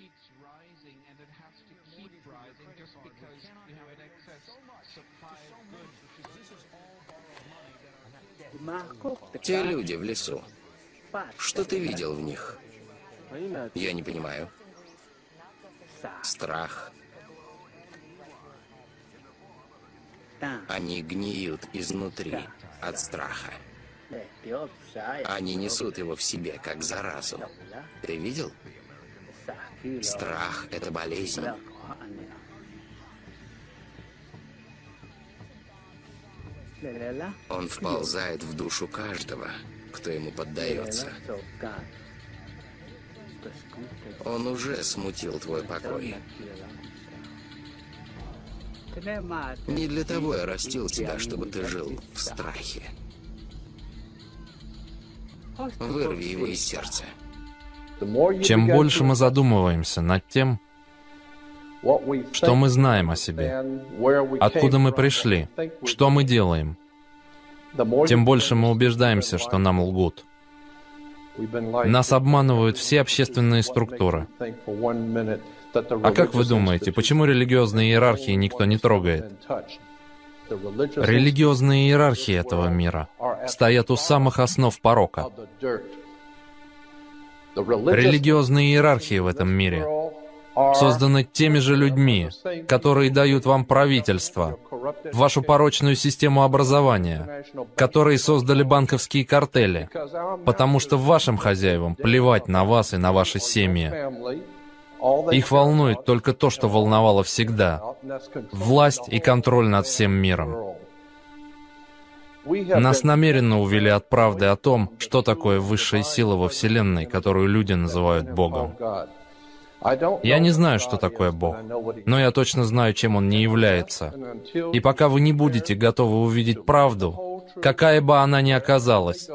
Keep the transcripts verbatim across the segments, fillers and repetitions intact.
It's rising and it has to keep rising just because we have an excess supply of goods, which is Те люди в лесу. Что ты видел в них? Я не понимаю. Страх. Они гниют изнутри от страха. Они несут его в себе, как заразу. Ты видел? Страх — это болезнь. Он вползает в душу каждого, кто ему поддается. Он уже смутил твой покой. Не для того я растил тебя, чтобы ты жил в страхе. Вырви его из сердца. Чем больше мы задумываемся над тем, что мы знаем о себе, откуда мы пришли, что мы делаем, тем больше мы убеждаемся, что нам лгут. Нас обманывают все общественные структуры. А как вы думаете, почему религиозные иерархии никто не трогает? Религиозные иерархии этого мира стоят у самых основ порока. Религиозные иерархии в этом мире созданы теми же людьми, которые дают вам правительство, вашу порочную систему образования, которые создали банковские картели, потому что вашим хозяевам плевать на вас и на ваши семьи. Их волнует только то, что волновало всегда. Власть и контроль над всем миром. Нас намеренно увели от правды о том, что такое высшая сила во Вселенной, которую люди называют Богом. Я не знаю, что такое Бог, но я точно знаю, чем он не является. И пока вы не будете готовы увидеть правду, какая бы она ни оказалась,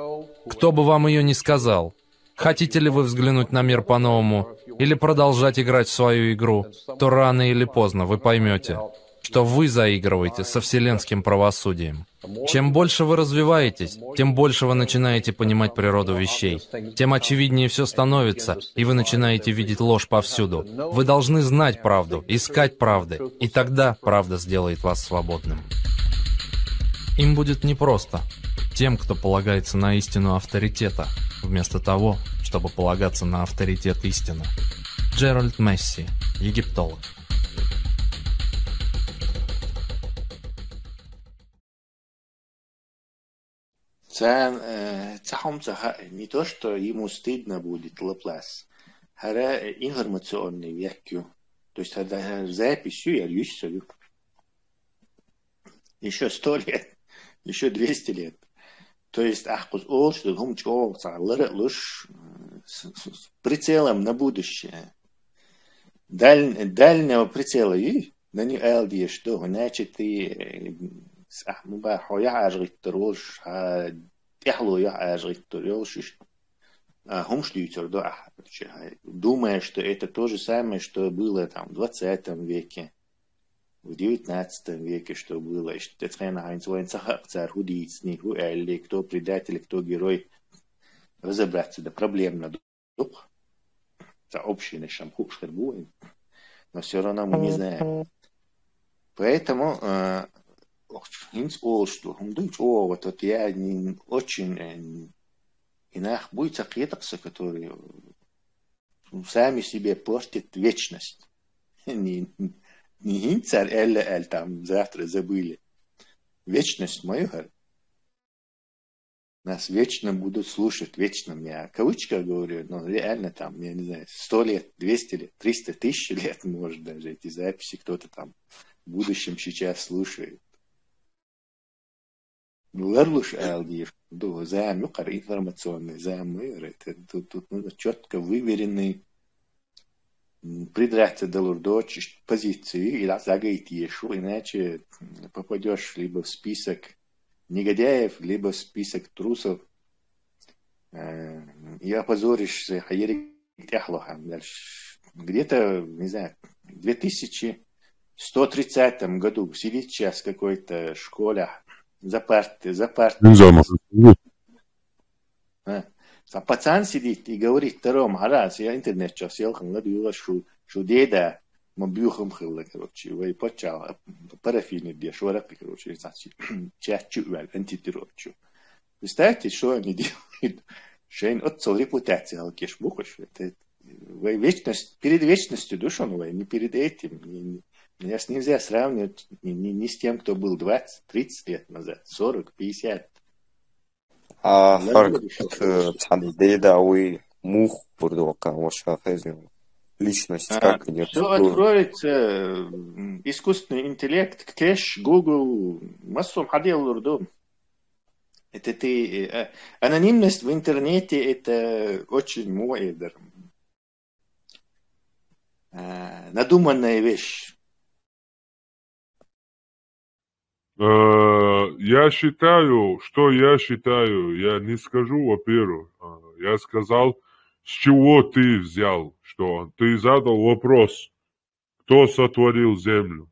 кто бы вам ее ни сказал, хотите ли вы взглянуть на мир по-новому или продолжать играть в свою игру, то рано или поздно вы поймете, что вы заигрываете со вселенским правосудием. Чем больше вы развиваетесь, тем больше вы начинаете понимать природу вещей, тем очевиднее все становится, и вы начинаете видеть ложь повсюду. Вы должны знать правду, искать правды, и тогда правда сделает вас свободным. Им будет непросто, тем, кто полагается на истину авторитета, вместо того, чтобы полагаться на авторитет истины. Джеральд Месси, египтолог. Цан, э, цахом цаха, не то, что ему стыдно будет, лаплас. Хара, э, информационный векю. То есть, хара, хара записью я юсю. Еще сто лет, еще двести лет. То есть, ахкус олш, хум чоох, ца, лара луш, э, с, с, с прицелом на будущее. Даль-, дальнего прицела и на не алдиш, что, значит, и, э, с, а, ну, ба, хо, я аж гиттер олш, а, тяхло я аж гиттер олш, иш. А, хум шлютер, да, а, че, а, думая, что это то же самое, что было там в двадцатом веке, в девятнадцатом веке, что было, что это хрен, а, инсвоен сахак цар, худицни, ху элли, кто предатель, кто герой, разобраться, да, проблемно, дух. Это общий наш шамхуш хербуин. Но все равно мы не знаем. Поэтому, э, ох, хинц олш, что, хум дуч, о, вот, вот я не очень, э, и нах будет закрытокса, которые, ну, сами себе портят вечность. Не, не хинцар эль, эль там завтра забыли. Вечность мою, говорю. Нас вечно будут слушать, вечно. Я в кавычках говорю, но реально там, я не знаю, сто лет, двести лет, триста тысяч лет, может, даже эти записи кто-то там в будущем сейчас слушает. Ларлуш алдиш, ду, зам, юкар информационный, зам, это тут, тут нужно четко выверенный, м, придраться до лурдочь позиции, и загайти ешу, иначе, м, попадешь либо в список негодяев, либо в список трусов, э, и опозоришься, хайрик тяхло, хам, дальше. Где-то, не знаю, в две тысячи сто тридцатом году сидит сейчас в какой-то школе, за парты, за парты. Инзама. А, Цхьа пацан сидит и говорит второму, ара, я интернет час, я ханла дюла шу, шу деда, ма бюхам хилла, короче, вай пача, парафини деш, варакъи, короче, значит, чат чу вал, антитеррор чу. Представьте, что они делают? Шейн от цел репутация алкеш бухаш. Это вай вечность, перед вечностью душон вай, не перед этим. Не, не, нас нельзя сравнивать ни, ни, ни с тем, кто был двадцать, тридцать лет назад, сорок, пятьдесят. А, Харк, э, цхьан деда уй мух бурдука, ваша хезим. Личность, а, как не все откроется, искусственный интеллект, кэш, Google, массум хадел лурдум. Это ты, э, анонимность в интернете, это очень муэдер. Э, надуманная вещь. Э, я считаю, что я считаю, я не скажу, во-первых. Э, я сказал, с чего ты взял, что ты задал вопрос, кто сотворил землю.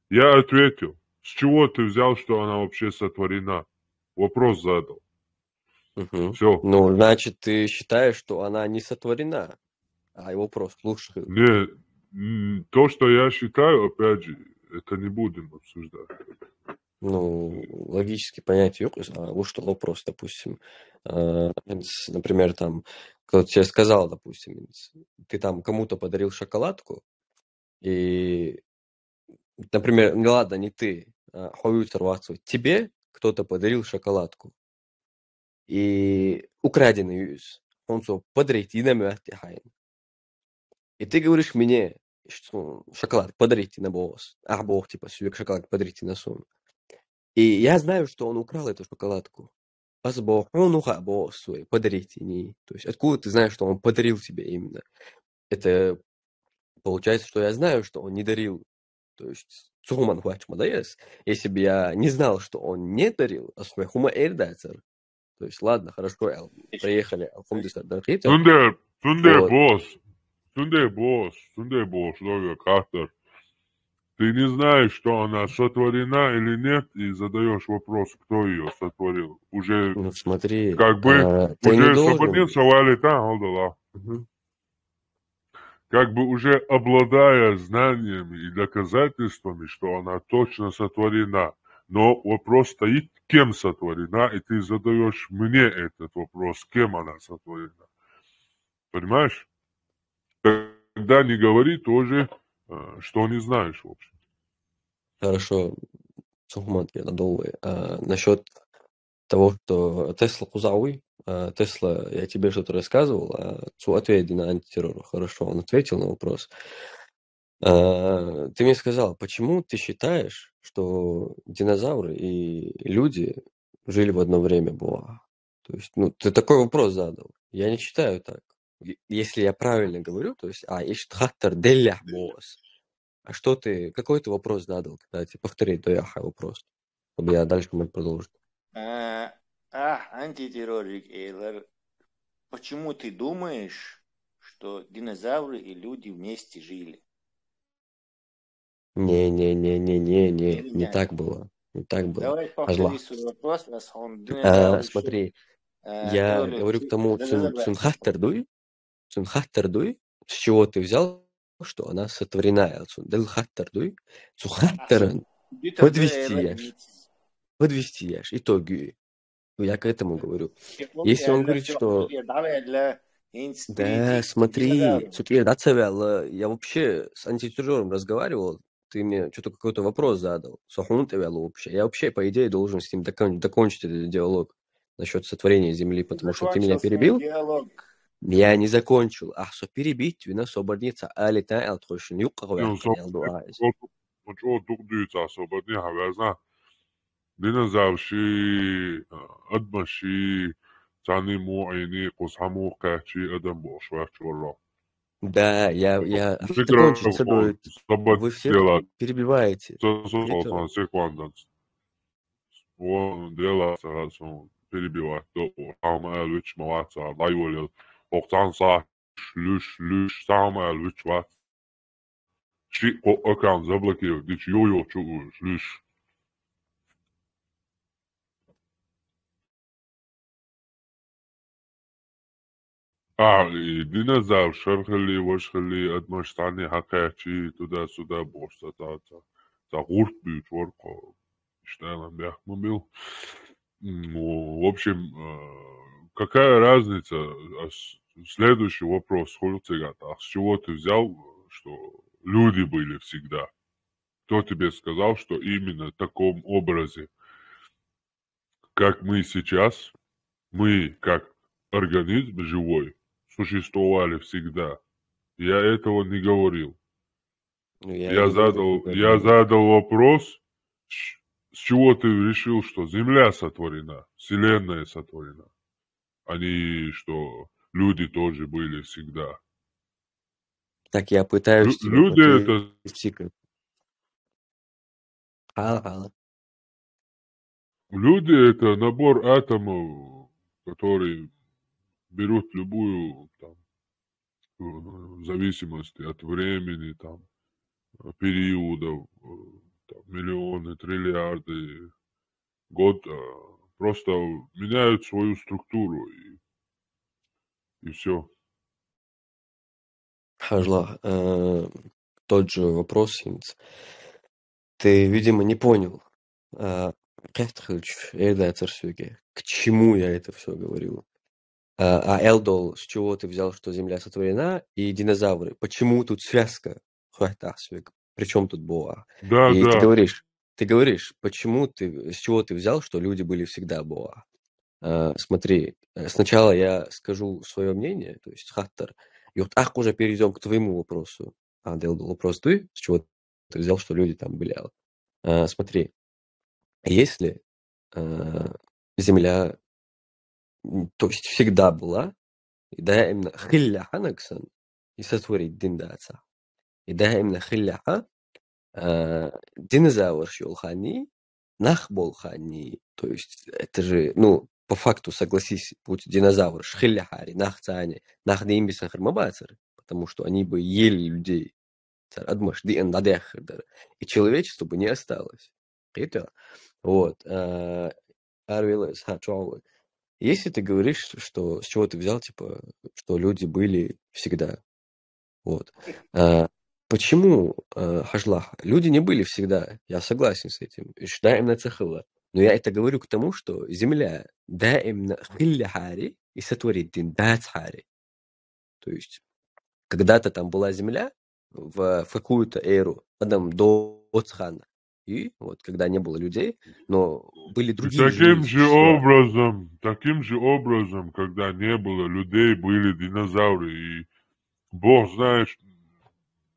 Я ответил, с чего ты взял, что она вообще сотворена? Вопрос задал. Угу. Все. Ну, значит, ты считаешь, что она не сотворена, а его просто слушаю. Не, то, что я считаю, опять же, это не будем обсуждать. Ну, логически понять, а вот что вопрос, допустим, а, например, там, кто-то тебе сказал, допустим, ты там кому-то подарил шоколадку, и, например, ну ладно, не ты, а, тебе кто-то подарил шоколадку, и украденный из, он подарить и намёт. И ты говоришь мне, что шоколад подарите на босс. А бог, типа, сюек шоколад подарите на сум. И я знаю, что он украл эту шоколадку. Аз бог, он уха босс свой, подарите не. То есть откуда ты знаешь, что он подарил тебе именно? Это получается, что я знаю, что он не дарил. То есть цухуман хуач молодец. Если бы я не знал, что он не дарил, а хума эрдацер. То есть, ладно, хорошо, проехали. Алхамдулилла, дархит. Сунде, сунде босс. Сунде босс. Сунде босс. Лога Катар. Ты не знаешь, что она сотворена или нет, и задаешь вопрос, кто ее сотворил. Уже, ну, смотри, как бы, а, уже свободен савали, да, алдала. Угу. Как бы уже обладая знаниями и доказательствами, что она точно сотворена, но вопрос стоит, кем сотворена, и ты задаешь мне этот вопрос, кем она сотворена. Понимаешь? Тогда не говори тоже, э, что не знаешь, в общем. Хорошо. Сухмат, я надолго. А, насчет того, что Тесла кузауи, а, Тесла, я тебе что-то рассказывал, а, цу ответь на антитеррор. Хорошо, он ответил на вопрос. А, ты мне сказал, почему ты считаешь, что динозавры и люди жили в одно время, была? То есть, ну, ты такой вопрос задал. Я не считаю так. Если я правильно говорю, то есть, а, ишт хаттар деллях бос. А что ты, какой ты вопрос задал, кстати? Повтори, то я вопрос, чтобы я дальше мог продолжить. А, а, антитеррорик Эйлер, почему ты думаешь, что динозавры и люди вместе жили? Не-не-не-не-не-не, не так было. Не так было. Давай повтори свой вопрос, раз он а, смотри, а, я говорю к тому, цун хаттер дуй, цун хаттер дуй, с чего ты взял, что она сотворена, цун дел хаттер дуй, цу хаттерен. Подвести я. Подвести я, итоги. Я к этому говорю. Если он говорит, что... Да, смотри, цукер, да, цавела. Я вообще с антитеррором разговаривал, ты мне что-то какой-то вопрос задал. Сохун вообще. Я вообще, по идее, должен с ним докон... докончить этот диалог насчет сотворения земли, потому что ты меня перебил. Я не закончил. Ах, со перебить, вина соборница, али та эл тхошин юкъа. Мочо дук дюйца соборни хавязна. Динозавр ши, адма ши, цани му айни, кус хаму качи, адам бош вач варра. Да, я, я закончить собой. Вы все перебиваете. Секундант. Вон дела сагасон перебивать до, хама алвич маваца, лайволил. Охтан са, луш, луш, сама алвич вац. Чи ко аккаунт заблокировать, дич йо-йо чу лиш. А, и динозавр шархили, вашхили, адамаш цхьанне хьакхаьччи, туда-сюда бохуш, ца, ца, ца, ца гӀурт буьйцуш вара кхо. Иштта аьлла, бехк ма бил. М, в общем, э, какая разница, а с-, следующий вопрос хуьлу цигахь тӀаккха. С чего ты взял, что люди были всегда? Кто тебе сказал, что именно в таком образе, как мы сейчас, мы, как организм живой, существовали всегда? Я этого не говорил. Ну, я Я не говорю, задал, что я это задал вопрос, с с чего ты решил, что Земля сотворена, Вселенная сотворена, а не что люди тоже были всегда. Так я пытаюсь Лю- тебя люди это, подвести к... Хала, хала. Люди это набор атомов, которые берут любую там, э, в зависимости от времени, там, э, периодов, э, там, миллионы, триллиарды год, э, просто меняют свою структуру и, и все. Хьажал, э, тот же вопрос, хӀинца. Ты, видимо, не понял. А, кхетта хилча, эр дацар соьга, к чему я это всё говорил. А, а аьлла долу, с чего ты взял, что Земля сотворена, и динозавры. Почему тут связка? Хьоьттахь соьга. При чём тут боху ахь? Да, И ты да. говоришь, ты говоришь, почему ты, с чего ты взял, что люди были всегда боху ахь? А, смотри, э, сначала я скажу своё мнение, то есть хаттар, и вот так уже перейдём к твоему вопросу. А, делал вопрос ты, с чего ты взял, что люди там были, а? А, смотри, если, э, Земля, м, то есть всегда была, и даимна хиллехь а нагсан, и сотворить дина дацахь. И даимна хиллехь а, э, динозавраш йолу ханний, нах болу ханний, то есть это же, ну, по факту, согласись, будь динозавраш хиллехьара, нах царна, нах дийна бисина хир ма бацара, потому что они бы ели людей. Цара адамаш диъна дӀадаьхна хир дара. И человечество бы не осталось. Кхетий? Вот, а, арвела схьа чохь ву. Если ты говоришь, что с чего ты взял, типа, что люди были всегда. Вот. А, почему, а, хьажал, люди не были всегда, я согласен с этим. Уьш даимна ца хилла. Но я это говорю к тому, что Земля даимна хиллехьара и сотворить дина дацахьара. То есть когда-то там была Земля в, в какую-то эру, адам доцу ханна. И вот когда не было людей, но были И другие таким живые же существа. образом, таким же образом, когда не было людей, были динозавры, и Бог знает, ш-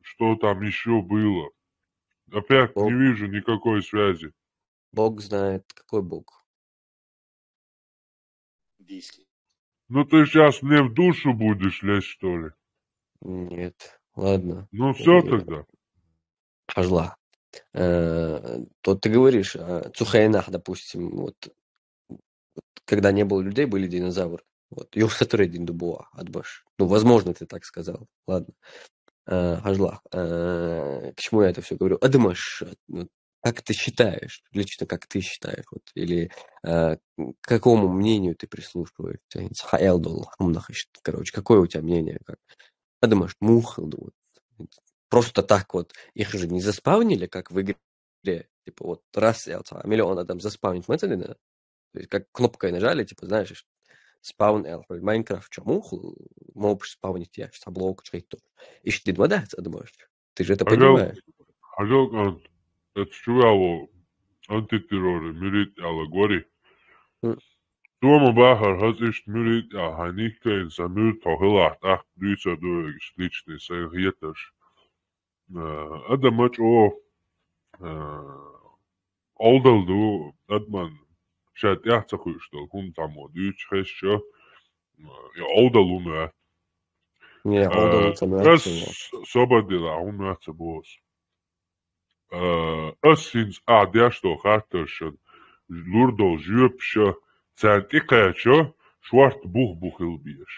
что там еще было. Опять Бог, не вижу никакой связи. Бог знает, какой Бог? Дийский. Ну ты сейчас мне в душу будешь лезть, что ли? Нет, ладно. Ну все Э, тогда. Хьажал. Э, то ты говоришь, а, цу хенахь, допустим, вот, вот когда не было людей, были динозавры. Вот. Юха сотворить дина ду боху адамаш. Ну, возможно, ты так сказал. Ладно. Э, хьажал. Э, к чему я это всё говорю? Адамаш, вот, как ты считаешь, лично как ты считаешь, вот, или, э, к какому мнению ты прислушиваешься? Хьан аьлла долу хӀуманах иштта, короче, какое у тебя мнение? Как? Адамаш муха хилла ду, вот. Просто так вот, их же не заспавнили, как в игре. Типа вот раз аьлла, цхьа миллион адам заспавнить ма ца дина. То есть как кнопкой нажали, типа, знаешь, спаун аьлла, хьо Майнкрафт чохь муха хилла, мобаш спавнить еш, цхьа блок чу хӀиттош. Иштта дина ма дац адамаш. Ты же это Хьажал, понимаешь. хьажал, кӀант, это чувало антитерроры мирит аьлла гори. М. Цо ма бахара, хӀаза иштта мирит аьлла, хьан никкайна сан муьрта хьо хилахь, тӀаккха дуьйцур ду хьоьга иштта личный сайн хетарш. Э, адам а чӀогӀа, э, Ӏовдал ду адаман ша тӀаьхьа ца хуьуш долу хӀума цхьаммо дуьйцуш хезча, э, и Ӏовдал ву моьтту. Не, Ӏовдал Э, ву ца моьтту ас цунна. собар дела, хӀума моьтту ца боху ас. Э, ас хӀинца ахь деш долу хаттаршна лур долу жоьпаша царна тӀекхаьчча, шорта бух бу хила безаш.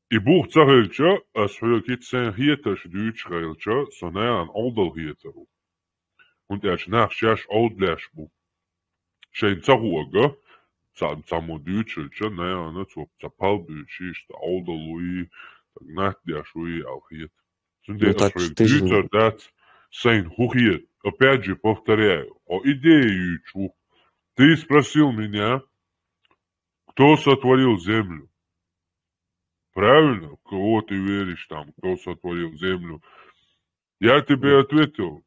И бух ца хилча, ас хьоьга хӀинца сайн хетарш дуьйцуш хилча, со нахана Ӏовдал хетар ву. ХӀунда аьлча нах шаьш Ӏовдалеш бу. Шайна ца хуург, цхьа, цхьаммо дуьйцуш хилча, наверное, цо цхьа пал буьйцуш, иштта Ӏовдал вуй, так нах деш вуй аьлла хета. Ну, цундела так ас хьоьга ты же дуьйцур дац, сайна хӀун хета. Опять же, повторяю, хьо идея юьйцуш ву. Ты спросил меня, кто сотворил землю? Правильно? Кого ты веришь там, кто сотворил землю? Я тебе ответил,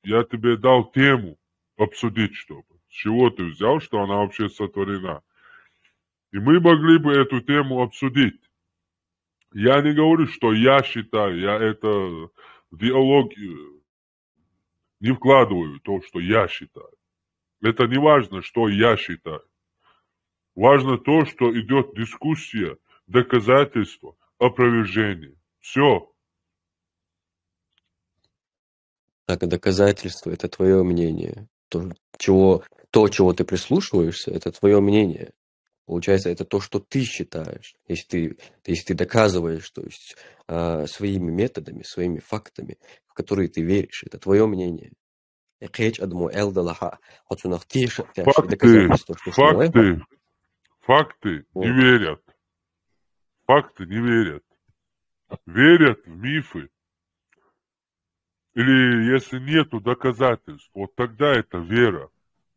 я тебе дал тему обсудить, чтобы. С чего ты взял, что она вообще сотворена? И мы могли бы эту тему обсудить. Я не говорю, что я считаю, я это в диалог э, не вкладываю, то, что я считаю. Это не важно, что я считаю. Важно то, что идет дискуссия, доказательство, опровержение. Все. Так, доказательство — это твое мнение. То, чего, то, чего ты прислушиваешься, это твое мнение. Получается, это то, что ты считаешь. Если ты, если ты доказываешь, то есть а, своими методами, своими фактами, в которые ты веришь, это твое мнение. И кхеча адамо аьлла далахь, хьо цунах тешаш, Факты, доказательство, что факты, факты не верят. Факты не верят. Верят в мифы. Или если нету доказательств, вот тогда это вера.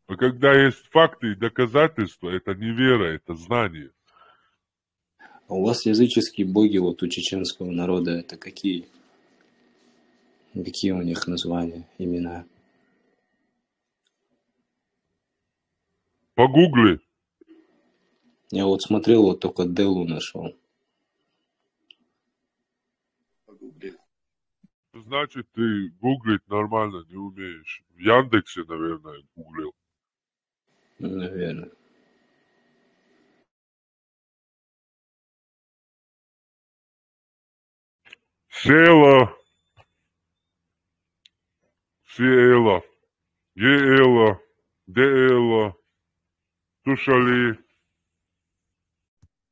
А когда есть факты и доказательства, это не вера, это знание. А у вас языческие боги вот у чеченского народа, это какие? Какие у них названия, имена? Погугли. Я вот смотрел, вот только Делу нашел. Значит, ты гуглить нормально не умеешь. В Яндексе, наверное, гуглил. Наверное. Села. Села. Ела. Дела. Тушали.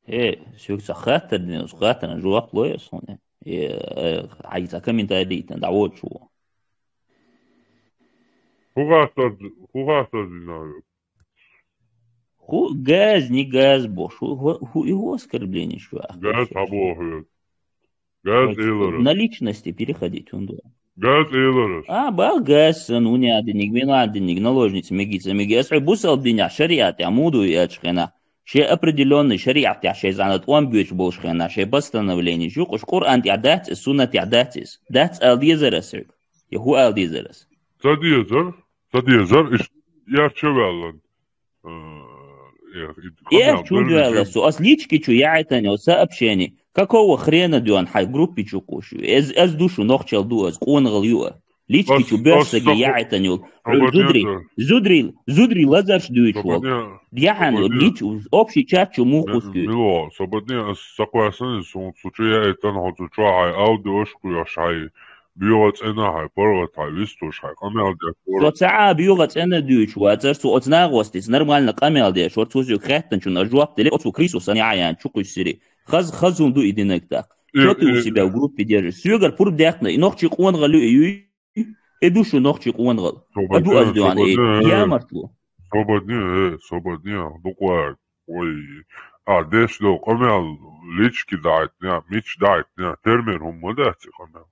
Э, сюкса хаттар дин, хаттарна жоп лоя суна. Э, айца комментарий дитан, да вот чего. Хугасар, хугасар динаю. Ху газ, не газ, бош. Ху, ху, ху его оскорбление, чувак. Газ обоих. Газ элорас. На личности переходить, он думал. Газ элорас. А, бал газ, ну не один, не один, наложница, мегица, мегица. Бусал диня, шариат, я муду, я чхена. Ше определённый шариат, я ше занят, он бьёч больше хена, ше постановление, жук, уж Коран, я дать, суннат, я дать, дать, алдезерас, я ху алдезерас. Садезер, садезер, иш, я чавалан. Эх, чу дуала, со, ас лички чу яйтан, сообщение. Какого хрена дуан, хай группе чу кушу? Эз, эз душу нохчал дуаз, къонгал юа. Лички чу бёрсаги яйтан юл. Зудри, зудри, зудри лазарш дуйчвал. Яхан, лич, общий чат чу мухуску. Мило, сободне, ас саквасан, сун, сучу яйтан, хо сучу, хай, ауди ошку, яш, хай. Биогац эна хай, поргат хай, вистуш хай, къамел деш. Со цаа биогац эна дуйч вацар, цу оцна гостис, нормально къамел деш, вар цу сюк хаттан чуна жоп деле, оцу крису сан яян, чу куш сири. Хаз, хазун ду идинек так. Что ты у себя в группе держишь? Сюгар пур дяхна, и нохчи къон галю и юй, и душу нохчи къон гал. Аду аз дуан, э, я мартлу. Сободне, э, сободне, буквально. Ой, а, деш до, къамел, лички дайтня, мич дайтня, термер хумма дати къамел.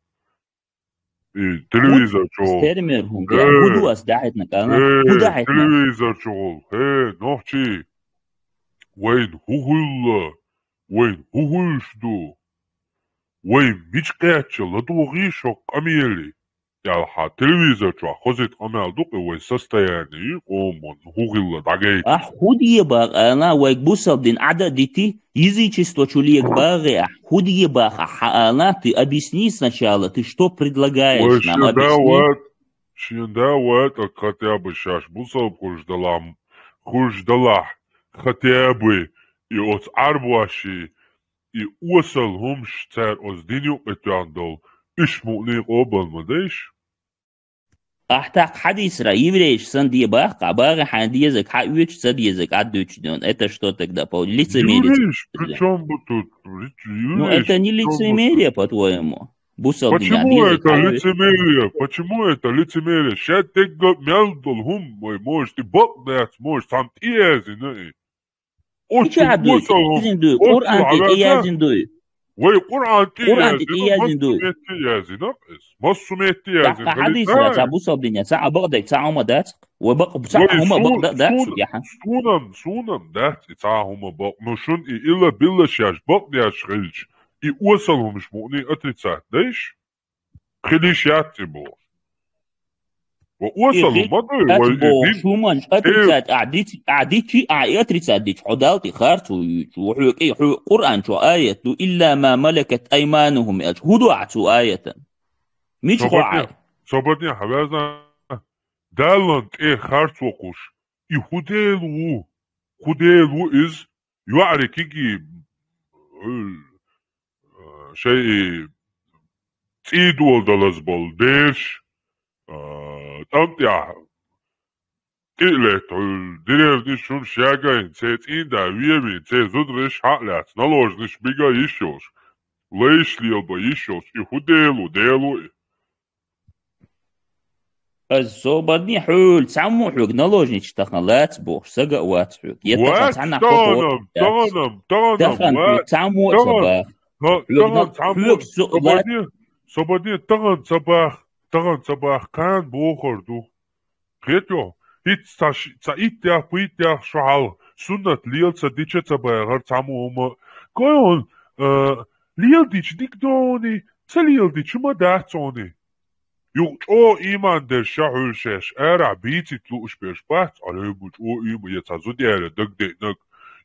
И телевизор чугул. Термер хум. Худу ас дайтна кана. Худу дайтна. Телевизор чугул. Хе, нохчи. Вайн хухулла. Вайн хухулш ду. Вайн мич къяча ладугъи шо къамели. Ял ха телевизор чу хозит къамел дукъи вай состояние, къомон, хухилла дагай. Ах, худие бах, ана вай бусал дин ада дити, язычество чулиек багъи, ах, худие бах, ах, ана, ты объясни сначала, ты что предлагаешь нам, объясни. Шинда ват, а хотя бы шаш бусал хуждалам, хуждалах, хотя бы, и оц арбуаши, и осал хумш цар оз диню этуан дол, иш муъни къобал мадеш? Ахтак хадисра еврейш сан дебах, къабагъи хьан дезак, хьа уьч ца дезак, ад уьч дон. Это что тогда по лицемерию? Еврейш, при чём бы тут? Ну, это не лицемерие, по-твоему? Бусал. Почему это лицемерие? Почему это лицемерие? Ща ты мял дол хум, мой, может, и бог даст, может, сам ты езин, ну и. Оцу чу а дуй, осал хӀума, изин дуй, оцу Къуръан тӀе хьаваьза, яздин дуй. Вай Къуръан тӀе Къуръан тӀе яздина, яздин массу дуй. Метте яздина, из массу метте яздина. Цхьа хьадис ца бусалдина, цхьа а бакъдерг, цхьа хӀума дац. Вай бакъ-, цхьа хӀума бакъда-, дац, яхьа. Сунан, сунан дац, и цхьа хӀума бакъ. Ну шун и илла билла шаьш бакъдеш хилча, и осал хӀумаш мукъни отрицать дайш? Хилиш яц и боху. Ва осал хӀума ду, ва и дин. Шуман отрицать, а дичи, а дичи, а и отрицать дичи. Хьо Далла тӀе харцо юьйцу, хьо кӀи, хьо Къуръан чу аят ду, илла ма малакат айманухум, аьлча. ХӀу ду ахь цу аятан? Мича хо Ай? Собадне хьавязна, Даллан тӀе харцо кхуш. И хӀу Дела ву? ХӀу Дела ву иза? ЙоӀари киги, э, шай и цӀий дола далаз болу бераш, а, тӀам тӀехь тӀе а летта, хьуьлла деревнаш шуна шегайна, церан цӀийнда вевийна, церан зудараш хьа а лаьцна, наложнаш бига йиш йолуш, лайш лелабан йиш йолуш, и хӀу Дела ву, Дела ву и? Ас собарни хьуьлла, цхьаммо хьоьга наложнича тахана лаца бохуш, сага а вац хьоьга. Я тахана Вац, цхьанна таханам, хӀокхо таханам, таханам, тахана хьоьга вац, цхьаммо а ца тахана, баха. Хьоьга тахана нах цхьаммо, хьоьга со-, собарни, собарни тахана ца баха, тахана ца баха, кхана бохур ду. Кхетайо, хӀинца ца ши-, ца иттех, пхиттех шо хьалха, суннат лела ца дича ца бахар цхьаммо хӀума. Кхойон, а, лела дича дика дони, ца лела дича ма дац цони. Юха чӀогӀа ийман дерш ша хьуьлла шаьш, арахь бийцийта лууш берш бац, Ӏалайхьу чӀогӀа ийман, я цхьа зуда яьлла дагадеънаг,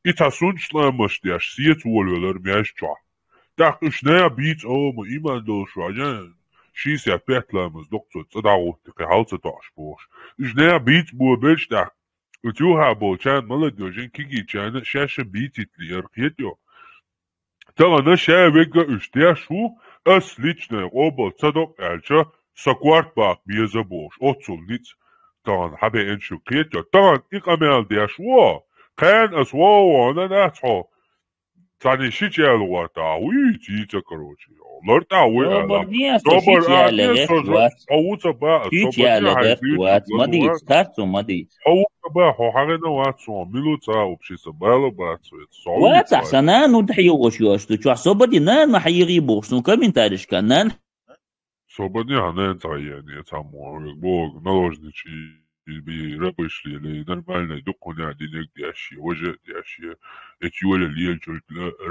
и цхьа сунча ламаш деш, сеца волавелар маьждиг чохь. ТӀаккха уьш нана бийца ома, ийман долуш ваьжна, шийсет петт ламаз доккху цо, цӀа дӀагӀутти, кхин хьал ца тоьуш бохуш. Уьш нана бийца бобелча тӀаккха, оцу юха болчарна, молодёжин, кигичарна шаьш а бийцийта лиъар, кхетайо. Тахана ша вега уьш деш ву, ас личная къобал ца доккху аьлча, сан корта баккха беза бохуш, оццул ницкъ тахана хьабеана шу, кхетайо. Тахана и къамел деш ву, кхана ас вогӀу вахана дац хьо. Цхьаьна шича яьлла гӀорта, а, вуьйца, йийца, короче. ЛартӀа вуй аьлла. Собар а ден, со шича яьлла гӀерта вац. Хьо ву ца ба, шича яьлла гӀерта вац. Ма дийца, харцо ма дийца. Хьо ву ца ба, хьо хьагӀина вац, сон, мила ца, общий сан бала бац вай. Со ву вац, ца. Сан нана ну дӀахьийгӀуш йош ду, чохь собади нана ма хьийгӀий бохуш, сон комментарийшка нана. Собади хьан нана ца хьийгӀий, цхьаммо, боху, наложничий. Иза бий рабыш лелий, нормальный дуккхуна динег деш, важа деш, эцу йола лелачул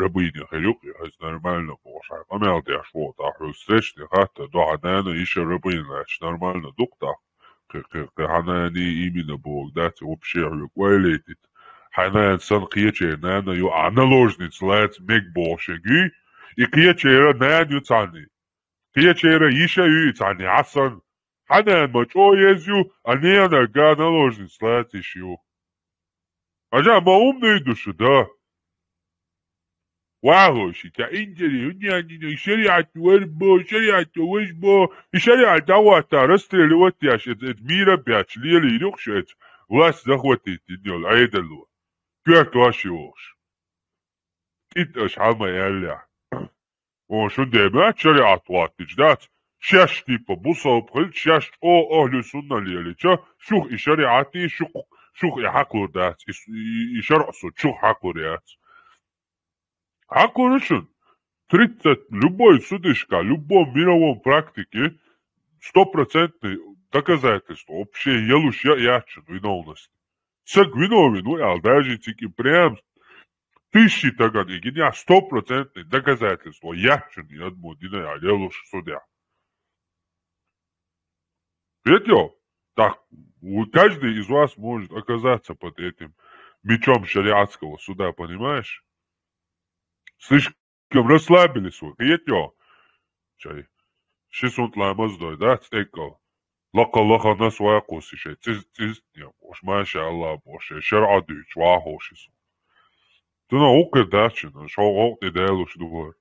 рабыйна хир юкъ, иза нормально бохуш, хьайн къамел деш вогӀу, тӀаккха хьуьлла стречный хатта, до хьан нана иша рабыйна лаьтташ, нормально дукха тӀаккха, кхе, кхе, кхе хьан нана имина боху, дац, вообще хьоьга ойла йитит. Хьайн нана сан кхечеран нана ю, а наложница лаьца мег бохуш эгий, и кхечеран нана ю цхьаьний. Кхечеран йиша ю и цхьаьний, Хьасан. Хьан нана ма чӀогӀа еза ю, а ненан га наложница лаьца йиш ю. Хьажа, ма умный ду шу, да? ВахӀо ши, тя индери, хӀунда яьннина, и шариӀат вер бо, шариӀат веш бо, и шариӀат дӀахӀотта, расстреливать деш, эц, эц мийра баьча, лелийра юкъ шу эц, власть захватить дина йолу Ӏедало. Коьрта ваш йохуш. ТӀитӀаш хьалма яьллехь. О, шун дебаьт шариӀат хӀоттича дац, шаьш типа бусалба хилча, шаьш чӀогӀа ахьлу сунна лелича, шух и шариӀати, шух, шух и хьакхалур дац, и с-, и, и шарӀ со чух хьакхалур яц. Хьакхалур шун? Тридцать, любой судишка, любом мировом практике стопроцентный доказательство вообще елуш я, яц шун виновность. Саг виновен ву аьлла, даже цига и прям тысячи тагана и гинехь стопроцентный доказательство яц шуна и адамо дина аьлла, елуш судехь. Ведь ё? Так, у-, каждый из вас может оказаться под этим мечом шариатского суда, понимаешь? Слишком расслабились вы, ведь ё? Чай. Ши сунт ламаз дой, да, стеккал. Лакха-лаха нас вакхуси шай. Циз, циз, не, уж, маша Аллах, бо шай. ШарӀа дуьйч, вахо ши сунт. Туна укхир дачина, шо гӀокъ тӀе далуш духар.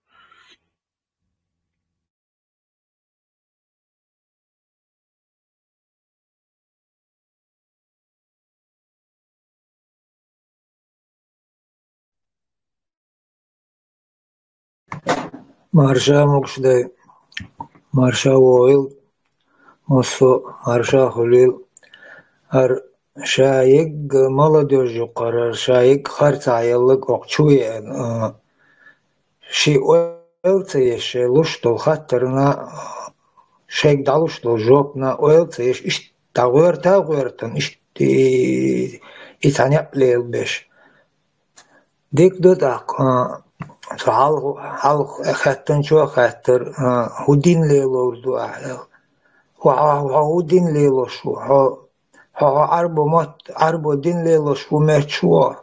Марша могуш дай, марша вогӀийла, массо а марша хуьлийла. ХӀара ша егга молодёжь юкъарара, ша егга харцахьа еллаг окху чу веана, а, ши ойла ца еш, шайн луш долу хаттарна, шайга дӀалуш долу жопна ойла ца еш, иштта дӀагӀоьрта а гӀоьртана, иштта и, и цхьа некъ лелабеш. Дика ду тӀаккха, а, цу хьалха, хьалха хаьттинчо а хаьттира, а, хӀун дин лелор ду ахьа аьлла. Хьо, хьо, хьо хӀун дин лелош ву? Хьо, хьо, хьо Ӏарбо мотт, Ӏарбо дин лелош ву моьттуш ву?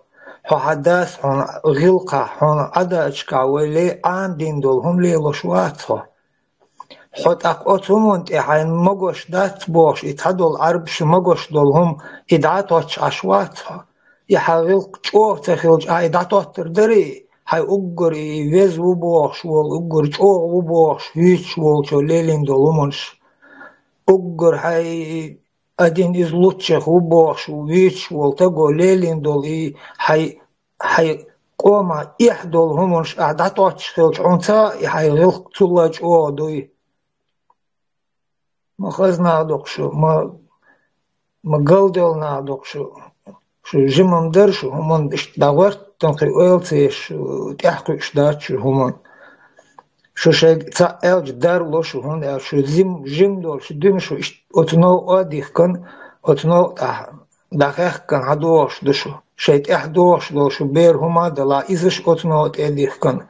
Хьо хьан дас хьуна гӀиллакхехь, хьуна Ӏадаьчкахь вай ле-, Ӏан дин долу хӀума лелош вац хьо? Хьо тӀаккха оцу хӀуманна тӀе хьайн магош дац бохуш, и цхьадолу Ӏарбашна магош долу хӀума, и дӀатоттуш Ӏаш вац хьо? И хьан гӀиллакх чӀогӀа ца хилча, ахьа и дӀатоттур дарий? Хьайн уггар и веза ву бохуш волу, уггар чӀогӀа ву бохуш, вуьйцуш волчо лелийна долу хӀуманаш. Уггар хьайн один из лучших ву бохуш, вуьйцуш волу таго лелийна долу и хьайн, хьайн къоман эхь долу хӀуманаш ахьа дӀатоттуш хилча, хьуна ца хаьа, и хьайн гӀиллакх цул а чӀогӀа дуй? Ма хаза нах ду-кх шу, ма, ма галделла нах ду-кх шу. Шу жимма дара шу, хӀуманна иштта дӀагӀоьртина кхин ойла ца еш, шу тӀаьхьакхуьуш дац шу хӀуманна. Шу шайга цхьаъ аьлча дарло шу, хӀунда аьлча шу зим-, жима долуш дуьйна шу иштта оцу новкъа а дихкина, оцу новкъа тӀехь дӀахаьхкина хьан догӀуш ду шу. Шайн тӀехь догӀуш долу шу бер хӀума а далахь, иза шу оцу новкъа тӀе а дихкина.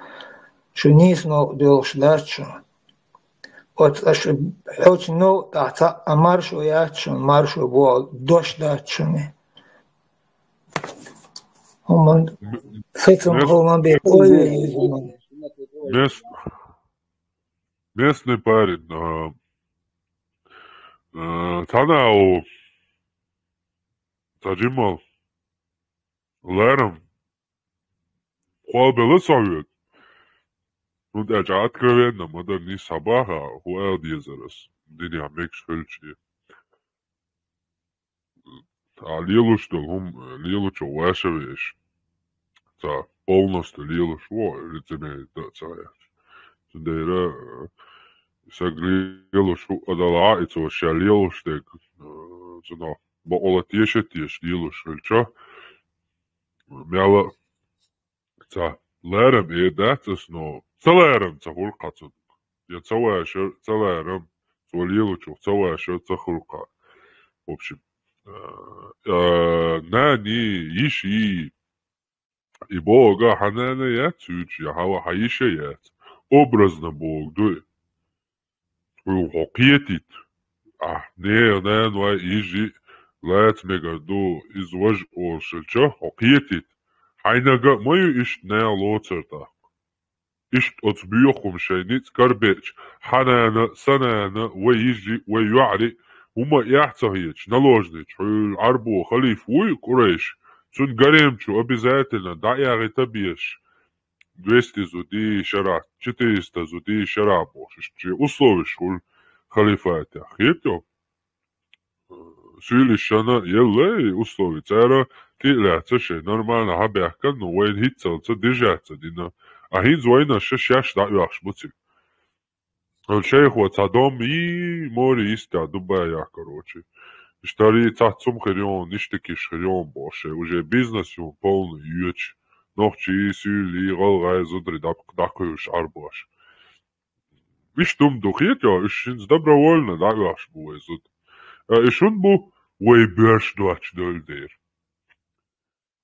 Шу нийса новкъа доьлхуш дац шу. Оцу аша хьочу новкъа тӀехь цхьаъ а маршо яц шуна, маршо боху дош дац шуна. ХӀуманна сацам хӀуманна бен ойла еза хӀуманна. Мест-, местный парень, а, а, цхьана а ву, цхьа жимма ларам, кхолбелла со хьоьга. ХӀунда аьлча откровенно ма дан нийса схьабаха, хӀун ала дезара ас, динехь мегаш хилча. Ахьа лелош долу хӀума лелочух ваша веш. Ца полностью лелош ву, лицемерить дан а ца гӀерташ. Цундела, э, саг лелош ву а далахь, и цо ша лелош дерг, э, цунах бакъала теша а теша лелош хилча, мел а ца ларам эр дац ас, но ца ларам ца хуьлу-кх цунна. Я ца вашар, ца ларам, цо лелочух ца вашар ца хуьлу-кх. В общем, а, а, нани, йиши, и бохург хьан нана яц цуьйцу, я хьан, хьан йиша яц. Образно бохург ду и. Хьуна хьо кхетийта. Ахь, не, нана вай, йижи, лаца мегар ду, иза важа олуш хилча, хьо кхетийта. Хьайнага а ма ю иштта наха лоцар тӀаккха. Иштта оцу боьха хӀума шайн ницкъ карабеача, хьан нана, сан нана, вай йижи, вай йоӀари, хӀума эхь ца хеташ, наложница, хьуьлла Ӏарбо халифа вуй, Къурайш, цуьнан гарем чу обязательно дӀаэгӀита безаш, двести зуди шарахь, четыреста зуди шарахь бохуш, иштта шен условиш хуьлу халифатех. Хетарий? Суьйлишшана елла и условия. Цара тӀе а лаьцна шайн нормально хьабаьхкина, но вайна хӀинццалц дижа ца дина. А хӀинца вайна ша шаьш дӀаоьхуш бу цига. Хьуна шайхо цхьа дом йий, море йистехь Дубаях, короче. Иштта хӀара цхьацца хӀума хир ю хьуна, ништакиш хир ю хьуна бохуш, шайн уже бизнес ю хьуна полный йоьдуш. Нохчий, суьйлий, гӀалгӀай, зударий дӀа-, дӀакхуьйлуш Ӏарбош. Иштта хӀума ду, хетарий, уьш хӀинца добровольно дӀаоьхуш бу вай зуда. А, и шуна бу вай боьрша доцчу дойла дера.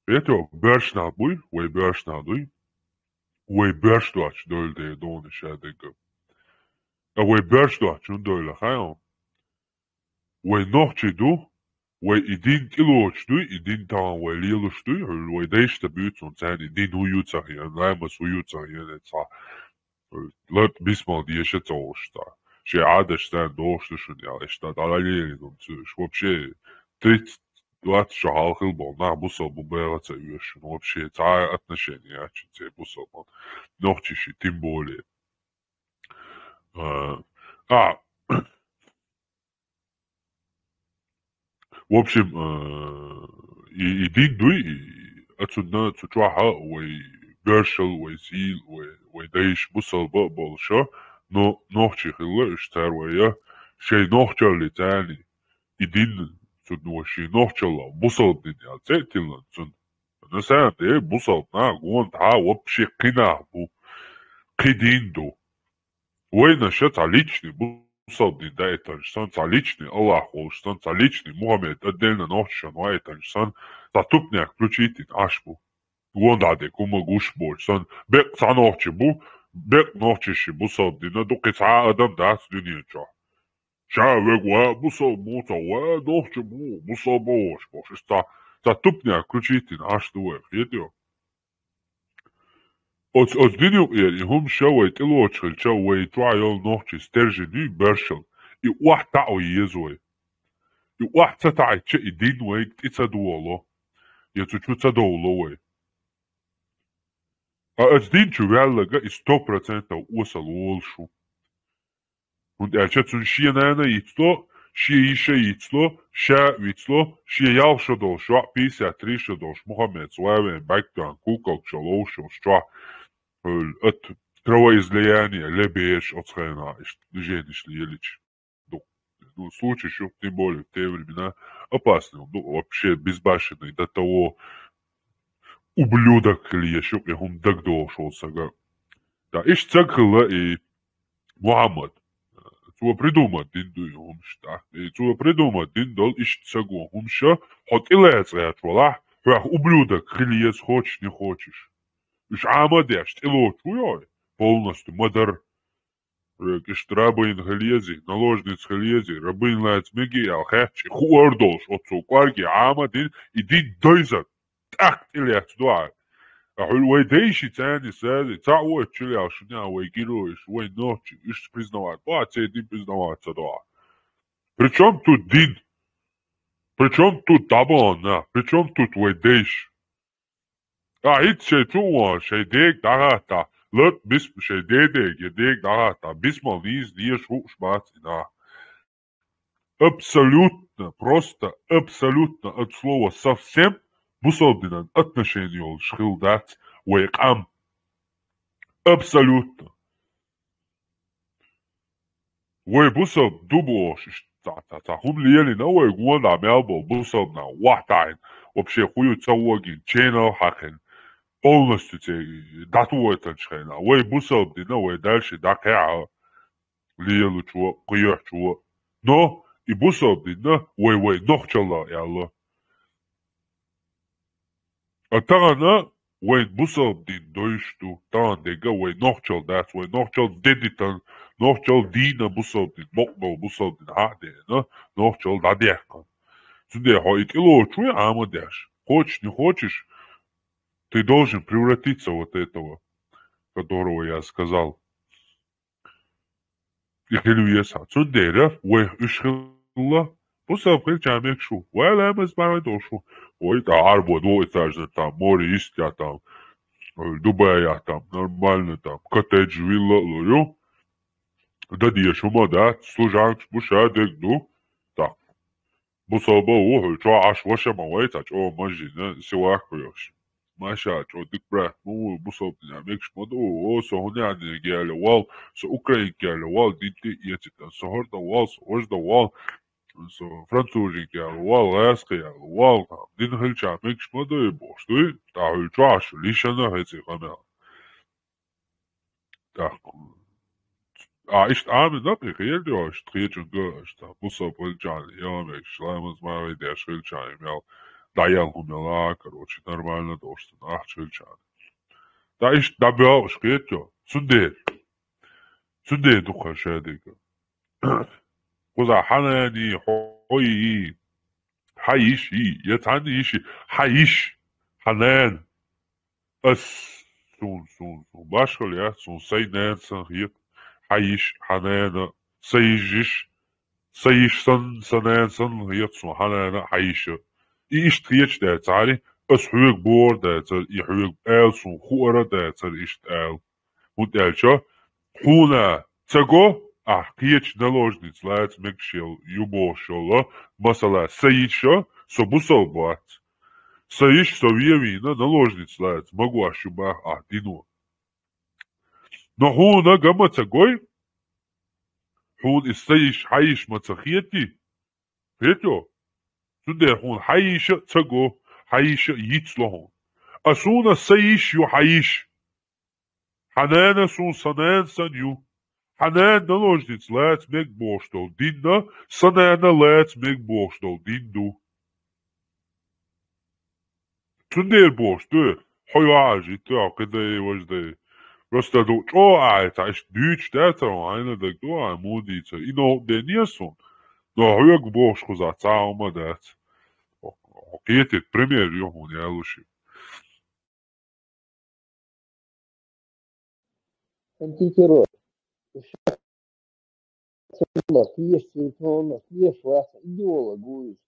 Хетарий, боьрша нах буй, вай боьрша нах дуй. Вай боьрша доцчу дойла дера дуна шадерг. А вай боьрша доцчу хӀунда дойла хаьий хьуна? Вай нохчий ду, вай и дин тӀелоцуш дуй, и дин тахана вай лелош дуй, хьуьлла вай дайшта буьйцу хьуна царна и дин хӀун ю ца хиъна, ламаз хӀун ю ца хиъна, цхьа лартӀа бисмал деша ца волуш цхьа. Шайн Ӏадаташ царна догӀуш ду шуна аьлла, иштта дӀалелийна хӀума ца уьш. Вообще, тридцать, двадцать шо хьалха хилла болу нах бусалба бу бегӀа ца оьшу шуна. Вообще, цхьа а отношение яц шуна церан бусалбан. Нохчий ши тем более. А, а, В общем, э, и, и дин дуй, и оцунна цу чохь а вай боьршал, вай сийл, вай, вай дайша бусалба а болуша, но нохчий хилла уьш цара вай, шайн нохчалли царна и дин Цу нохчий нохчалла бусалба дин ял цӀе а тиллан цун. На самом деле бусалба нах гонда вообще кхин нах бу, кхин дин ду. Вайна ша цхьа личный бусалба дин даийтанаш санна, цхьа личный Аллах волуш санна, цхьа личный Мухаммед отдельно нохчашна ваийтанаш санна, цхьа тупнех включить йина Ӏаш бу. Гонда де кума гуш боч санна, бекъ цхьа нохчи бу, бекъ нохчи ши бусалба дина ду, кхин цхьа адам дац дуьнен чохь. Ша вег ва бусалба муца ва нохчи бу, бусалба вош бош. Иш цхьа, цхьа тупнех включить йина Ӏаш ду вай, хетайо. Оц, оц дин юкъера и хӀума ша вай тӀелоцуш хилча, вай чохь йолу нохчий стержень юй бершал, и охьа таӀо еза вай. И охьа ца таӀийча, и дин вайга тӀе ца доло, я цу чу ца довло вай. А оц дин чу ваьллага и сто процентов осал волуш ву. ХӀунда аьлча цунна шен нана йицло, шен йиша йицло, ша а вицло, шен ялх шо долуш, йоӀ пятьдесят три шо долуш, Мухаммед славен баьгтан кукалча ловшалш чохь, хӀуьлу, от кровоизлияния ле бераш оцу хенахь иштта движениш лелича. Ду, ну, случай шу, тем более в те времена, опасный, ну, вообще безбашенный до того ублюдок хила еза шу, и хӀума дагадогӀуш волу сага. Да, иштта саг хилла и Мухаммад. Цо придумать дина ду и хӀумаш тӀаккха. И цо придумать дина долу иштта саго хӀумаша, хьо тӀелаьцна гӀерташ валахь, хьох ублюдок хила еза, хочешь, не хочешь. Уьш Ӏама а деш, тӀелоцуш ву йой, полностью ма-дарра. Век иштта рабыня хила езий, наложница хила езий, рабыня лаьцна мегий аьлла хаьттича, и хуур долуш, оццул кӀорге Ӏама а дина, и дин дайзар, тӀаккха тӀелаьцна ду Ӏа. А хьуьлу вай дайши царни сази, цхьаъ ву оцу чулел шуна вай героиш, вай нохчи, уьш признавать бу Ӏа, церан дин признавать ца до Ӏа. Причём тут дин? Причём тут дӀабахана? Причём тут вай дайш? Ахьа хӀинца шайн чу а вахана, шайн дега дӀахатта, лат бисм-, шайн дедега я дега дӀахатта, бисмал нийса дезаш хууш бац и нах. Абсолютно, просто абсолютно от слова совсем бусалба динан отношение йолуш хилла дац вай къам. Абсолютно. Вай бусалба ду бохуш, иштта цхьа, цхьа, цхьа хӀума лелийна вай гонахь мел болу бусалба нах охьатаӀийна, вообще хӀун ю ца вогийна, ченал хьаькхина, полностью цӀе дӀатухуьйтанчу хенахь. Вай бусалба дина, вай дальше дӀакхехьа лелачо, кхоьхьучо. Но и бусалба дина вай, вай нохчалла аьлла. А тахана вайн бусалба дин дойуш ду, тахана дерг а вай нохчалла дац, вай нохчалла де дитина, нохчалла дийна бусалба дин, бакъдолу бусалба дин хьа а деана, нохчалла дӀадаьккхина. Цундела хьо и тӀелоцуш вуй Ӏама а деш, хочешь, не хочешь, ты должен превратиться вот этого, которого я сказал. И хила веза. Цундела вайх уьш хилла, бусалба хилча мегаш ву. Вай ламаз бахьана долуш ву. Вай тӀа Ӏарбо двухэтажный там, море йистехь там, Дубайехь там, нормально там, коттедж, вилла а лур ю. Дан дезаш хӀума а дац, служанкаш бу, ша дерг ду. Так. Бусалба ву хьо, чохь Ӏаш ваша ма вай, цхьа чӀогӀа мажжина, сивак а хьоьхуш. Маша, чӀогӀа дика брат ма ву, бусалба дина мегаш ма ду, о, со хӀун яьнниг яьлла вал, со украинка яьлла вал, дин тӀе а эцитан, со хӀордан вал, со важдан вал, со француженка яьлла вал, гӀаьскхи яьлла вал, дин хилча мегаш ма ду и бохуш дуй, тӀаккха хьуьлу чохь Ӏаш лишана хеций къамел. Так. А, иштта Ӏамина кхин хер ду, иштта кхечунга, иштта бусалба хилчарна, ямегаш, ламаз ма вай деш хилчарна, мел дӀаяьлла хӀума яла, короче, нормально долуш сан ахча хилчарна. Да, иштта дӀабоьлхуш кхетайо. Цундела. Цундела ду кхара шадерг а. Кхузахь хьан нана йий, хьо йий, хьан йиша йий, я цхьанна йиша йий, хьан йиша, хьан нана. Ас, суна, суна, суна башхалла яц, суна сайн нана санна хета, хьан йиша, хьан нана, сайн йиша, сайн йиша санна, сан нана санна хета суна, хьан нана, хьан йиша. И иштта хеташ дацара, ас хьоьга бохур дацара, и хьоьга аьлла суна хуур а дацара иштта аьлла. ХӀунда аьлча хьуна ца го, ахь кхечу наложница лаца мегаш йолу ю бохуш йолу, масала, сан йиша, со бусалба вац. Сан йиша со вен вийна наложница лаца магош ю боху ахь дино. Но хьуна ган ма ца гой, хьуна и сан йиша, хьан йиша ма ца хетий, хетайо? Цундела хьуна хьан йиша а ца го, хьан йиша а йицло хьуна. А суна сан йиша ю хьан йиша. Хьан нана суна сан нана санна ю. Хьан нана наложница лаца мегаргболуш долу дин а, сан нана лаца мегаргболуш долу дин ду. Цундела бохуш ду, хьо йоӀ а жийтта, хьо кхин дай, важа дай. Просто ду чӀогӀа ахьа цхьа иштта дуьйцуш дац хьуна, хьайна дагадогӀу ахьа муха дийцар. И новкъа денна еза суна. Но хьоьга бохуш кхузахь цхьа а хӀума дац. Хьо кхетийта, пример ю хьуна ялуш. Антикерой. Цунна теша, цунна теша вац, идеолог ву иза.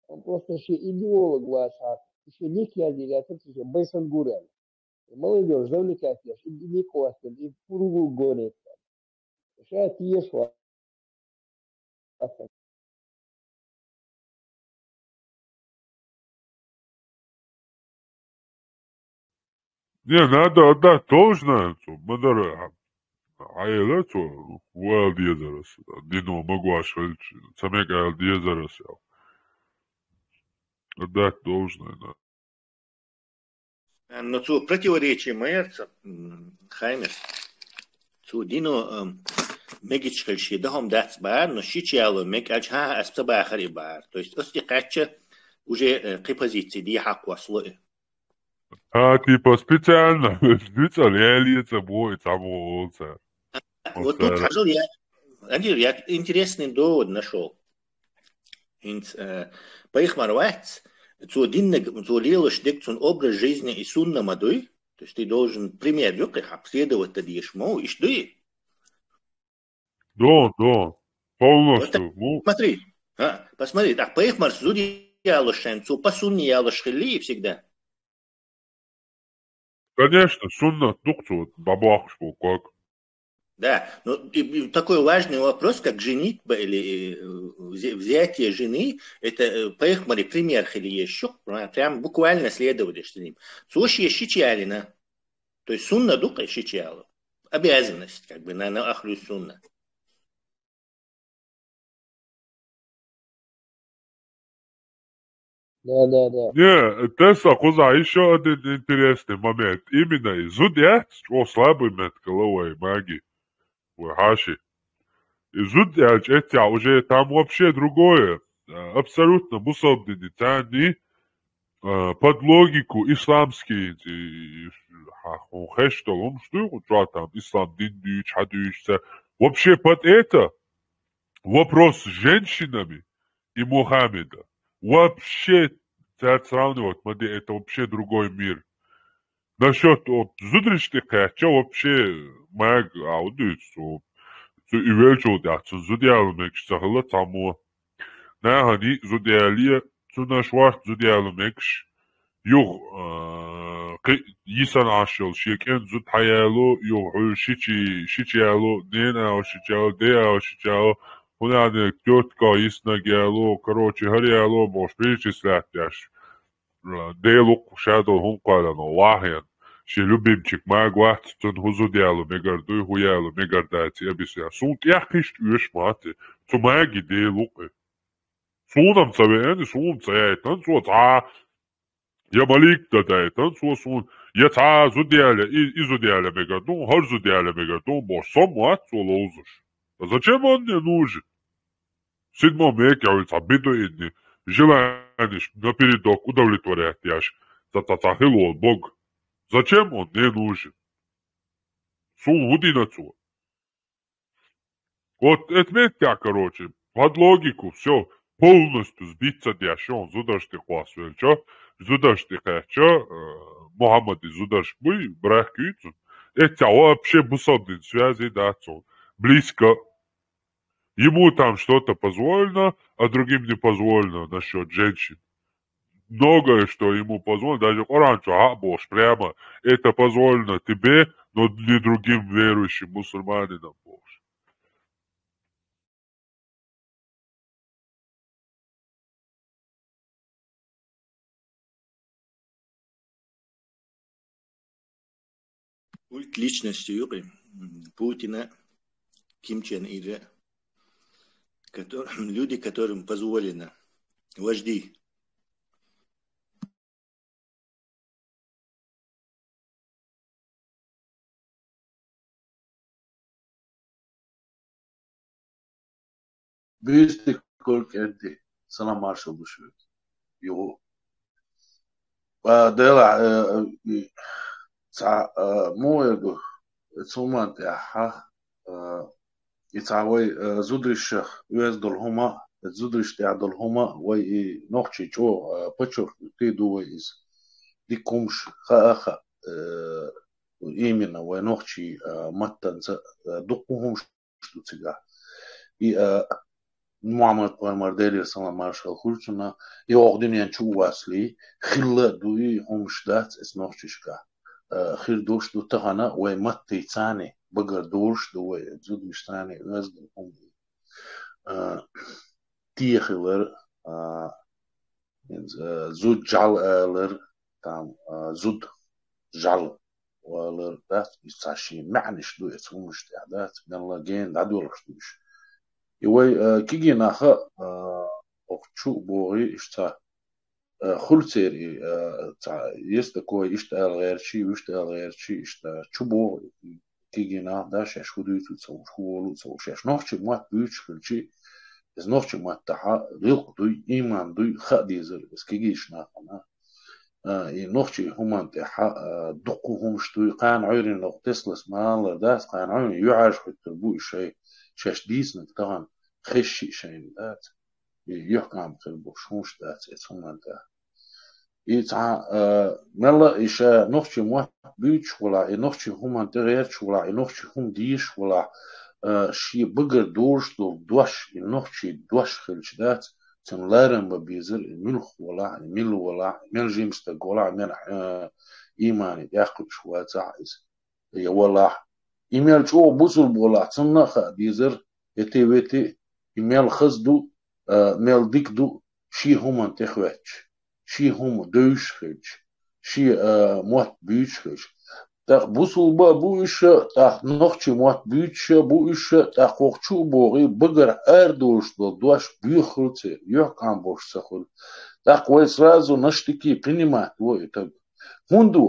Он просто шен идеолог вацахь, и шен ник яздийр яцара, шен Байсангур аьлла. И молодёжь завлекать еш, и, и ник хьоьстина, и пургу гонит. Ша теша вац. Не, надо отдать должное, цо ма-дарра, хьан элира цо, ву ала дезара ас, дино магош хилча, ца мега ала дезара ас аьлла. Отдать должное надо. Ну, цо противоречие ма яра цо, м, Хаймер. Цо дино, ам, мегаш хилча шен дан хӀума дац бахара, но шича яло мега аьлча, хӀан-хӀа, ас ца бахара и бахара. То есть, ас тӀе кхаьчча, уже, э, кхин позиция дехьа кхоссало и. А, типа, специально, дицӀа лелаца боху и цхьаммо олу цара. Вот тут хьажал я, Ангир, я интересный довод нашёл. ХӀинца, э, пайхамар вац, цо диннаг, цо лелош дерг цуьнан образ жизни и сунна ма дуй. То есть ты должен пример юкъе хьан следовать дан дезаш ма ву, иштта дуй? Дон, дон. Вот так. Полностью. Ну, смотри, а, посмотри, так, пайхамар зуда ялош шайн, цо по сунне ялош хилли всегда. Конечно, суннат ду-кх цо, бабохкуш бу ког. Да, ну, и, и такой важный вопрос, как женитьба или, э, взя-, взятие жены, это, э, пайхамаре пример хили еш шу, прям буквально следовали за ним. Цо шен шича ялийна. То есть сунна ду-кх шича яло. Обязанность, как бы, на, на ахлю сунна. Да, да, да. Не, тесса кхузахь ещё один интересный момент. Именно и зуда яц, чӀогӀа слабый момент гала вай маги. Вай хьаши. И зуда яьлча эццехь уже там вообще другое. Э, абсолютно бусалба дин царни, э, под логику исламский, и, и, хьан хеш долу хӀумаш ду, чохь там ислам дин дуьйцу, хьан дуьйцу ца. Вообще под это вопрос с женщинами и Мухаммеда. Вообще царца сравнивать ма де, это вообще другой мир. Насчёт вот зударшна тӀе кхаьчча вообще мага, а, вот дуьйцу, цо, цо и веллачул тӀаьхьа цунна зуда яло мегаш ца хилла цхьаммо. Нахана йиъ зуда яле, цунна аш вац зуда яло мегаш. Юха, а, кхин йисина Ӏаш йолу шен кӀентан зуда хьаяло, юха хьуьлла шичи, шича яло, ненан а шича яло, ден а шича яло, хӀунда аьлла тетка йиснарг яло, короче, хӀара яло, бохуш, перечислять деш. Дела ву-кх ша долу хӀума кхоьллина вахьана. Шен любимчик мага вац, цунна хӀун зуда яло мегар дуй, хӀун яло мегар дац, и абисина. Суна тӀехь кхишта оьшуш ма дац и. Цу маги Дела ву-кх и. Суна-м ца веана, суна-м ца яйтина, цо цхьа я малик дан дайтина, цо суна, я цхьа зуда яле, и, и зуда яле мегар ду, хӀара зуда яле мегар ду, бохуш, со-м вац цо ловзуш. А зачем он мне нужен? Седьмом веке хьуьлла цхьа бедуинни, желаниш напередок удовлетворять деш, цхьа, цхьа, цхьа хила волу бог. Зачем он мне нужен? Суна хӀун дина цо? Вот это метта, короче, под логику, всё, полностью сбиться деш, он зударш тӀе кхоссавелча, зударш тӀе кхаьчча, э, Мухаммади зударш буй, брак юй цунна. Эццехь вообще бусалба дин связи дац цунна. Близко. Ему там что-то позволено, а другим не позволено насчёт женщин. Многое, что ему позволено, даже Коран чохь а бохуш, прямо это позволено тебе, но не другим верующим мусульманинам бохуш. Культ личности юкъе, м, Путина, Ким Чен Ира, котор-, люди, которым позволено, вожди, Буьйста кулг кӀентий, салам маршал ду шуьга. Юху. А, Дела, э, э, и, ца, э, му э ду, цуман тӀехьа, э, и ца вай, э, зударшах оьзда долу хӀума, зударш тӀехь долу хӀума, вай и нохчий чӀогӀа, э, подчеркнуть ду вай иза. Дика хӀумаш хаа а хаьа, э, именно вай нохчий, э, маттанца, э, дуккха хӀумаш ду цигахь. И, а, Мухьаммад-пайхамар, Делера салам маршал хуьлда цунна, и оха дуьнен чу а ваьлча, хилла а ду и хӀумаш дац эцу нохчашкахь. А, хир долуш ду тахана вай маттаца а, багара долуш ду вай, зударшца а оьзда хӀума. А, те хилар, а, э, зуда жӀаьла алар, там, э, зуда жӀаьла алар дац, иза цхьа шен маьӀнаш ду эцу хӀуманаш тӀехь дац, мелла гена дӀадоьлхуш ду уьш. И вай, э, кегий наха, э, оха чу а богӀий, иштта, э, хуьлу церан и, э, цхьа, есть такое, иштта ала гӀерташ, вуьшта ала гӀерташ, иштта чу богӀу кегий нах, да, шаьш хӀун дуьйцу ца хууш, хӀун волу ца хууш, шаьш нохчий мотт буьйцуш хилча, иза нохчий маттахь гӀиллакх дуй, иман дуй, хаа дезар иза кегийчу нахана. А, и нохчий хӀуманна тӀехь, а, дуккха хӀумаш дуй, кхана Ӏуьйранна оха Теслас ма-аллара дац, кхана Ӏуьйранна юьхьӀаьржа хӀуьттур бу и шай, шаьш дийцинарг тахана хезча а шайна дац. И юьхькӀам хир болуш хӀумаш дац эцу хӀуманна тӀехь. И цхьа, а, мелла а и ша нохчий мотт буьйцуш валахь, и нохчий хӀуманна тӀе гӀерташ валахь, и нохчий хӀума дезаш валахь, а, шен багара долуш долу дош, и нохчий дош хилча дац, цунна ларам бан безар, и муьлха валахь, и мила валахь, и мел жима стаг валахь, мел, а, имане тӀекхуьуш вацахь иза. Я валахь. И мел чӀогӀа бусулба валахь, цунна а хаа дезар, эти-вети, и мел хаза ду, а, мел дика ду, шен хӀуманна тӀехӀоьттича, шен хӀума девзаш хилча, шен, а, мотт буьйцуш хилча. ТӀаккха бусулба а бу уьш, тӀаккха нохчий мотт буьйцуш а бу уьш, тӀаккха оха чу а богӀий, багара арадолуш долу дош боьха хуьлу церан, юьхькӀам болуш ца хуьлу. ТӀаккха вай сразу на штыки принимать во и так. ХӀунда?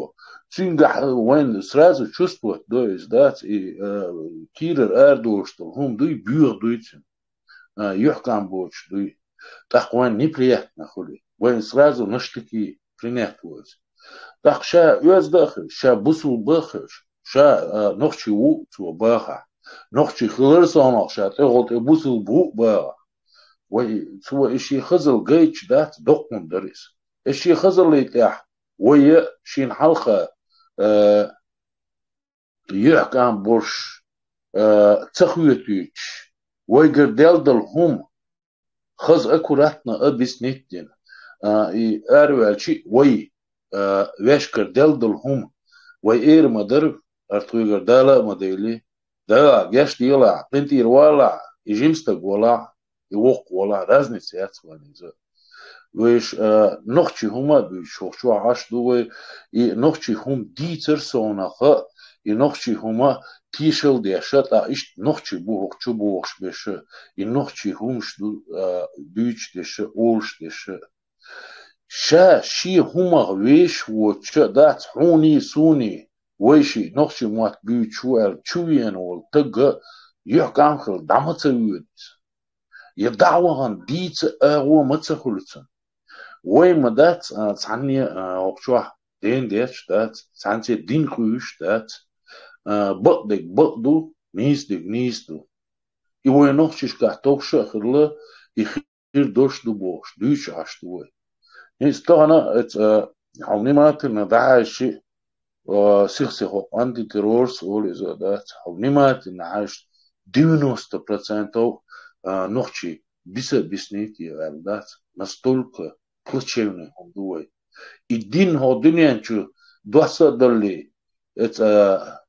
Цуьнгахь вайна сразу чувствовать до иза дац, и, э, кийрара арадолуш долу хӀума дуй, боьха дуй цуьнан, э, юьхькӀам боцуш дуй. ТӀаккха вайна неприятно хуьлу. Вайна сразу на штыки принять во иза. ТӀаккха ша оьзда а хилча, ша бусулба а хилча, ша, э, нохчий ву цо бахахь, нохчий хилар а совнах ша тӀехула тӀе бусулба ву а бахахь. Вай, цо и шен хазалла гайташ дац, доккхун дара иза. И шен хазаллий тӀехь вай а шена хьалха, э, юьхькӀам болуш, э, ца хоьтуьйтуш, вайгара делдала хӀума хаза аккуратно объяснить дина. А, и араваьлча вай, э, вешкара делдала хӀума вай эра ма дара, ара тхоьгара Дала а ма дели, да, геш делахь, къинтӀера валахь, и жима стаг валахь, и воккха валахь, разница яц вайн иза. Вайша, а, нохчий хӀума а буьйцуш хӀокху чохь Ӏаш ду вай, и нохчий хӀума дийцар совнаха, и нохчий хӀума тешал деш а, тӀаккха иштта нохчий бу хӀокху чу богӀуш берш а, и нохчий хӀумаш ду, а, буьйцуш дерш а, олуш дерш а. Ша шен хӀумах вешаш воцуш а дац хьуний, суний, вайший нохчий мотт буьйцуш ву аьлла чу веана волу таг а юьхькӀам хилла дӀа ма ца воьду иза. Я дӀа а вахана дийца агӀо ма ца хуьлу цунна. Вай ма дац, а, цхьанне, а, хӀокху чохь ден деш дац, цхьаьнце дин къуьйсуш дац, а, бакъдерг бакъ ду, нийсадерг нийса ду. И вай нохчашкахь товш а хилла, и хир долуш ду бохуш, дуьйцуш Ӏаш ду вай. ХӀинца тахана, эца, а, хьо внимательно дӀахьаьжчи, а, сих-сихо антитеррорс олу иза а дац, хьо внимательно хьаьжчи, девяносто процентов, а, нохчий дисобъяснить е аьлла дац, настолько плачевный хӀума ду вай. И дин хӀо дуьнен чу досса а далли, эца, а,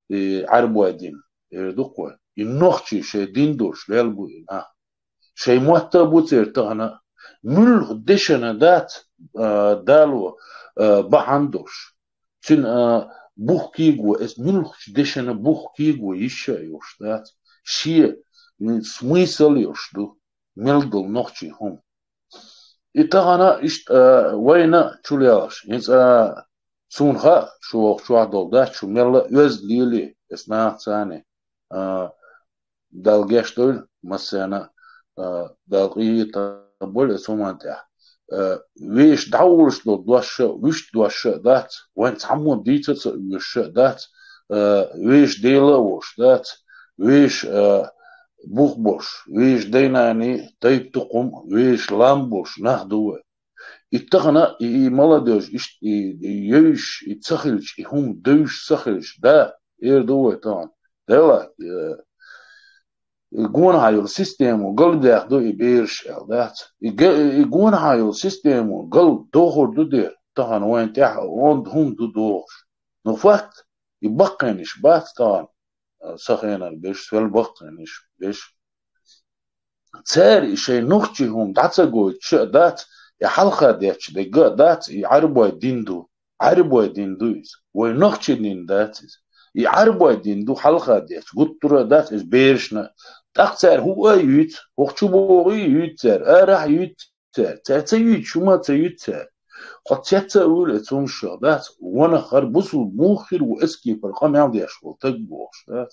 и Ӏаьрбой дин, эр ду-кх вай. И нохчий шайн дин долуш лел бу и нах. Шайн мотт а бу церан тахана. Муьлха дешана дац, а, Дало, а, бахьана долуш. Цуьнан, а, бух кийго, эс муьлхачу дешана бух кийго йиш а йолуш дац. Шен, м, смысл йолуш ду, мел долу нохчий хӀума. И тахана иштта, а, вайна чу лелаш. ХӀинца, а, суна хаьа, шу вокху чохь долу дац, шу мелла а оьзда лели, эс нахаца а, а, Дала гечдойла массарна а. а, Дала къинхетам бойла оцу хӀуманна тӀехь. А, вешан дӀаволуш долу дош а, вуьшта дош а дац, вайн цхьаммо дийца а ца оьшуш а дац, а, вешан Дела а волуш дац, вешан, а, бух болуш, вешан дай-наний, тайп-тукхам, вешан лам болуш нах ду вай. И тахана, и, и молодёжь, иштта, и, и йовзуш, и ца хилча, и хӀума девзаш ца хилча, да, эр ду вай тахана. Дела, э, и гонахьа йолу систему галдаьхна ду и бераш аьлла дац. И га-, и гонахьа йолу систему гал дохур ду де, тахана вайн тӀехь онда хӀума ду дохуш. Но факт, и баккхийнаш бац тахана, а, сан хенара берш, сан баккхийнаш берш. Цара и шайн нохчийн хӀума дӀа ца гойтуш а дац, и хьалха детташ дерг а дац, и Ӏарбойн дин ду. Ӏарбойн дин ду иза. Вайн нохчийн дин дац иза. И Ӏарбойн дин ду, хьалха детташ, гуттара а дац иза берашна. ТӀаккха цара хӀуъа а юьйцу, хӀокху чу богӀий а юьйцу цара, арахь а юьйцу цара. Цара ца юьйцуш хӀума а ца юьйцу цара. Кхо цец а вуьйлу оцу хӀуманах дац, ванах хӀара бусулба муха хир ву эскипара къамел деш волу таг бохуш дац.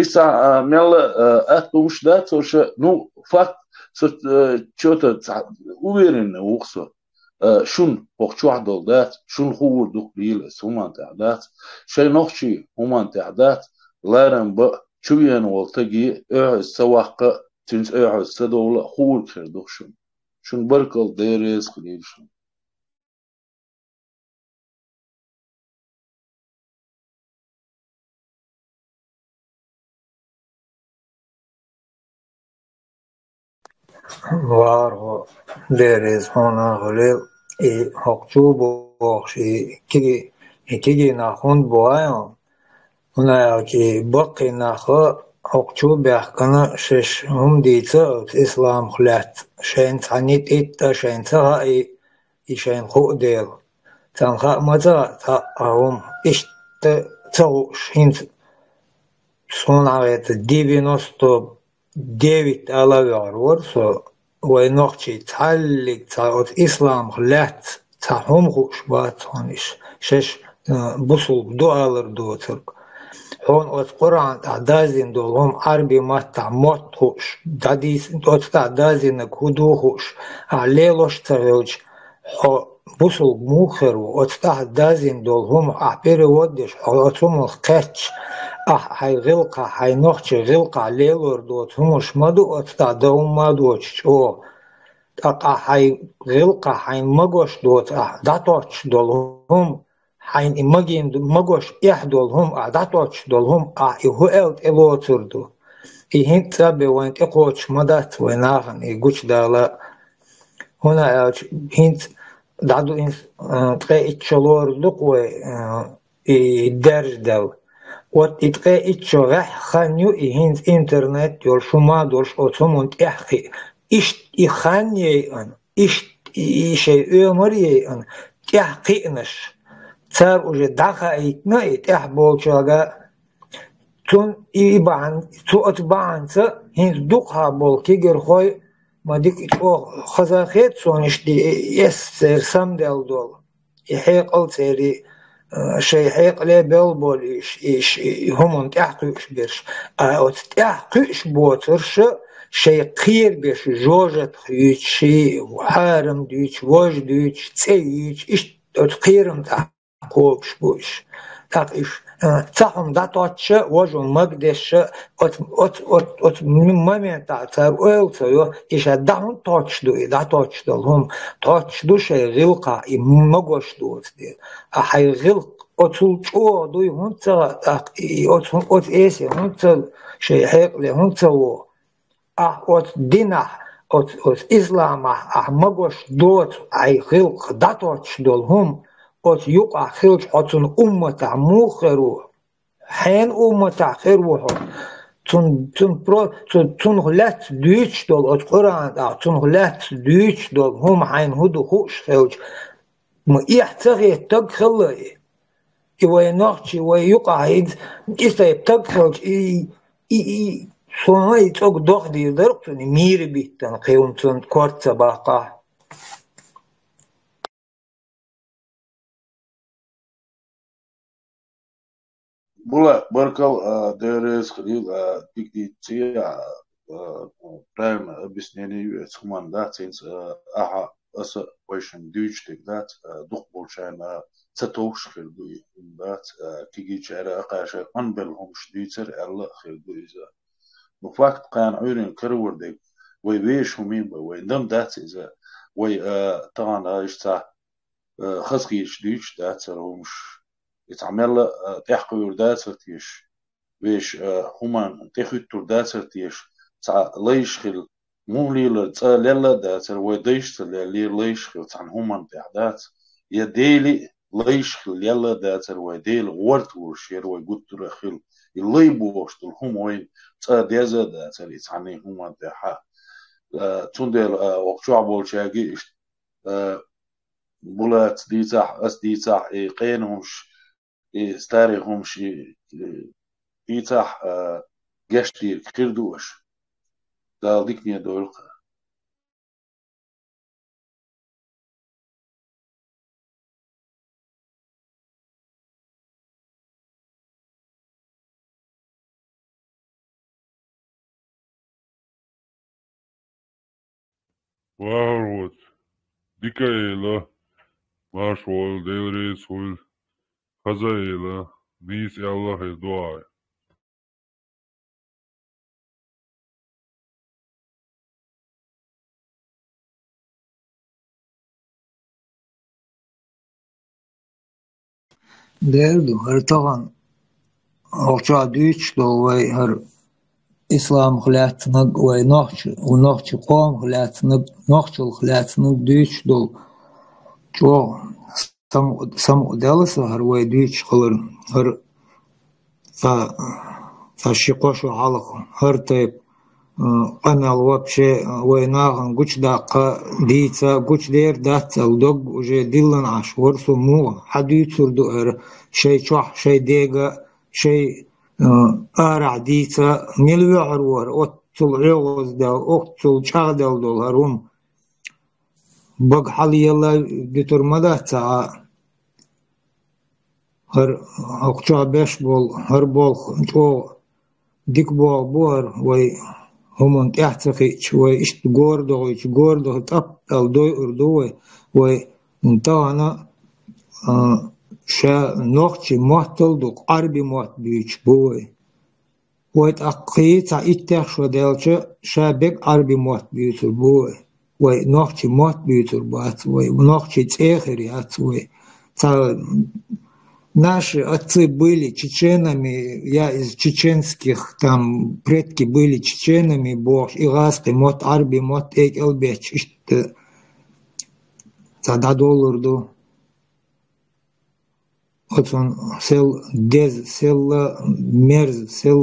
Иштта, а, мелла, а, атта хӀумаш дац, аша, ну, факт, со, а, чё-то ца-, уверенный ву-кх со, а, шуна хӀокху чохь долу дац, шуна хуур ду-кх лела оцу хӀуманна тӀехь дац, шайн нохчийн хӀуманна тӀехь дац, ларам бан, чу веана волу стаге, оьхьа иза ца ваккха, цуьнца оьхьа иза ца довла, хуур хир ду-кх шуна. Шуна баркалла, Дела реза хуьлийла шуна. Вархо, Дела реза хьуна хуьлийла, и хӀокху чу бохуш, и киги-, и кигий нах хӀунда бу вай хьуна? ХӀунда аьлча и баккхий нах хӀокху чу баьхкина, шаьш хӀума дийца оцу исламах лаьцна, шайна цхьа ницкъ а, шайна ца хаьа и, и шайна хуу дела. Царна хаа ма ца хаьа цхьа а хӀума, иштта ца хууш, хӀинца суна хьахийца девяносто девять ала а ваьхьар вара со, вай нохчий цхьаллиг цхьа оцу исламах лаьцна цхьа хӀума хууш бац хьуна иш, шаьш, а, бусулба ду алар доцург. Хьуна оцу Къуръан тӀехь даздина долу хӀума Ӏарби маттахь мотт хууш, дӀадийцина оцу тӀехь даздинарг хӀун ду хууш, ахь лелош а ца хилча, хьо бусулба муха хир ву, оцу тӀехь даздина долу хӀума ахь перевод деш, хьо оцу хӀуманах кхетча, ахь хьайн гӀиллакхахь, хьайн нохчийн гӀиллакхахь лелор доцу хӀуманаш ма ду оцу тӀехь дан хӀума а доцуш чӀогӀа. ТӀаккха ахь хьайн гӀиллакхахь хьайна магош доцу ахь дӀатоттуш долу хӀума, хьайна и магийна ду-, магош эхь долу хӀума, ахь дӀатоттуш долу хӀума, ахь и хӀун аьлла тӀелоцур ду? И хӀинца а бен вайн тӀекхочуш ма дац вайн нахана и гучудала. ХӀунда аьлча хӀинца дӀаду-, хӀинца, а, ткъе итт шо лорур ду-кх вай, а, и даьржадала. Вот и ткъе итт шо гӀеххьа хан ю и хӀинца интернет йолуш, хӀума а долуш оцу хӀуманна тӀаьхьакхиа. Иштта и хан яйъина, иштта и, и шайн оьмар яйъина, тӀаьхьакхиънаш. Цара уже дӀахаийтина и тӀаьхьаболчарга, цунна и бахьана, цу оцу бахьанца хӀинца дукхахьа болу кегийрхой ма дика чӀогӀа хаза хета суна иштта и эс церан самаделла долу. И хьекъал церан, а, шайн хьекъале белла болу уьш, и ш-, и хӀуманна тӀаьхьакхуьуш берш. А оцу тӀаьхьакхуьуш боцурш шайн кхерабеш жожагӀатах юьйцуш, хьарам дуьйцуш, вож дуьйцуш, цӀе юьйцуш, иштта оцу кхерам тӀехь кхобуш бу уьш. ТӀаккха уьш, а, цхьа хӀума дӀатоттуш а, важа хӀума магадеш а, оцу, оцу, оцу, оцу м-, моментахь цара ойла ца йо, и ша дӀа хӀунда тоттуш ду, и дӀатоттуш долу хӀума, тоттуш ду шайн гӀиллакхахь, и магош доцу дела. А хьайн гӀиллакх оцул чӀогӀа дуй хӀунда ца хаьа, тӀаккха и оцу, оцу эсе хӀунда ца, шайн хьекъале хӀунда ца вогӀу? Ахь оцу динахь, оцу, оцу исламахь ахь магош доцу, хьайн гӀиллакх дӀатоттуш долу хӀума, оцу юкъахь хилча хьо цунна умматахь муха хир ву? Хьенан умматахь хир ву хьо? Цун, цун про-, цу-, цунах лаьцна дуьйцуш долу, оцу Къуръан тӀехь цунах лаьцна дуьйцуш долу хӀума хьайна хӀун ду хууш хилча, ма эхь ца хета стаг хилла и. И вай нохчий, вай юкъахь хӀинца и тайпа стаг хилча, и, и, и, суна и цӀогу дохадийр дара-кх цунна, и мийра биттана кхин хӀума цунна корта ца баккхахь. Була, баркал, а, Дела реза хуьлийла, а, дика дийцци, а, а, правильно объяснение ю эцу хӀуманна дац, хӀинца, а, ахьа, аса вайшимма дуьйцуш дерг дац, а, дукхахболчарна ца товш хир ду и хӀума дац, а, кегийчара а кхаьша къанбелла хӀумаш дуьйцар аьлла а хир ду иза. Ну, факт кхана Ӏуьйренга каравар дерг, вай вешан хӀума ба, вай дам дац иза, вай, а, тахана иштта, а, хазахеташ дуьйцуш дацар хӀумаш. И цхьа мелла, а, тӀехкхуьур дацар теша, вешан, а, хӀуманна тӀехуьттур дацар теша, цхьа лайш хила, муха лелар цӀа лелла а дацар, вай дайша ца леллера лайш хила цхьана хӀуманна тӀехь дац. Я Дели лайш хила лелла а дацар, вай Дела гӀорта волуш яра вай гуттара а хила. И лай бохуш долу хӀума вайна цӀа деза а дацар, и цхьана хӀуманна тӀехьа. А, цундела, а, окху чохь болчаьрга иштта, а, Булатца дийцахь, ас дийцахь, и къена хӀумаш, и старый хӀумаш, и, и дийцахь, а, гечдийриг хир ду аша. Дала дикане дойла-кх. Вахар вац. Дика а йойла, марша войла, Дела реза хуьйла. Хаза а йойла, нийса аьлла а хир ду ахь. Дера ду, хӀара тахана хӀокху чохь дуьйцуш долу вай хӀара исламах лаьцнарг, вай нохча-, нохча къомах лаьцнарг, нохчаллах лаьцнарг дуьйцуш долу чӀогӀа сам-, самукъадаьлла со хӀара вай дуьйцуш хилар, хӀара цхьа, цхьа ши-кхо шо хьалха хӀара тайпа, а, къамел вообще, а, вай нахана гучудаккха дийца, гучудер дац аьлла дог уже диллина Ӏаш вара со, муха хьан дуьйцур ду хӀара, шайн чохь, шайн дега, шайн, а, арахь дийца, мила вуьхьар вара, оццул ӀоьгӀаздаьлла, оццул чӀагӀдаьлла долу хӀара хӀума. Бага хьалаелла дуьтур ма дац цхьа а. ХӀара хӀокху чохь беш болу, хӀара болх чӀогӀа дика болх бу хӀара, вай хӀуманна тӀаьхьа ца хиъча, вай иштта гора дохуьйтуш, гора дохуьйтуш тӀап аьлла дойур ду вай, вай тахана, а, ша нохчийн мотт а ду-кх, Ӏарби мотт буьйцуш бу вай. Вай тӀаккха кхин цхьа иттех шо даьлча, ша бега Ӏарби мотт буьйцур бу вай. Вай нохчийн мотт буьйцур бац вай, нохчийн цӀе хир яц вай. Цхьа наши отцы были чеченами, я из чеченских, там, предки были чеченами бохуш, и гӀазкхи мотт, Ӏарби мотт, э, кӀел бетташ иштта цхьа дӀадоллур ду. Оцунна сел деза, сел мерза, сел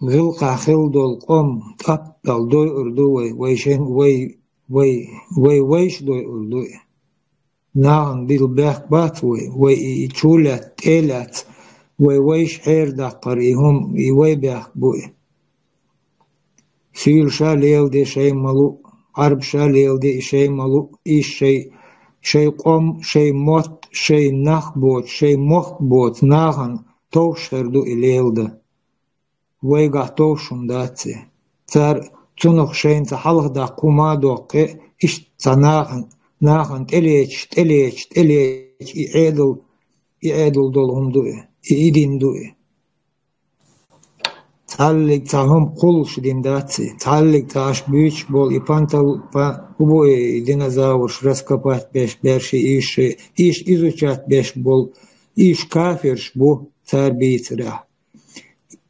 гӀиллакхехь хилла долу къам тӀап аьлла дойур ду вай, вай шен, вай, вай, вай вайша дойур ду и. Нахана дилла бехк бац вай, вай и, и чу лаьцна, тӀе лаьцна, вай вайша хьерадаккхар и хӀума, и вай бехк бу и. Суьйла ша леладе шайн ма лу, Ӏарба ша леладе и шайн ма лу, и шайн, шайн къам, шайн мотт, шайн нах боцу, шайн мохк боцу нахана товш хир ду и леладан. Вайгахь товш хӀума дац и. Цара цунах шайна цхьа хьалха даккха хӀума а доккхий, иштта цхьа нахана, нахана тӀелечаш, тӀелечаш, тӀелечаш, и Ӏедал, и Ӏедал долу хӀума ду и, и, и дин ду и. Цхьаллиг цхьа хӀума кхуллуш дин дац и. Цхьаллиг цхьа аша буьйцуш болу и пантал-, па-, хӀун бу и динозаврш раскопать беш берш, и иша, иша изучать беш болу, иша кафирш бу цара бийцарехь.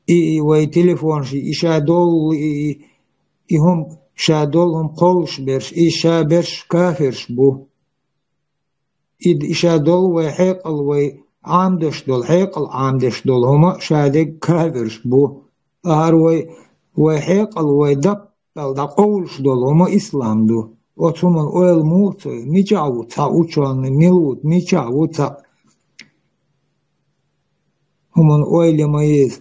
И, и вай телефонаш, и ша долу, и, и, и хӀума ша долу хӀума кхуллуш берш, и ша берш кафирш бу. И, и ша долу вай хьекъал, вай Ӏамадеш долу, хьекъал Ӏамадеш долу хӀума ша дерг кафирш бу. Ахьар вай, вай хьекъал, вай даппал дӀакъовлуш долу хӀума ислам ду. Оцу хӀуманна ойла муха ца йо, мичахь ву цхьа учёный, мила ву, мичахь ву цхьа хӀуманна ойла ма еза.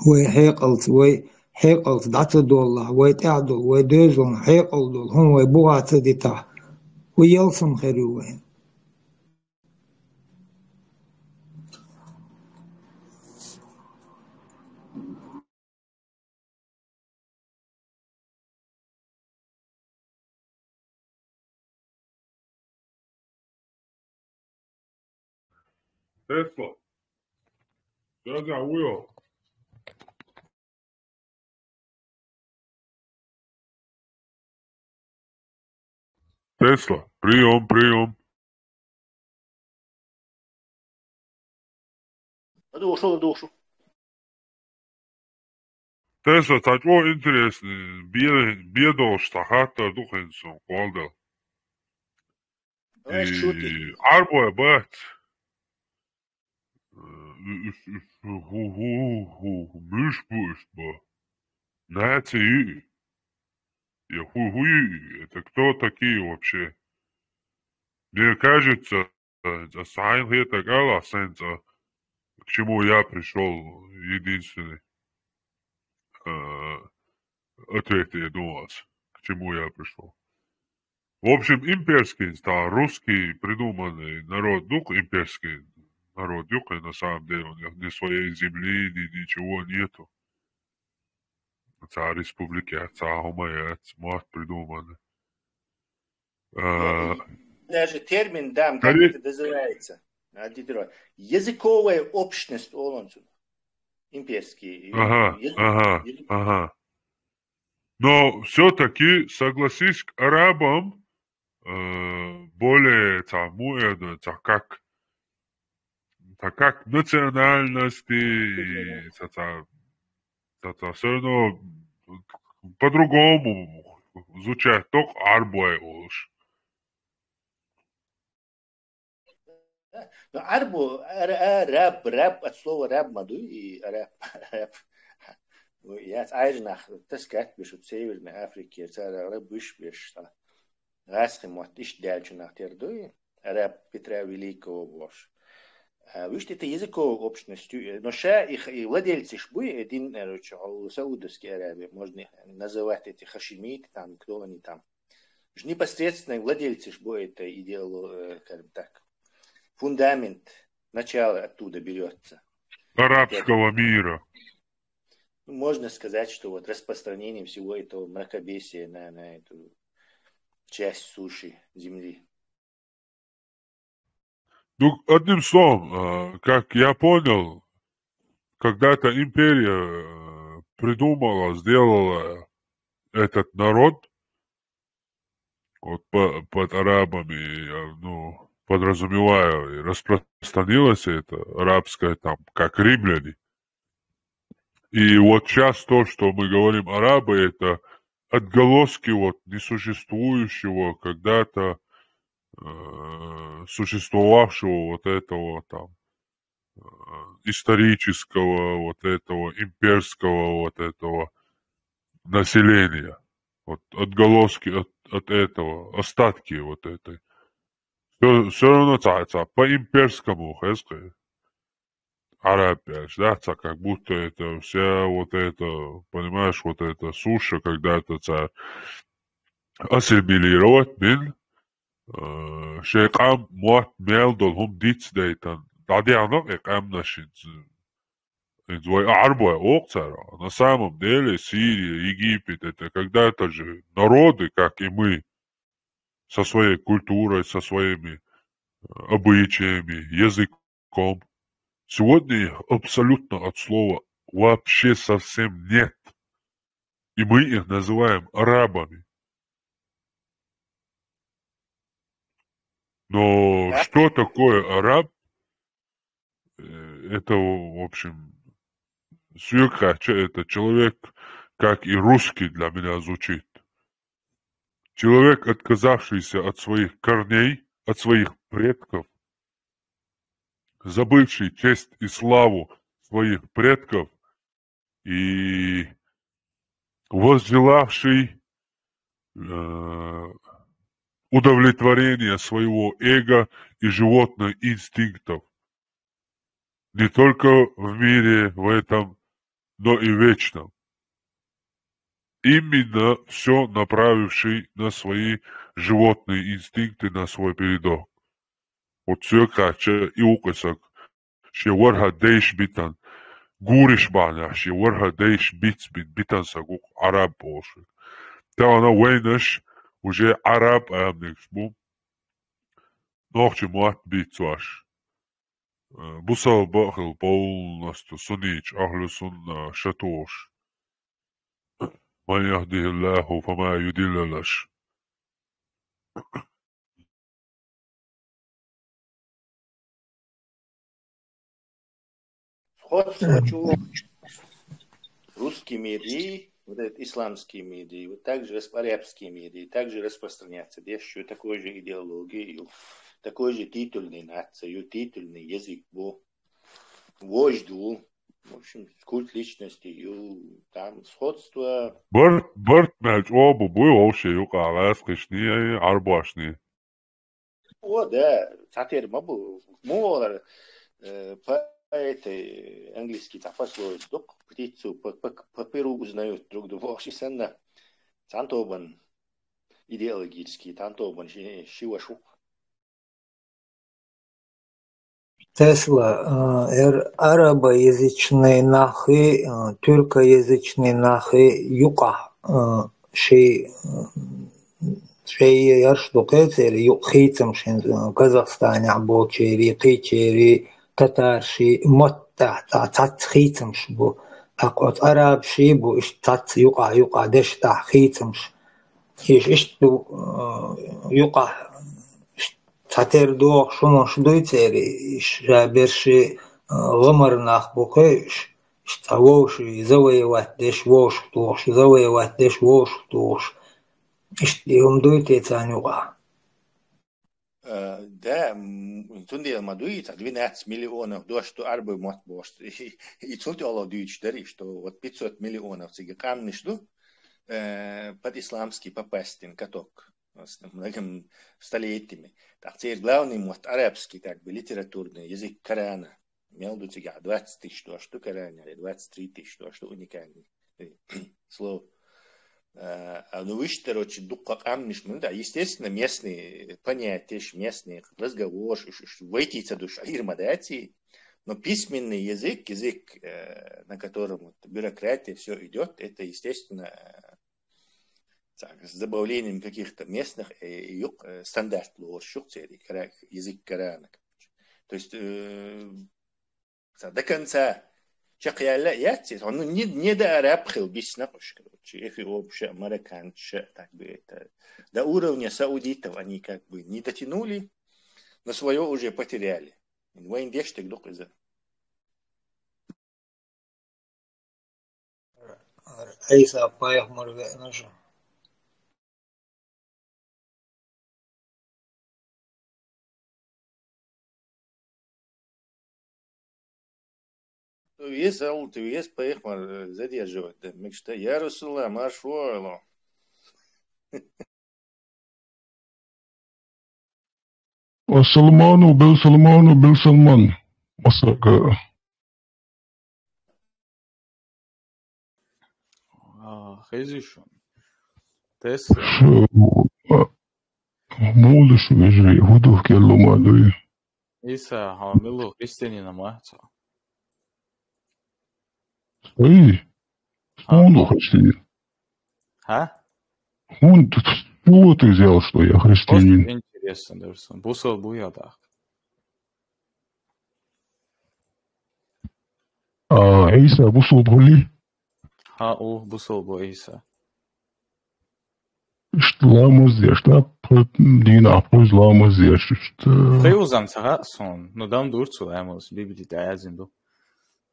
Вай хьекъалца, вай хьекъалца дӀа ца доллахь, вай тӀехь долу, вай доьзална хьекъал долу хӀума вай бухахь ца дитахь, вай ялсам хир ю вайн. Тесла. Дядя Уйо. Тесла, приём, приём. Духшу, духшу. Тесла, цхьа чӀогӀа интересный, бе-, бедолуш цхьа хаттар ду хӀинца суна кхолдал. Ай, шуьти. Ӏарбой бац. Э, уьш, уьш, хӀу, хӀу, хӀу, хӀу, муьш бу уьш бо? Наци ю? Я хӀу, хӀу ю? Это кто такие вообще? Мне кажется, э, аса хьайна хетарг ала, сан цӀа, к чему я пришёл, единственный, э, ответ я думал, к чему я пришёл. В общем, имперский, та русский придуманный народ, ну, имперский народ, юкъе, на самом деле, у них ни своей земли, ни ничего нету. Цхьа республика, цхьа хӀума яц, мотт придуманный. А, Даже термин, да, как Хари- это называется? А, дидро. Языковая общность олунцу. Имперский. Ага, Яз- ага, яз- ага. Но всё-таки, согласись, к арабам, э, более, цхьа, му, э, цхьа, как, цхьа, как национальности, и цхьа, цхьа, цхьа, цхьа, всё равно по-другому звучать, только Ӏарбой олуш. Да. Ну, Ӏарбу, ар-, а, раб, раб, от слова раб ма дуй, и араб, араб. Ну, я цӀайжинах таскат бешу Северной Африке, цара раб виш беш, а. ГӀазкхи мотт иштта даьлчунах тера дуй, араб Петра Великого вош. А, виш это языковой общностью, э, но ша их и владельцы ж буй, э, дин, короче, Саудовская Аравия, можно их называть эти хашимиты, там, кто они там. Уж непосредственные владельцы ж бу этой идеоло-, э, скажем так, фундамент, начало оттуда берётся. Арабского мира. Ну, можно сказать, что вот распространение всего этого мракобесия на, на эту часть суши, земли. Ну, одним словом, э, как я понял, когда-то империя, э, придумала, сделала этот народ, вот по-, под арабами, э, ну, подразумеваю, и распространилось это арабское там, как римляне. И вот щас то, что мы говорим арабы, это отголоски вот несуществующего, когда-то, э, существовавшего вот этого там, э, исторического, вот этого имперского, вот этого населения. Вот отголоски от, от этого, остатки вот этой. Всё, всё равно цхьа, цхьа по-имперскому, хезкъе. Араб аьлча, да, цхьа как будто это вся вот это, понимаешь, вот эта суша когда-то цхьа ассимилировать бина, э, шайн къам мотт мел долу хӀума дицдайтан, дӀадехна и къаьмнаш хӀинца. ХӀинца вай Ӏарбой олу цара. На самом деле Сирия, Египет, это когда-то же народы, как и мы, со своей культурой, со своими, э, обычаями, языком. Сегодня их абсолютно от слова вообще совсем нет. И мы их называем арабами. Но Да. Что такое араб? Э, это, в общем, суьга хаьттича, это человек, как и русский для меня звучит. Человек, отказавшийся от своих корней, от своих предков, забывший честь и славу своих предков и возжелавший, э, удовлетворения своего эго и животных инстинктов. Не только в мире в этом, но и в вечном. Именно всё направивший на свои животные инстинкты, на свой передок. Вот суьга хаьттича, и вукху саг шен ворхӀ дайша битан, гуриш бахьанехь шен ворхӀ дайша биц бин битан саг ву-кх Ӏараб олуш верг. Тахана вайнаш уже Ӏараб амнигаш бу, нохчийн мотт бицош. Бусалба хила полностью суннича ахлу сунна шатош. من يهده الله فما مضل له. Сходство чего? Русский мир и вот этот исламский мир, и вот также расп- арабский мир, и также распространяться дальше такой же идеологией, такой же титульной нацией, титульный язык был, вождь был. В общем, культ личности, и там сходство. Барт барт мел чӀоагӀа бу буй вовше юкъа гӀаскхишни, арбошни. О, да, цатер ма бу. Муолар, э, по этой английский там пословица, док, птицу по, по, по перу узнают друг друга. Вовше санна. Цантобан идеологический, цантобан ши, шива шух. Тесла, э, эр арабоязычный нахи, э, тюркоязычный нахи юкъа, э, ши, э, шей ярш дукъе цери юкъ хийцамшин, э, Казахстаня болчери, кийчери, татарши, мотта, ца-, цац хийцамш бу. Акъоц арабши бу, иш цац юкъа, юкъа дешта хийцамш. Иш ишту, э, юкъа, иш цатер дох шумаш дуй цери, иш жаберши, э, гъамар нах бухе, иш, иш ца вовши завоевать деш, вовш тухш, завоевать деш, вовш тухш. Иш дилм дуй те цан юкъа. Э, да, м, цундела ма дуй, ца двенадцать миллионов дош ту арбы мот бош. И, и цунт оло дуйч дари, что вот пятьсот миллионов циги къамниш ду, э, под исламский попасть ин каток. С многим столетиями. Так, теперь главный мот арабский, как бы, литературный язык Корана. Мел ду цига двадцать тысяч то, что Коран, или двадцать три тысячи то, что уникальный, э, слов. Э, а ну, выше, короче, дукха къамниш мында. Естественно, местные понятия, ш-, местный разговор, ш-, ш-, ш-, войти ца душ, а ирмадати. Но письменный язык, язык, э, на котором вот бюрократия, все идет, это, естественно, э, так, с добавлением каких-то местных, э, юк-, э, стандарт лур шук цери, кара-, язык Корана. То есть, э, ца-, до конца чакъяла яци, он, ну, не, не до араб хил бисна куш, короче, эфиопша, марокканша, так бы это, до уровня саудитов они как бы не дотянули, но свое уже потеряли. Вайн деш так дук из-за. Ӏийса пайхамар веана шу. Вес ал, вес пайхамар, э, задерживать, да, мечта. Я Расулла, марш войло. Ассаламу, бел салману, бел салман. Масака. А, хезишун. Тес. Шу, а, мулуш вежри, худух келлума дуй. Иса, ха, милу христианина ма, ца. Ой. А. Мулу христианин. А? Он тут, ну, вот и взял, что я христианин. Просто интересно, да, что бусал буя так. А, Иса бусал були? Ха, у, бусал бу Иса. Ишт ламаз деш, да, п-, дина, пуз ламаз деш, ишт, э. Хай узан сага сон, ну, дам дурцу ламаз, бибди да азин ду.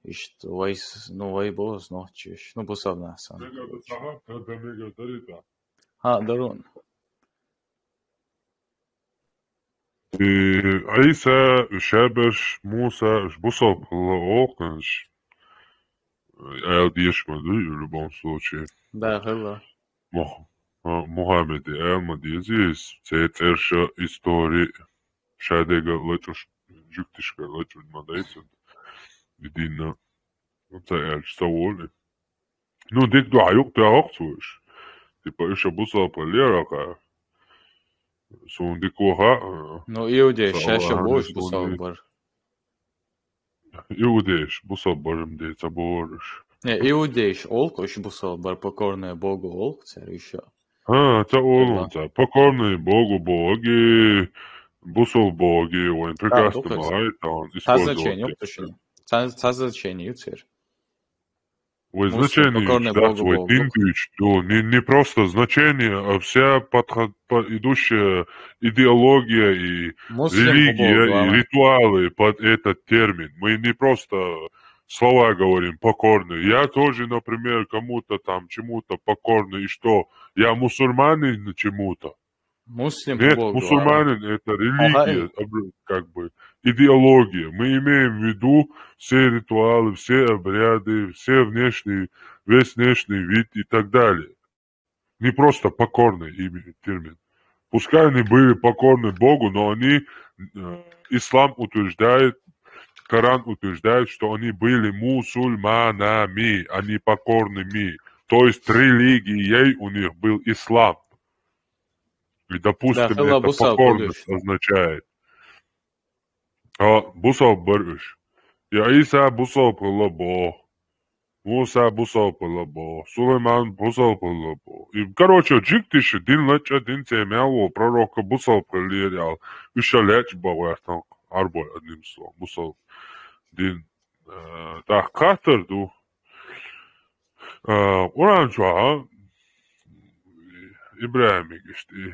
Ишт вайс, ну, вай боз, ну, чиш, ну, бусал на сан. Мега да сага, да, да, мега дарита. Ха, дарун. Э, Иса, Шабаш, Муса, бусал пла окнаш. Айл деш ма дуй, в любом случае. Да, хела. Мух-, а, Мухаммед айл ма дезис, це церша истори, шадега лачуш, жуктишка лачуш ма дайсун. Видина. Ну, ца айл, ца воли. Ну, дик ду аюк тагъак цуш. Типа, иша бусал палера ка. Сун дик уха, э, ну, иудей, ца шаша Аллахана бош сун бусал ди-, бар. Иудейш, бусал барым де, ца борыш. Не, иудейш, олк, уж бусал бар, покорная Богу, олк, царь ещё. А, ца олун, ца покорный Богу, боги, бусалба боги, вайн прекрасно ма гӀайта, использовать. Цхьа значение ю церан. Цхьа значение ю церан. Вай значение дац, вай дин дуьйцу, ну, не, не просто значение, а вся подход-, по-, идущая идеология и религия, и ритуалы под этот термин. Мы не просто слова говорим покорный. Я тоже, например, кому-то там, чему-то покорный, и что? Я мусульманин чему-то? Нет, мусульманин — это религия, как бы идеология. Мы имеем в виду все ритуалы, все обряды, все внешний, весь внешний вид и так далее. Не просто покорный термин. Пускай они были покорны Богу, но они, э, ислам утверждает, Коран утверждает, что они были мусульманами, а не покорными. То есть религией у них был ислам. И, допустим, это покорность означает. А, бусалба бара уж. Я Ӏийса бусалба хилла боху. Муса бусалба хилла боху. Сулайман бусалба хилла боху. И, короче, жигтиша дин лачкъа дин цӀе мел волу пророка бусалба хиллера аьлла. Уьш ша лечкъа бан гӀертан Ӏарбой, одним словом, бусалба дин. Э, тӀаккха хаттар ду. Э, Къуръан чохь а ИбрахӀимиг иштта и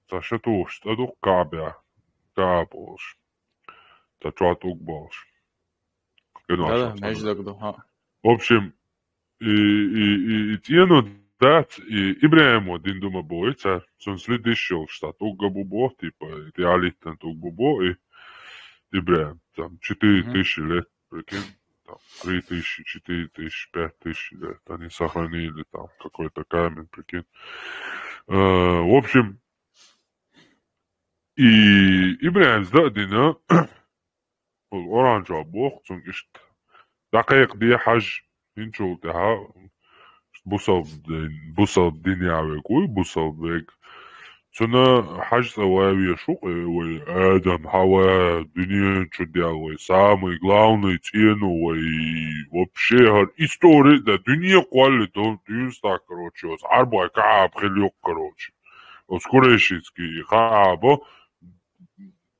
цхьа ши тухуш цӀа ду-кх КаӀба, КаӀба олуш. Цхьа чохь тӀулг болуш. Къинош. Да, да, меж даг ду, хьа. В общем, и, и, и, и цӀено дац, и ИбрахӀимо дина ду ма боху цара. Цунна следиш йолуш цхьа тӀулг бу боху, типа, и тӀехьа литтина тӀулг бу боху, и ИбрахӀим, там, четыре тысячи лет, прикинь, там, три тысячи, четыре тысячи, пять тысяч лет. Они сохранили там какой-то камень, прикинь. Э, в общем, и ИбрахӀимс дан а дина, Къуръан чохь боху цунга иштта: «ДӀакхайкхаде хьажа, хӀинцул тӀаьхьа бусалба дин, бусалба дин яхь верг вуй, бусалба верг. Цунна хьажа цӀа ван везаш ву-кх вай Адам, Хьава, дуьнен чу даьлла вай самый главный цӀено вай, вообще хӀара истори а дан, дуьне а кхоллале, дуьйна стаг, короче, оцу Ӏарбой КаӀба хилла ю-кх, короче. Оцу курайшитский КаӀба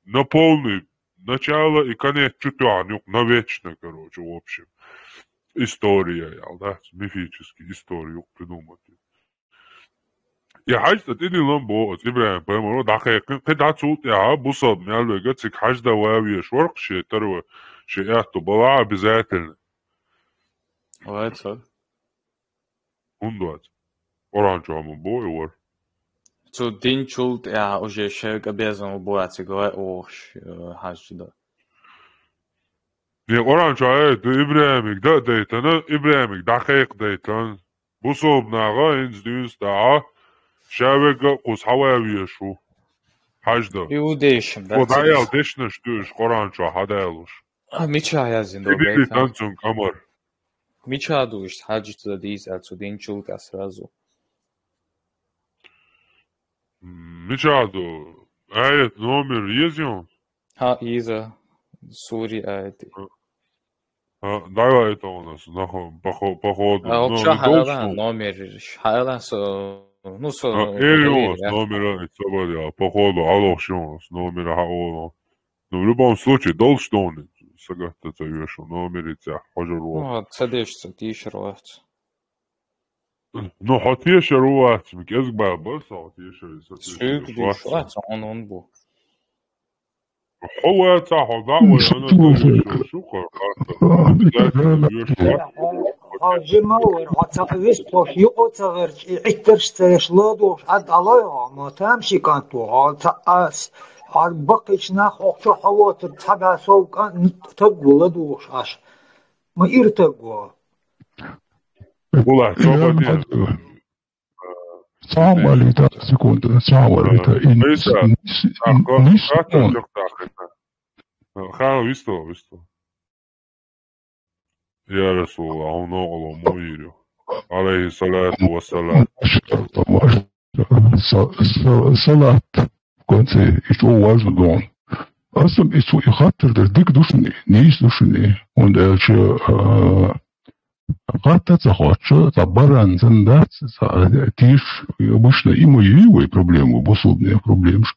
на полный начало и конец чу тоьхна ю-кх навечно, короче, в общем. История, ял, да, мифический история ю-кх придумать». И хьажа цӀа тӀедиллина боху оцу ИбрахӀим-пайхамаро, дӀакхайкхина, кхин дӀа цул тӀаьхьа бусалба мел верг а цига хьажа дан ван везаш вара-кх шен таро, шен аьтто балахь а обязательно. Вай ца. ХӀунда вац? Къуръан чохь ма боху и вара. Цу динчул тӀаьхьа уже шайга безам бу цига вай оха, э, хьажа дан. Не, Къуръан чохь аьлла ду, ИбрахӀимиг дан а дайтина, ИбрахӀимиг дӀакхайкхадайтина. Бусалба наха хӀинца дуьйна стаг ша верг а кхуза хьаван везаш ву. Хьажа дан. Иудейшна, да, цига дӀаяла дешнаш ду уьш Къуръан чохь хьадалуш. А, мичахь яздина ду, Ибили гайтан? Танцун камар. Мичахь ду иштта хьажа дан дийца аьлла цу динчул тӀаьхьа сразу? М, мичахь ду? Аят номер еза хьуна? ХӀаъ, еза. Сури аят. ХӀаъ, давай это у нас, нахо-, по хо-, по ходу. А, ну, вообще не хьалха долчу. Номер хьалха со, ну, со, а, ну, эр ю, номер, а, по ходу, алохуш ю, номер хьаолу. Ну, в любом случае, долуш ду хьуна, сагатта ца йоьшу, номерица хьожур ву. Ну, ца деш, ца тийшар вац. Ну, хьо тешар ву вац, ма кӀезиг бан бара со хьо тешар, со тешар ву вац. Суьйга деш вац, хьуна хӀун бу? Хьо ваца, хьо дӀа а вай, ана тешар шу кхара хатта. Хьо жима вара, хьо ца вист, хьо юкъа ца гӀерча, и Ӏиттарш ца еш, ладугӀуш, Ӏад Ӏалой хьо, ма тамашийна кӀант ву хьо, ца ас. Хьан баккхийчу нах хьокху чохь хьо воцург цхьа бӀе сов кӀант таг ву ладугӀуш Ӏаш. Ма ира таг ву. Булат, я собаде. Цхьа а ма лита, секунда, цхьа а ма лита. Ин-, Айса, нис-, а, ка-, нис-, ката он. Чакх тахита. Хана вистал, вистал. Я Расулаллах, хьуна новкъарло муха йийр ю? Алейхи салату ва салам. Са-, са-, салат в конце, и чӀогӀа важно ду хьуна. Аса-м и цу и хаттар дар дика ду шуна, нийса ду шуна, хӀунда аьлча, а, хатта ца хоттуш, цхьа баран санна дац, цхьа тийша башха и ма ю вай проблема, бусалбанийн проблемаш.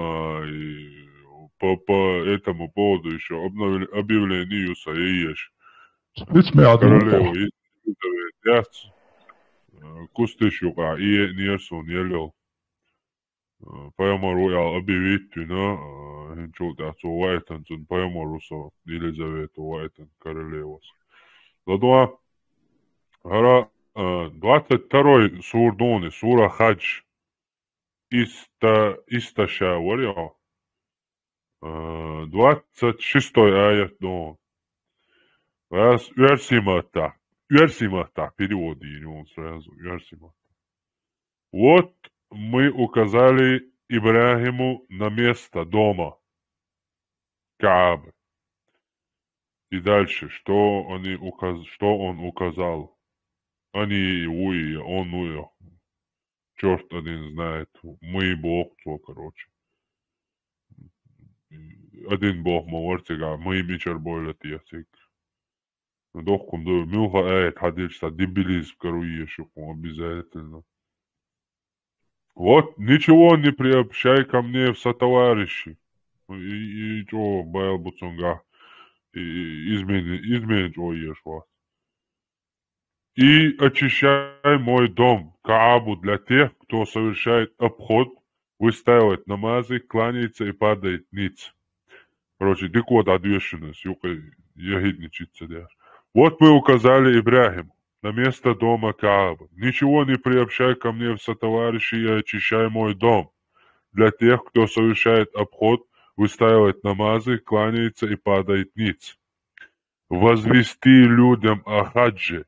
а, и по, по этому поводу ещё обновили, объявление юса еш. Вицмеад Королева Елизавета яц. Э, кусташ юкъа, и э, нерсун елел. Э, пайхамар ву ял объявить вина, э, хинчул тя цо вайтан цун пайхамар ву со, Елизавета вайтан королевас. Ладуа, ара, э, двадцать второй сур дуни, сура Хадж. Иста, иста шавар, я. Э, двадцать шестой аят дун. Раз, уэрсимата. Уэрсимата, перевод йин он сразу, уэрсимата. Вот мы указали Ибрахиму на место дома Каабы. И дальше, что они указ-, что он указал? Они и уи, он уи. Чёрт один знает. Мы Бог, то, короче. Один Бог ма варцига, мы мичар бойла тиесик. Дохкун ду, мюха айт хадирса дебилизм, короче, обязательно. Вот, ничего не приобщай ко мне в сотоварищи. И, и чё, байл буцунга. И, и измени, измени чё еш вас. И очищай мой дом, Каабу, для тех, кто совершает обход, выстаивает намазы, кланяется и падает ниц. Короче, дикот ответственность, юкъе ехидничать цо деш. Вот мы указали Ибрахиму. на место дома Кааба. Ничего не приобщай ко мне в сотоварищи и очищай мой дом. Для тех, кто совершает обход, выстаивает намазы, кланяется и падает ниц. Возвести людям о хадже,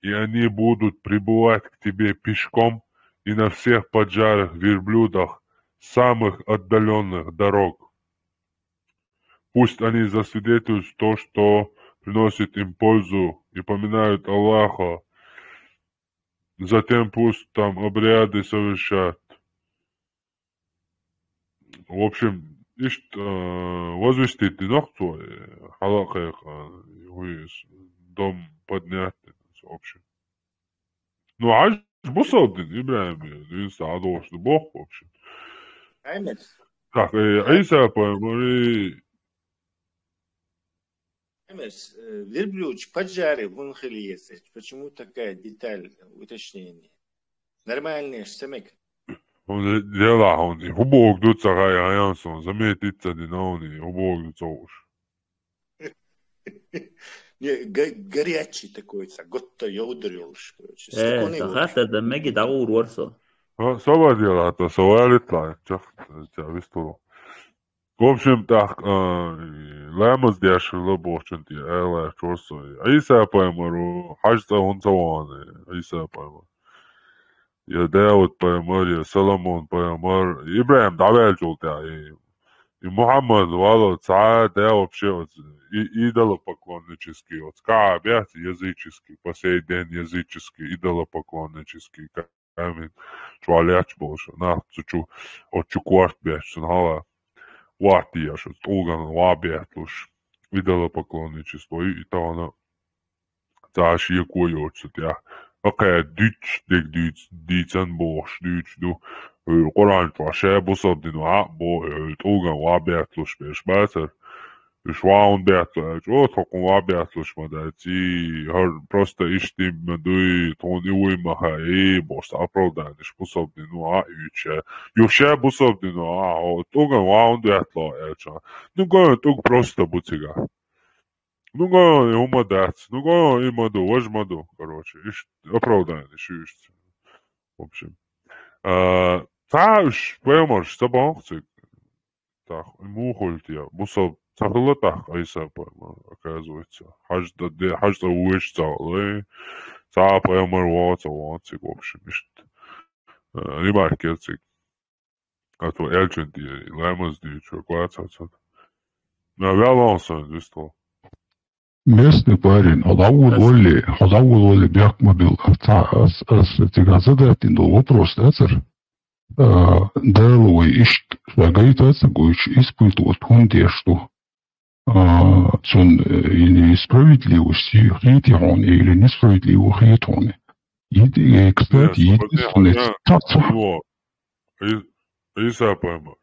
и они будут прибывать к тебе пешком и на всех поджарых верблюдах самых отдаленных дорог. Пусть они засвидетельствуют то, что приносит им пользу, и поминают Аллаха. Затем пусть там обряды совершат. В общем, ишт, э, возвестить динок цо, э, хьалакхайкха, э, дом поднять, в общем. Ну, хьаж бусалба дин, Ибрахим, дин са хьадош ду бох, в общем. Аймер. Так, э, Ай- Иса пайхамар, э, Аймер, э, верблюдчи поджари вун хили езет. Почему такая деталь, уточнение? Нормальная ж самек. Он дело, он, хубок ду ца гай, а я сон, заметить ца дин, он, хубок ду ца уж. Не, го- горячий такой, ца, готта ёлдыр ёлш, короче. Э, Спокойный саха вот. Та да меги да ур ворсо. А, сова дело, то сова литла, чах, ча вистуро. В общем, так, э, ламаз деш ло бохчун ти, э, ла чорсо. Иса пайхамару, хьаж ца хун ца ван, Иса пайхамар. Я Дауд пайхамар, я Соломон пайхамар, Ибрахим давал чул та, и, и Мухаммад вало ца, да вообще, вот, и, идолопоклоннический, вот, Каабе, языческий, по сей день языческий, идолопоклоннический, камень, чуалеч больше, на, цу чу, от чу кварт беш, сон хала, вати я, что, тулган, ва бетлуш, идолопоклонничество, и, и то она, цаш е койоч, сут я. Окей, дич, дег дич, дицан бош, дич ду. Э, Коран чуа, ше бусалба дин ва, бо, э, тулган ва бетлуш беш бацар. Уж ва он бетлу, э, чо, токун ва бетлуш ма да, ци, хар, просто ишти ма дуй, тон и уй ма ха, и, бос оправданиш, бусалба дин ва, и че. Ю ше бусалба дин ва, о, тулган ва он бетлу, э, ча. Ну, го, туг просто буцига. Ну, го, и ума дац. Ну, го, и маду, вож маду, короче. Иш оправдание, иш, иш. В общем. А, та уж, пайхамарш, ца бахцик. Так, и мухуль тя. Бусал, ца хыла так, Иса пайхамар, оказывается. Хьаж да, де, хьаж ца уж ца лы. Ца пайхамар ва, ца ва, цик, в общем, ишт. Э, ремарк, цик. А то элчун ти, ламаз ди, чё, клац, а цо. На вялон сон, вистол. Местный парень, хьо дӀавуллале, хьо дӀавуллале бехк ма билла. Ца, ас, ас, цига задать дин дола вопрос, да, цар? А, Дала вай ишт, шагайтаца гойч, испытывать хӀун деш ду? А, цун, э, или справедливость хети хьона, или несправедливо хети хьона. Ид-, э, кстати, Нет, единственное, смотри, а, ца, ца. Его, И-, Иса пайхамар.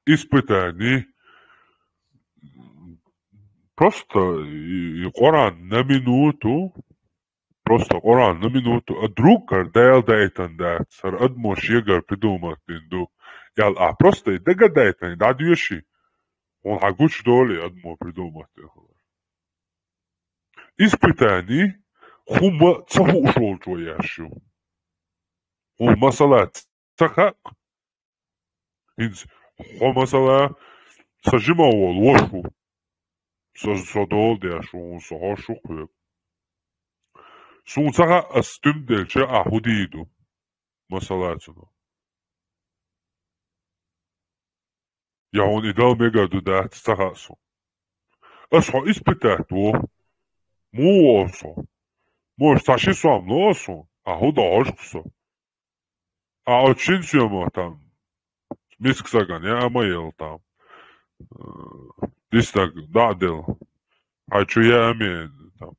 Испытание. Просто и, и Коран на минуту, просто Коран на минуту, а друг кар дал дайтан да, сар адмо шегар придумать дин ду. Ял, а просто и дагадайтан, да дюши. Он хагуч доли адмо придумать дин. Испытание, хума цаху ушол чо яшу. Ху масала ца хаьа. ХӀинца хьо, масала, са жима волу вошу. Со, со долу деш ву, со хьо шу кхоьгу. Суна ца хаьа, ас стуьм делча, ахь хӀу дийр ду, масала, цунах. Я хьуна и дала мегар ду, дац, ца хаьа суна. Ас хьо испытать во. Муха во со? Может, цхьа ши сом ло суна? Ахь хӀу дохьуш кху со? А оцу шина соьмах там миска стагана яа ма елла там. Э, дистаг дӀа а делла. Хьайн чу яа ма елла там.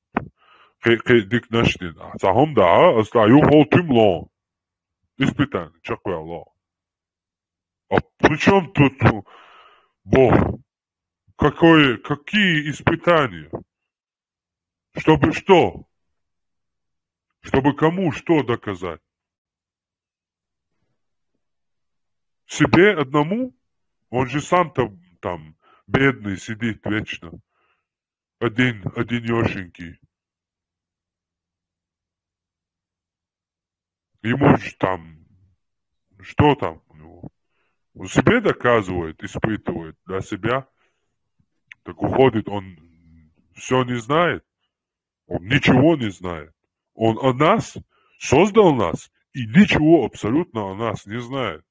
Кхин, кхин дика наш дина. Цхьа хӀума дахьа, ас дӀа юххал туьма ло. Испытание чекхваьлла. А при чём тут Бог? Какое, какие испытания? Чтобы что? Чтобы кому что доказать? Себе одному? Он же сам-то там бедный сидит вечно. Один, один ёшенький. ему же там, что там у него? Он себе доказывает, испытывает для себя. Так выходит, он все не знает. Он ничего не знает. Он о нас, создал нас, и ничего абсолютно о нас не знает.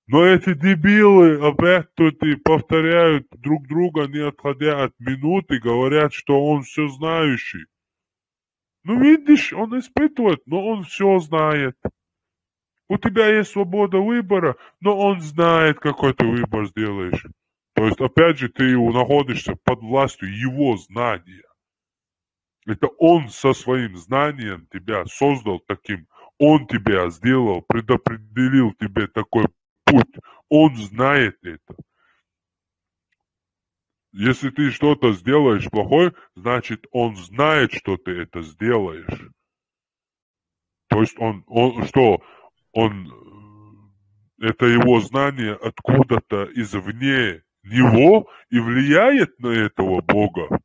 Но эти дебилы опять тут и повторяют друг друга, не отходя от минуты, говорят, что он все знающий. Ну, видишь, он испытывает, но он все знает. У тебя есть свобода выбора, но он знает, какой ты выбор сделаешь. То есть, опять же, ты его находишься под властью его знания. Это он со своим знанием тебя создал таким. Он тебя сделал, предопределил тебе такой путь. Он знает это. Если ты что-то сделаешь плохое, значит, он знает, что ты это сделаешь. То есть он, он что? Он, это его знание откуда-то извне него и влияет на этого Бога.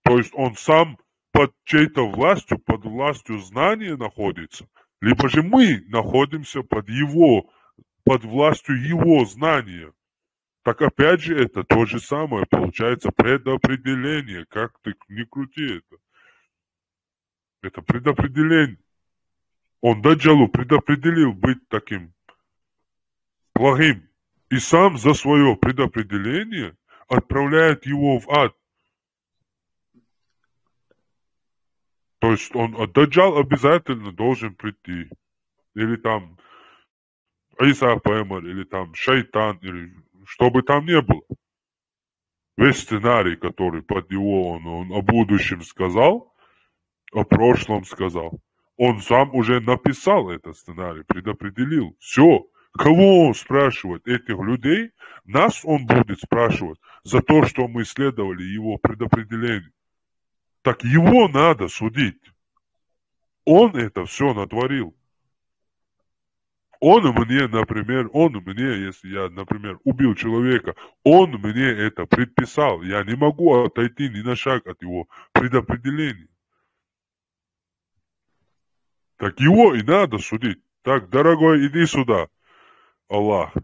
То есть он сам под чьей-то властью, под властью знания находится, либо же мы находимся под его, под властью его знания. Так опять же, это то же самое, получается, предопределение, как ты не крути это. Это предопределение. Он Даджалу предопределил быть таким плохим. И сам за свое предопределение отправляет его в ад. То есть он, а Даджал обязательно должен прийти. Или там Иса Пайгамбар, или там шайтан, или что бы там ни было. Весь сценарий, который под него он, он о будущем сказал, о прошлом сказал, он сам уже написал этот сценарий, предопределил. Все. Кого он спрашивает? Этих людей? Нас он будет спрашивать за то, что мы следовали его предопределению. Так его надо судить. Он это все натворил. Он мне, например, он мне, если я, например, убил человека, он мне это предписал. Я не могу отойти ни на шаг от его предопределения. Так его и надо судить. Так, дорогой, иди сюда, Аллах.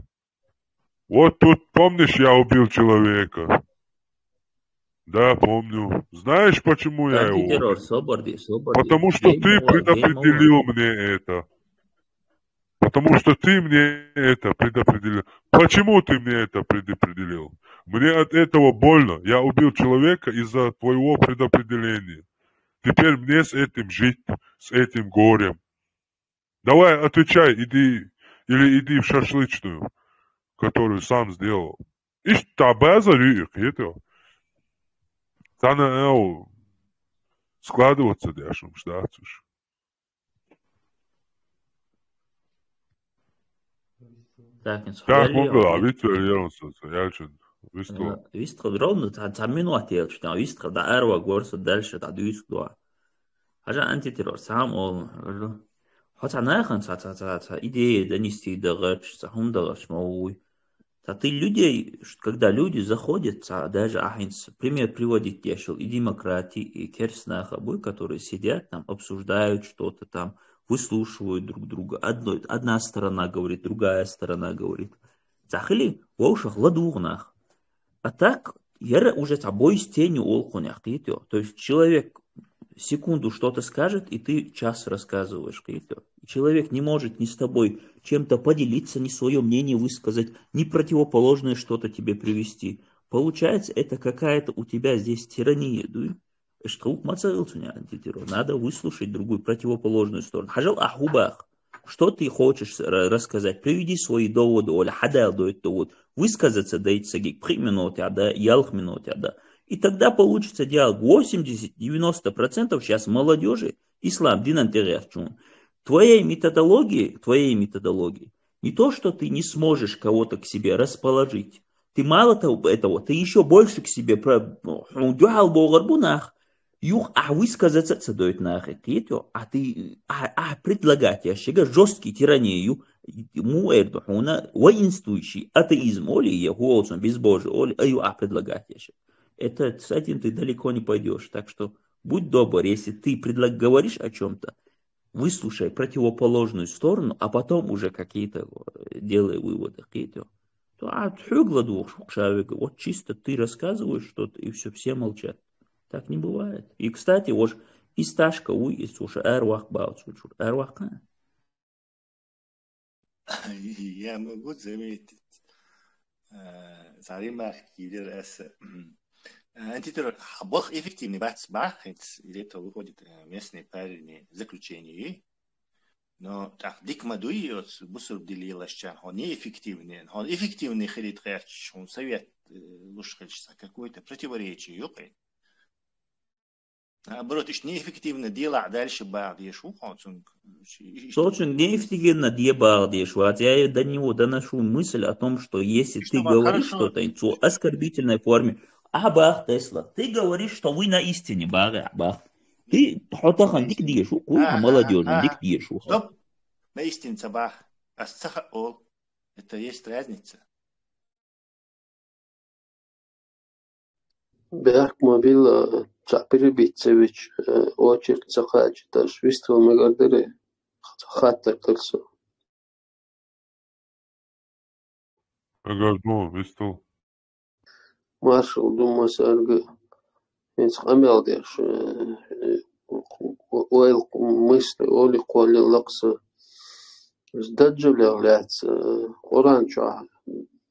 Вот тут, помнишь, я убил человека? Да, помню. Знаешь, почему я его убил? Антитеррор, собор дей, собор дей. Потому что ты предопределил мне это. Потому что ты мне это предопределил. Почему ты мне это предопределил? Мне от этого больно. Я убил человека из-за твоего предопределения. Теперь мне с этим жить, с этим горем. Давай, отвечай, иди, или иди в шашлычную, которую сам сделал. Ишта база рюик, это. Цана эу складываться дяшум, ждать уж. Так, Так, могу, а ведь я он со, я очень выступил. Вистхыл ровно, цхьа минут елча, там вистхыл, да, арва горса дальше, да, дюйск два. Хажа антитеррор, сам ол, хо цхьа нахан, цхьа, цхьа, цхьа, цхьа идея донести дагъарч, цхьа хум дагъарч, ма уй. Цхьа ты людей, ш-, когда люди заходят, цхьа, даже ахинс, пример приводить я шел, и демократи, и керс наха буй, которые сидят там, обсуждают что-то там, выслушивают друг друга. Одно, одна сторона говорит, другая сторона говорит. Цхьа хили, вовшах ладугъ нах. А так, яра уже цхьа бой с тенью олхунях, кхетё. То есть человек секунду что-то скажет, и ты час рассказываешь, кхетё. Человек не может ни с тобой чем-то поделиться, ни свое мнение высказать, ни противоположное что-то тебе привести. Получается, это какая-то у тебя здесь тирания, да? Эшкаук маца илцуня антитеррор. Надо выслушать другую, противоположную сторону. Хажал ахубах. Что ты хочешь ра-, рассказать? Приведи свои доводы, оля, хадал дает довод. Высказаться дайте сагик, пхи минуты, а да, ялх минуты, а да. И тогда получится диалог. Восемьдесят-девяносто процентов сейчас молодежи ислам динан тегерчун. Твоей методологии, твоей методологии, не то, что ты не сможешь кого-то к себе расположить, ты мало того, этого, ты еще больше к себе про-, ну, дюхал богар бунах, юх, а высказаться цадоит нахи, кхетё, а ты, а, а предлагать я шега жесткий тиранию, му эрду хуна, воинствующий атеизм, оли, я хуолцун безбожие, оли, аю, а предлагать я шега. Это, с этим ты далеко не пойдешь. Так что будь добр, если ты предлаг-, говоришь о чем-то, Выслушай противоположную сторону, а потом уже какие-то э, делай выводы какие-то. То а хьогла духш шавига. Вот чисто ты рассказываешь что-то, и все, все молчат. Так не бывает. И, кстати, уж исташка уй, из уж эрвах бауцучур. Эрвах. Я могу заметить. Э, Зарима Килер эс. Э, Антитер, бах эффективный бац бах, или это выходит э, местные парни заключение. Но так, дик мадуй, вот, бусур дили лашча, он неэффективный, он эффективный хилит херч, он совет э, луш херч, какое-то противоречие, ёкъе. Наоборот, иш неэффективно дела дальше бах, деш ухо, цунг. Что очень неэффективно дебал деш, вот я до него доношу мысль о том, что если ты говоришь что-то в оскорбительной форме, а бах, Тесла, ты говоришь, что вы на истине, бах, бах. Ты хотахан дик деш, куй молодежь, дик деш. Стоп, на истине цабах, а саха ол. Это есть разница. Бяхк мобила цапири битцевич очерк цахач таш виствал мегардаре хаттар тарсо. Агарду виствал. Маршал думас арга. Инц къамел деш. Ойл мысли оли къоли лакса. Даджалег лац Къуран чуа.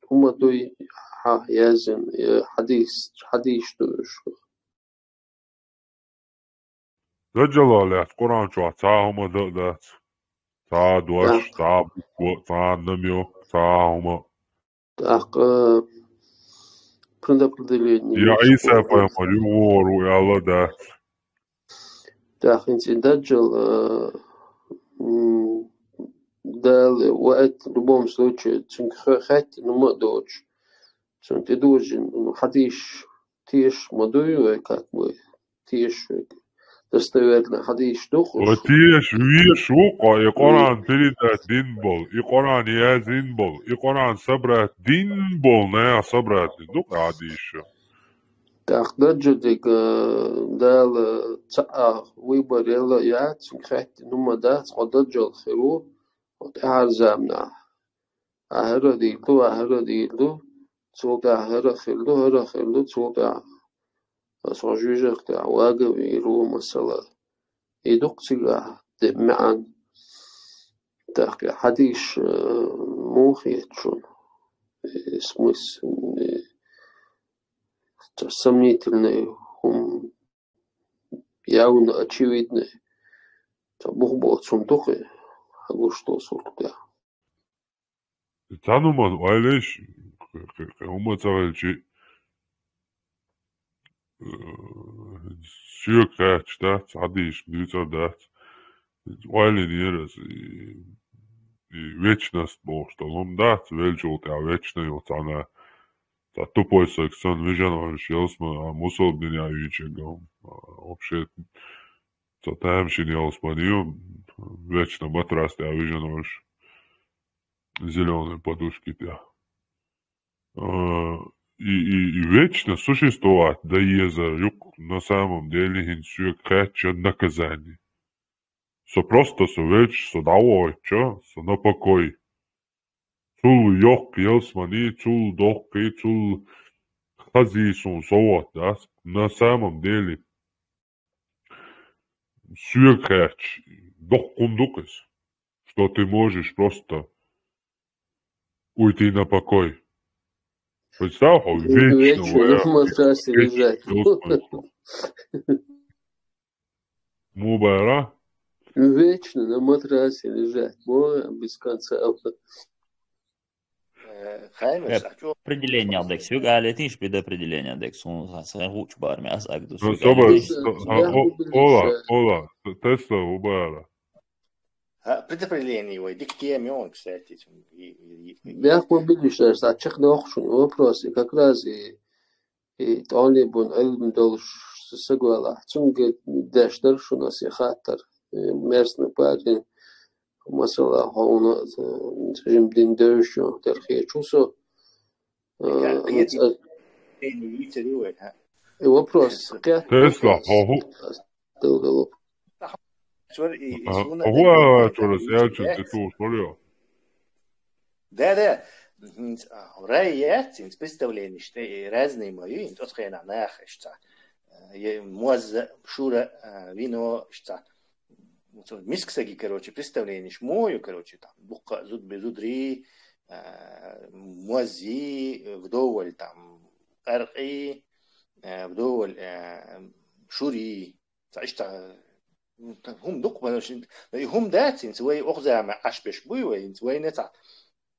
Ума дуй ха язин хадис хадис душ. Даджала лац Къуран чуа ца ума дац. Ца дуаш, ца буква, ца намёк, ца ума. Так, предопределение. Я Иса пайхамар югору яла дац. Так, инци даджал дал ваэт в любом случае цунг хэтти нума доч. Цунг ти дужин, ну, хадиш, тиш, мадуй вай, как бы, тиш, достоверно, хадиш дух. Ва тиш, виш, вука, и Къуран передать дин бол, и Къуран язин бол, и Къуран собрать дин бол, на собрать дин дух, хадиш. Так, даджудик дала цаа выбор ела яц, хэтти нума дац, къо даджал хиру, къо тяхар замна. Ахара дилду, ахара дилду, цулта ахара хилду, ахара хилду, цулта асо жижахта вага виру масала. Идук цига де мян. Так, хадиш мухи чун. Смысл сомнительный, явно очевидный. Бух бо цун тухе, агу что суртя. Тануман ойлеш, ума цагалчи сюк хач дац, адиш мюцар дац. Ойлен ерас и вечность бо, что лум дац, велчул тя вечный, вот она. Та тупой сексон вижен он шелсма, а мусул дня вичегом. Вообще, та там шинелсма не вечно матрас тя вижен он зеленой подушки тя. И, и, и вечно существовать да еза юк на самом деле хин сюк хача наказание. Со просто со веч, со давой, чо, со на покой. Цул ёк елсмани, цул дохки, цул хазисун соват, да? На самом деле, сюк хач, дохкундукас, что ты можешь просто уйти на покой. Представь, вечно, вечно на матрасе лежать. Мубара? Вечно на матрасе лежать. Бо без конца. Хаймес, а чё? Определение дек. Сюк алетиш предопределение дек. Сун сан гуч бар ми ас агду. Ола, ола, Тесла убара. Предопределение его, диктия мион, кстати. Бяхма билишер, са чек нохшун вопрос, и как раз и и талибун илм долуш сагвала. Цунга деш дар шуна си хаттар. Мерсна парин масала хауна жим дин дойшу терхи чусо. И вопрос. Тесла, хоху. Чур и, и А, суна а даггара хуа чура даггара сял чу даггара тету шорё. Да, да. Мгм, а, рай яц, инц представление, что и разные мои, инц отхена нах, что. Э, е-, моза, шура, э, вино, что. Вот, вот, мисксаги, короче, представление, мою, короче, там, букка, зуд, зудри, э, мози, вдоволь, там, аркъи, э, вдоволь, э, шури, Ца иштта, ну, та-, хӀума дукха, потому что, ну, и хӀума дац, инца вай охзама Ӏаш беш буй вай, инца вайна ца.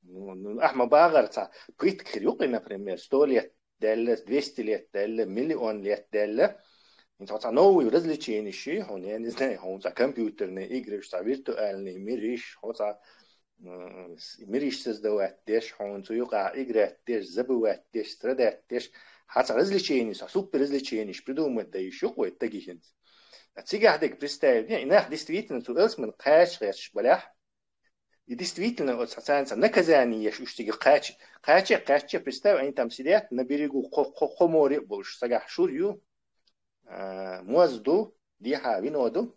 Ну, ну, ахма багӀар ца, пытка хир юкъи, например, сто лет даьлла, двести лет даьлла, миллион лет даьлла. Инца ца новые развлечения ши, хьона, я не знаю, хьона ца компьютерные игры, ца виртуальные миры, хьона ца м, с-, мириш создавать деш, хьона цу юкъа играть деш, забывать деш, страдать деш, хьаца развлечения, са супер развлечения придумать да иш юкъ вай таги хинц. А цигахь дег представить, не, и нах действительно цу элсман кхач хеш балях. И действительно, вот, социальное наказание еш уж цига кхач, кхаче, кхаче, представь, они там сидят на берегу, хо, хо, хо море больше, сагах шур ю, а, моз ду, дихьа вино ду,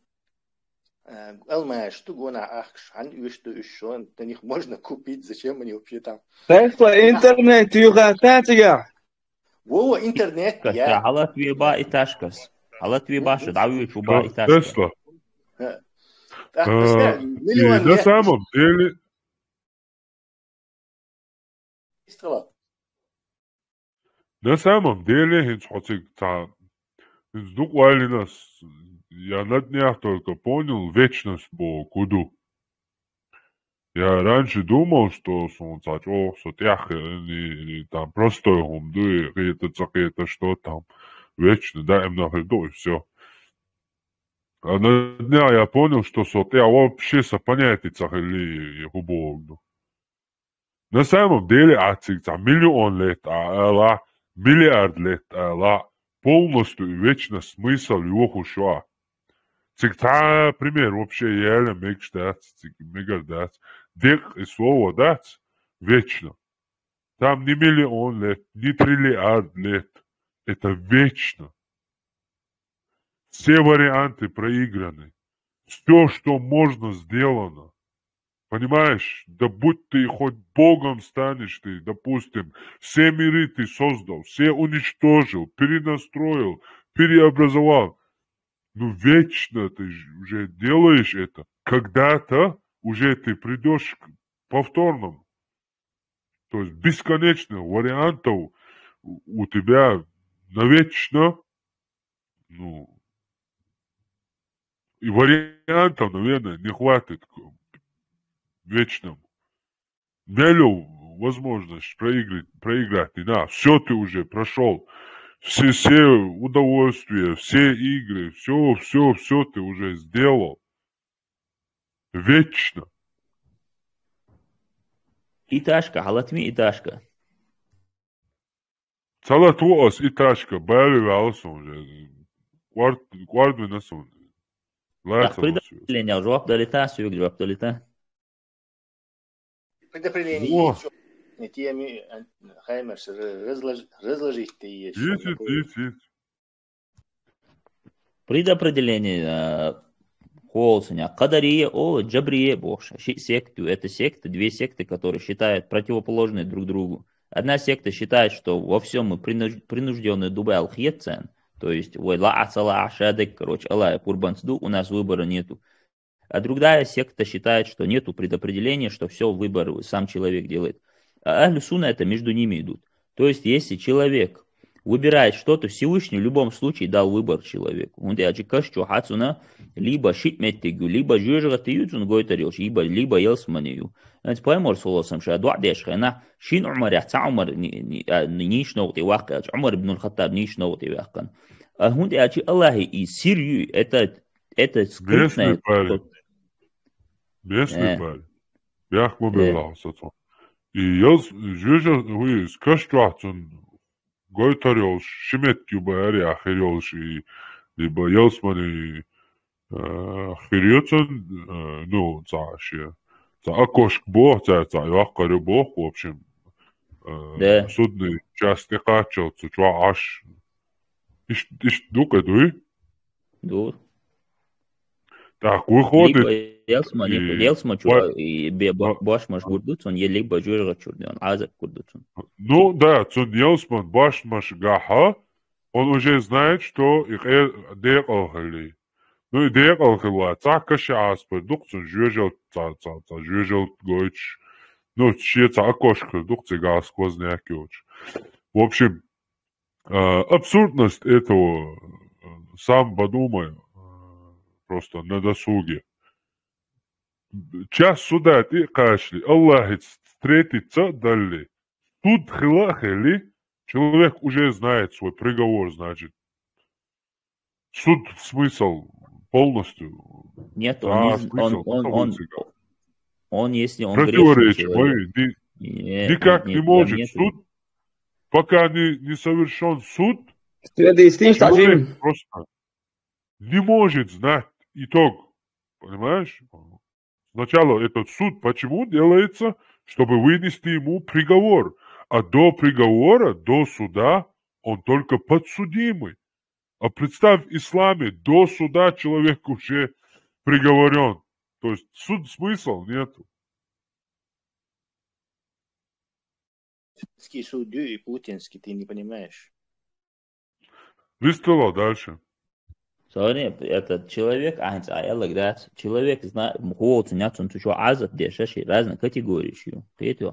а, алмаш ду, гона ахкаш, хьан уьш ду, уьш шо, на них можно купить, зачем они вообще там? Тесла интернет юха тачига. Вова, интернет, Кас, я. Хьалат ве ба и ташкас. Хьалат ве ба, шу дави шу ба и ташкас. Тесла. Ха. Так, Э, представь, и миллион на лет. Самом деле, Истала. На самом деле, хӀинца хьо цига ца, хӀинца дукъ валлинас, я на днях только понял, вечность бо куду. Я раньше думал, что сон ца чӀогӀа со тӀеххилин, и, и там простой хӀума ду, и кхета, ца кхета, что там вечно, да, им нахер ду, и всё. А на днях я понял, что со тӀехь вообще са понятие ца хилли, и хӀу боху ду. На самом деле, а цига ца миллион лет а ала, миллиард лет а ала, полностью и вечно смысл йохуш ю а. Цига ца пример вообще яла мегаш дац, цига мегар дац. Декъ и слово дац, вечно. Там не миллион лет, не триллиард лет. Это вечно. Все варианты проиграны. Все, что можно, сделано. Понимаешь? Да будь ты хоть Богом станешь ты, допустим, все миры ты создал, все уничтожил, перенастроил, переобразовал. Ну, вечно ты ж-, уже делаешь это. Когда-то уже ты придешь к повторному. То есть бесконечных вариантов у у тебя навечно, ну, и вариантов, наверное, не хватит к вечному. Нелю возможность проиграть, проиграть. И на, все ты уже прошел. Все, все удовольствия, все игры, все, все, все ты уже сделал. Вечно. И ташка, хьалат ми и ташка. Ца латву ас и ташка, бали вала сон же. Кварт, кварт вина сон. Так, Лаца лосю. Предопределение, жоп далита, сюк жоп далита. Предопределение Во. Есть, не теми, а, хаймерш, р-, разлож-, разложить ты есть, Есть, что есть, такое. Есть, есть. Предопределение, а, холсуня. Кадария, о, джабрия, бохша. Ши секту. Это секты, две секты, которые считают противоположные друг другу. Одна секта считает, что во всем мы принуж-, принуждённые дубай алхиетцен. То есть, вай ла ацала ашадек, короче, Аллах, курбанцду, у нас выбора нету. А другая секта считает, что нету предопределения, что все выбор сам человек делает. А Ахлю Сунна это между ними идут. То есть, если человек выбирает что-то, Всевышний в любом случае дал выбор человеку. Он я каш чё хацуна, либо шитметигу, либо жужгатию, цун гойтарилш, либо, либо елсманию. Анц Пайгамбар саллаллаху алейхи ва саллям ша дуа деш хена, шин Умар я, ца Умар ни-, ни-, а, ни-, ниш ногти вакъ, Умар ибн аль-Хаттаб ниш ногти вакъан. А хунди ачи Аллахи и сир ю, это, это скрытное. Местный парень. Местный Э. Парень. Бяхма Э. белла сацо. И елс, жужа, хуй, скаш чуахцун гойтар йолш, шимет юба ари ахир йолш, и, либо елсмани, э, хир йоцун, э, ну, ца ши. Ца окошко бох, ца, ца, йохкар ю бох, в общем. Э, Да. Судный часть къачал, цу чуа аш. Иш, иш дукъе дуй? Ду. Так выходит, либо ялсмани, и ялсмани чу, ба- и бе- ба- ба- башмаш гурду цун, е либо жожагӀата чура деана, Ӏазап гурду цун. Ну да, цун ялсмани башмаш гахьа, он уже знает, что и къе- декъала хилла. Ну и декъала хилла, цхьа каши Ӏазап ду-кх цун, жожагӀата, цхьа, цхьа, цхьа жожагӀата гойтуш. Ну, шен цхьа окошко хир ду-кх цигахь, сквозняк йолчу. В общем, а, абсурдность этого, э, сам подумай, э, просто на досуге. Час суда тӀе а кхачале, Аллахьца встретиться а далале, суд хила а хиле, человек уже знает свой приговор, значит. Суд смысл полностью. Нет, Да, он, не, з- смысл, он, он, какой он, смысл? он, если он грешный Противоречие, человек, мой, ни- не- никак не- не там может нету. Суд, пока не, не совершен суд, Следует с ним человек сажим. Просто не может знать итог. Понимаешь? Сначала этот суд почему делается? Чтобы вынести ему приговор. А до приговора, до суда он только подсудимый. А представь, в исламе до суда человек уже приговорен. То есть суд смысл нету. Путинский суд и путинский, ты не понимаешь. Вистело дальше. Смотри, этот человек, а, а, Элла говорит, человек, зна-, хӀокху цу нецун цу чу Ӏазап деш, ши разные категории ю. Кхетий?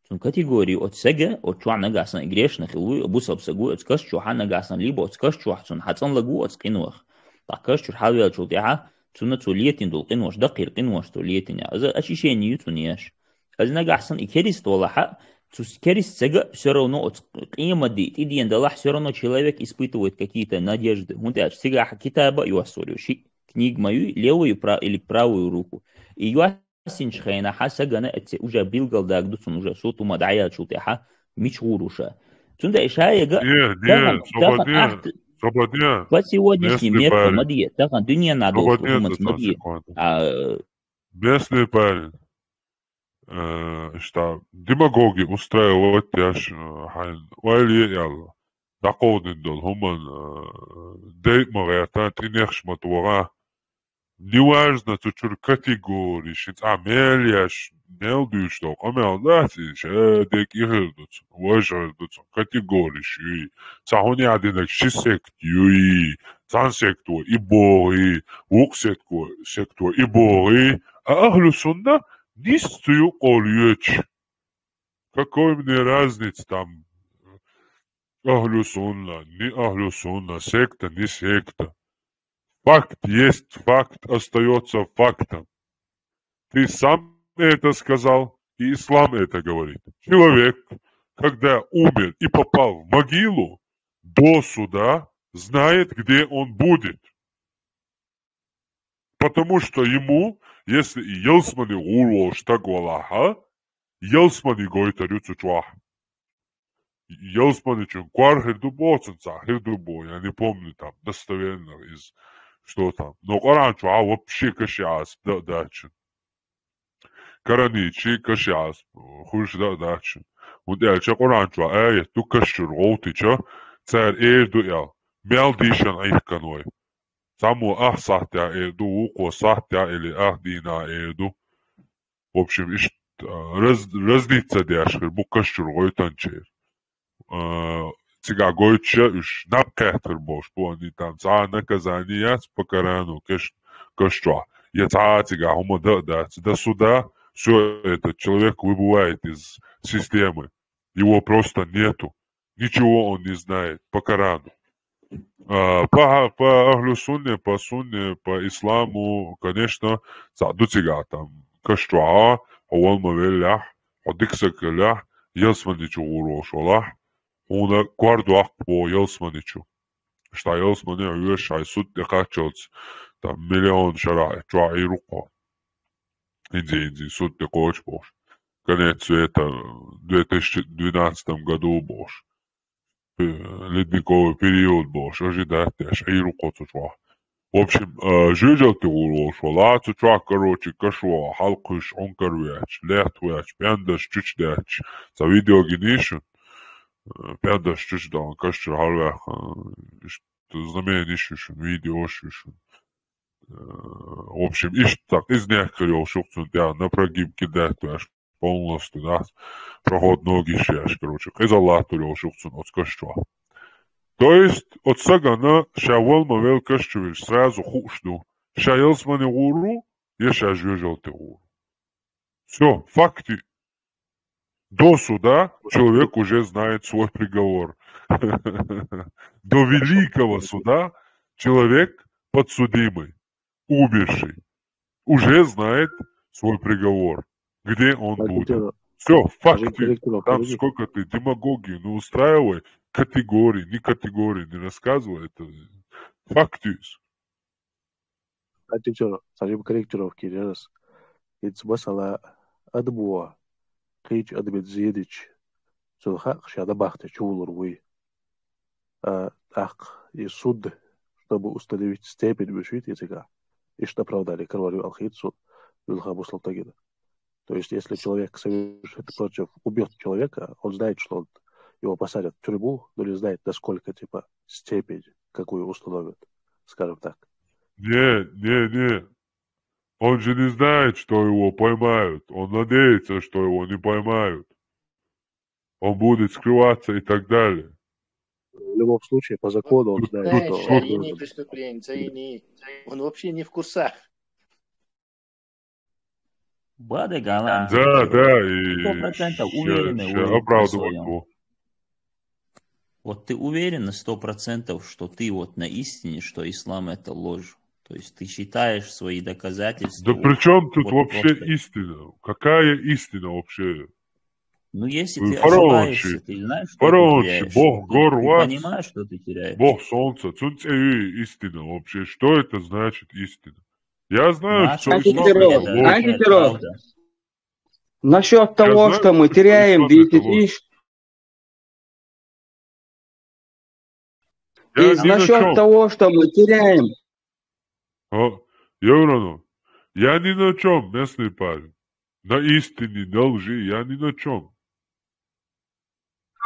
Цун категории оцу сага, оцу чохь нагахь санна грешный хилла ву, бусалба сага ву, оцу каш чохь нагахь санна, либо оцу каш чохь цунна хьан цӀанлаг ву оцу къинойх. Ткъа каш чуьра хьалавеллачул тӀаьхьа цунна цо летийна долу къинош, даккхийра къинош цо летийна. Иза очищение ю цунна еш. Иза нагахь санна и керист валахьа, цу керист сага всё равно оцу къематде тӀедена далахь, всё равно человек испытывает какие-то надежды. ХӀунда аьлча цигахь китаба а йоссор ю, ши книга ма юй, левую пра-, или правую руку. И йоссинчу хенахьа сагана эцце уже билгалдаг ду цунна, уже суд хӀума дӀаяьллачул тӀаьхьа мича гӀур ву ша. Цундела ша яга Не, тахана, не, Слободня, тахана ахьт-, Слободня, по сегодняшним местный меркам парень. ма де, тахана дуьненна долчу Слободня, хӀуманца ма Степан де. Степанович. А, Местный парень. Э, что, демагоги устраивать еш, э, хьайн ойла е аьлла. ДӀакховдина долу хӀуманна, э, дайа ма гӀерта, тӀе нехаш ма тохьа. Неважно, цу чуьра категории, ши цхьа мел еш, мел дуьйцуш долу къамел дац, и ша дерг и хир ду цунна, важа хир ду цунна, категории ши. Цхьа хӀума яа динарг ши сект юй, цхьана секто и бохий, вукху секто, секто и бохий, а ахлу сунна нисса цу юкъа йоьдуш. Какой мне разница там, ахлу сунна, не ахлу сунна, секта, не секта. Факт есть факт, остаётся фактом. Ты сам это сказал, и ислам это говорит. Человек, когда умер и попал в могилу, до суда знает, где он будет. Потому что ему, если и ялсмани гӀур волуш стаг валахьа, ялсмани гойтур ю цу чохь. Ялсманичун кор хир ду боху цунна, цхьа хир ду боху, я не помню там достоверно из, что там. Но Къуръан чохь вообще каши Ӏазап дан а дац цунна. Каранийчий каши Ӏазап хуьлуш дан а дац цунна. ХӀунда аьлча Къуръан чохь аят ду, каш чуьра гӀовттича, цара эр ду аьлла, мел дийшина Ӏехкина вай. Цхьаммо ах сахьтехь эр ду, вукхо сахьтехь или ах дийнахь эр ду. В общем, иштта, а, раз-, разница деш хир бу каш чуьра гӀойтанчеран. А, цигахь гойтуш я уьш, наб кхеттар болуш бу, они там цхьа а наказание яц по Корану, каш, каш чохь. Я цхьа а цигахь хӀума дан а дац. До суда всё, этот человек выбывает из системы. Его просто нету. Ничего он не знает по Корану. А, по, по ахлу сунне, по сунне, по исламу, конечно, цхьаъ ду цигахь там. Каш чохь, хьо вала ма веллехь, хьо дика саг хилахь, ялсмани чу гӀур волуш валахь, хьуна кор доккху боху ялсмани чу. Аш тхьа ялсмани хьоьжуш, хьайн суд тӀе кхаччалц, там миллион шарахь чохь Ӏийр ву-кх хьо. ХӀинца, хӀинца суд тӀе кхочу бохуш. Конец света в две тысячи двенадцатом году бохуш. Пе-, ледниковый период бохуш, ожидать деш, Ӏийр ву-кх хьо цу чохь. В общем, а, жоьжалти гӀур волуш валахь цу чохь, короче, кашо хьалкхуьйсуш, Ӏункар веача, лаьтта веача, пӀендарш чуьчу даьча. Цхьа видео гиний шуна, а, пӀендарш чуьчу дахана, каш чуьра хьалаваьккхина, иштта знаменаш ю шуна, видеош ю шуна. э, в общем, иштта къиза некъ йолуш ю-кх цунна тӀехь, на прогиб кидать веш полностью, да, проход ног йиш еш, короче, къиза латтор йолуш ю-кх цунна оцу каш чохь. То есть, оцу сагана ша вала ма велла каш чу вилча, сразу хууш ду, ша ялсамане гӀур ву, я ша жоьжалте гӀур ву. Всё, факты. До суда человек уже знает свой приговор. До великого суда человек подсудимый, умерший, уже знает свой приговор, где он будет. Все, факты. Там сколько ты демагогии, ну, устраивай категории, не категории, не рассказывай, это факты. Корректировка, корректировка, корректировка. Иштта масала, адамо кхечу адамна зе дича, цунна хаьа, ша набахте чувулур вуй. А, тӀаккха и суд, чтобы установить степень, вуьшуьйту иза га. Иштта оправдание карор ю аьлла хета суна, муьлхха бусалба стагана. То есть, если человек совершит против, убьёт человека, он знает, что он, его посадят в тюрьму, но не знает, насколько, типа, степень, какую установят, скажем так. Не, не, не. Он же не знает, что его поймают. Он надеется, что его не поймают. Он будет скрываться и так далее. В любом случае, по закону он знает, что он должен. Знаешь, это не преступление, это и не, он вообще не в курсах. Бада Галан. Да, да, и сто процентов уверенный в своём. Вот ты уверен на сто процентов, что ты вот на истине, что ислам — это ложь? То есть ты считаешь свои доказательства... Да при чём тут вообще истина? Какая истина вообще? Ну, если ты ошибаешься, ты знаешь, что ты теряешь. Бог гор вац, ты понимаешь, что ты теряешь. Бог солнца, цунна цӀе юй истина вообще. Что это значит истина? Я знаю, что ислам — это ложь. Антитеррор. Насчёт того, что мы теряем десять тысяч. Из насчёт того, что мы теряем. О, Еврону, я ни на чём, местный парень. На истине, на лжи, я ни на чём.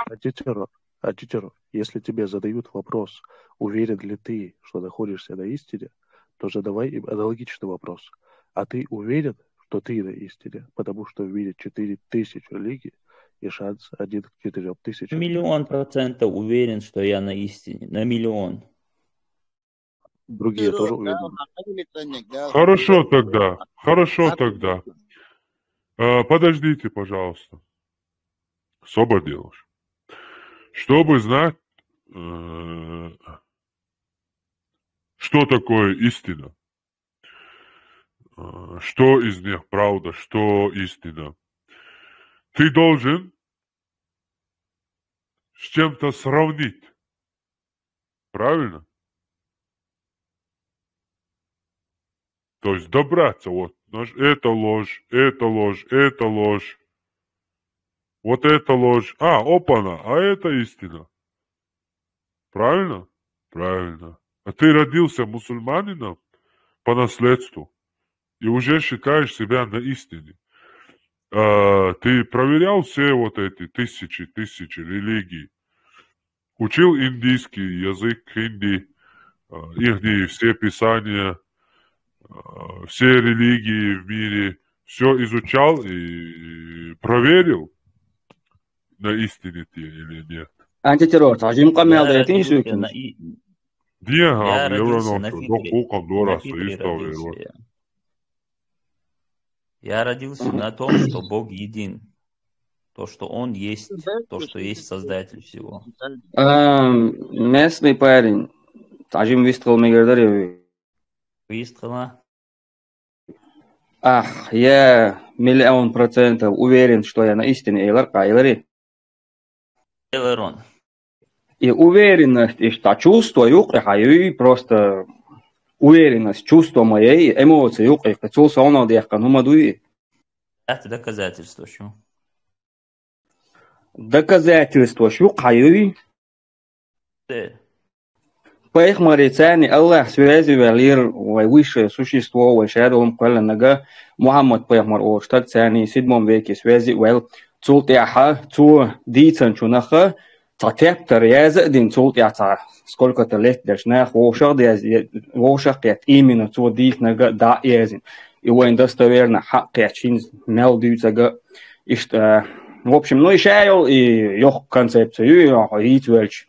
Антитеррор, антитеррор. Если тебе задают вопрос, уверен ли ты, что находишься на истине, то задавай им аналогичный вопрос. А ты уверен, что ты на истине? Потому что в мире четыре тысячи религий, и шанс один к четырём тысячам. Миллион процентов уверен, что я на истине. На миллион. Другие тоже уверены. Хорошо тогда, хорошо тогда. А, подождите, пожалуйста. Собар делаш. Чтобы знать, э, что такое истина, э, что из них правда, что истина, ты должен с чем-то сравнить. Правильно? То есть добраться, вот, знаешь, это ложь, это ложь, это ложь. Вот это ложь. А, опана, а это истина. Правильно? Правильно. А ты родился мусульманином по наследству и уже считаешь себя на истине. А, ты проверял все вот эти тысячи, тысячи религий? Учил индийский язык, хинди, а, ихние все писания, а, все религии в мире, всё изучал и проверил, на истине ты или нет. Антитеррор, хьажим къамел дайтин шуьйкин. Дехьа, я родился на фитре. На фитре родился я. Я родился на том, что Бог един. То, что Он есть, то, что есть Создатель всего. Эм, местный парень. Хьажим вистхила мегар дарий? Вистхила. Ах, я миллион процентов уверен, что я на истине, элар къайлари. Эларон. И уверенность, иштта чувство юкъе хьан юй, просто уверенность, чувство ма яй, эмоция юкъе, цул совнал дехкан хӀума дуй. Это доказательство шу. Доказательство шу хьан юй. Пайхамарий царний Аллах связи ваьллера, вай высшее существо, вай шадолум кхоьллинарг Мухьаммад пайхамар олуш стаг царний седьмом веке связи ваьлла. Цул тӀаьхьа цо дийцанчунах цхьа тептар яза а дина, цул тӀаьхьа цхьа сколько-то лет дерш нах вовшах дез-, вовшах кхетта, именно цо дийхнарг а дӀа а язйина. И вайн достоверно хьакхетта хӀинца мел дуьйцург а. Иштта, а, в общем, ну, и шайол, и йоккха концепция ю, йийца велча.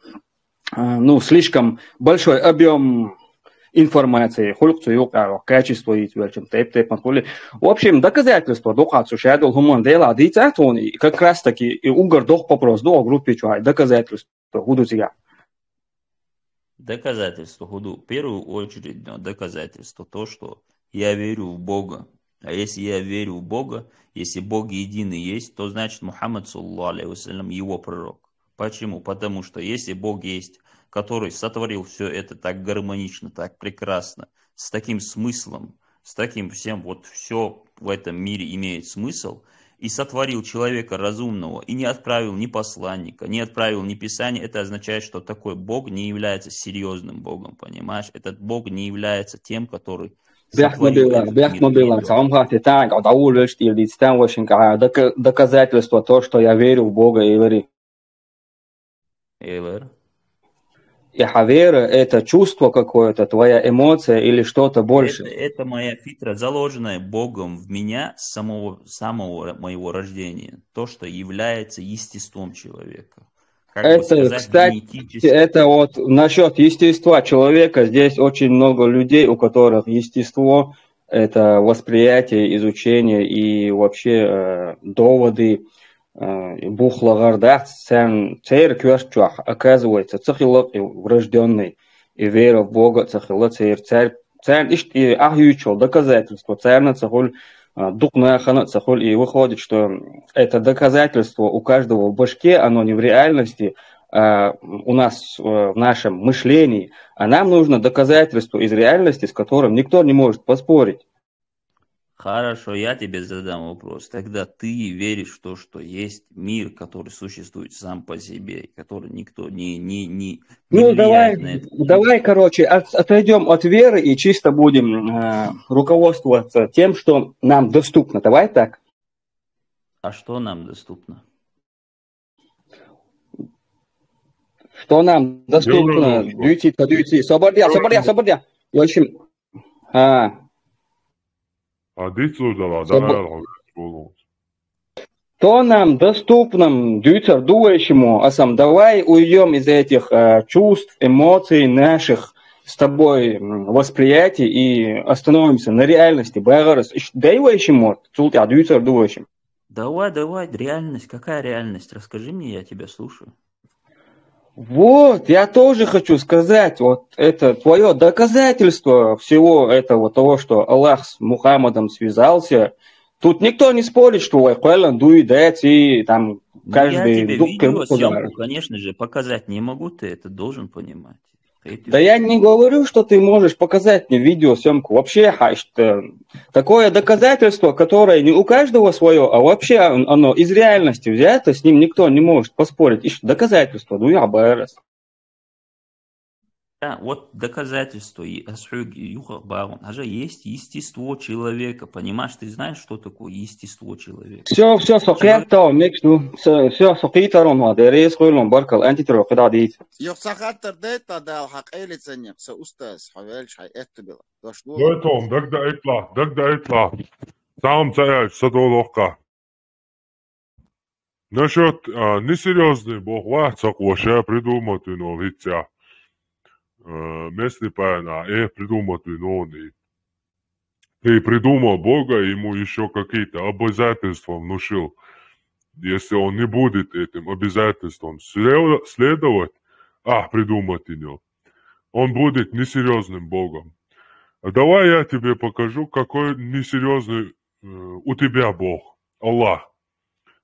А, ну, слишком большой объём информации, хулк цу юкъа, качество йийца велча, тайп-тайпан хули. В общем, доказательство дукха цу шадол хӀуман дела дийца тхуна, и как раз таки и угар доккха вопрос ду, группе чу доказательство хӀу ду цигахь. Доказательство хӀу ду. В первую очередь, ну, доказательство то, что я верю в Бога. А если я верю в Бога, если Бог единый есть, то значит Мухаммад, саллаллаху алейхи ва саллям, его пророк. Почему? Потому что если Бог есть, который сотворил все это так гармонично, так прекрасно, с таким смыслом, с таким всем, вот все в этом мире имеет смысл, и сотворил человека разумного, и не отправил ни посланника, не отправил ни писания, это означает, что такой Бог не является серьезным Богом, понимаешь? Этот Бог не является тем, который Бехмобила, сотворил этот мир. Бехмобила, цхьа хӀума хатта тӀаккха дӀаволавелча тӀера дийца там вашинг, а, дока-, доказательство то, что я верю в Бога, и говори. Эвер. И хьа вера — это чувство какое-то, твоя эмоция или что-то Это, большее? это моя фитра, заложенная Богом в меня с самого, самого моего рождения. То, что является естеством человека. Как бы Это, сказать, кстати, генетически. Это вот насчет естества человека. Здесь очень много людей, у которых естество — это восприятие, изучение и вообще, э, доводы, э, и бух лагӀар дац, царна, церан коьрта чохь, оказывается, ца хилла и врождённый, и вера в Бога ца хилла церан, цар-, царна иштта и ахьа юьйцучул доказательство, царна ца хуьлу, а, дукха нахана а ца хуьлу, и выходит, что это доказательство у каждого в башке, оно не в реальности, а у нас, э, в нашем мышлении, а нам нужно доказательство из реальности, с которым никто не может поспорить. Хорошо, я тебе задам вопрос. Тогда ты веришь в то, что есть мир, который существует сам по себе, и который никто не, не, не, не Ну, давай, влияет на это? Давай, короче, от- отойдем от веры и чисто будем, э, руководствоваться тем, что нам доступно. Давай так. А что нам доступно? Что нам доступно? Дело Дюйти, то дюйти. Собардия, собардия, собардия. В общем, а, А дицу дала, Собо- дала, дала. Что нам доступно, дюйцар ду вай шиммо, а сам давай уйдём из этих, э, чувств, эмоций наших с тобой, м, восприятий и остановимся на реальности. БагӀарас, дай вай шиммо, цул тӀаьхьа дюйцар ду вай шиммо. Давай, давай, реальность. Какая реальность? Расскажи мне, я тебя слушаю. Вот, я тоже хочу сказать, вот это твое доказательство всего этого, того, что Аллах с Мухаммадом связался. Тут никто не спорит, что вай кхоьллина дуй, дац, и там Ну, я каждый тебе дух кирбук видеосъемку, ударит. Конечно же, показать не могу, ты это должен понимать. Эти- Да я не говорю, что ты можешь показать мне видеосъемку. Вообще, хьа, иштта, такое доказательство, которое не у каждого свое, а вообще он- оно из реальности взято, с ним никто не может поспорить. Иштта доказательство, ну я бы раз. Да, вот доказательство, и ас хьоьга юха а боху. Хьажа, есть естество человека, понимаешь? Ты знаешь, что такое естество человека? Все, все, со кхетта, мекс ду. Все, со кхетарун ма, деррис хуйлун, баркал, антитро, кхидӀа дийца. Юха сан хаттар дайта Дала хьан къайле ца некъ, сан устаз, хьо велча хьай этта била. Дош ду. Дойтом, дагдаитлахь, дагдаитлахь. Сам ца аьлча, са долу хьокха. Насчет, а, несерьёзный Бог вац, хьакхо ша придумать вина виця. Э, местный паяна, э, придумать вина и. Ты придумал Бога, ему ещё какие-то обязательства внушил. Если он не будет этим обязательствам след- следовать, а, придумать вина, он будет несерьёзным Богом. А давай я тебе покажу, какой несерьёзный, э, у тебя Бог, Аллах.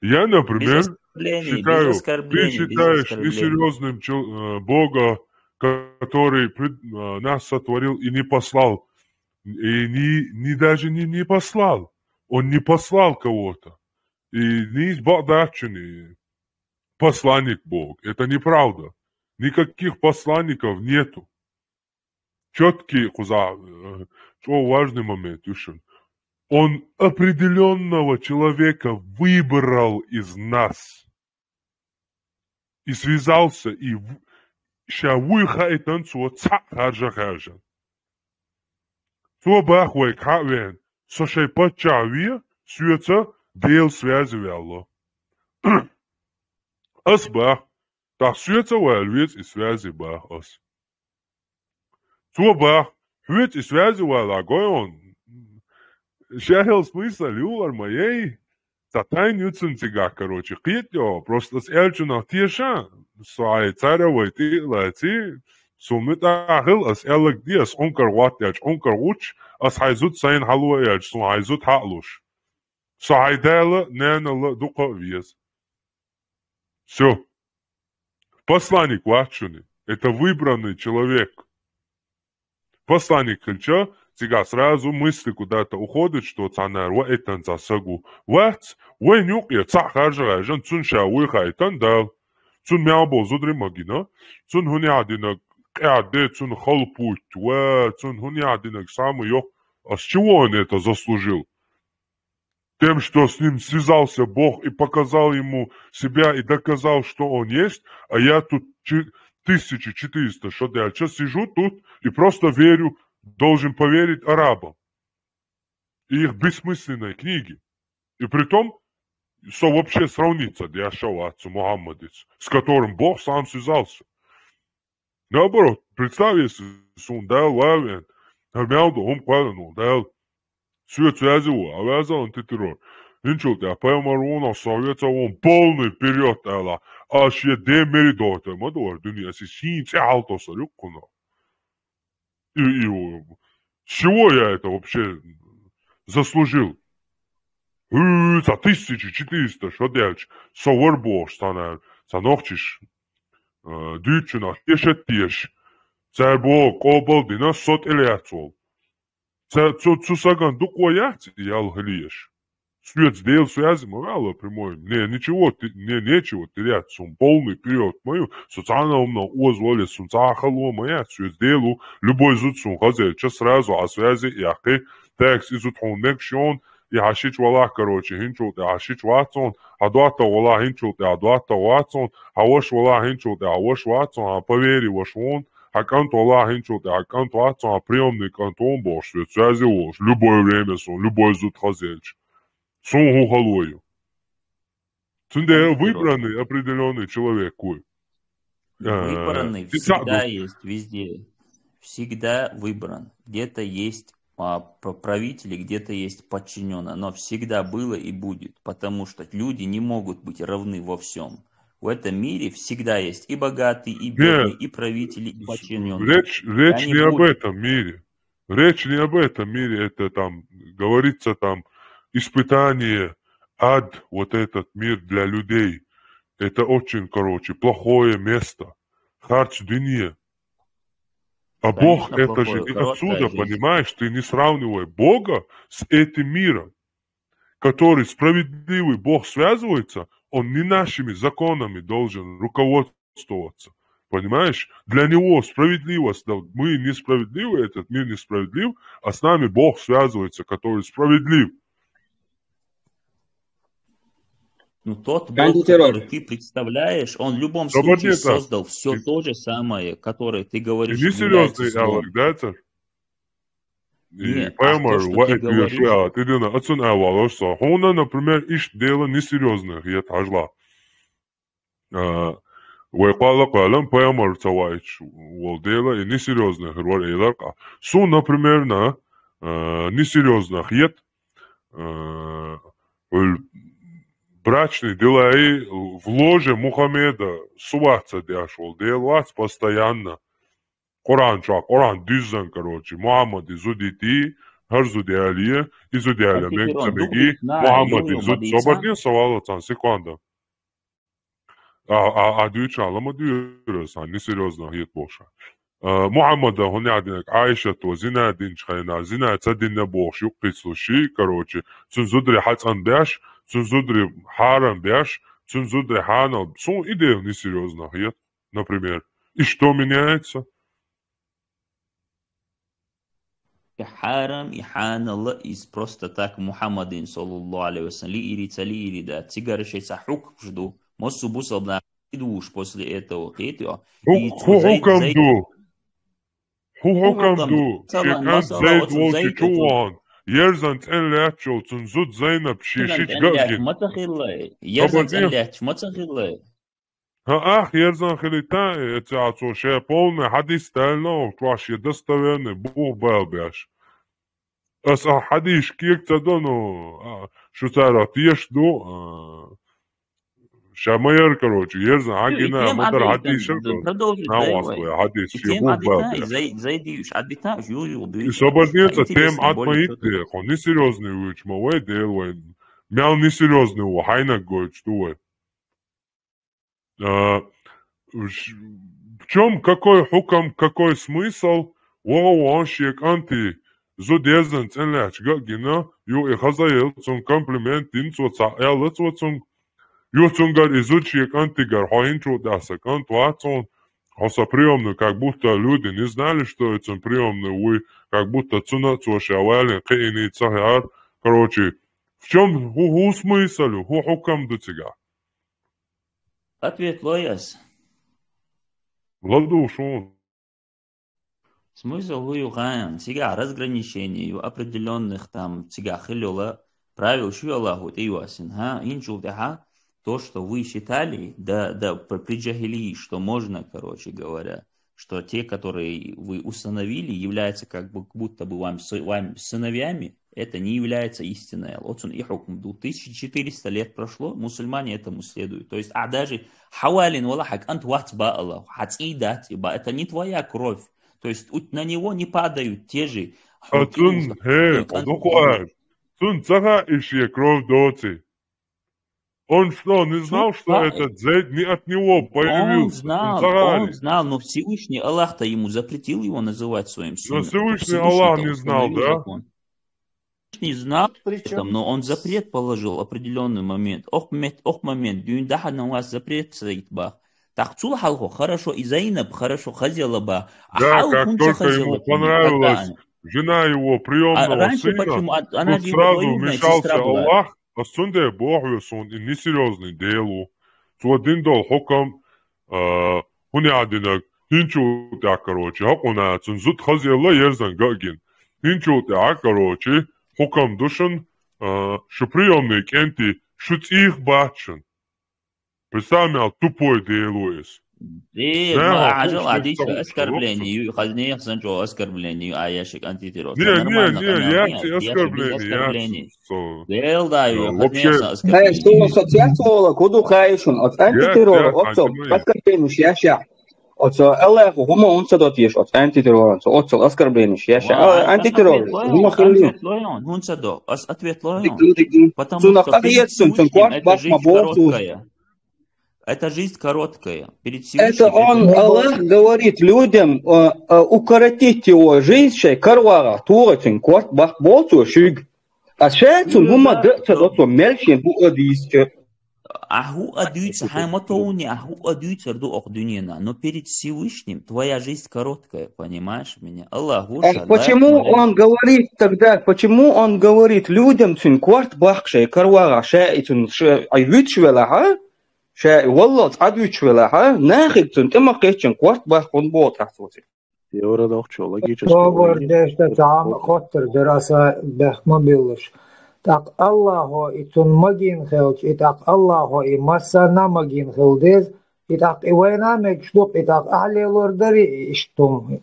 Я, например, Без оскорблений, без считаю, ты оскорблений, без считаешь оскорблений. несерьёзным чел- э, Бога, который пред- э, нас сотворил и не послал, и не, не даже не, не послал. Он не послал кого-то. И не из Багдадчины посланник Бог. Это неправда. Никаких посланников нету. Чёткий кхуза, э, что важный момент, Юшин. Он определённого человека выбрал из нас. и связался, и в- ша вуй хаийтан цо цхьаъ харжа-харжа. Цо бах вайга хьа а вена: «Со шоай паччахь ве, соьца Дела связи ваьлла». Ас бах: «ТӀаккха соьца вала веза и связи», бах ас. Цо бах: «Хьоьца и связи вала гой хьона». Шаьхьал смысл юлар ма яй. Цхьа тайна ю цун цигахь, короче, кхетайо. Просто ас аьллачунах теша, со хьай цара вай тӀе а лаций, сона муьтӀахь хила, ас аьлларг де, ас Ӏункар гӀоттаьлча, Ӏункар гӀутташ, ас хьай зуда сайна хьало а яьлча, сона хьай зуда хьа а луш. Со хьай дала, нанала дукха а веза. Всё. Посланник вац шуна. Это выбранный человек. Посланник хилча, цигахь сразу мысли куда-то уходит, что цхьаннара ваийтан цхьа саг ву. Вац, вайна юкъе цхьаъ харжа-харжа, цунна ша вуй хаийтан Дала. Цунна мел бола зударий ма гина. Цунна хӀунда яхь динарг къаьхьа де, цунна хала путь, ва, цунна хӀунда яхь динарг самый йоккха. А с чего он это заслужил? Тем, что с ним связался Бог и показал ему себя и доказал, что он есть, а я тут чи- тысяча четыреста шо даьлча сижу тут и просто верю, должен поверить арабам и их бессмысленной книге. И притом, со вообще сравниться деш а вац цу Мухаммадца, с которым Бог сам связался. Наоборот, представь, если сона Дала ваьвен, хӀара мел ду хӀума кхоьллина волу Дала. Соьца ваьзе ву, а ваьзза ван титарор. ХӀинчул тӀехь пайхамар ву нах, со веца вон полный вперёд аьлла. Аш я де мери дота, ма дора дуьне, ас и сийна цӀе хьалтосар юккхунах. И, и, с чего я это вообще заслужил? ХӀу, цхьа тысяча четыреста шо даьлча, со вар бохуш цхьана, цхьа нохчиш, а, дуьйцучунах тешат а теша, цара боху къобал дина, со тӀелаьцна волу. Ца-, цу, цу сагана дукха яц и ял хила еш. Соьца Дела связи ма ваьлла прямой. Мне ничего, те-, мне нечего терять, сун полный вперёд ма ю. Со цхьана а хӀуманах оза вале, сун цхьа а хало ма яц. Соьца Дела ву, любой зуда сун хазелча, сразу а связи яккхи. Текст и зуда хьуна мегаш йону, и хьан шича валахь, короче, хӀинчул тӀе хьан шича вац хьуна, хьан доттагӀа валахь, хӀинчул тӀе хьан доттагӀа вац хьуна, хьан ваша валахь, хӀинчул тӀе хьан ваша вац хьуна, хьан повери ваша ву хьуна, хьан кӀант валахь, хӀинчул тӀе хьан кӀант вац хьуна, хьан приёмный кӀант ву хьуна бохуш, соьца связи волуш, любое время сун, любой зуда хазелча. Сун хӀун хало ю? Цундела выбранный определённый человек вуй. А, выбранный и цхьаъ всегда ду. Есть везде. Всегда выбран. Где-то есть, а, п-, правители, где-то есть подчинённые. Оно всегда было и будет, потому что люди не могут быть равны во всём. В этом мире всегда есть и богатые, и бедные, и правители, и подчинённые. Речь, речь не об этом мире. Речь не об этом мире. Это там, говорится там, испытание, ад, вот этот мир для людей. Это очень, короче, плохое место. Харц дуьне. А Бог, это же не отсюда, понимаешь? Ты не сравнивай Бога с этим миром, который справедливый Бог связывается, он не нашими законами должен руководствоваться. Понимаешь? Для него справедливость, да, мы несправедливы, этот мир несправедлив, а с нами Бог связывается, который справедлив. Ну, тот Бог, который ты представляешь, он в любом случае создал всё то же самое, которое ты говоришь, является злом. Несерьёзный, а то, что ты говоришь. Хьуна, например, иштта Дела несерьёзный хета, хьажал. А, вай кхолла а кхоьллина, пайхамар ца ваийтуш волу Дела, и несерьёзный хир вара, элира-кх. Суна, например, на, а, несерьёзно хета, а, брачный дела в ложе Мухаммеда суват ца деш волу Дела вац постоянно. Къуръан чохь, Къуръан дуьззина, короче, Мухаммадан зуда йитий, хӀара зуда яле, и зуда яле, мега ца мегий, Мухаммадан зуда собар де, со валла цхьана секунда. А, а, а дуьйцу ала ма дуьйра сан, несерьёзно хета бохуш. А, Мухаммада хӀун яхь динарг, Ӏайшата зина динчу хенахь, зина ца дина бохуш юккъе ца луш, короче, цуьнан зударий хьацӀан беш, цуьнан зударий хьарам беш, цуьнан зударий хьанал, суна и Дела несерьёзно хета, например. И что меняется? И хьарам, и хьанал, иза просто так Мухаммадин, саллаллаху алейхи ва саллям, лиира, ца лиира, да, цигара шайца хьукмаш ду, массо а бусалба нах и душ после этого, кхетий? Ху И цу ху Зайд хӀукам Зайд ду. Ху хӀукам ду. Шекан Зайд волчи чу ван. Ерзан цӀен лаьттачул цун зуда Зайнаб ши шич гагин. Ма ца хиллай. Ерзан цӀен лаьтташ ма ца хиллай. ХӀа, ах, ерзан хилита, эцеа цо ше полный хьадис дална, чош е достоверный бух бал беш. Ас а хьадис кек ца до, ну, а, шу цара теш ду, а, ша ма яр, короче, ерзан хьагина, ма дар хьадис шар, продолжить на вас, хьадис ше бух бал беш. Зай, зай диюш, адбита, ю, ю, ю. И собардинца тем ад ма итде, хо несерьёзный вуч ма вай, дел вай. Мял несерьёзный ву, хайнак гойч ду вай. А, в чём, какой хукам, какой смысл? Вова ван шек анти зуд ерзан цӀен лаьтташ гагина, ю и хаза ел, цун комплимент дин цо ца аьлла цо цун, ю цунгар и зуд шек антигар, хо хинчу даса кант вацун, хо са приёмный, как будто люди не знали, что и цун приёмный вуй, как будто цуна цо ша вален кхиини цахяр. Короче, в чём ху, ху смысл, ху хукам ду цига? Ответ лояс. Ладу шун. Смысл ху ю гаян, цига разграничение ю определённых там, цига хилёла правил шу Аллаху тӀейвасин, ха, инчул тӀеха, то, что вы считали, да, да, при, при джахилии, что можно, короче говоря, что те, которые вы установили, являются как бы, как будто бы вам, с- вам сыновьями, это не является истиной. Вот он и хукм. Две тысячи четыреста лет прошло, мусульмане этому следуют. То есть, а даже хьавалин вала хьа кӀант вац ба Аллах, хьа цӀий дац и ба. Это не твоя кровь. То есть на него не падают те же А хьуким, цун, что хе, и кӀант дукхар. Цун цаха ишье кровь доци. Он что, не знал, что этот Зайд не от него появился? Он знал, он знал, но Всевышний Аллах-то ему запретил его называть своим Но сыном. Всевышний Аллах не знал, да? Не знал, причём, но он запрет положил в определённый момент. Ох мет, ох момент, дюн даха на вас запрет стоит ба. Так цул халхо, хорошо, и Зайнаб, хорошо, хазела ба. А Да, хал как хунца только ему хазела, понравилась когда жена его приёмного А раньше сына, почему? А- Она тут же его сразу двоюродная вмешался сестра была. Аллах, а сунде Бог весун и несерьёзный делу. Цо дин дол хукам, а, хуни адинаг, хинчу тя, короче, хакуна, цун зуд хазела ерзан гагин. Хинчу тя, короче, хукам душан, а, шу приёмный кенти, шу цих бачан. Представь, тупой делу эс. Э, Да, ма ху ажал шнек адича цавуч оскорбление, халук ю, хазнех санчо оскорбление, ю, а ящик антитеррор. Не, Всё не, нормально, не, конечно, я нет, тебе я оскорбление, я оскорбление. Со- Дел да, ю, Э, вообще хазнех сан Э, оскорбление. Что ассоциация ола, куду хайшун, от Я, антитеррор, я, от со, Фатима, я. Оскорбление, я, я. От со, Аллах, хума, он са дот еш, от антитеррор, он со, от со, оскорбление, я, я. Ва, А, ас антитеррор, ответ лоён, хума ас хилли. Ответ лоён, хун са до, ас ответ лоён. Дик, дик, дик. Потому Цуна что перед кадиет сын, цун Всевышним кварт это бак жизнь ма борту. Короткая. Это жизнь короткая. Перед Это Всевышним он, это Аллах говорит людям, э, э, укоротить его жизнь, шей, карвара, тура, цун кварт бак болту, шуг. А шей, цун хума, Да, да, да, да. Мельшин, бу, одис, э. А ху адуйца, хай ма тоуни, а ху адуйцар ду ох дунена. Но перед Всевышним твоя жизнь короткая, понимаешь меня? Аллах, А почему он говорит тогда, почему он говорит людям, цун кварт бак шей, карвара, шей, цун, шей, ай вич вела, ха? Ша, валлал, цӀа дувцаш велахьа, нахиг цун тӀе ма кхеччан, корта баккха болх тӀехь цо цига. Евро дохчо, логически Собар логично. Дешта цхьа хоттар дара аса бехк ма биллаш. ТӀаккха Аллахо и цун магийна хилча, и тӀаккха Аллахо и массарна магийна хила деза, и тӀаккха и вайна а мегаш ду-кх, и тӀаккха ахьа лелор дарий и иштта хӀума?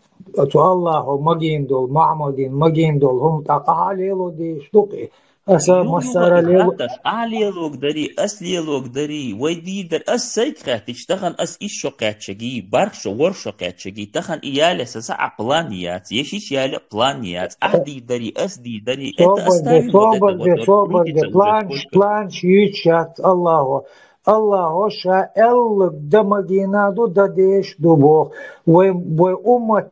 Цу Аллахо магийна долу, Мухьаммадин магийна долу хӀума тӀаккха ахьа а лело дезаш ду-кх и? Аса Юха массара лела. Хатташ, а лелог дарий, ас лелог дарий, вай дийр дар, ас сайга хаьттича, тахана ас иш шо кхаьччагий, барх шо, ворх шо кхаьччагий, тахана и яле сан са а план яц, я шиш яле план яц, а дийр дарий, ас дийр дарий, это оставим вот это вот, вот крутится уже сколько. Планш, планш юьйцуш яц Аллахо. Аллахо ша аьллаг дан магийна ду, дан дезаш ду боху. Вай, вай уммат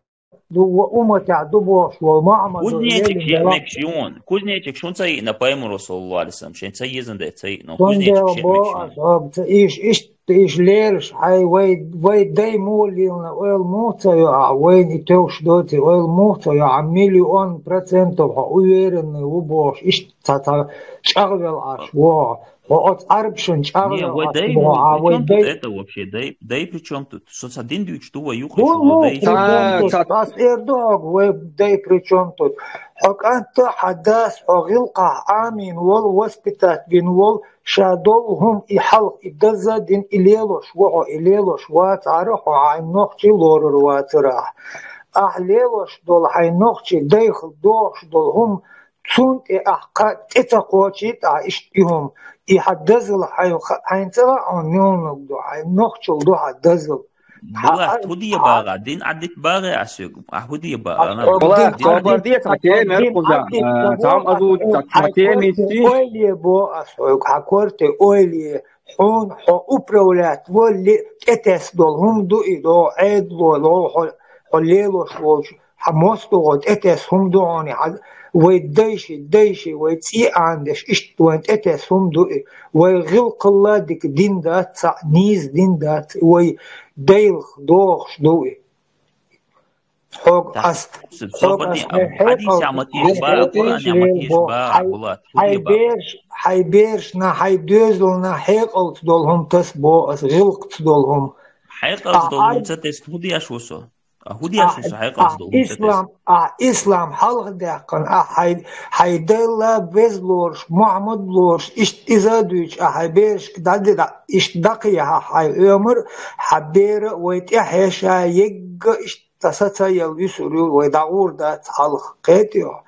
ду, ва умматехь ду бохуш волу Мухьаммад. Кузнечик шен мегаш юн. Кузнечик шун ца йиъна пайхамаро, саллаллаху Ӏалайхи ва саллам, шен ца езан дай ца йиъна. Кузнечик шен мегаш юн. Иш, иш, иш лераш хьай вай, вай дай муха лелна, ойла муха ца йо ахь, вайна и тевш доций, ойла муха ца йо, хьан миллион процентов хьо уверенный ву бохуш, иштта цхьа чӀагӀвелла Ӏаш вогӀу. Хьо оцу Ӏарбашна чӀагӀвелла Ӏаш вогӀу, а вай дай. Это вообще дай, дай при чём тут? Со ца дин дуьйцуш ду вай юкъа? Хьо при чём тут? Ас эр ду хьоьга, вай дай при чём тут? Хьо кӀант а, хьан дас хьо гӀиллакхахь Ӏамийна волу, воспитать вина волу, ша долу хӀума и хьалха и даза а дина, и лелош ву хьо, и лелош вацахьара хьо хьайн нохчий лорур вацара ахь. Ахь лелош долу хьайн нохчий дайх дохуш долу хӀума, цунна тӀе ахь кхаъ тӀе ца кхочийта ахь иштта и хӀума. И хьан дазал хьайн, хьайн цӀа а хьуна муьлханиг ду, хьайн нохчал ду хьан дазал. Булат, хӀу де багӀа, дин Ӏаддита багӀе ас хьоьга? Ахь хӀу де багӀа? Булат, кхабар де цхьа тема, Эркъуза. Цхьа ма азу, цхьа тема йисте. Ойле бо ас хьоьга, хьан корте ойле. Хьуна хьо управлять валли, тӀетесна долу хӀума ду и, догӀу Ӏедало, догӀу хьо, хьо лелош волчу, хьан мостагӀо тӀетесна хӀума ду хьуна, хьан вай дайши, дайши, вай цӀий Ӏанадеш, иштта вайн тӀетесна хӀума ду и. Вай гӀиллакхалла дика дин дац цхьаъ, нийса дин дац, вай дайлах дохуш ду и. Хьоьга ас, хьоьга ас хьайн хьекъал, хьайн берашна, хьайн доьзална, хьайн доьзална хьекъалца долу хӀума таса боху ас, гӀиллакхца долу хӀума. Хьекъалца долу хӀума ца тесна хӀу деш ву со? А хӀу деш ву со хьекъалца долу хӀума ца тесна? Ахь ислам, ахь ислам хьалха даьккхина, ахь хьайн, хьайн Далла веза лоруш, Мухьаммад лоруш, иштта иза а дуьйцуш, ахь хьайн берашка дӀа-, дӀа-, иштта дӀакхехьа хьайн оьмар, хьан бера вай тӀаьхье ша егга иштта Ца сацаелла висур ю, вай дӀагӀур дац хьалха, кхетий хьо?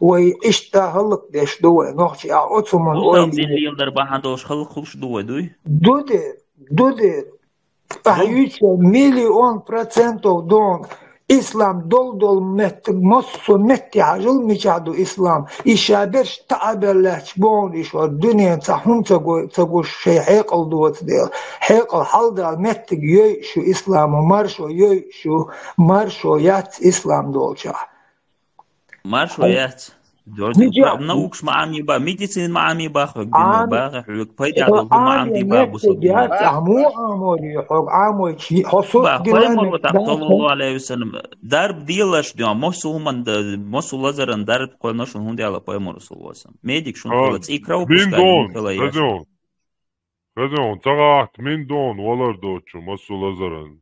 Вай иштта хӀаллакдеш ду вай, нохчий, ахь оцу хӀуманна ойла йе. Дин леладар бахьана долуш хӀаллакхуьлуш ду вай, дуй? Ду де, ду де. Ахь юьйцу миллион процентов ду хьуна. Ислам долу-долу меттиг, массо а метте хьажал, мичахь ду ислам. И ша берш таӀабелла лаьтташ бохуш, иш вара дуьнен цхьа хӀума ца го-, ца гуш, шайн хьекъал доцу дела. Хьекъал хьалдала меттиг йойуш ю исламо, маршо йойуш ю, маршо яц ислам долчохь. Маршо яц. Наукаш ма Ӏамий ба, медицина ма Ӏамий ба, хьоьга дина багӀа, хьоьга пайда долу ма Ӏамий ба, бусалба дин. Ахь муха Ӏамор ю, хьоьга Ӏамойчи, хьо сурт дилла пайхамар ва тӀаккха, саллаллаху Ӏалайхи ва саллам. Дарба делаш дуьйна, массо а хӀуман да-, массо а лазаран дарба кхоьллина шуна, хӀунда аьлла пайхамар, саллаллаху Ӏалайхи ва саллам. Медик шуна хила, цӀий кровь пускать хила яц. Хазон, ца гӀахта мин дон валар доцу массо а лазаран.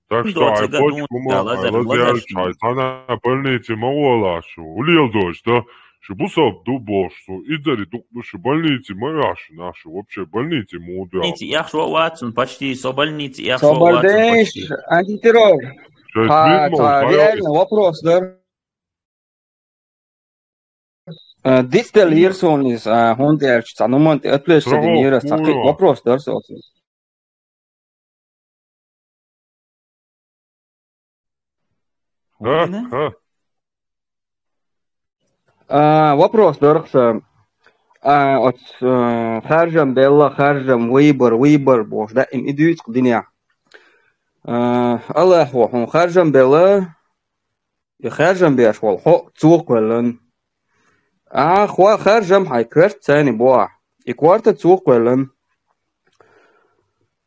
Так что хьайн почка ма, хьайн лазарш, хьайн цхьана больнице ма гӀолаш шу. Улел дош, да? Шу бусалба ду бохуш шу. Изари дукха ду шу, больнице ма оьхьаш шу, нах шу. Вообще больнице ма ду. Больнице оьхьаш вац, почти со больнице оьхьаш вац, почти. Антитеррор. Реально вопрос, да? Э, дицделла йира суна иза, а, хӀунда аьлча цхьа нуман тӀе отвлечься дина йира, цхьа кхин вопрос дара соцуьнца. А, вопрос дара сан. А, оц, э, харжам белла, харжам выбор, выбор бохуш, даим и дуьйцу-кх динехь. Э, Аллахо хьуна харжам белла, и хаьржам беш волу хьо цо кхоьллина. Ахьа хьо хаьржам хьайн коьрта царна бу ахь. И корта цо кхоьллина.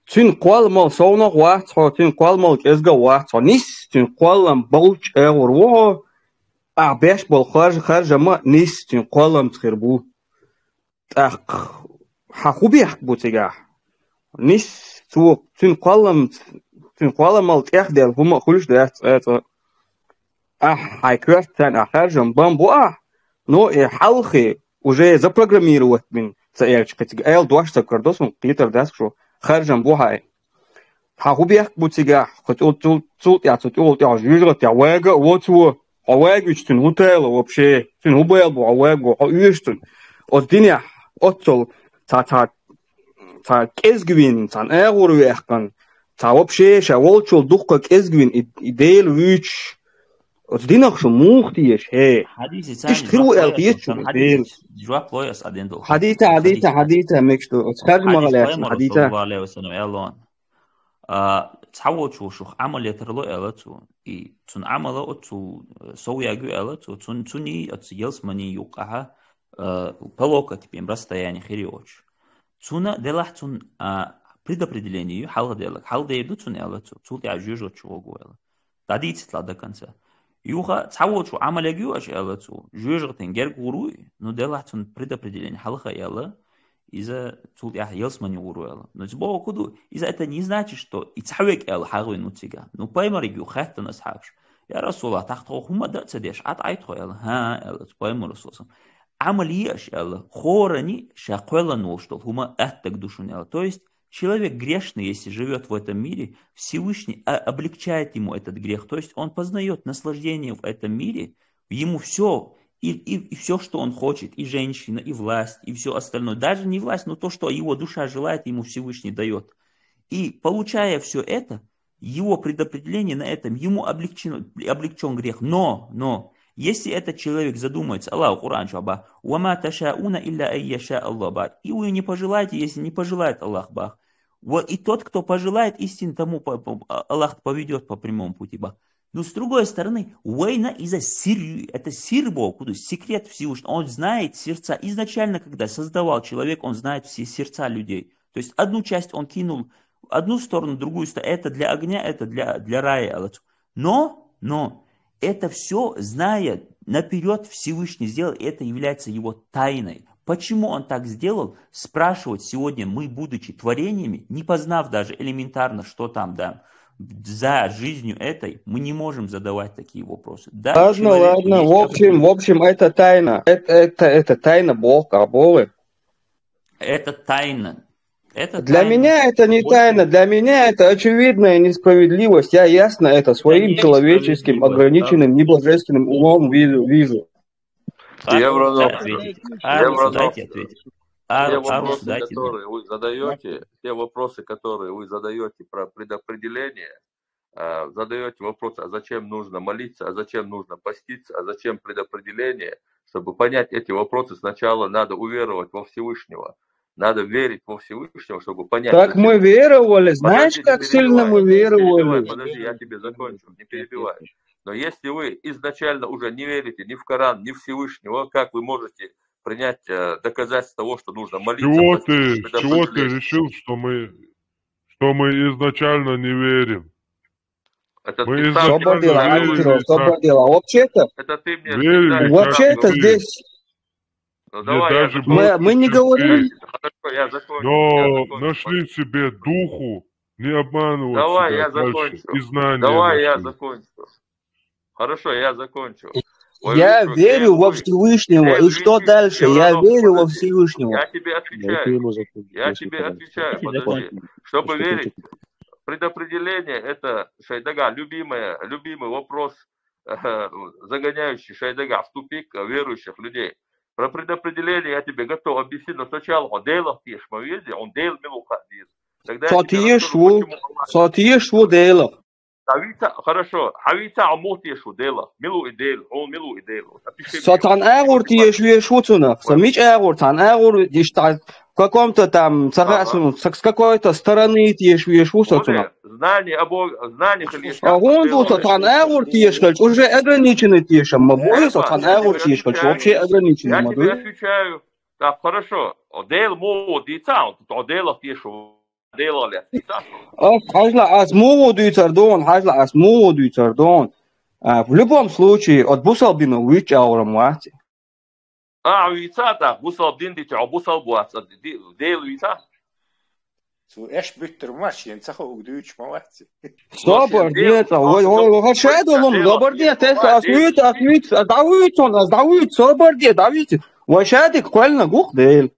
Цуьнан кхолламал совнагӀа вац хьо, цуьнан кхолламал кӀезга а вац хьо. Нисса цуьнан кхоллам болчу агӀор ву хьо, ахьа беш болу харж-, харжам а нисса цуьнан кхолламца хир бу. ТӀаккха хьан хӀун бехк бу цигахь? Нисса цо, цуьнан кхоллам, цуьнан кхолламал тӀехдаьлла хӀума а хуьлуш дац цкъа а цкъа. Ахьа хьайн коьрта царна ахьа хаьржам бан бу ахь, но и хьалхе уже запрограммировать бина ца аьлча, кхин цига аьлла дош ца карадо суна, кхетар дац шу, хаьржам бу хьайн. Хьан хӀун бехк бу цигахь, кху цул, цул, цул тӀаьхьа, цу тӀехула тӀехьа жуьжгӀатехь вага а во цо, хьо вагавича цуьнан хӀун тайла вообще, цуьнан хӀун байла бу хьо ваго, хьо оьшу цунна. Оцу динехь, оццул цхьа, цхьа, цхьа кӀезга вина, цхьана агӀор ваьккхина, цхьа вообще ша волчул дуккха кӀезга вина и, и Дела вуьйцуш, оцу динах шу муха теша, хӀей? Иштта хир ву аьлла хета шуна Дела? Жоп лой ас а дин долу. Хьадийта, хьадийта, хьадийта, мегаш ду. Оцу хаьржамах лаьцна хьадийта. А, цхьаволчо шух Ӏамал ян тарло аьлла цо. И цуьнан Ӏамал оццул, э, сов ягийла аьлла цо. Цун-, цуьнан оцу ялсаманин юккъехь, э, по локоть бен расстояние хир йоцуш. Цунна делахь цунна, а, предопределение ю, хьалхаделларг. Хьалхадер ду цунна аьлла цо. Цул тӀаьхьа жоьжахати чу гӀо аьлла. ДӀадийцитла до конца. Юха цхьаволчо Ӏамал ягайой аша аьлла цо, жоьжахатен герга гӀур вуй, ну делахь цунна предопределение хьалха аьлла, иза цул тӀаьхьа ялсмани гӀур ву аьлла. Но цу боху ду, иза это не значит, что и цхьавег аьлла хьагӀвина ву цига. Ну, пайхамариг ю хаьттана асхьабаш. Я Расулаллах, тахта хӀума дан а ца деш, Ӏа тӀаьхьа тхо аьлла. ХӀа, аьлла, цу пайхамар Расул сам. Ӏамал е аша аьлла, хорани ша кхоьллан волуш долу хӀума аттаг ду шуна аьлла. То есть человек грешный, если живет в этом мире, Всевышний а, облегчает ему этот грех. То есть он познает наслаждение в этом мире, ему все, и, и, и все, что он хочет, и женщина, и власть, и все остальное. Даже не власть, но то, что его душа желает, ему Всевышний дает. И получая все это, его предопределение на этом, ему облегчен, облегчен грех. Но, но, если этот человек задумается, Аллах в Коране чохь боху: «Ва ма ташауна илля ан яша Аллах», боху. И вы не пожелаете, если не пожелает Аллах, боху. Ва-, и тот, кто пожелает истины, тому по- по- Аллах поведет по прямому пути, боху. Но с другой стороны, вайна иза сир, это сир боху, секрет Всевышний. Он знает сердца. Изначально, когда создавал человек, он знает все сердца людей. То есть одну часть он кинул в одну сторону, другую сторону. Это для огня, это для, для рая, аьлла цо. Но, но, это все, зная наперед, Всевышний сделал, и это является его тайной. Почему он так сделал, спрашивать сегодня мы, будучи творениями, не познав даже элементарно, что там, да, за жизнью этой, мы не можем задавать такие вопросы. Да, Ладно, ладно, в общем, в общем, это тайна. Это, это, это тайна Бога, а Бога. Это тайна. Это Для тайна. Меня это не Больше тайна, для меня это очевидная несправедливость. Я ясно это своим Конечно, человеческим, справедливо. Ограниченным, небожественным умом вижу. вижу. Арус, Евронов. дайте ответить. Арус, Евронов. Дайте ответить. Те Арус, Арус, вопросы, дайте ответить. Которые вы задаете, те вопросы, которые вы задаете про предопределение, э, задаете вопросы, а зачем нужно молиться, а зачем нужно поститься, а зачем предопределение, чтобы понять эти вопросы, сначала надо уверовать во Всевышнего. Надо верить во Всевышнего, чтобы понять. Так мы веровали, знаешь, как сильно мы веровали. Подожди, я тебе закончу, не перебивай. Но если вы изначально уже не верите ни в Коран, ни в Всевышнего, как вы можете принять э, доказательство того, что нужно молиться? Чего ты, чего ты решил, что мы, что мы изначально не верим? Это Мы ты сам изначально Собор дело, верили, Альберт, так. Собор дело. А вообще-то, Это ты мне Верили, всегда как вообще-то ты. здесь Ну, Мне давай, я даже закончу. Мы, мы не больше, чем говорим. ты. Хорошо, я закончу. Но я закончу. Нашли себе духу, не обманывать Давай, себя я дальше. Закончу. И знания Давай, я нашли. Закончу. Хорошо, я закончу. Я верю во Всевышнего, и что дальше? Я верю во Всевышнего. Я тебе отвечаю. Я тебе отвечаю, подожди. Чтобы верить, предопределение — это, Шайдага, любимая, любимый вопрос загоняющий Шайдага в тупик верующих людей. Про предопределение я тебе готов объяснить, но сначала он делах тиеш ма вези, он дел милуха дир. Со тиеш ву, со тиеш ву делах. Хавица, хорошо, хавица а мух тиеш ву делах. Милу и дел, он милу и дел. Со тан агур тиеш веш ву цунах. Со мич агур, тан агур, ишта, в каком-то там, с какой-то стороны тиеш веш ву со цунах. Знание обо, знание А гун ду со тан агур тиеш хелч, уже ограниченный тиеш ма бу со тан агур тиеш хелч, вообще ограниченный ма бу. Я тебе отвечаю. Так, хорошо. О дел мо дица, о делах тиеш ву. Ах, хьажла, ас мугӀу дуьйцар дон, хьажла, ас мугӀу дуьйцар дон. А, в любом случае, от бусалбина вуьйчу агӀурам вац. А, вийца тӀаккха, бусалба дин дича, хьо бусалба вац, Дела вийца? Цо эш буьттар ма шен ца хууг дуьйцуш ма вац. Собар де цӀа, вай, вай, вай, шадолум, собар де, тесса ас вуьйцу, ас вуьйцу, ас дӀавуьйцу, ас дӀавуьйцу, собар де, дӀавуьйцу. Вай шадик кхоьллина гух Дела.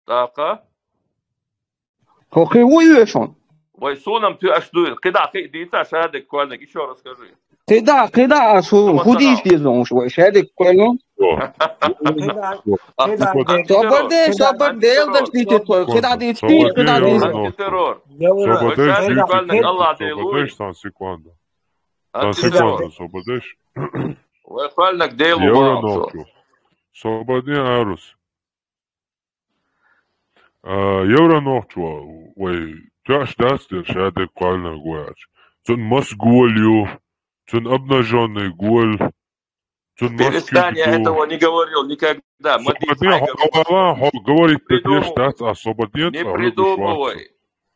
ТӀаккха? Хьо кхин ву оьшун? Вай суна-м тоьаш дуй, кхидӀа кхин а дийца, шадерг кхоьллинарг, ещё расскажи. КхидӀа, кхидӀа аш хӀу, хӀу дийца деза хьуна, вай шадерг кхоьллинарг? Собар де, собар де, даш дийца, кхидӀа дийца, кхидӀа дийца. Собар де, Аллах Дела. Сан секунда. Сан секунда, собар деш. Вай кхоьллинарг Дела ву. Собар де, Арус. А, евро нохчо, вай, тоьаш дац дера шадерг кхоьллинарг ву аьлча. Цун мас гол ю, цун обнажённый гол, цун мас куьг ду. Перестань, я этого не говорил никогда. Ма дийца, хьо говорить дан деш дац, а собар де цӀа, хьоьгуш вац.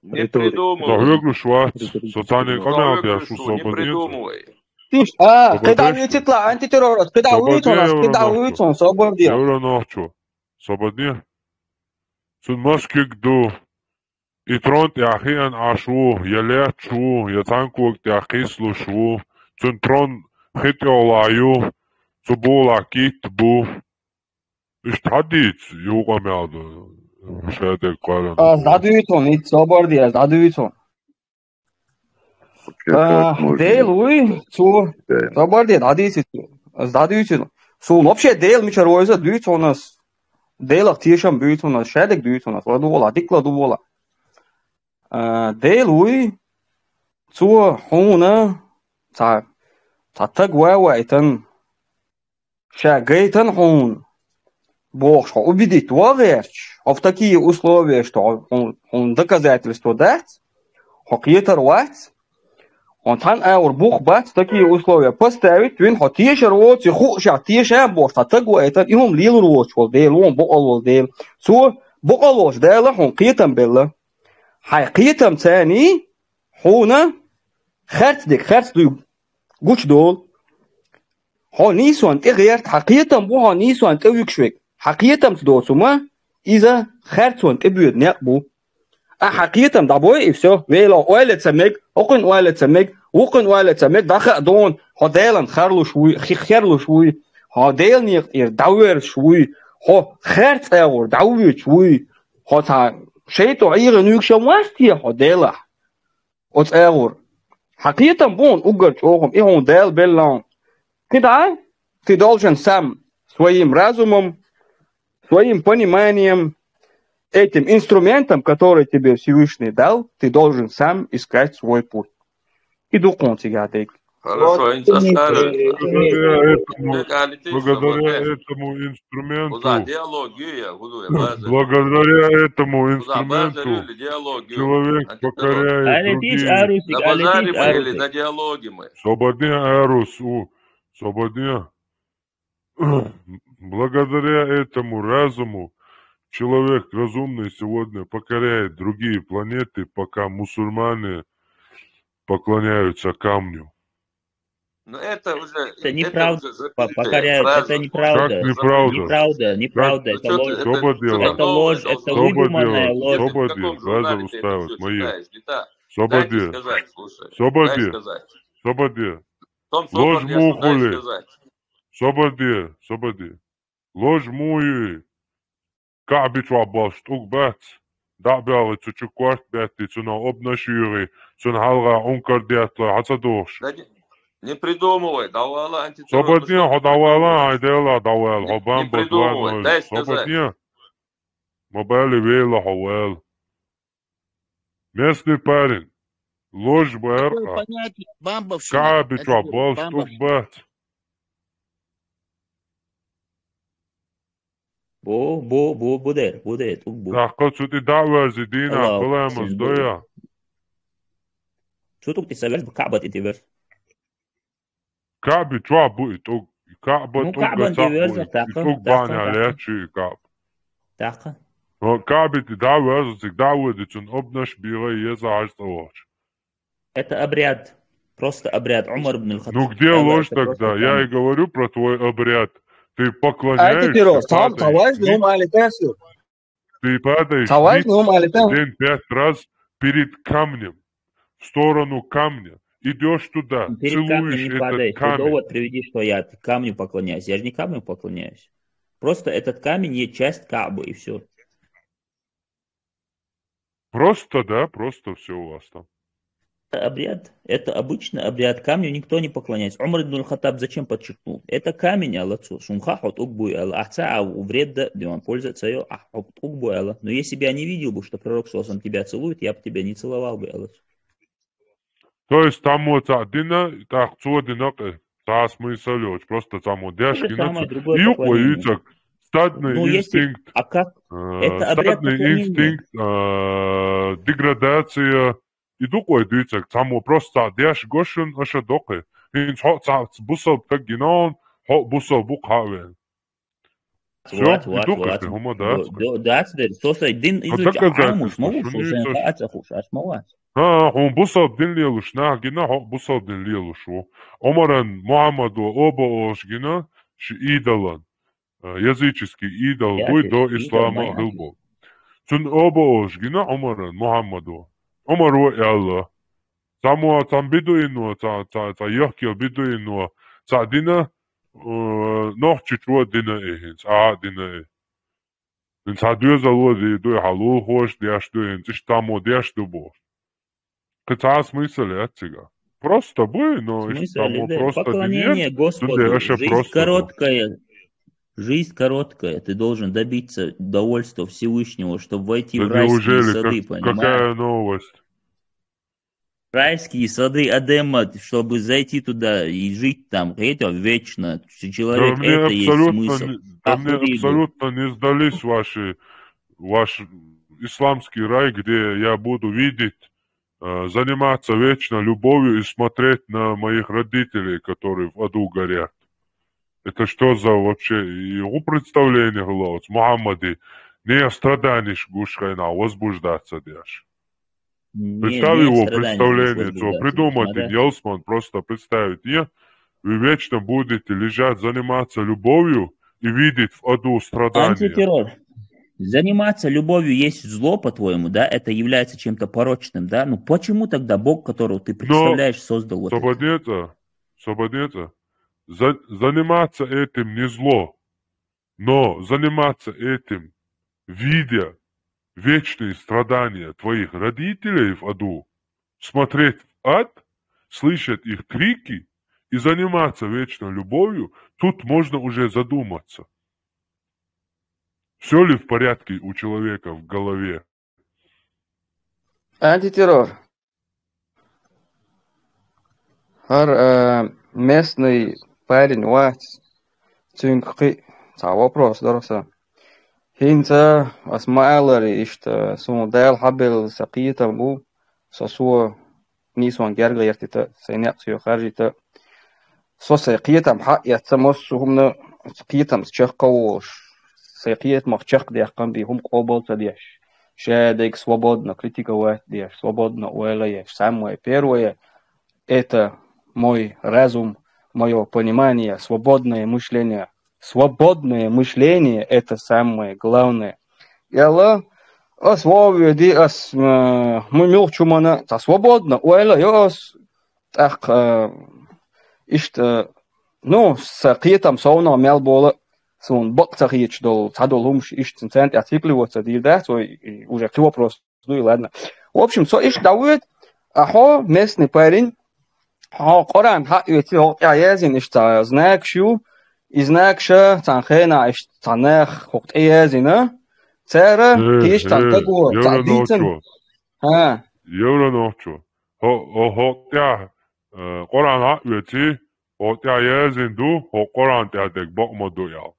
Не придумывай. Не придумывай. Со хьоьгуш вац, со царна къамел деш ву, собар де цӀа. Не придумывай. Тиш, а, кхидӀа вуьйцитла антитеррорист, кхидӀа вуьйцунас, кхидӀа вуьйцун, собар де. Евро нохчо. Собар де. Цун маскиг ду. И трон тӀехь хиъан Ӏаш ву, я летташ ву, я цхьанког тӀехь кхийсалуш ву. Цун трон хи тӀехула ю, цу була китт бу. Иштта хьадийца, юкъа мел ду, шадерг кхоьллина. Аз дӀадуьйцун, ит собар де, аз дӀадуьйцун. А, Дела вуй, цо, собар де, дӀадийцит, аз дӀадуьйцун. Суна вообще Дела мичара вайза дуьйцунас. Делах тешам буьйцунас, шадерг дуьйцунас, ладувгӀала, дика ладувгӀала. А, Дела вуй, цо хьуна цхьа, цхьа таг вавайтан, ша гайтан хьуна, бохуш, хьо убедить вагӀерча, хьо в такие условия, что хьо, хьуна, хьуна доказательство дац, хьо кхетар вац, хьуна цхьана агӀор бух бац в такие условия поставить, вина хьо тешар воцу, и хууш, ша теша а бохуш, цхьа таг вайтан, и хӀума лелур воцуш волу Дела, вон бакъал волу Дела. Цо бакъал волчу Дала хьуна кхетам белла. Хьайн кхетам царний хьуна харц дерг, харц дуй гучудолу. Хьо нийсонна тӀе гӀерта, хьан кхетам бу хьо нийсонна тӀе вуьгуш верг. Хьан кхетамца доцу хӀума, иза харцонна тӀе боьду некъ бу. Ахьа хьан кхетам дӀабой и всё, вело ойла ца мег, хӀокхуьнан ойла ца мег, вукхуьнан ойла ца мег, дӀахаа дона, хьо Делан харлуш вуй, хи-, херлуш вуй, хьо Делан некъа тӀера дӀавоьрзуш вуй, хьо харц агӀор дӀавоьдуш вуй, хьо цхьа шайтӀа ӀийгӀина вуьгуш вац те хьо Делахь? Оцу агӀор. Хьан кхетам бу хьуна уггар чӀогӀа, и хьуна Дала белла хьуна. КхидӀа, ты должен сам своим разумом, своим пониманием, этим инструментом, который тебе Всевышний дал, ты должен сам искать свой путь. И ду хьуна цигахь дерг. Хорошо, вот хӀинца ас аьлла. Благодаря этому, благодаря этому инструменту, благодаря этому инструменту человек покоряет другие. Собар де, Арус, у, собар де. Благодаря этому разуму человек разумный сегодня покоряет другие планеты, пока мусульмане поклоняются камню. Но это уже, это неправда. Покоряют, это неправда. Как неправда? Неправда, неправда. Это ложь. Это ложь, это выдуманная ложь. Собар де, собар де, лазер уставить мои. Собар де. Собар де. Собар де. Ложь мухули. Собар де, собар де. Ложь муй. КаӀби чохь болуш тӀулг бац. ДӀа а баьлла, цу чу корта беттий, цунах обнаш а йоьгӀий, цунна хьалха Ӏункар детталой, хьан ца дохуш? Да не, не придумывай, дӀавала антитеррор. Собар де, хьо дӀавала, хьайн Делах дӀавала, хьо бамба дуанойла. Собар де. Ма бали вела хьо вала. Местный парень. Ложь бара. КаӀби чохь болуш тӀулг бац. Бу, бу, бу, бу дер, бу дер, тӀулг бу. ТӀаккха цу тӀе дӀа а верзи, дийнахь каламаз дойа. Цу тӀулг тӀе ца верз, КаӀба тӀе тӀе верз. КаӀби чохь бу и тӀулг. КаӀба тӀулга цхьаъ бу и. И тӀулг бахьанехь лаьтташ ю и КаӀба. ТӀаккха. КаӀби тӀе дӀа а верза, цига дӀа а воьду, цунна обнаш бийгӀа еза хьажа цӀа вахча. Это обряд. Просто обряд. Умар ибн аль-Хаттаб. Ну где ложь тогда? Я и говорю про твой обряд. Ты поклоняешься падаешь. Ты падаешь ниц один-пять раз перед камнем, в сторону камня. Идёшь туда, целуешь этот камень. Перед камнем не падай. Ты довод приведи, что я камню поклоняюсь. Я же не камню поклоняюсь. Просто этот камень есть часть Каабы, и всё. Просто, да, просто всё у вас там. Это обряд, это обычный обряд. Камню никто не поклоняется. Умар ибн аль-Хаттаб зачем подчеркнул? Это камень, аьлла цо. Шуна хаьа, хьо тӀулг буй, аьлла. Ахьа ца а вред дан, диман польза ца йо, ахьа хьо тӀулг буй, аьлла. Но если бы я не видел бы, что пророк, саллаллаху алейхи ва саллям, тебя целует, я бы тебя не целовал бы, аьлла цо. То есть таммо цхьаъ дина, тӀаккха цо дина кхин. Цхьа смысл йоцуш, просто цхьаммо деш гина ца. И юкъа вай юьйцург. Стадный инстинкт. А как? Э, это обряд поклонения. Стадный инстинкт, э, деградация. И ду-кх вай дуьйцург. Цхьаммо просто цхьаъ деш го шуна, аша доккхий. ХӀинца хьо цхьаъ бусалба стаг гина хьуна, хьо бусалба ву-кх хьа а веана. Всё, вот, и вот, дукха вот. Хьума дац. Ду-, ду-, дац дер. Со сай дин изуча доказательство, Ӏамус ма ву, шуна шен ца хаа ца хуш, аш ма вац. ХӀа, хьуна бусалба дин лелаш нах гина, хьо бусалба дин лелаш ву. Ӏумаран Мухьаммадо оба олуш гина, ши идолан. Э, языческий идол буй, до ислама хилбо. Цун оба олуш гина Ӏумаран Мухьаммадо. Ӏумаро аьлла: цхьаммо, цхьаммо бедуино, цхьа, цхьа, цхьа йохкел бедуино, цхьа дина, э, нохчичо дина и хӀинца, а дина и. ХӀинца цхьа доьзало ди дуй, хьан лулахоша деш дуй, хӀинца иштта цхьаммо деш ду бохуш. Кхин цхьа а смысл яц цига. Просто буй, но иштта цхьаммо просто динера, цундела аша просто ду. Жизнь короткая. Жизнь короткая. Ты должен добиться довольства Всевышнего, чтобы войти в райские сады, понимаешь? Какая новость? Райские сады Эдема, чтобы зайти туда и жить там, это вечно. Человек, это есть смысл. Да мне абсолютно не сдались ваши, ваш исламский рай, где я буду видеть, э, заниматься вечно любовью и смотреть на моих родителей, которые в аду горят. Это что за вообще и представление было у Мухаммада? Не страданиеш гуш хенахь возбуждаться деш. Представь его представление, цо придумать дина ялсман, просто представить. Нет, вы вечно будете лежать, заниматься любовью и видеть в аду страдания. Антитеррор. Заниматься любовью есть зло, по-твоему, да? Это является чем-то порочным, да? Ну почему тогда Бог, которого ты представляешь, создал вот это? Сободеца, сободеца. За-, заниматься этим не зло, но заниматься этим, видя вечные страдания твоих родителей в аду, смотреть в ад, слышать их крики и заниматься вечной любовью, тут можно уже задуматься. Всё ли в порядке у человека в голове? Антитеррор. ХӀара, э, местный парень вац, цуьнга кхин а цхьа вопрос дара сан. ХӀинца ас ма-аллара, иштта, суна Дала хьабелла сан кхетам бу, со, со нийсонан герга гӀертийта, сайн некъ соьга харжийта. Со сайн кхетам хьаэцна массо а хӀуманна, кхетамца чаккха а волуш, сайн кхетамах чекхдаккха бен хӀума къобал ца деш, шадерг свободно критиковать деш, свободно ойла еш, самое первое, это мой разум, моё понимание, свободное мышление. Свободное мышление — это самое главное. Аьлла, ас вовве ди, ас, э, му-, муьлххачу хӀуманна цхьа свободно ойла йо ас, тӀаккха, э, иштта, ну, сан кхетам совнагӀа мел болу, суна бакъ ца хеташ долу, цхьадолу хӀумаш иштта царна тӀехь цикли воцу дийр дац, ой, уже кхин вопрос дуй, ладно. В общем, со иштта дӀавоьду, а хьо, местный парень, хьо Къуръан хьаоьций, хӀокху тӀехь яздина иштта цхьа знакаш ю, и знакаша цхьана хенахь иштта цхьа нах хӀокху тӀе яздина, цара кхечу цхьана таго цхьа дийцина. ХӀа. Евро нохчо. ХӀо-, хӀо-, хӀокху тӀехь, э, Къуръан хьаоьций, хӀокху тӀехь яздина ду, хӀокху Къуръан тӀехь дерг бакъ ма ду аьлла.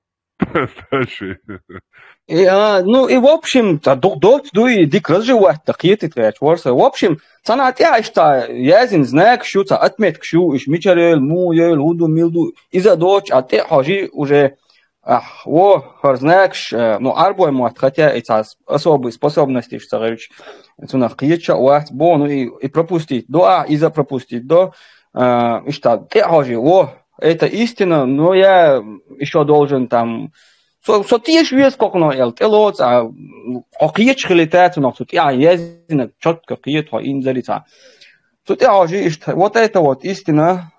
И, а, ну, и, в общем, цхьа дукха доцца ду и дика разжевать дан кхетийта гӀерташ вара со. В общем, цхьана тӀехь иштта цхьа яздина знакаш ю, цхьа отметкаш ю, уьш мичара йойла, муха йойла, хӀун ду, мила ду, иза а доцуш, а тӀе а хьожий уже, ахь, во, хӀара знакаш, э, ну, Ӏарбойн мотт, хотя и цхьа с-, особые способности ца гӀерташ, цунах кхеташ а вац, бо, ну, и, и пропустить до, а, иза пропустить до, а, иштта тӀе а хьожий, во, это истина, но я ещё должен там, со, со теша веза кхокхуьнан аьлла, тӀелоцу, а, хьо кхеташ хилийта цунах, цу тӀехь яздинарг чётко кхета хьо инзаре цхьа. Цу тӀе а хьожий иштта, вот это вот истина,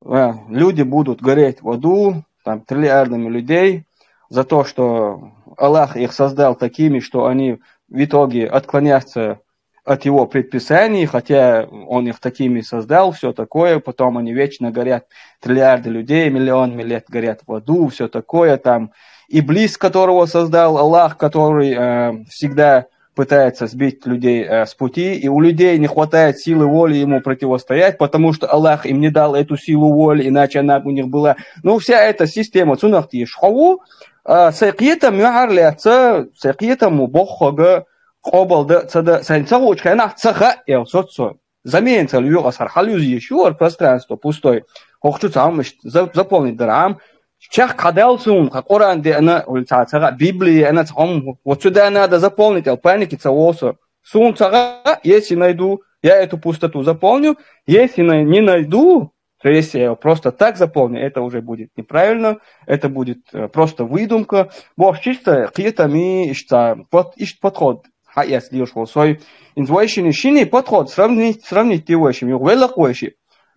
э, люди будут гореть в аду, там, триллиардами людей, за то, что Аллах их создал такими, что они в итоге отклонятся от его предписаний, хотя он их такими создал, всё такое, потом они вечно горят, триллиарды людей, миллионами лет горят в аду, всё такое, там, Иблис, которого создал Аллах, который, э, всегда пытается сбить людей, э, с пути, и у людей не хватает силы воли ему противостоять, потому что Аллах им не дал эту силу воли, иначе она бы у них была. Ну, вся эта система, цунах теша хьо ву, а, сайн кхетам юьхьарлаьцна, сайн кхетамо боххуга къобал дан а ца дан, сайна ца хуучу хенахь ца хаьа аьлла соцу со. Замена ца лоьху аса, хӀара хьалъюза йиш ю хӀара пространство пустой. ХӀокху чу цхьа хӀума иштта за-, заполнить дара Ӏама. чехка хьадаьлла суна, хьа Къуръан деана, или цхьа, цхьа Библия деана, цхьа хӀума, вот сюда надо заполнить, аьлла, панике ца вовсо. Суна ца гӀа, если найду, я эту пустоту заполню, если най- не найду, то есть я его просто так заполню, это уже будет неправильно, это будет э, просто выдумка. Бо чисто кхетам и ишта, под, ишта подход хьаэц лелаш вол сой. Инза вайшини шини подход сравнить, сравнить ди вайши, юха велакъ вайши.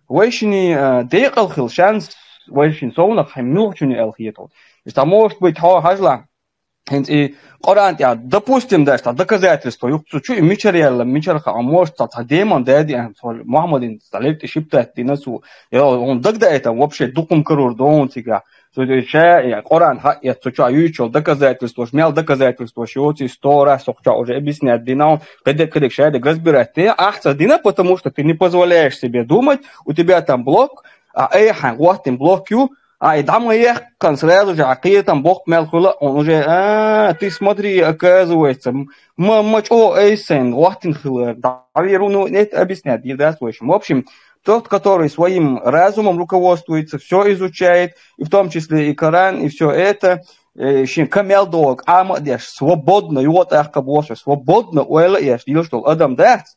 Вайшини э, декъал хил шанс, вайшин совнах хьай милгӀачуни эл хетал. Ишта может быть хьо хьажла. ХӀинца и Къуръан тӀехь, допустим, даже цхьа доказательство юхцу чу, и мичара яьлла, мичара хаьа, может, цхьа, цхьа демон дади, а, цхьа Мухаммадин, цхьа левти шиптат дина цу, я, он дагдаита, вообще дукхум карур дон цига. Цу ша, я, Къуръан хьа, я, цу чу юйчул доказательство, мел доказательство, ши оци сто раз сох чу уже объяснять дина, он, кадек, кадек, шадек разбирать, ты, ахца дина, потому что ты не позволяешь себе думать, у тебя там блок, а, эй, хан, вот блок ю, А, и дӀа ма яьккхина сразу же, а кхетам боккха мел хуьла, он уже, а, ты смотри, оказывается, м-, ма, ма чӀо айсен, вахтин хилар, дӀавер, ну, нет, объяснять, дир дац вайшим. В общем, тот, который своим разумом руководствуется, все изучает, и в том числе и Коран, и все это, э, шин камел дог, ама деш, свободно, его так как свободно, ойла еш, дил, что адам дац,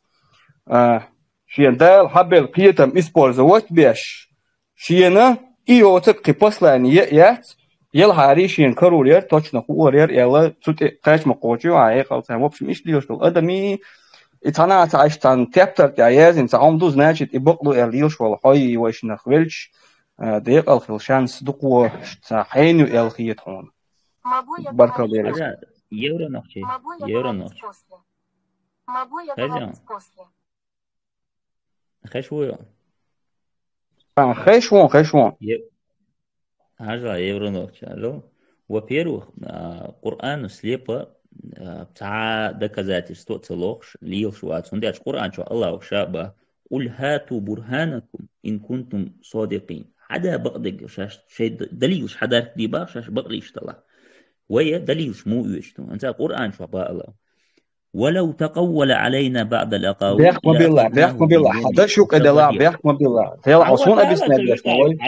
а, шин дал, хабел, кхетам, использовать беш, Шена и йоцург кхин послание яц, елхьари шена карур яр, точно хуур яр, аьлла, цу тӀе кхач ма кхочу, а, экъал цхьа. В общем, иш дилаш долу адамий, и цхьана а ца Ӏаш цхьана тептар тӀехь яздина, цхьа хӀума ду, значит, и бакъ ду, аьлла, лелаш волу хьой, и вайшинах велча, а, декъал хила шанс дукхо, цхьа хьеню аьлла хета хьуна. Баркалла дерриг. Евро нохчий. Евро нохчий. Хеза? Хеш ву? А, хеш вон, хеш вон. Е-, хьажа, евро нохча, хьажа. Во-первых, а, Къуръану слепо, а, цхьа доказательство ца лохуш, лелаш вац. ХӀунда аьлча Къуръан чу Аллаху ша баха: «Къул хату бурханакум ин кунтум содикъин». Хьада бакъдерг шаьш, шайн д-, далилаш хьадарг дийбах, шаьш бакълиш тала. Вай далилаш муха оьцу? Анца Къуръан чу баха Аллаху. «Валав такъаввала Ӏалайна баъдал акъавил». Бехк ма билла, бехк ма билла. Хьан даш юкъе дела, бехк ма билла. Тела хьо суна объяснять деш ма вай.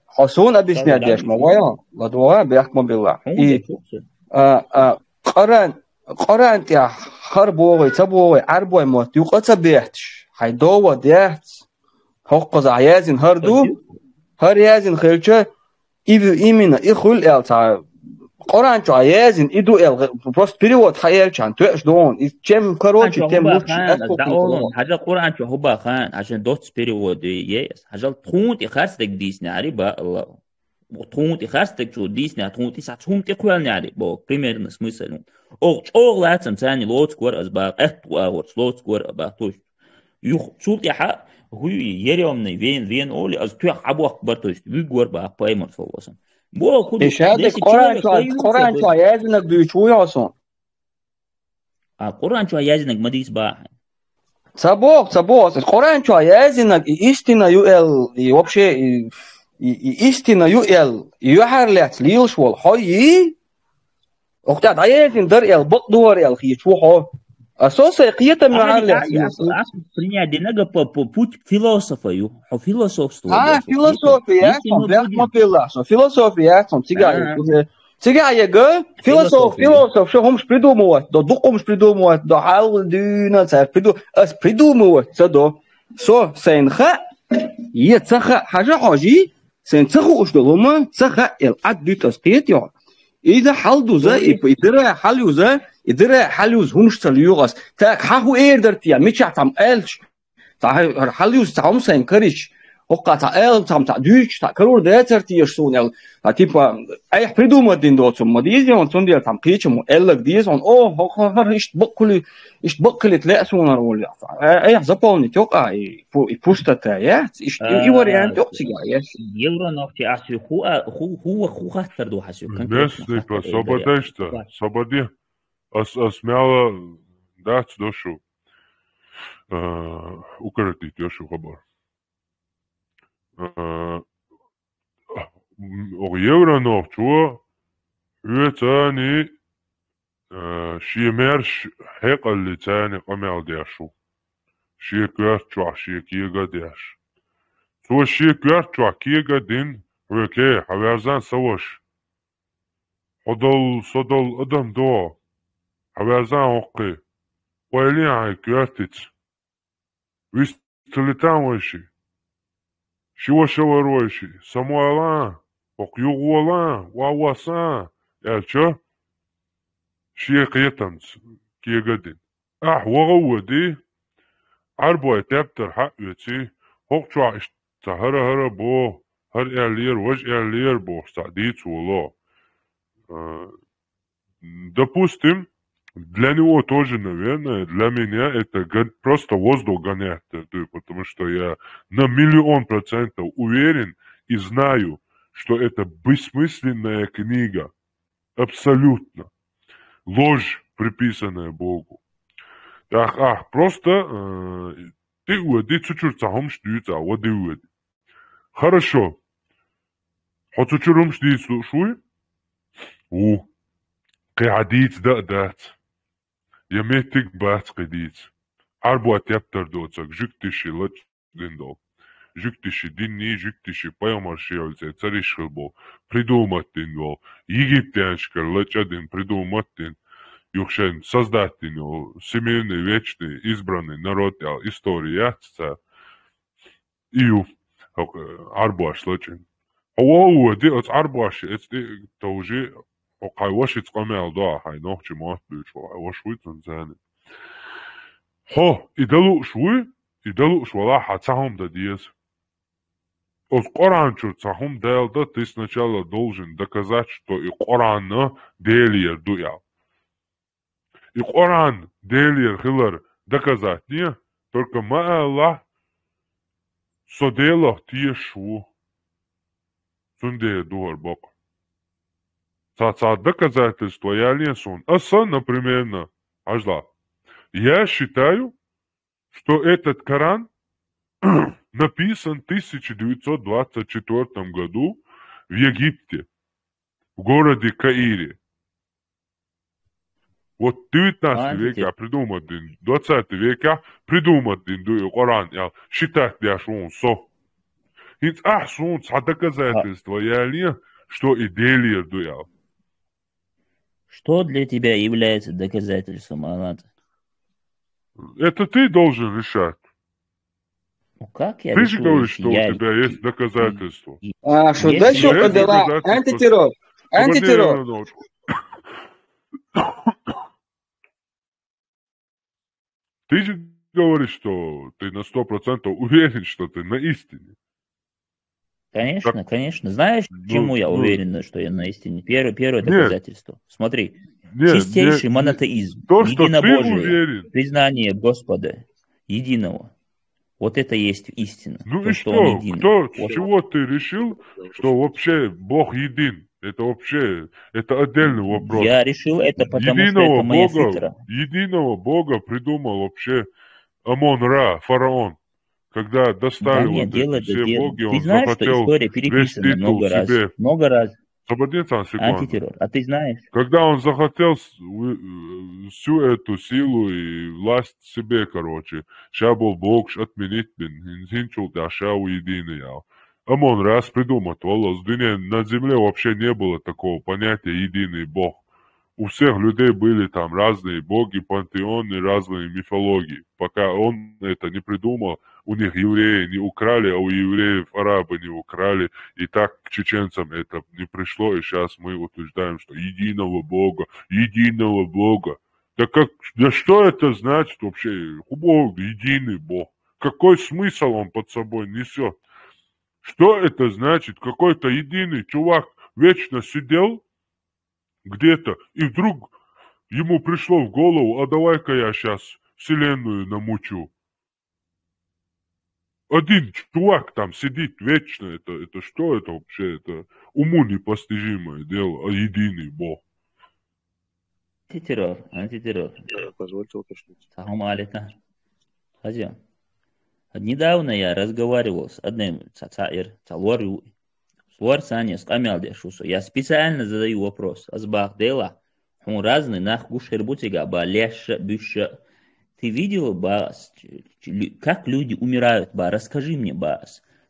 Хьо суна объяснять деш ма вай, ладога, бехк ма билла. И, а, а, Къуръан, Къуръан тӀехь хӀара богӀий, ца богӀий, Ӏарбой мотт юкъа ца бетташ, хьайн дова дехц. ХӀокхузахь яздина хӀара ду, хӀара яздина хилча, И в-, именно, и хуьлу аьлла цхьа Къуръан чохь яздина, и ду аьлла, просто перевод хьаелчхьана, тоьаш ду хьуна, и чем короче, тем лучше. Хьажал Къуръан чохь хӀу баха, хьажал доцца перевод е, хьажал тхуна тӀе харцдерг дийцинехьарий, ба Аллаху. Тхуна тӀе харцдерг чу дийцинехь, тхуна тӀе схьа цхьа хӀума тӀе кхоьллинехьарий, боху, примерно смысл. Оха чӀогӀа лацам царна лоцуш вара аса баха, къаьтту агӀорца лоцуш вара а баха, тхуш. Юха цул тӀаьхьа хӀуй ерёмный вен, вен олий, аса тоьхна хьабохку бара, то есть вуьгу вара баха пайхамар, саллаллаху алейхи ва саллям. Бо, хӀу ду, Къуръан чохь, Къуръан чохь яздинарг дуьйцу вуй хьо суна? А, Къуръан чохь яздинарг ма дийца баха. Ца боху, ца боху. Къуръан чохь яздинарг и истина ю эл, и вообще, и, и, и истина ю эл, и юьхьар лаьцна лелаш волу хьо и? Оха тӀехь дӀаязйина дара аьлла, бакъ дора аьлла хеташ ву хьо. А со сайн кхетам йохьар лаьцна. Принять динага по, по путь философа ю. Хьо философство. А, философия яц хьуна, бехк ма билла. Со философия яц хьуна, цигахь яга. Цигахь яга, философ, философ, шо хӀумаш придумывать до, дукха хӀумаш придумывать до, хьал дуьйна цара приду-, ас придумывать ца до. Со сайн хаа, е ца хаа, хьажа хьожий, сайн ца хууш долу хӀума, ца хаа, эл Ӏад дуьту ас кхета йо. Иза хьал дуза, и, и дира хьал юза, и дира хьал юза хӀумаш ца лоьгӀу ас. Так, хьан хӀу эр дара те, мичахь цхьамма аьлча, цхьа хьал юза цхьа хӀума сайн карича, хӀокху цхьа аьлла, цхьамма цхьа дуьйцуш, цхьа карур дацара теша суна аьлла. Цхьа, типа, айхьа придумать дина доцург ма дийза, цундела цхьамма кхечаммо аьлларг деза, о, хӀо-, хӀо-, хӀара иштта бакъ хуьлий, иштта бакъ хилийта лаьа суна хӀара олу. Айхьа заполнить йо-кх, и пу-, и пустота яц, иштта и, и вариант йо-кх цигахь, яц. Евро нохчий ахь соьга хӀу а, хӀу, хӀу, хӀу хаттар ду хьан соьга конкретно? Местный хаттар по-, собаде ишта, собаде. Ас, ас мела дац дошу, а, укоротить йо шу хабар. А, м, оха евро нохчо, оьцани, а, шен маьрша хьекъаллица къамел деш ву. Шен коьрта чохь шен кега а деш. Цо шен коьрта чохь кега а дина, Хьоьке, хьо ваьрзан са ваша. Хьо дол, со дол адам догӀа. Хьо ваьрзан хӀоккхе. Ойла е хьай коьртаца. Вист- Талитан вайши, ши ваша вар вайши, самойлан, хӀокху юха волан, ва васан, аьлча, шен кхетамца кега а дина. Ахь ваха а води, Ӏарбой тептар хьа а оьци, хӀокху чохь иштта хӀара-хӀара боху, хӀара аьллера, важа аьллера бохуш цхьаъ дийца воло. А, Допустим, для него тоже, наверное, для меня это гон- просто воздух гоняет, э, то есть, потому что я на миллион процентов уверен и знаю, что это бессмысленная книга. Абсолютно. Ложь, приписанная Богу. Так, а, просто, э, ты уйди, цу чуьра цхьа хӀумаш дуьйцу, а, уйди, уйди. Хорошо. Хьо цу чуьра хӀумаш дийца лууш вуй? Ву. Кхин хьан дийца дан а дац. Я меттиг бац кхин дийца. Ӏарбой тептар доцург, жуьгташи лачкъадина долу. Жуьгташи динний, жуьгташи пайхамарши йолу цӀе цариш хир болу. Придумать дина долу. Египтянашкара лачкъадина, придумать дина. Юха шайна создать дина йолу. Всемирный, вечный, избранный народ аьлла истори яц цара. И ю, хӀокху, э, Ӏарбош лачкъина. Хьо воввади, оцу Ӏарбош, эцу тӀе товжи, хьо хьайн вашица къамел до, хьайн нохчи мотт буьйцуш, хьайн ваша вуй цунна царна. Хьо, и дан лууш вуй, и дан лууш валахь, хьан цхьа хӀума дан деза. Оцу Къуръан чуьра цхьа хӀума Дала дан, ты сначала должен доказать, что и Къуръан Делера ду аьлла. И Къуръан Делера хилар доказать де, только ма алалахь, со Делах тешаш ву. Цундела ду хӀара бакъ. Цхьа, цхьа доказательство яле суна. Аса, например, на, хьажал. Я считаю, что этот Коран написан в тысяча девятьсот двадцать четвёртом году в Египте, в городе Каире. Вот девятнадцатый векехь придумать дина, двадцатый векехь придумать дина ду и Къуръан аьлла, считать деш ву со. ХӀинца ахь суна цхьа доказательство яле, что и Делера ду аьлла. Что для тебя является доказательством, Алан? Это ты должен решать. Ну как я Ты же решу, говоришь, если что у я тебя есть и- доказательства. и- А, что если дальше я- Кадыла? Доказательства. Антитеррор. Погоди, Антитеррор. Иванович. Ты же говоришь, что ты на сто процентов уверен, что ты на истине. Конечно, Так, конечно. Знаешь, ну, чему я ну, уверен, что я на истине? Первое, первое нет, доказательство. Смотри, нет, чистейший нет, монотеизм, то, что ты единобожие, уверен. Признание Господа единого. Вот это есть истина. Ну То, и что он что? Единый. Кто, с Вот. Чего ты решил, что вообще Бог един? Это вообще, это отдельный вопрос. Я решил это, потому что Единого это моя Бога, фитра. Единого Бога придумал вообще Амон-Ра, фараон. Когда Да достали нет, вот эти дело-то все дело. Боги, Ты он знаешь, что захотел история весь переписана титул много раз? Себе. Много раз. Сабадин цхьана секунда. Антитеррор. А ты знаешь? Когда он захотел с-, вы-, э, всю эту силу и власть себе, короче, ща был Бог отменить бин, хин-, хинчул тӀехь ша ву единый ял. Амон-Рас придумать воллу, с дунен на земле вообще не было такого понятия единый Бог. У всех людей были там разные боги, пантеоны, разные мифологии. Пока он это не придумал, у них евреи не украли, а у евреев арабы не украли. И так к чеченцам это не пришло, и сейчас мы утверждаем, что единого Бога, единого Бога. Да как, да что это значит вообще? Бог, единый Бог. Какой смысл он под собой несет? Что это значит? Какой-то единый чувак вечно сидел где-то, и вдруг ему пришло в голову: «А давай-ка я щас вселенную намучу». Один чувак там сидит вечно. Это, это что это вообще? Это уму непостижимое дело, а единый Бог. Антитеррор, антитеррор. Э, позвольте уточнить. Салам алейкум. Хазя. Недавно я разговаривал с одним ца-, цаир, цалор ю-, цалор санес къамел деш ву со. Я специально задаю вопрос. Аз бах дела, хьун разный нах гуш хир бу цига ба лешша, буьшша. Ты видела, ба, с-, ч-, ч-, лю-, как люди умирают, ба, расскажи мне, ба.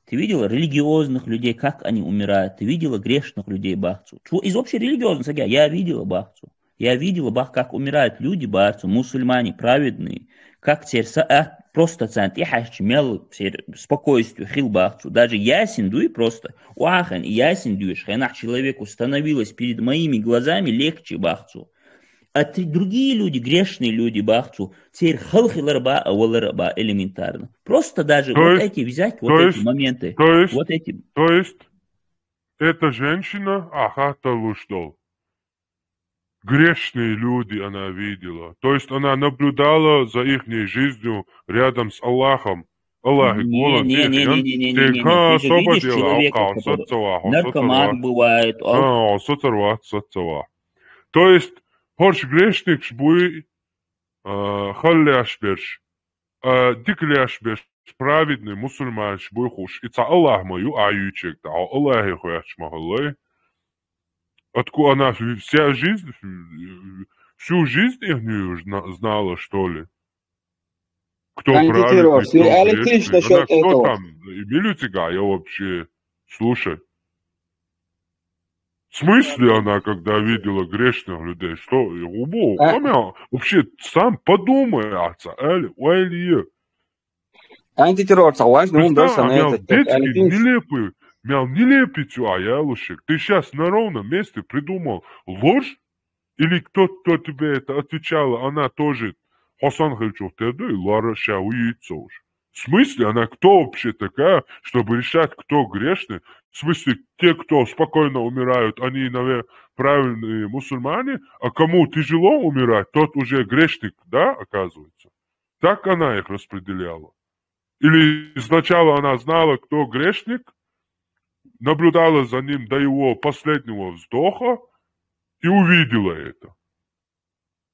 Ты видела религиозных людей, как они умирают? Ты видела грешных людей, бах цо? Чё, из общей религиозности, я видела, бах цо. Я видела, бах, как умирают люди, бах цо, мусульмане праведные. Как церса, а, просто цан тӀехьаьжча мел цер спокойствие хилла, бах цо. Даже ясен дуй просто. Уахен ясен дуй, хенах человеку становилось перед моими глазами легче, бах цо. А ты, другие люди, грешные люди, бах цо, цер хала хилар ба, а валар ба элементарно. Просто даже То вот есть, эти взять, вот то эти есть, моменты, то есть, вот эти. То есть, эта женщина, а, хаттар луш дол. Грешные люди она видела. То есть она наблюдала за ихней жизнью рядом с Аллахом. Аллахи Не, гулан не, не, не, не, не, не, не, не. Ты же видишь человека, который наркоман бывает, ал- А, соцарват, соцарват. То есть, хорш грешникш буй, а, хала леш берш, а, дика леш берш, праведный мусульманш буй хуш. И цхьа Аллах ма ю, а, юйчег да, а, Аллахи хуяч ма халлай. Откуда она вся жизнь, всю жизнь ихнюю зна-, знала, что ли? Кто праведный, кто грешный? Она кто там? Имели у тебя, я вообще, слушай. В смысле она, когда видела грешных людей? Что? Я губу, а? Вообще, сам подумай, аца, эли, уэли. Антитеррор, согласен, ну, да, Представь, а, мел детский, нелепый, мел нелепый цю, а я лучше. Ты сейчас на ровном месте придумал ложь? Или кто, кто тебе это отвечала, она тоже Хасан Хильчух Терду и Лара Шауицоуш? В смысле, она кто вообще такая, чтобы решать, кто грешный? В смысле, те, кто спокойно умирают, они, наверное, правильные мусульмане, а кому тяжело умирать, тот уже грешник, да, оказывается? Так она их распределяла? Или сначала она знала, кто грешник, наблюдала за ним до его последнего вздоха и увидела это?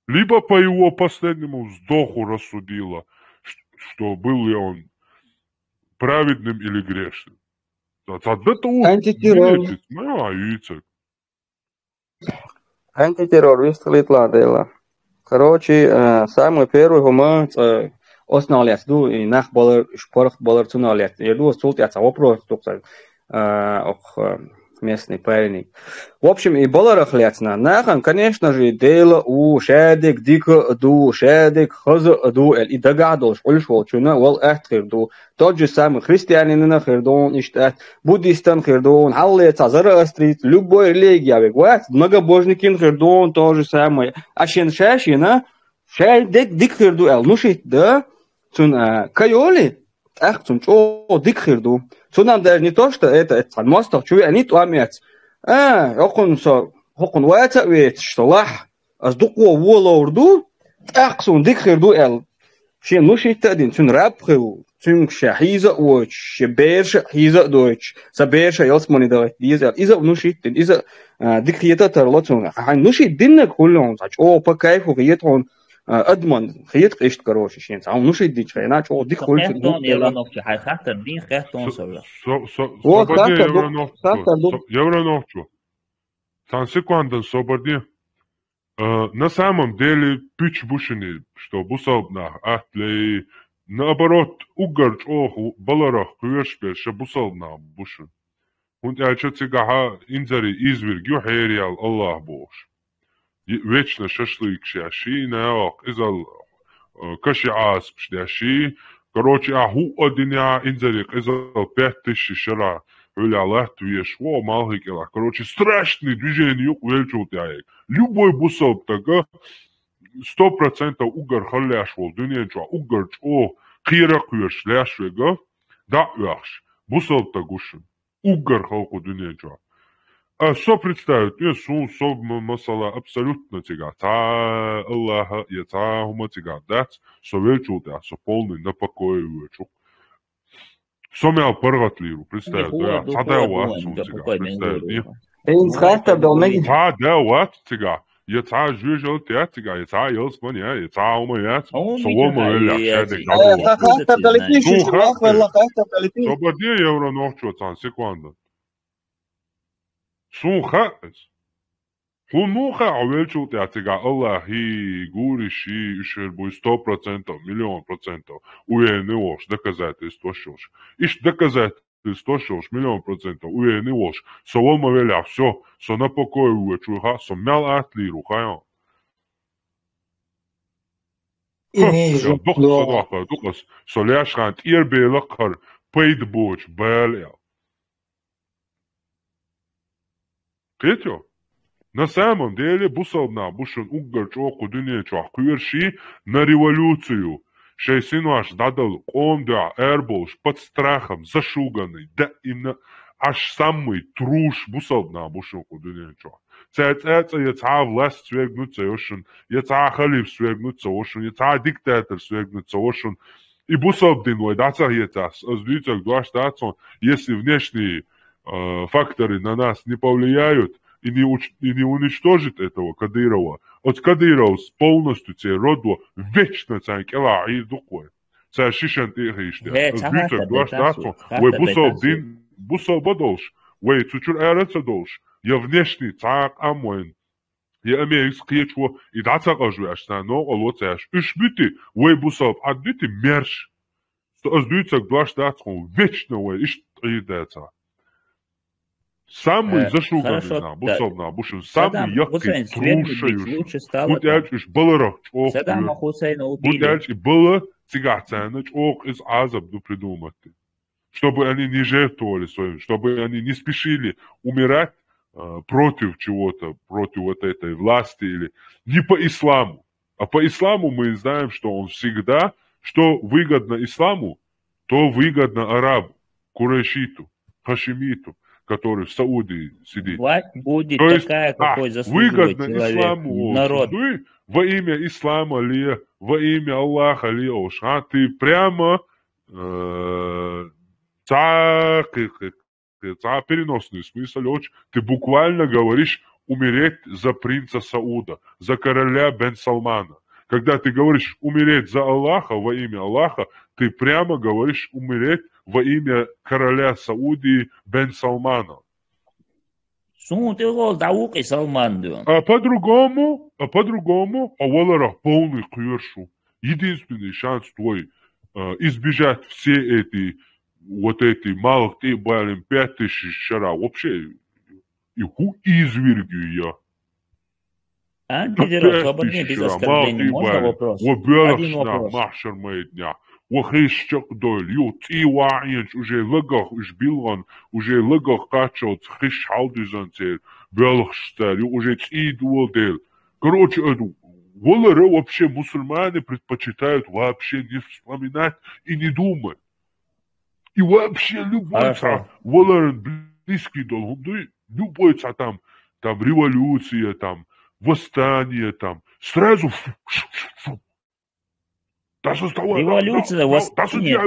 Либо по его последнему вздоху рассудила, ш-, что был ли он праведным или грешным. Антитеррор. Антитеррор, вистхилитлан дела. Короче, э, самый первый хӀума, э, оцунах лаьцна ду, и нах балар, уьш паргӀат балар цунах лаьцна. Ер ду, цул тӀаьхьа цхьа вопрос ду-кх цхьа, э, ох, э, местный парень. В общем, и баларах лаьцна. Нахана, конечно же, Дела у, шадерг дика а ду, шадерг хаза а ду, аьлла, и дагахь долуш Ӏуьллуш волчунна вала атта хир ду. Тот же самый христианинна хир ду, иштта, буддистан хир ду, хьалле цхьа зороастрит, любой религия вега вац, многобожникин хир ду, то же самое. А шен ша шена, ша дик-, дика хир ду аьлла, ну шитта да, цун, а, ка йоли, тӀаккха цун чӀогӀа дика хир ду. Цунам даже не то, что это, это цхьа мостагӀ чу веанит, омец. А, хӀокхун со, хӀокхун ваца а вецаш, со лахь, ас дукхо воловр ду, тӀаккха суна дика хир ду аьлла. Шен ну шитта а дина, цуьнан раб хилла, цуьнга ша хьийза а войтуш, шен бераша а хьийза а дойтуш, сан бераша ялсамани дахийта деза аьлла. Иза а ну шитта дина, иза а, а, дика хета а тарло цунна. Хьайн ну шитта диннарг хуьлу хьуна, цхьа чӀогӀа по кайфу хета хьуна, а, адаман хета-кх иштта, короче, шен цхьа хьуна ну шитта динчу хенахь, чӀогӀа дика хуьлу цуьнан. Со хетон, Еврановча, хьайн хаттар дийна хетон со. Со, со, собар де, Еврановча. Цхьана секундан собар де. Э, на самом деле, пуьч бу шуна, что бусалба нах атта лей, наоборот, уггар чӀогӀа баларах кхоьруш берш бусалба нах бу шуна. ХӀунда аьлча цигахьа инзаре изверг ю хьераяьлла Аллах бохуш. Е-, вечно шашлыкаш еш, и наьвакх изал, э, каши Ӏазапаш деш, и, короче, а хӀуъа динехь инзаре къизал петташ ши шарахь хьуьлехь латта везаш ву, малхи кӀелахь. Короче, страшный движение юкъа веллачул тӀаьхьа. Любой бусалба стага сто процентов уггар хала леш волу дуьнен чохь, уггар чӀогӀа кхера а кхоьруш леш верг, дӀа а оьхуш, бусалба стаг ву шуна. Уггар хала кху дуьнен чохь. А со представить, э, суна со ма-, масала абсолютно цигахь. Цхьа Аллаха я цхьа хӀума цигахь дац, со веллачул тӀаьхьа, со полный на покое воьду. Со мел паргӀатлийр ву, представь, да, цхьа да вац суна цигахь, представь, и. ХӀинца хаттар дала мегий? Цхьа да вац цигахь. Я цхьа жоьжалла яц цигахь, я цхьа ялсамани яц, я цхьа хӀума яц, со вон ма веллехь, шадерг дӀадолу. Э, ха-, хаттар далитий, шу вахвелла, хаттар далитий. Собар де, Евро нохчо, цхьана секунда. Суна хаьа иза. Хьуна муха хаьа, хьо веллачул тӀаьхьа цигахь Аллахий, гурий, ший, уьш хир буй сто процентов, миллион процентов, уверенный волуш, доказательство йолуш. Иштта доказать Христос йолуш, миллион процентов уверенный волуш, со вала ма веллехь, всё, со на покое воьду, хаа, со мел атта лийр ву, хаьий хьуна? И Ха, не я жу-, дукха со дохар, дукха со, со леш хан тӀера белакхар пайда боцуш бала я. Кхетий? На самом деле, бусалба нах бу шуна уггар чӀогӀа кху дуьнен чохь кхоьруш на революцию, шайн синош дӀадала, къоман дуьхьа арабовлуш, под страхом, зашуганный, даимна, аш самый труш бусалба нах бу шуна кху дуьнен чохь. Цаьрца цкъа я цхьа а власть свергнуть ца йо шуна, я цхьа а халиф свергнуть ца во шуна, я цхьа а диктатор свергнуть ца во шуна. И бусалба дин вай дӀа ца хецахь, ас дуьйцург дош дац хьуна, если внешние, э, факторы на нас не повлияют и не уч-, и не уничтожит этого Кадырова, оцу Кадыровс полностью церан родо вечно царна кӀелахь Ӏийр ду-кх вай. Цара шишан тӀе а хиштина. Э, ас ца дуьйцург хаттар дош дац хьуна, вай бусалба дин, бусалба долуш, вай цу чуьра ара ца долуш, я внешний цхьа а къам вайн, я Америкас кхечо и дӀа ца къажвеш, царна новкъарло ца еш, уьш битий, вай бусалба Ӏад дитий мерш. Со ас дуьйцург дош дац хьуна, вечно вай иштта Ӏийр дацахь. Самый, э, зашуганный нах, бусалба нах бу шуна, самый яккхий труш ю шуна. ХӀунда аьлча уьш баларах чӀогӀа кхоьру. ХӀунда аьлча и бала цигахь царна чӀогӀа иза Ӏазап ду придумать дина. Чтобы они не жертвовали своим, чтобы они не спешили умирать, э, против чего-то, против вот этой власти или не по исламу. А по исламу мы знаем, что он всегда, что выгодно исламу, то выгодно арабу, курайшиту, хашимиту, который в Саудии сидит. Власть будет такая, какой заслуживает человек, народ. То есть, а, выгодно исламу, вот, дуй, во имя ислама ли, во имя Аллаха ли, ош, а, ты прямо, э, цхьа кхы-, кхы-, кхы-, цхьа переносный смысл йоцуш, ты буквально говоришь умереть за принца Сауда, за короля бен Салмана. Когда ты говоришь умереть за Аллаха, во имя Аллаха, ты прямо говоришь умереть во имя короля Саудии бен Салмана. Суна тӀехула дӀавукъи Салман дуьйна. А по-другому, а по-другому, а валарах полный кхоьруш ву. Единственный шанс твой, а, избежать все эти, вот эти малых тӀе а балийна пять тысяч шарахь вообще, и хӀун изверг ю я? Антидеров, свободнее, без оскорблений. Можно вопрос? Ва боьлхуш нах, махьшар майданехь, ва хиш чекхдойла, юха цӀий ваӀенчу уже лагах уьш билгӀан, уже лагах кхаччалц хиш хьалдуьзан церан боьлхуш цара, юха уже цӀий дола дела. Короче, это валара вообще мусульмане предпочитают вообще не вспоминать и не думать. И вообще любой цхьа валаран близкий долу хӀума дуй, любой цхьа там, там революция, там восстание, там сразу фу, фу, фу, фу. Революция, восстание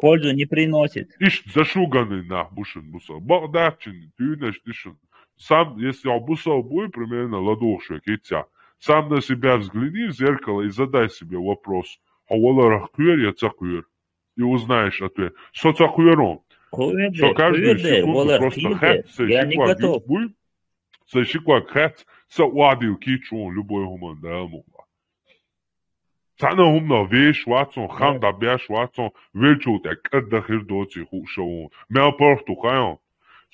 пользу не приносит. Иштта зашуганный нах бу шуна бусалба. Бакъдаччун, дуьйнаш ду шуна. Сам, если хьо бусалба буй, примерно, ладугӀуш век хӀинца, сам на себя взгляни в зеркало и задай себе вопрос: хьо валарах кхоьру я ца кхоьру? И узнаешь ответ. Со ца кхоьру. Со каждую секунду просто хаьтту, сайн ши ког юкъ буй, сайн ши ког хаьтту, са охьадийла кийча ву любой хӀуманна, Дала мукъ лахь. Цхьана а хӀуманах вешаш вац хьуна, хан дӀабеш вац хьуна, веллачул тӀаьхьа кӀаддан хир доций хууш ву хьуна. Мел паргӀат ву, хаьий хьуна?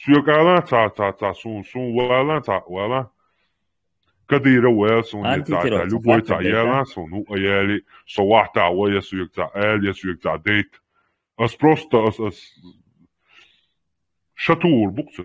Соьга ала цхьа, цхьа, цхьа, суна, суна вала цхьа, вала. Кадыров вала суна, я цхьа, цхьа, любой цхьа яла суна, ну, а яли, со вахьта а вай, я соьга цхьа ала, я соьга цхьа дайта. Ас просто, ас, ас шатур бу-кх цу.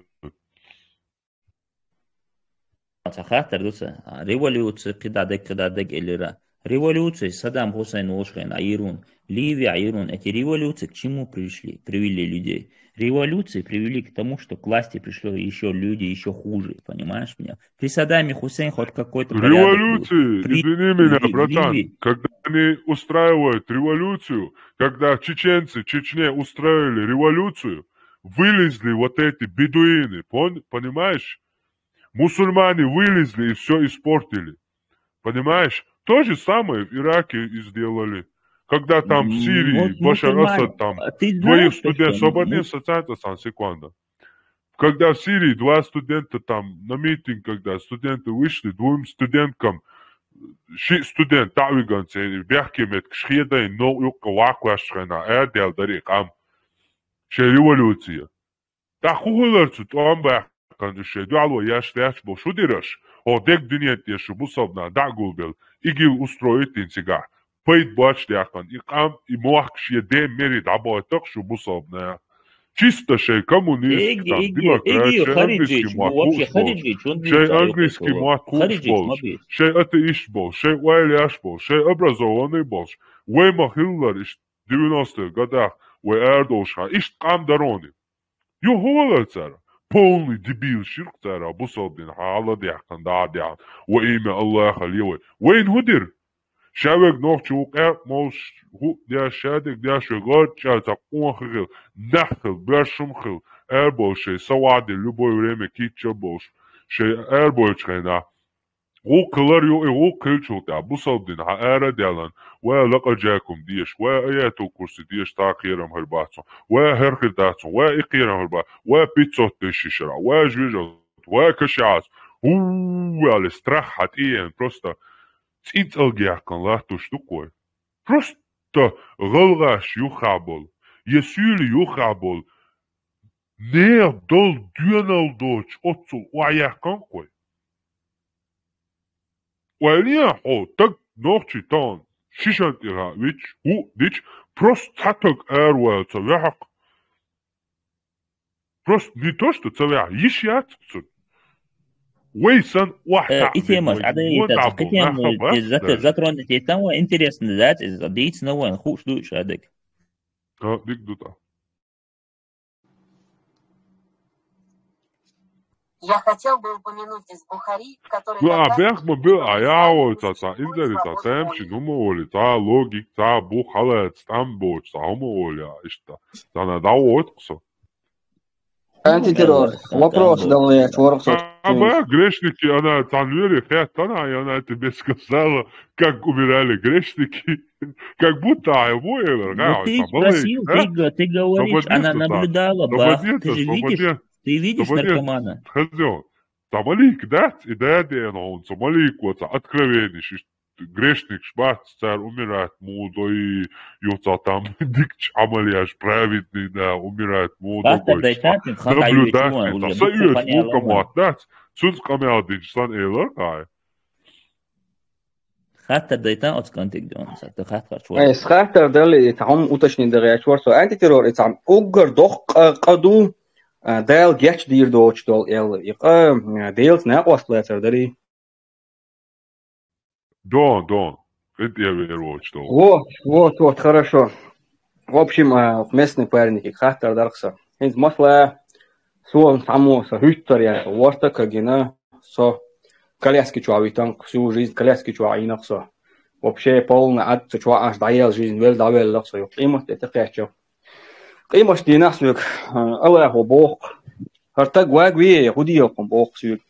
Цхьа хаттар ду сан. А, революция, кхидӀа дег, кхидӀа дег элира. Революция, Саддам Хусейн волчу хенахь Ӏийр ву, Ливия Ӏийр ву. Эти революции к чему пришли, привели людей? Революции привели к тому, что к власти пришло ещё люди, ещё хуже. Понимаешь меня? При Саддаме Хусейн хоть какой-то порядок был. Революции, извини меня, братан, когда они устраивают революцию, когда чеченцы в Чечне устроили революцию, вылезли вот эти бедуины, пон-, понимаешь? Мусульмане вылезли и всё испортили. Понимаешь? То же самое в Ираке и сделали. Когда там в Сирии Башар Асад там двоих студентов, свободнее социальная секунда. Когда в Сирии два студента там на митинг, когда студенты вышли, двум студенткам, ши студент дӀа а виган церан бехке меттигаш хедайна, новкъа юккъе ваккхавеш хенахь, аьрдел дарий къам. шайн революция. ТӀаккха хӀун хилар цу тӀом баьккхина, шайн дуьхьало еш лаьтташ болу шу дираш, хӀо дег дуьнен тӀе шу бусалбанаш дӀа а гулбелла, ИГИЛ устроить дина цигахь, пайда боцуш даьккхина, и къам, и мохк шен ден мере дӀабойту шу бусалбанаш. Чисто шайн коммунистик, там, демократ, шайн английский мотт хууш болуш, шайн английский мотт хууш болуш, шайн атеист болуш, шайн ойла еш болуш, шайн образованный болуш, вай ма хиллара иштта девяностых годах вай арадолуш хан, иштта къам дароне. Юха хӀун валар цара? Полный дебил ширк цара, бусалба дин хьала даьккхина, дӀа а даьккхина. Ва имя Аллаха ле вай. Вайна хӀун дира? Ша вега нохчи ву къаьркъа молуш, хӀуъ деш, шадерг деш, вай гӀорчӀа цхьа къонах хила, нах хила, боьршам хила, аьрболуш шайн саваӀа дина, любое время кийча болуш, шайн аьрбойтучу хенахь. ГӀуллакх хилар ю, и гӀуллакх хилчул тӀаьхьа, бусалба дин хьан ара а даьллан, ва лакъад жаакум деша, ва аятул курси деша, цхьа кхерам хир бац хьуна, ва хӀара хир дац хьуна, ва и кхерам хир бац, ва пятьсот тысяч шара, ва жоьжахати, ва кашиӀас, хӀу, аьлла, страх хьан тӀеена, просто цӀинцӀалгехкан латтуш ду-кх вай. Просто гӀалгӀаш юххехь болу, я суьйли юххехь болу, нехан долу доьналла доцуш оццул охьаяьккхина-кх вай. Ойла е хьо, таг нохчий тахана шишан тӀера вича, хӀуъ дича, просто цхьа таг араваьлла ца ваьхьа-кх. Просто не то, что ца ваьхьа, йиш яц-кх цунна. Вай санна охьатаьӀна, и темаш, вай а да, и вон тема, тӀехь болу нах а бац, даже. Затронуть, и там интересно, да, дийца, но вайн хууш ду ша дерг. А, дика ду тӀаккха. Я хотел бы упомянуть из Бухари, который... Ну, а бехк ма бил, а я вой, цхьа, цхьа, инзаре цхьа, тем шин хӀума олий, цхьа логик, цхьа бух хьалаца, там боцу, цхьа хӀума олий, а, иштта. Цхьа на дӀавойту-кх со. Антитеррор. Вопрос дал я, чорх со. А, ба, грешники, она, цхьа лоьри хеттана, и она тебе сказала, как умирали грешники. Как будто, а, его, э, ну, ты спросил, ты говоришь, она наблюдала, ба, ты же видишь, ты видишь наркомана. Хазё, цхьа малик дац, и да деана хьуна, цхьа малик ваца, откровение, шиш, грешник шбац, цара умирать муха дой, юха цхьа там дикачу Ӏамал еш, праведный, да, умирать муха дой. Наблюдать, цхьа са оьцу вукху мотт дац, цуьнца къамел динчу сан элар кхай. Хаттар дайтан оцу кӀантиг дуьйна, сан, ту хаттарш вара. Ай, хаттар дали, и цхьа хӀума уточнить дан гӀерташ вара со. Антитеррор, и цхьа уггар доккха къа, къа ду, а, Дала гечдийр доцуш долу аьлла. И къа, а, Делаца накъост лацар дарий? Дон, дон. КъинтӀера вер воцуш долу. Вот, вот, вот, хорошо. В общем, а, местный пареньки хаттар дарх со. ХӀинца масала, сон цхьаммо со хӀуьттар ян, ворта кагина, со коляски чохь витанг, всю жизнь коляски чохь Ӏийнах со. Вообще полный Ӏад ца чохь аш дӀаелла жизнь, вел дӀавеллах со, юха къемат тӀе тӀекхаьчча. Къемат дийнахь соьга, а, Аллахо боху, хӀара таг ваг ве, хӀу диелкхун боху соьга.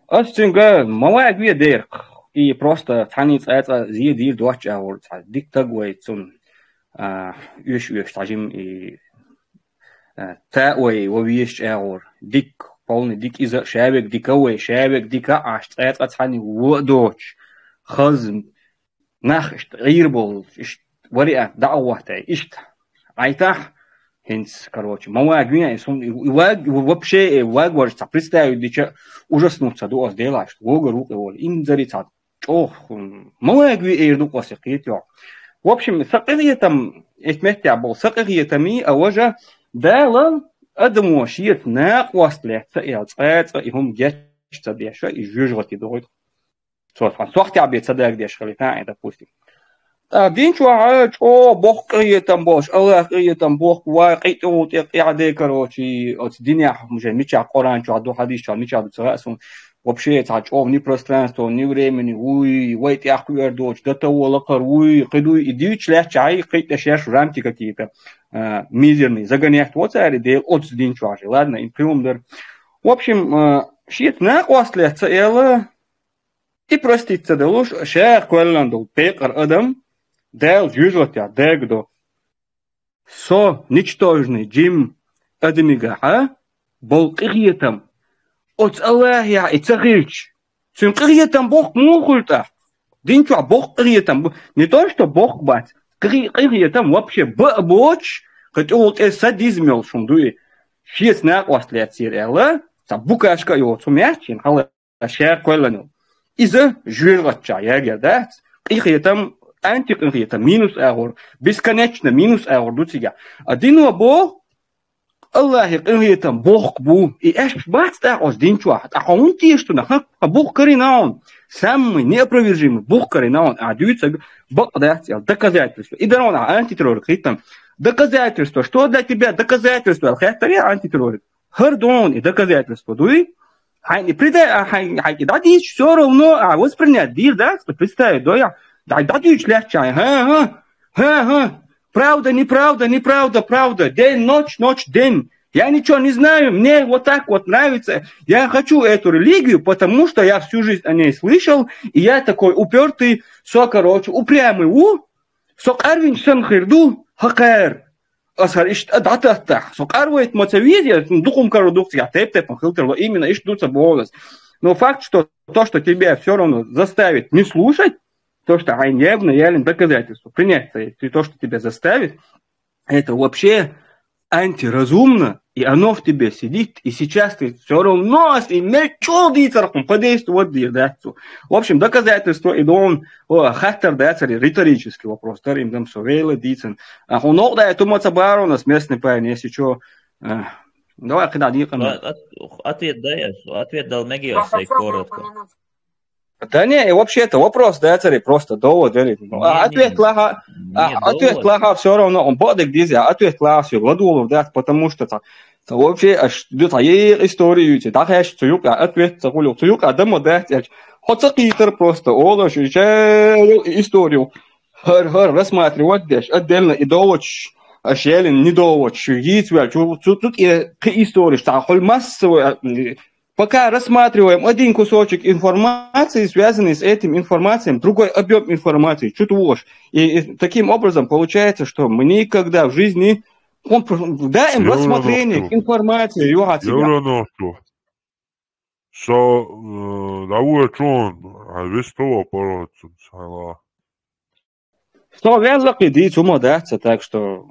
Ас цуьнга ма ваг ве дерх, и просто цхьаьний цӀа-цӀа зе дийр доцчу агӀор цхьа дика таг вай цунна, а, уьш-уьш цхьа жим и Э, цхьаъ вай, ва везачу агӀор, дика, полный дика иза а, шавег дика а вай, шавег дика а Ӏаш, цкъа-цкъа цхьаьна вон а доцуш, хаза нах иштта гӀийр болуш, иштта вариант дӀа а гӀоттай, иштта Ӏайтахь, хӀинца, короче, ма ваг вен, и сум-, и ваг, вообще, э, ваг важа цхьа представить дича, ужаснуться ду ас делахь, иштта вогар ву кхеволу, инзаре цхьа чӀогӀа, м, ма ваг ве эр ду кхо се кхетахь. В общем, сан къинхетам, эцу меттехь болу сан къинхетамий, а важа, Дала адамо шеца накъост лаьцна аьлла, цкъа-цкъа и хӀума гечдеш ца деш, и жоьжахати дохуьйту. Цо цхьана сохьтехь бен ца дагадеш хилийта, э, допустим. ТӀаккха дин чохь чӀогӀа боккха къинхетам болуш, Аллах къинхетам боккха вай, кхин тӀе ву тӀе къехьа де, короче, оцу динехь, уже мичахь Къуръан чохь ду, хьадис чохь мичахь ду ца хаьа суна. Вообще, цхьа чӀогӀа ни пространство, ни времени, вуй, вай тӀехь кхуьур доцуш, до того лакхара, вуй, кхидуй, и дуьйцуш лаьттачахьий, кхин тӀе шаьш рамки какие-то, а, мизерный, загонять во цара, Дела оцу дин чохь же. Ладно, и пхи хӀума дара. В общем, а, шеца накъост лаьцна аьлла, и простить ца далуш, ша кхоьллина долу декъара адам, Дала жоьжахатехь дагадо. Со, ничтожный, жим адамигахьа болу къинхетам. Оцу Аллахьехь и ца хилча, цуьнан къинхетам боккха муха хуьлу тӀаккха? Дин чохь боккха къинхетам бу-, не то, что боккха бац, къи-, къинхетам вообще ба а боцуш, Кхы тӀехула тӀе садизм йолуш хӀума ду и. Шеца накъост лаьцнера аьлла, цхьа букашка а йоцу хӀума яц шена хьала шаьра кхоьллина. Иза жоьжахатича ягар дац, къинхетам, антикъинхетам, минус агӀор, бесконечно минус агӀор ду цигахь. А дино боху, Аллахье къинхетам бохку бу, и аьшпаш бац тӀаккха оцу дин чохь, тӀаккха хьо хӀунда теша цунах, хьан, хьан бух карийна хьуна, самый неопровержимый бух карийна хьуна, ахьа дуьйцург бакъ дац аьлла, доказательство. И дара хьуна ахьа антитеррорга хӀиттина. Доказательство, что для тебя доказательство аьлла хаьттарий ахьа антитеррорга? ХӀара ду хьуна и доказательство дуй? Хьайна и предай, а хьайн, хьайна и дӀадийцича, всё равно, а воспринять дийр дац, представить дой ахьа, дӀа-, дӀадуьйцуш лаьттача, хӀан, хӀан, хӀан, хӀан, правда, неправда, неправда, правда, день, ночь, ночь, день. Я ничего не знаю, мне вот так вот нравится. Я хочу эту религию, потому что я всю жизнь о ней слышал, и я такой упертый, со, короче, упрямый, у, со къарвинчу санна хир ду, хӀокхара. Аса хӀара иштта дӀататтахь, со къарвайта ма ца веза, я дукха хӀума карор ду-кх цигахь, тайп-тайпана хила тарло, именно иштта ду ца боху аса. Но факт, что то, что тебя всё равно заставит не слушать, то, что хьайна явно яллина доказательство, принять ца еза, то, что тебя заставит, это вообще антиразумно, и оно в тебе сидит, и сейчас ты всё равно, и мел чӀогӀа дийцарх хьуна подействовать дийр дац цо. В общем, доказательство и дон, о, хаттар дацаре, риторический вопрос, тар им дам со вела дийцан. А хьуна новкъа дай ту ма ца баронас местный парень, если чё, э, давай кхидӀа декъана. Ответ дай, ответ дал мегаш коротко. Да не, и вообще-то вопрос дацаре, просто довод дери. Ну, а ответ лаха, а ответ лаха всё равно, он бакъдерг деза, а ответ лаха соьга ладугӀур дац, потому что ца, ца вообще аш ду ца е историю, ца дахьаш цу юкъа, ответ ца хуьлу, цу юкъа дама дац, хьо ца кхийтар просто, олаш, ша историю, хӀар, хӀар рассматривать деш, отдельно и доводаш, аш ялин не доводаш, йийца ваьлча, цу, цу, цу, кхи историш, ца хуьлу массовый, а, Пока рассматриваем один кусочек информации, связанный с этим информацией, другой объём информации, чуть лучше. И, и таким образом получается, что мы никогда в жизни, он, даим рассмотрение к информации, юхьа цига. Со, э, дӀавоьдучу, а, вестовал парацун, схьала. Со веза кхин дийца хӀума дац, так что,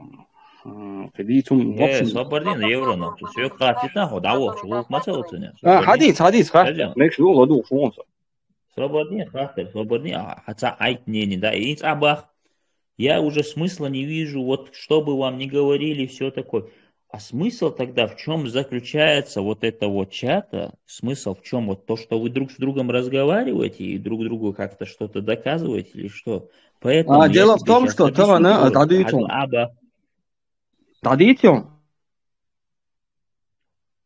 м, кхин дийца хӀума. Э, вообще. Собардин, евро нах, цу соьга хаттийтахь, хьо дӀавахча, гӀуллакх ма ца оцу нах. А, хьадийца, хьадийца, хаттар. Мекаш ву, ладугӀуш ву со. Собардин, хаттар, собардин, а, хьан цхьа Ӏайт мнение, да, и цхьа бах. Я уже смысла не вижу, вот что бы вам ни говорили, всё такое. А смысл тогда в чём заключается вот этого чата? Смысл в чём? Вот то, что вы друг с другом разговариваете и друг другу как-то что-то доказываете или что? Поэтому А, я дело в тебе том, щас что объясню, там она вот, отодвинула. Аба. Отодвинул.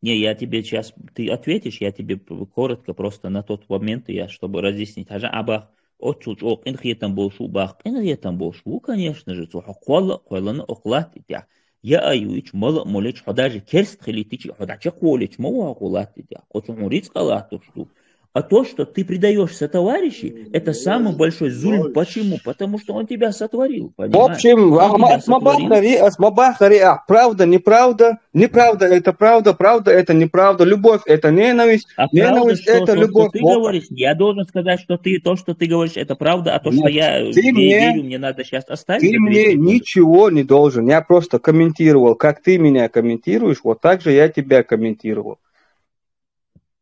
Не, я тебе сейчас, ты ответишь, я тебе п-, коротко просто на тот момент, я, чтобы разъяснить. Хьажа, Аба, оццул чӀогӀа къинхетам болуш ву, бах, къинхетам болуш ву, конечно же, цо хьо кхолла а кхоьллина окху латта тӀехь. Я а юйчу, мала а молуьйтуш, хьо даже керста хилийтича, хьо дӀа чекхволуьйтуш ма ву хьо латта тӀехь. Кху цу хьуна рицкъа латтош ду. А то, что ты предаёшь сотоварищей, это самый большой зульм. Почему? Потому что он тебя сотворил, понимаешь? В общем, ас ма баххари, ас ма баххари, а, правда, неправда, неправда — это правда, правда — это неправда, любовь — это ненависть, ненависть — это любовь. А правда, что, то, что ты говоришь, я должен сказать, что ты, то, что ты говоришь, это правда, а то, что я верю, мне надо сейчас оставить. Нет, ты мне ничего не должен, я просто комментировал, как ты меня комментируешь, вот так же я тебя комментировал.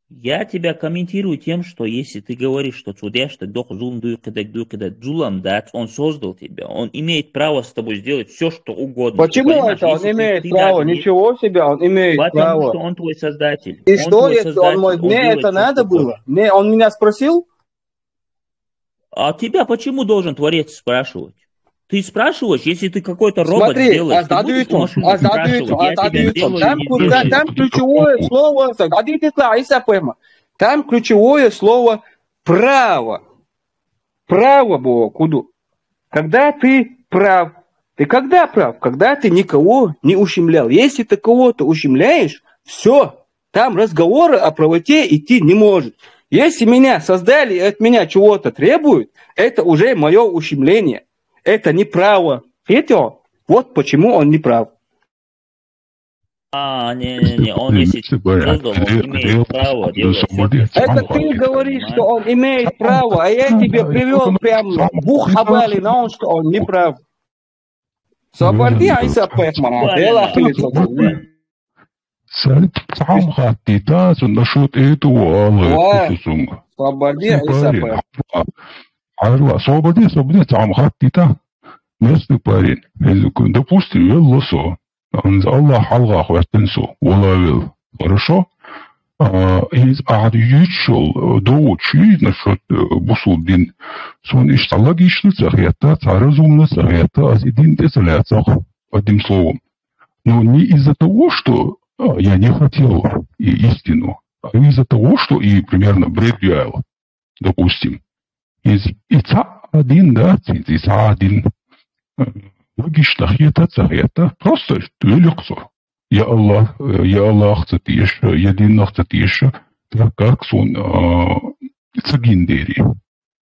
Я тебя комментирую тем, что если ты говоришь, что цу дешна доккха зулам дуй кхидерг, дуй кхидерг, зулам дац, он создал тебя, он имеет право с тобой сделать всё, что угодно. Почему это он имеет право? Ничего себе, он имеет право. Потому что он твой создатель. И что, если он мой, мне это надо было? Мне, он меня спросил? А тебя почему должен Творец спрашивать? Ты спрашиваешь, если ты какой-то робот сделаешь, ты будешь у машины спрашивать, я тебя сделаю или не сделаю? Смотри, а задают он, а задают он. Там ку-, да, там ключевое слово, задайте, да, Иса Пойма. Там ключевое слово право. Право было куду. Когда ты прав. Ты когда прав? Когда ты никого не ущемлял. Если ты кого-то ущемляешь, всё, там разговоры о правоте идти не может. Если меня создали и от меня чего-то требуют, это уже моё ущемление. Это не право. Видите, вот почему он не прав. А, не, не, не, он если создал, он имеет право делать всё, что хочет, понимаешь? Это ты говоришь, что он имеет право, а я тебе привёл прям бух хьабалийна, что он не прав. Собар де, Ӏийса пайхамар, Даьла хилийта цо. Сел цхьа хӀама хаттийта, цунна шо тӀе тӀу ала, Ва. Цу сунга. Собар де, Ӏийса пайхамар. Хьарла, собар де, собар де, цхьа хӀама хаттийта. Местный парень. Допустим, велла со. Анз Аллах хьалха хӀоьттина со, вала вел. Хорошо? А, из ахьа юьйцуш йолу доводаш юй насчёт, э, бусулба дин. Суна иштта логично ца хетта, цхьа разумно ца хетта, ас и дин тӀе ца лаьцах, одним словом. Но не из-за того, что, а, я не хотел и истину, а из-за того, что и примерно бред ю аьлла, допустим. Из, и цхьа а дин дац, и цхьа а дин, э, логично хета, ца хета, просто веллакх со. Я Аллах, э, я Аллах ца теша, я динах ца теша, так как сон, а, ца гина дери.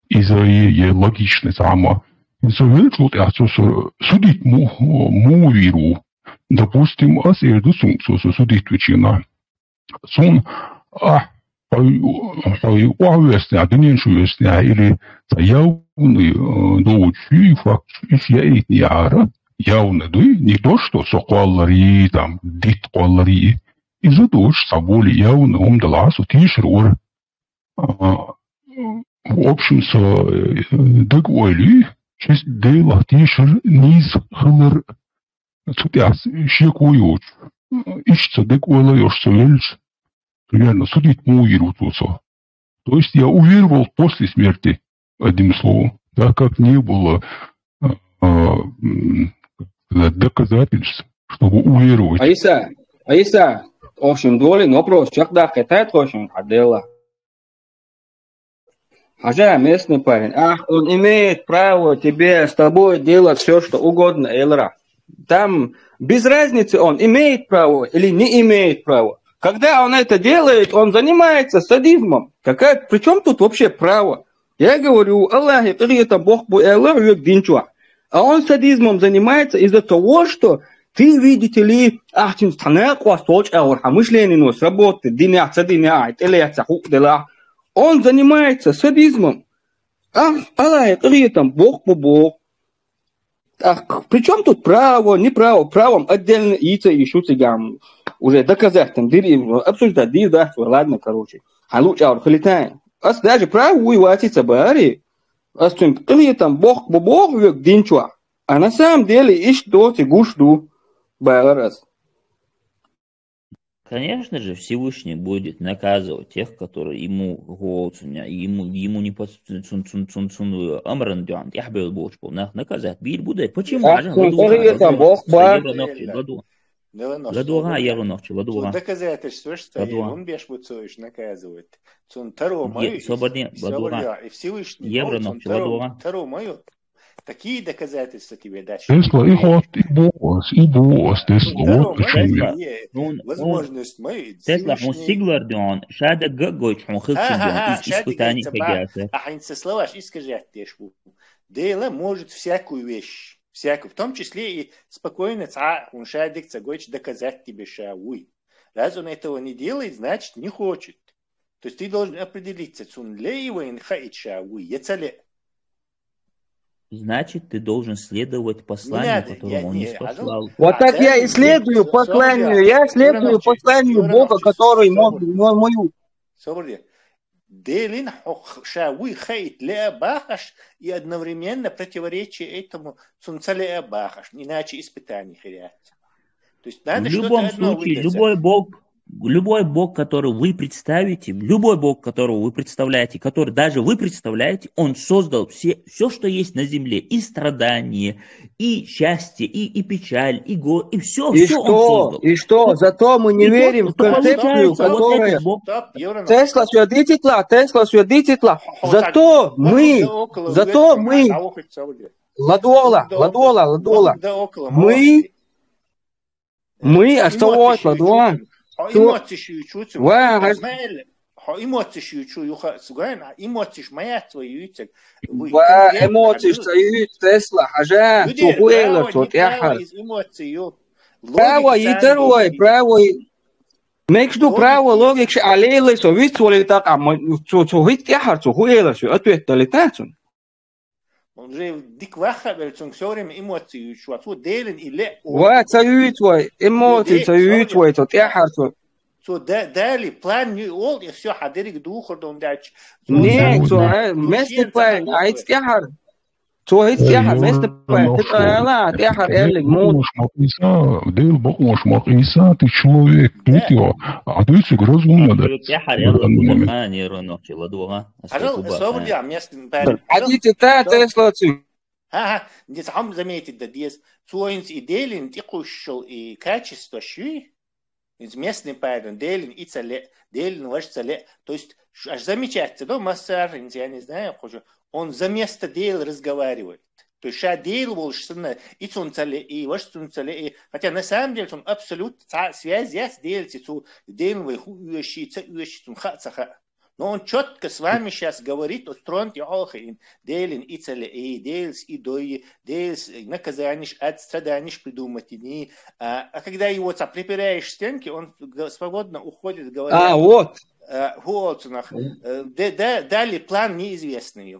Иза е, е логичный цхьа хӀама. И со веллачул тӀаьхьа цо со судить му, му вийр ву. Допустим, ас эр ду цунга, со, со судить вичина. Суна ахь хьо, хьо охьавоьссинехь, дуьнен чу воьссинехь, или цхьа явный, э, доцуш юй факт, иза яийтинехьара, явный дуй, не то, что со кхолларий, там, дитт кхолларий. Иза доцуш цхьа более явный хӀума делахь, со тешар вара. А, в общем, со, э, дага ойла юй, честь Делах тешар нийса хилар, цу тӀехь шеко йоцуш. Иштта ца дага ойла йош со велча, примерно, судить му вийр ву цо со. То есть я уверовал после смерти, одним словом, так как не было, а, м, доказательств, чтобы уверовать. Ӏийса, Ӏийса, в общем, долин вопрос чекхдаккхийтахьа, в общем, хьан Делах. Хьажа, местный парень, ах, он имеет право тебе, с тобой делать всё, что угодно, элира. Там без разницы, он имеет право или не имеет право. Когда он это делает, он занимается садизмом. Какая, при чём тут вообще право? Я говорю, Аллахе къинхетам боккха бу аьлла хьоьга дин чохь. А он садизмом занимается из-за того, что ты, видите ли, ахь цуьнца цхьа накъост волчу агӀор, хьан мышленино сработает, динехь, ца динехь, ахь тӀелаьцна хӀуъа делахь. Он занимается садизмом. Ах, Аллахе къинхетам боккха бу боху. Так, при чём тут право, неправо? Правом отдельно йийца йиш ю цигахь. Уже доказательно дира и обсуждать дийр дац вай, ладно, короче. Хьан луъучу агӀор хилийтахьа. Ас даже право вуй ваций ца бахарий. Ас цуьнга къинхетам боккха бу боху хьоьга дин чохь. А на самом деле иштта доций гуш ду, бахара ас. Конечно же, Всевышний будет наказывать тех, которые ему гӀо цунна, ему, ему не под-, цун, цун, цун, цун, э, амран дуьхьал тӀаьхьабевлла болчу болу нах наказать бийр бу дай. Почему? Ах, Хьажа, цуьнан ладогӀа, къинхетам ладогӀа, боккха бу. Евро нохчи, ладогӀа. ЛадогӀа, евро нохчи, ладогӀа. Цуьнан доказательстваш ца хилла, хӀунда беш бу цо уьш наказывать? Цуьнан таро ма ю иза. Собар де, ладогӀа. И Всевышний, евро нохчи, ладогӀа. Таро ма ю. Такие доказательства тебе дать. Тесла, и вот, и бу ас, и бу ас, Тесла, вот почему. Тесла, ну, возможность мы, Тесла, хьуна сигалара дуьхьал, ша дагга а гойтуш, хьуна хилча дуьхьал, иза испытание хьегийтар. А хьайна сан словаш искажать деш бу. Дела может всякую вещь, всякую, в том числе и спокойно цхьа хьуна ша дага ца гойтуш доказать тебе ша вуй. Раз он этого не делает, значит, не хочет. То есть ты должен определиться, цунна ле и вайна хаийта ша вуй, я ца ле. Значит, ты должен следовать посланию, которое он ниспослал. Вот так я и следую посланию, я следую посланию Бога, который мо-, мо-, мою. Собар де. Делин хьо х-, ша вуй хаийта ле а бахаш, и одновременно противоречие этому цунна ца ле а бахаш, иначе испытание хир яц. То есть надо что-то одно выдать. В любом случае, любой Бог, любой Бог, который вы представите, любой Бог, которого вы представляете, который даже вы представляете, он создал все, всё, что есть на земле, и страдания, и счастье, и, и печаль, и го-, и всё, и всё он создал. И что? Зато мы не верим в концепцию, которая... Стоп, стоп, стоп, Евронов. Тесла, сюда идите, Тесла, сюда идите. Зато мы, зато мы... ЛадогӀа, ладогӀа, ладогӀа. Мы Мы, ас ца вохуьйту, ладогӀа. Хьо эмоциш юьйцу цу. Ва, хьо эмоциш юьйцу, юха а цу гайна, а эмоциш ма яц вай юьйцург. Ва, эмоциш ца юьйцу, Тесла, хьажа, цо хӀун элира цо тӀаьххьара. Право йитар вай, право. Мегаш ду право, логика ша а лелай со, виц валийтахь, амма цо, цо хӀинца тӀаьххьара цо хӀун элира, соьга ответ далийтахь цунна. Он же дика ваха а велла, цунга всё время эмоции юьйцуш вац. Цо Делан и ле Ва, ца юьйцу вай, эмоции ца юьйцу вай, цо тӀехьара цо. Цо Дали план ю ол, и всё, хьа дерриг духар дон дач. Не, цо, местный парень, а хӀинца тӀехьара. Цо хӀинца тӀехьара, местный парень, хӀинца ала, тӀехьара эллиг муд. Бакъонаш ма къийса, Дела бакъонаш ма къийса, ты человек, ты тё. А ты цуг разумно да. ТӀехьара элла куба хан еро нохчи ладугӀа. Ажал, собар я, местный парень. Адите та, Тесла цуг. Ха-ха, дец хьам заметить да дез. Цо хӀинца и Делин тӀекхуьссал и качество ши. ХӀинца местный парень, Делин и ца ле, Делин ваш ца ле. То есть аж замечать ца до массаж, хӀинца, я не знаю, хуже. Он за место Дела разговаривает. То есть ша Дела волш санна, и цун ца ле, и ваш цун ца ле, и хотя на самом деле он абсолютно ца связь яц Делци, цу Делин вай ху уьши, ца уьши, цун ха ца ха. Но он чётко с вами сейчас говорит, устроен ти охин, Делин и ца ле, и Делс и дой, Делс наказаниш, ад страданиш придумать ини. А, а когда его ца припираешь к стенке, он свободно уходит, говоря. А, вот. Хуолцунах. Дали план неизвестный.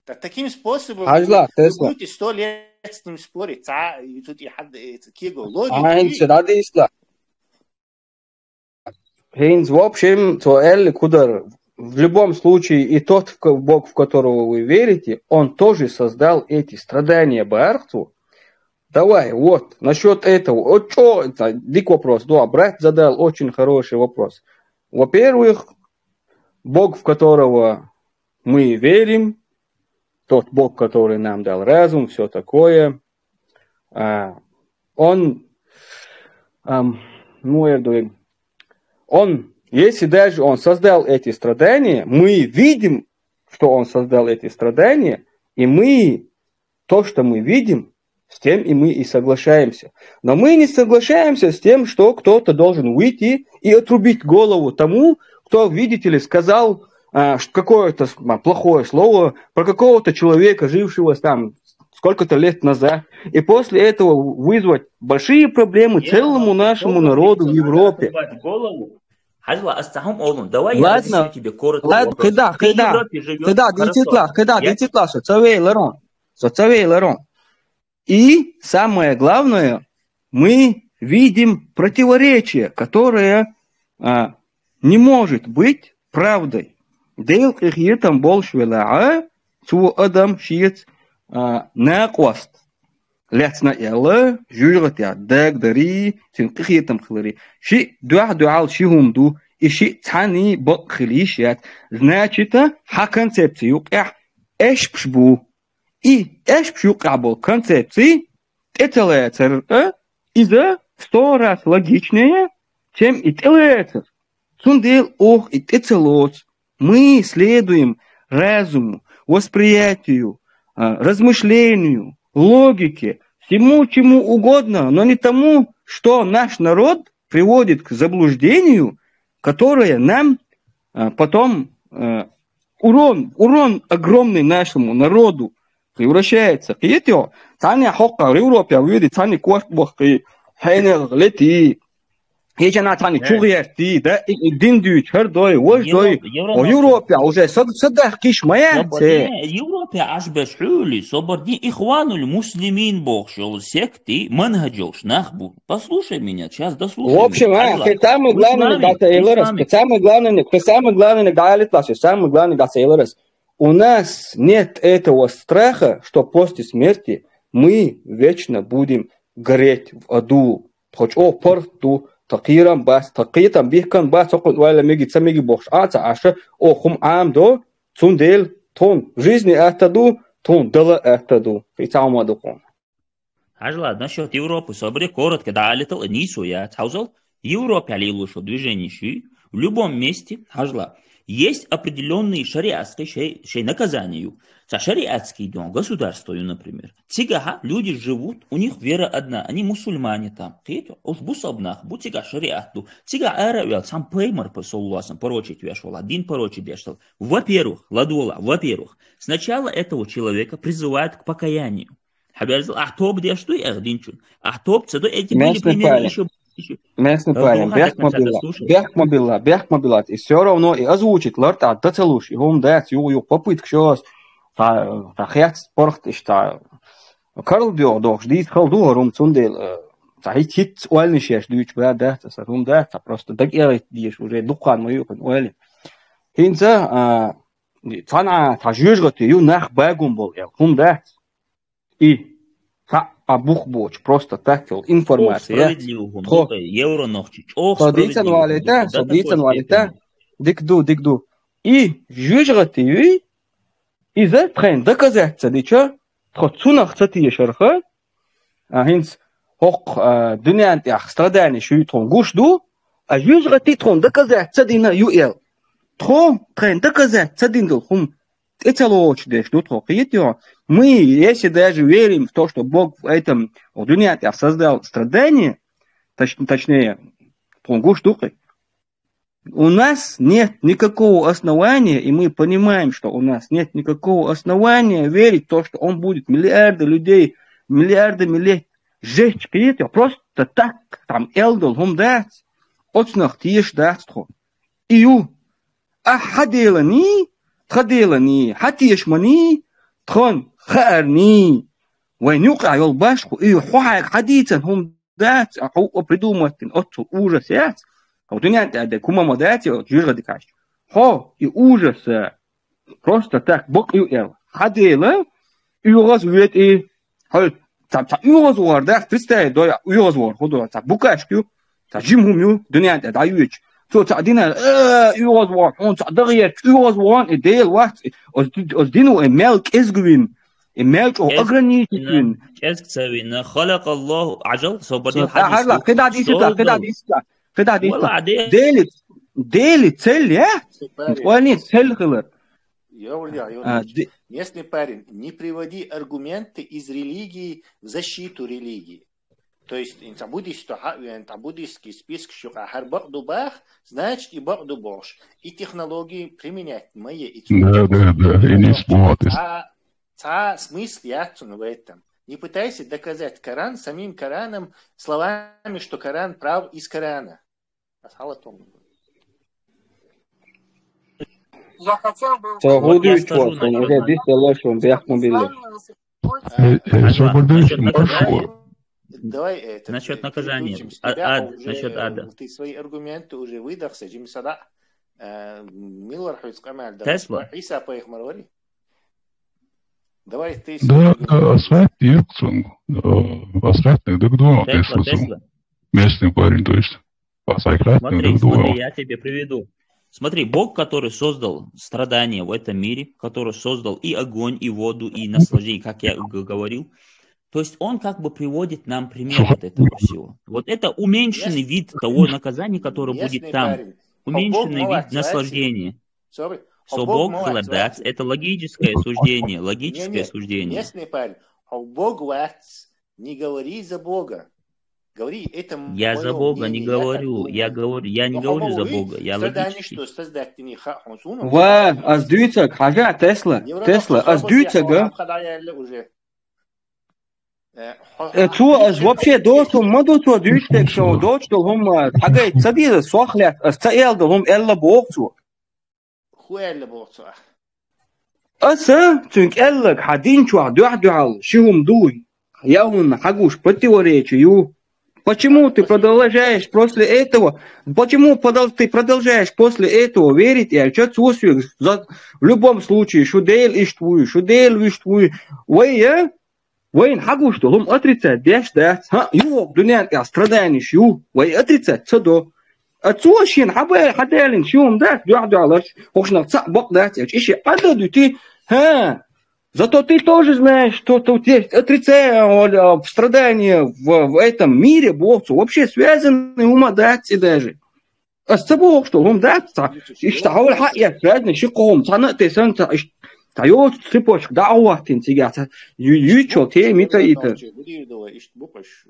Так, таким способом Ажла, Тесла. Будете сто лет с ним спорить. Ца, и тут и хад, и кего. Логика. ХӀинца, в общем, цо элли кудар, в любом случае, и тот Бог, в которого вы верите, он тоже создал эти страдания бархту. Давай, вот, насчёт этого. Вот что, это дик вопрос. Да, брат задал очень хороший вопрос. Во-первых, Бог, в которого мы верим, тот Бог, который нам дал разум, всё такое, а, он, ам, ну, я говорю, он, если даже он создал эти страдания, мы видим, что он создал эти страдания, и мы, то, что мы видим, с тем и мы и соглашаемся. Но мы не соглашаемся с тем, что кто-то должен выйти и отрубить голову тому, кто, видите ли, сказал а, какое-то плохое слово про какого-то человека, жившего там сколько-то лет назад, и после этого вызвать большие проблемы целому нашему народу в Европе. Хьажла, ас цхьа хӀума олун. Давай ладно, я тебе коротко ладно, вопрос. Кыда, кыда, кыда, дицитла, кыда, дицитла, со ца вейлар он. Со ца вейлар он. И самое главное, мы видим противоречие, которое а, не может быть правдой. Дел къинхетам болуш велахь а, цо адам шеца а, накъост лаьцна аьлла, жуьгӀатех дагадарий, цуьнан къинхетам хиларий. Шиъ дуьхьа-дуьхьал ши хӀума ду, и шиъ цхьаьний бакъ хила йиш яц. Значит, хьан концепци юкъехь эшпаш бу. И эшпаш юкъехь болу концепци тӀе ца лацар а, иза сто раз логичнее, чем и тӀелацар. Цундела оха и тӀе ца лоцу. Мы следуем разуму, восприятию, а, размышлению, логике, всему чему угодно, но не тому, что наш народ приводит к заблуждению, которое нам а, потом а, урон, урон огромный нашему народу превращается. Кхетий, цхьаьна хьокху Европе вуьйди, цхьаьна корта бохкий, хьенех лети, хьежана цхьаьна чугӀерти, да, и, и дин дуьйцу, хӀара дой, важа дой. Европе уже сад-, садахкиш ма яц. Европе Ӏаш беш хьуьли, собар дин ихванул муслимин бохуш йолу секти, манхаджолуш нах бу. Послушай меня, сейчас дослушай. В общем, а, самое главное, самое главное, самое главное, самое главное, у нас нет этого страха, что после смерти мы вечно будем гореть в аду. Тхо чӀогӀа паргӀат ду, тхан кхерам бац, тхан кхетам бехкан бац, хӀокхунна ойла меги, ца меги бохуш, а ца Ӏаша, оха хӀума Ӏама до, цундела тхуна жизни атта ду, тхуна дала атта ду. И цхьа хӀума ду тхуна. Хьажла, насчёт Европы, собаре коротко дӀаалийтал, нийсо яц. Хьовзал, Европе лелош йолу движение ши, в любом месте, хьажла, есть определённые шариатские шей, шей наказания ю. Цхьа шариатский дон государство ю, например. Цигахь люди живут, у них вера одна, они мусульмане там. Кхетий, уж бусалба нах бу, цигахь шариат ду. Цигахь ара а ваьлла, цхьана пайхамар, саллаллаху алейхи ва саллям, порочить веш вала, дин порочить деш вала. Во-первых, ладола, во-первых, сначала этого человека призывают к покаянию. Хьаберзал, ахь тоба деш дуй, эх, динчун? Ахь тоба ца до, эти были примеры ещё. Местный парень, бехк ма билла, бехк ма билла, бехк ма билла. И всё равно и озвучить лартӀа дан ца луш, и хӀума дац, юха-юха попытка шоас. цхьа, цхьа хецна паргӀат иштта, цхьа карладоьгӀа дохуш дийца хала ду хӀара хӀума, цундела, э, цхьа хӀиц-, хӀицца ойланаш еш дуьйцуш бер дац аса, хӀума дац, цхьа просто дага эгӀайта дезаш уже дукха хан ма ю хӀуна ойла. ХӀинца, а, цхьана цхьа жоьжахати ю нах багам болу аьлла, хӀума дац. И цхьа а бух боцуш, просто так йолу информация. Чӏогӏа справедливо хӀума ду, евро нохчи, чӏогӏа справедливо хӀума ду, со дийцан валита, со дийцан валита. Дика ду, дика ду. И жоьжахати юй, иза тхайн доказать ца дича, тхо цунах ца тешарха, а, хӀинца хӀокху, а, дуьнен тӀехь страдание шуьй тхуна гуш ду, а жоьжахати тхуна доказать ца дина ю эл. Тхо тхайн доказать ца дина долу хӀума тӀе ца лоцуш деш ду тхо, кхетий хьо? Мы, если даже верим в то, что Бог в этом, в дуьнен тӀехь создал страдание, точ-, точнее, тхуна гуш ду кхин. У нас нет никакого основания, и мы понимаем, что у нас нет никакого основания верить в то, что он будет миллиарды людей миллиардами лет жечь, кхетий хьо? Просто так, там, эл долу хӀума дац, оцунах теша дац тхо. И ю, ахь хьан деланий, тхан деланий, хьан тешаманий, тхан хаарний, вайн юкъахь йолу башхо, и хьо хьайга хьан дийцан хӀума дац, а хьо а придумать дина оццул ужас яц, хьо дуьнен тӀехь дерг хӀума ма дац, и жоьжахати кхаьчча. Хьо и ужас, а, просто так бакъ ю эл. Хьан дела, оьгӀаз вета и, хьо цхьа, цхьа оьгӀаз вахар дац, представить до, оьгӀаз вахар хӀун ду, цхьа букашка ю, цхьа жима хӀума ю, дуьнен тӀе дӀайоьдуш. Цо цхьа дина, э, оьгӀаз вахана, хьуна цхьа дагӀерчу оьгӀаз вахана, и Дела вац, и оцу ди-, оцу дино и мел кӀезга вина, и мел чӀогӀа ограничить вина. КӀезга ца вина. Халакъаллаху, ажал, освободил хьадис. ХӀарла, кхидӀа дийцича, кхидӀа дийцича, кхидӀа дийцича. Дели, Дели цель яц, ойла, цель хилар. Юрий Юрьевич, а, ди- местный парень, не приводи аргументы из религии в защиту религии. То есть, ин цхьа буддист хьа а вен, цхьа буддистский список шу къа хьар бакъ ду бах, значит, и бакъ ду бохуш. И технологии применять ма е, и цу Да, да, да, и не спорт. Цхьа, цхьа смысл яц цунна в этом. Не пытайся доказать Коран самим Кораном словами, что Коран прав из Корана. Ас хьала тхуна. Я хотел бы Цо хӀун дуьйцу хьо, уже дисте лош ван бехк ма билла. Э, э, Адва, освободить насчёт наказания. Маршо. Давай, э, это, Насчёт э, наказания. переключим с А-, тебя, а ад, уже, насчёт э, ада. Ты свои аргументы уже выдал, Джимми Сада. Э, Миллер хуйц камал, давай. Тесла. Иса пайхамар вари. Давай ты Да, свои да, аргументы. Асфальт юксун. Э, асфальтный дагдуа Тесла, Тесла. Тесла. Местный парень, то есть. Посоветуй, Смотри, да, смотри, думал. я тебе приведу. Смотри, Бог, который создал страдания в этом мире, который создал и огонь, и воду, и наслаждение, как я г- говорил, то есть он как бы приводит нам пример Слушай, вот этого всего. Вот это уменьшенный вид того наказания, которое будет там. Уменьшенный вид наслаждения. Со Бог хилар дац, это логическое суждение, логическое суждение. Местный парень, а Бог вац, не говори за Бога. Говори, это Я за моё Бога не мнение, я так говорю, думаю. я говорю, я не Но говорю за по-моему, Бога, я страдание, логически. Что создать ты не ха-, он сунул. Ва, ас дуьйцург, хьажа, Тесла, Невролог Тесла, ас Сосо дуьйцург, я а? Хадаяли уже. Э, хо-, Э, хо-, цо, ас вообще доцу ма ду цо дуьйцург, цо доцу долу хӀума, хьагайта ца деза, сох лаьцна, ас ца эл долу хӀума элла боху цо. Ху аьлла боху цо ахь? Аса цуьнга аьлларг хьан дин чохь дуьхь-дуьхьал ши хӀума дуй. Я хӀунна хьан гуш противоречие ю. Почему ты продолжаешь после этого? Почему подол-, ты продолжаешь после этого верить? Я чё цо соьга за-, в любом случае, шу Дела иштта вуй, шу Дела вуьшта вуй. Вай, я? Вайна хьан гуш долу хӀума отрицать деш дац. ХӀаъ, ю вокху дуьнен тӀехь страданиеш ю, вай отрицать ца до. А цо шена хьан бай-, хьан далийна ши хӀума дац, дуьхь-дуьхьалаш, хӀокхунах цхьаъ бакъ дац аьлча, и шен Ӏадда дуьти, хӀа. Зато ты тоже знаешь, что тут есть отрицание, а, страдание в, в этом мире, боху цо, вообще связанный хӀума дац и даже. Ас ца бохуш долу хӀума дац цхьа, иштта хьовла хьаэцна, разный ши кхо хӀума, цхьаьна а тесна, цхьа иштта, цхьа йоцу цепочка дӀа а хӀоттийна цигахь, цхьа ю-, юьйцучу тема и ца ита. Будир давай, иштта бу-кх уьш,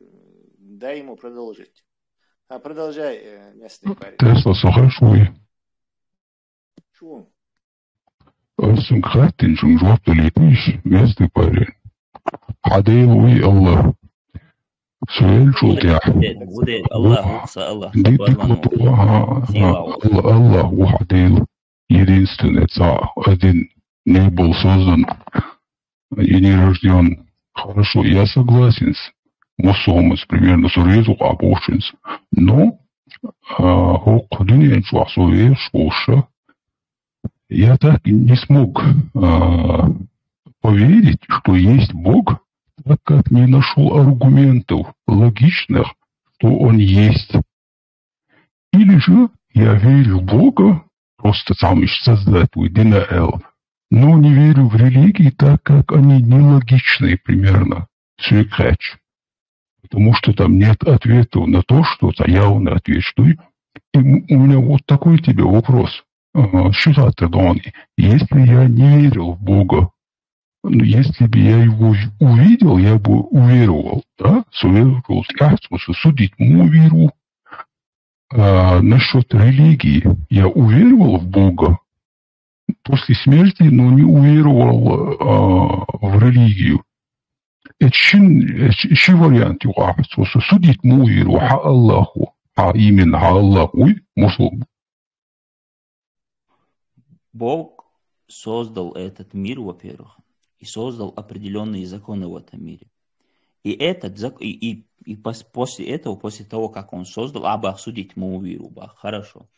дай ему продолжить. А, продолжай, э, местный парень. Тесла со хьаьш вуй. Шу. Ас цуьнга хаьттинчунга жоп далийтийша, местный парень. Хьан Дела вуй Аллах. Со веллачул тӀехь. Ву де, ву де, Аллах, ву са Аллах, ди-, дика лапо, ха, ха, Алла-, Аллах ву хьан Дела. Единственный, цхьа, один. не был создан и не рожден. Хорошо, я согласен с Мусумас, примерно, с Резу Абушинс. Но а, хохкудунен чуахсовеш уша. Я так и не смог а, поверить, что есть Бог, так как не нашел аргументов логичных, что Он есть. Или же я верю в Бога, просто сам создать Дина Эл, но не верю в религии, так как они нелогичные примерно. Все кач. Потому что там нет ответов на то, что это явный ответ, что и, и м- у меня вот такой тебе вопрос. А, что за это, Дон? Если я не верил в Бога, ну, если бы я его увидел, я бы уверовал, да? Суверовал, судить му веру. А, насчет религии. Я уверовал в Бога после смерти, но не уверовал а, в религию. Это шин, это ши вариант юга. Су- су- Судить му веру, ха Аллаху. Ха именно, ха Аллаху, и мусул. Бог создал этот мир, во-первых, и создал определенные законы в этом мире. И этот зак- и, и, и пос- после этого, после того, как он создал, а бах судить му веру, бах, хорошо.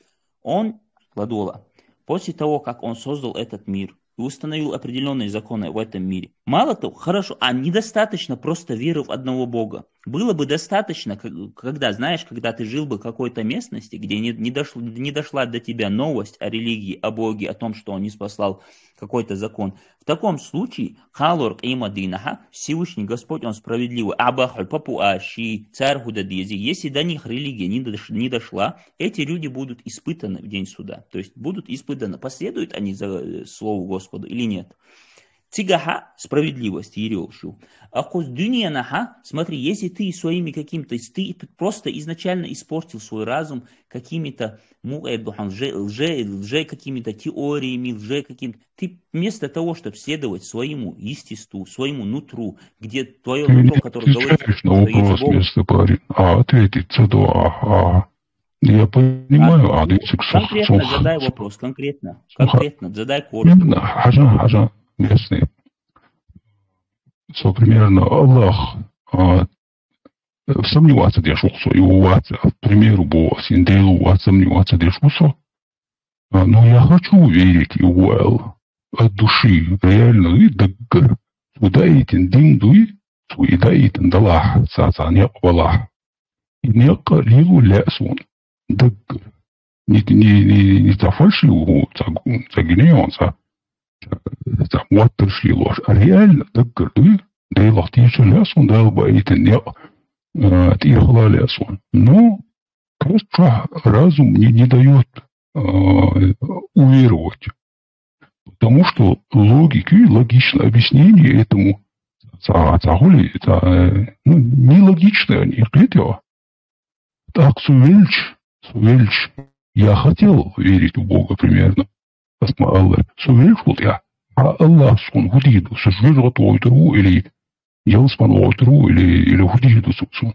Он, ладула, после того, как он создал этот мир и установил определенные законы в этом мире, мало того, хорошо, а недостаточно просто веры в одного Бога. Было бы достаточно, как- когда, знаешь, когда ты жил бы в какой-то местности, где не, не, дошло, не дошла до тебя новость о религии, о Боге, о том, что он не спаслал какой-то закон. В таком случае, халор има динаха, Всевышний Господь, он справедливый, абахаль папуаши, царь худадези, если до них религия не, дош- не дошла, эти люди будут испытаны в день суда. То есть будут испытаны, последуют они за э, слову Господа или нет. Цигаха справедливость, Ерилшу. А куз дуньянаха, смотри, если ты своими каким-то, ты просто изначально испортил свой разум какими-то му лже, лже, лже какими-то теориями, лже каким-то. Ты вместо того, чтобы следовать своему естеству, своему нутру, где твое Ты нутро, не которое говорит, отвечаешь на что есть вопрос Бог, вместо парень. А ответить цеду, а, а. Я понимаю, а дайте к су- конкретно су- задай су- вопрос, конкретно, конкретно задай коротко. Именно, хажа, хажа, местный. Со примерно Аллах а, сомневаться деш ухсо, и уваться, к примеру, бо синделу уваться, сомневаться деш ухсо. А, но я хочу верить и уэл от души, реально, и даггар. Удаитин дин дуй, су и даитин далах, са са некъ балах. И некъ лилу лесун, даггар. Не, не, не, не за фальшиву, за, за гинеон, за, за муаттарши лош. А реально даггар дуй, дейлах тиша лесун, дал баитин некъ, э, тихла лесун. Но просто разум не, не дает э, уверовать. Потому что логики, логичное объяснение этому ца- ца хули, ца- э, ну, нелогичное они, это. Так сувельч, сувельч, я хотел верить в Бога примерно. Асма Аллах. Сувельч вот я. А Аллах сун худиду, сужвежот войтру или елспан войтру или, или худиду суксун.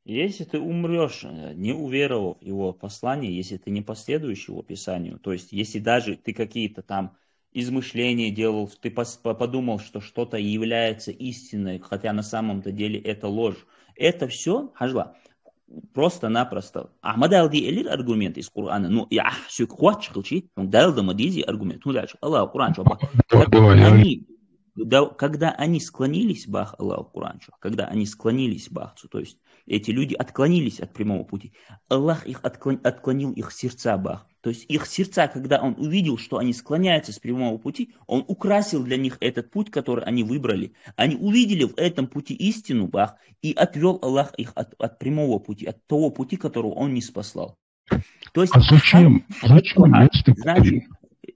Если ты умрешь, э, не уверовав его послание, если ты не последуешь его писанию, то есть если даже ты какие-то там измышления делал, ты пос- по- подумал, что что-то является истиной, хотя на самом-то деле это ложь. Это все, хажла, просто-напросто. Ахмад Алди Элир аргумент из Корана, ну, я сюк хуач хилчи, он дал да мадизи аргумент, ну дальше, Аллах, Коран, чё, бах. Да, Как да, я они, да, когда они склонились, бах, Аллах, Коран, чё, когда они склонились, бах, то есть эти люди отклонились от прямого пути, Аллах их отклон- отклонил их сердца, бах. То есть их сердца, когда он увидел, что они склоняются с прямого пути, он украсил для них этот путь, который они выбрали. Они увидели в этом пути истину, бах, и отвел Аллах их от, от прямого пути, от того пути, которого он не спаслал. То есть А зачем? ха- Зачем ха- если значит,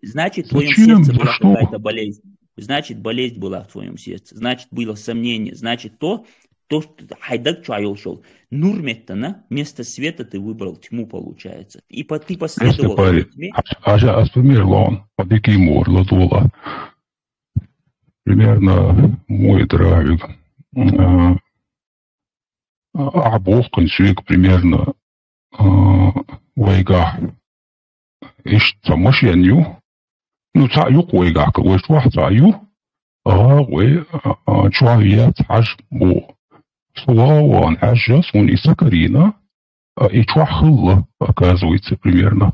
значит, в твоем Зачем? сердце За была что? Какая-то болезнь. Значит, болезнь была в твоем сердце. Значит, было сомнение. Значит, то, то, что хайдак чуа йолшол. Нур меттана, вместо света ты выбрал тьму, получается. И по, ты Если последовал парень. этой тьме. Ажа аспамир лон, подики мор, ладула. Примерно мой дравик. А бог консюек примерно а, вайга. Ишт самошенью. Ну, цхьаъ ю-кх вайгахь, вай чохь цхьаъ ю, гӀа вай, а, а, чохь яц хьажа боху. Со вагӀа вахана хьаьжжа, суна и ца карийна, а, и чохь хилла, оказывается, примерно.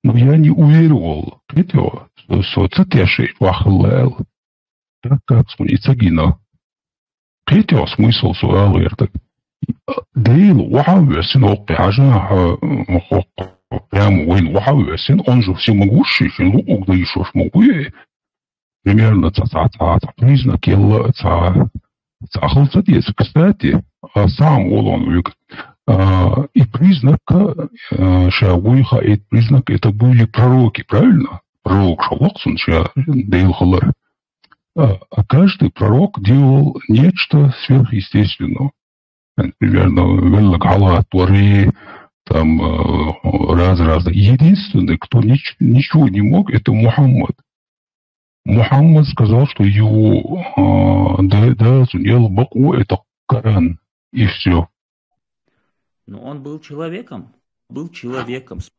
Ну, я не уверовал, кхетий, со, со ца тешна и чохь хилла аьлла. Так как суна и ца гина. Кхетий, смысл со ала гӀертаг. Дела охьа а воьссина, хӀокху хьажа, а, хӀокху прямо вайна охьа а воьссина, он же всемогущий, шен луъург дан йиш йолуш ма ву и. Примерно цхьа, цхьа, цхьа, цхьа признак елла, цхьа, цхьа хила ца деза. Кстати, а, сам волон вуьг. А, и признак, а, ша вуй хаийта признак, это были пророки, правильно? Пророк ша воккхун ша Дела хилар. А, а каждый пророк делал нечто сверхъестественное. Примерно, веллаг хьалхатторий, там, э, раз-раз. Единственный, кто нич-, ничего не мог, это Мухаммад. Мухаммад сказал, что его, а, да, да, сунел бакъо это Коран, и все. Но он был человеком. Был человеком. Смотри,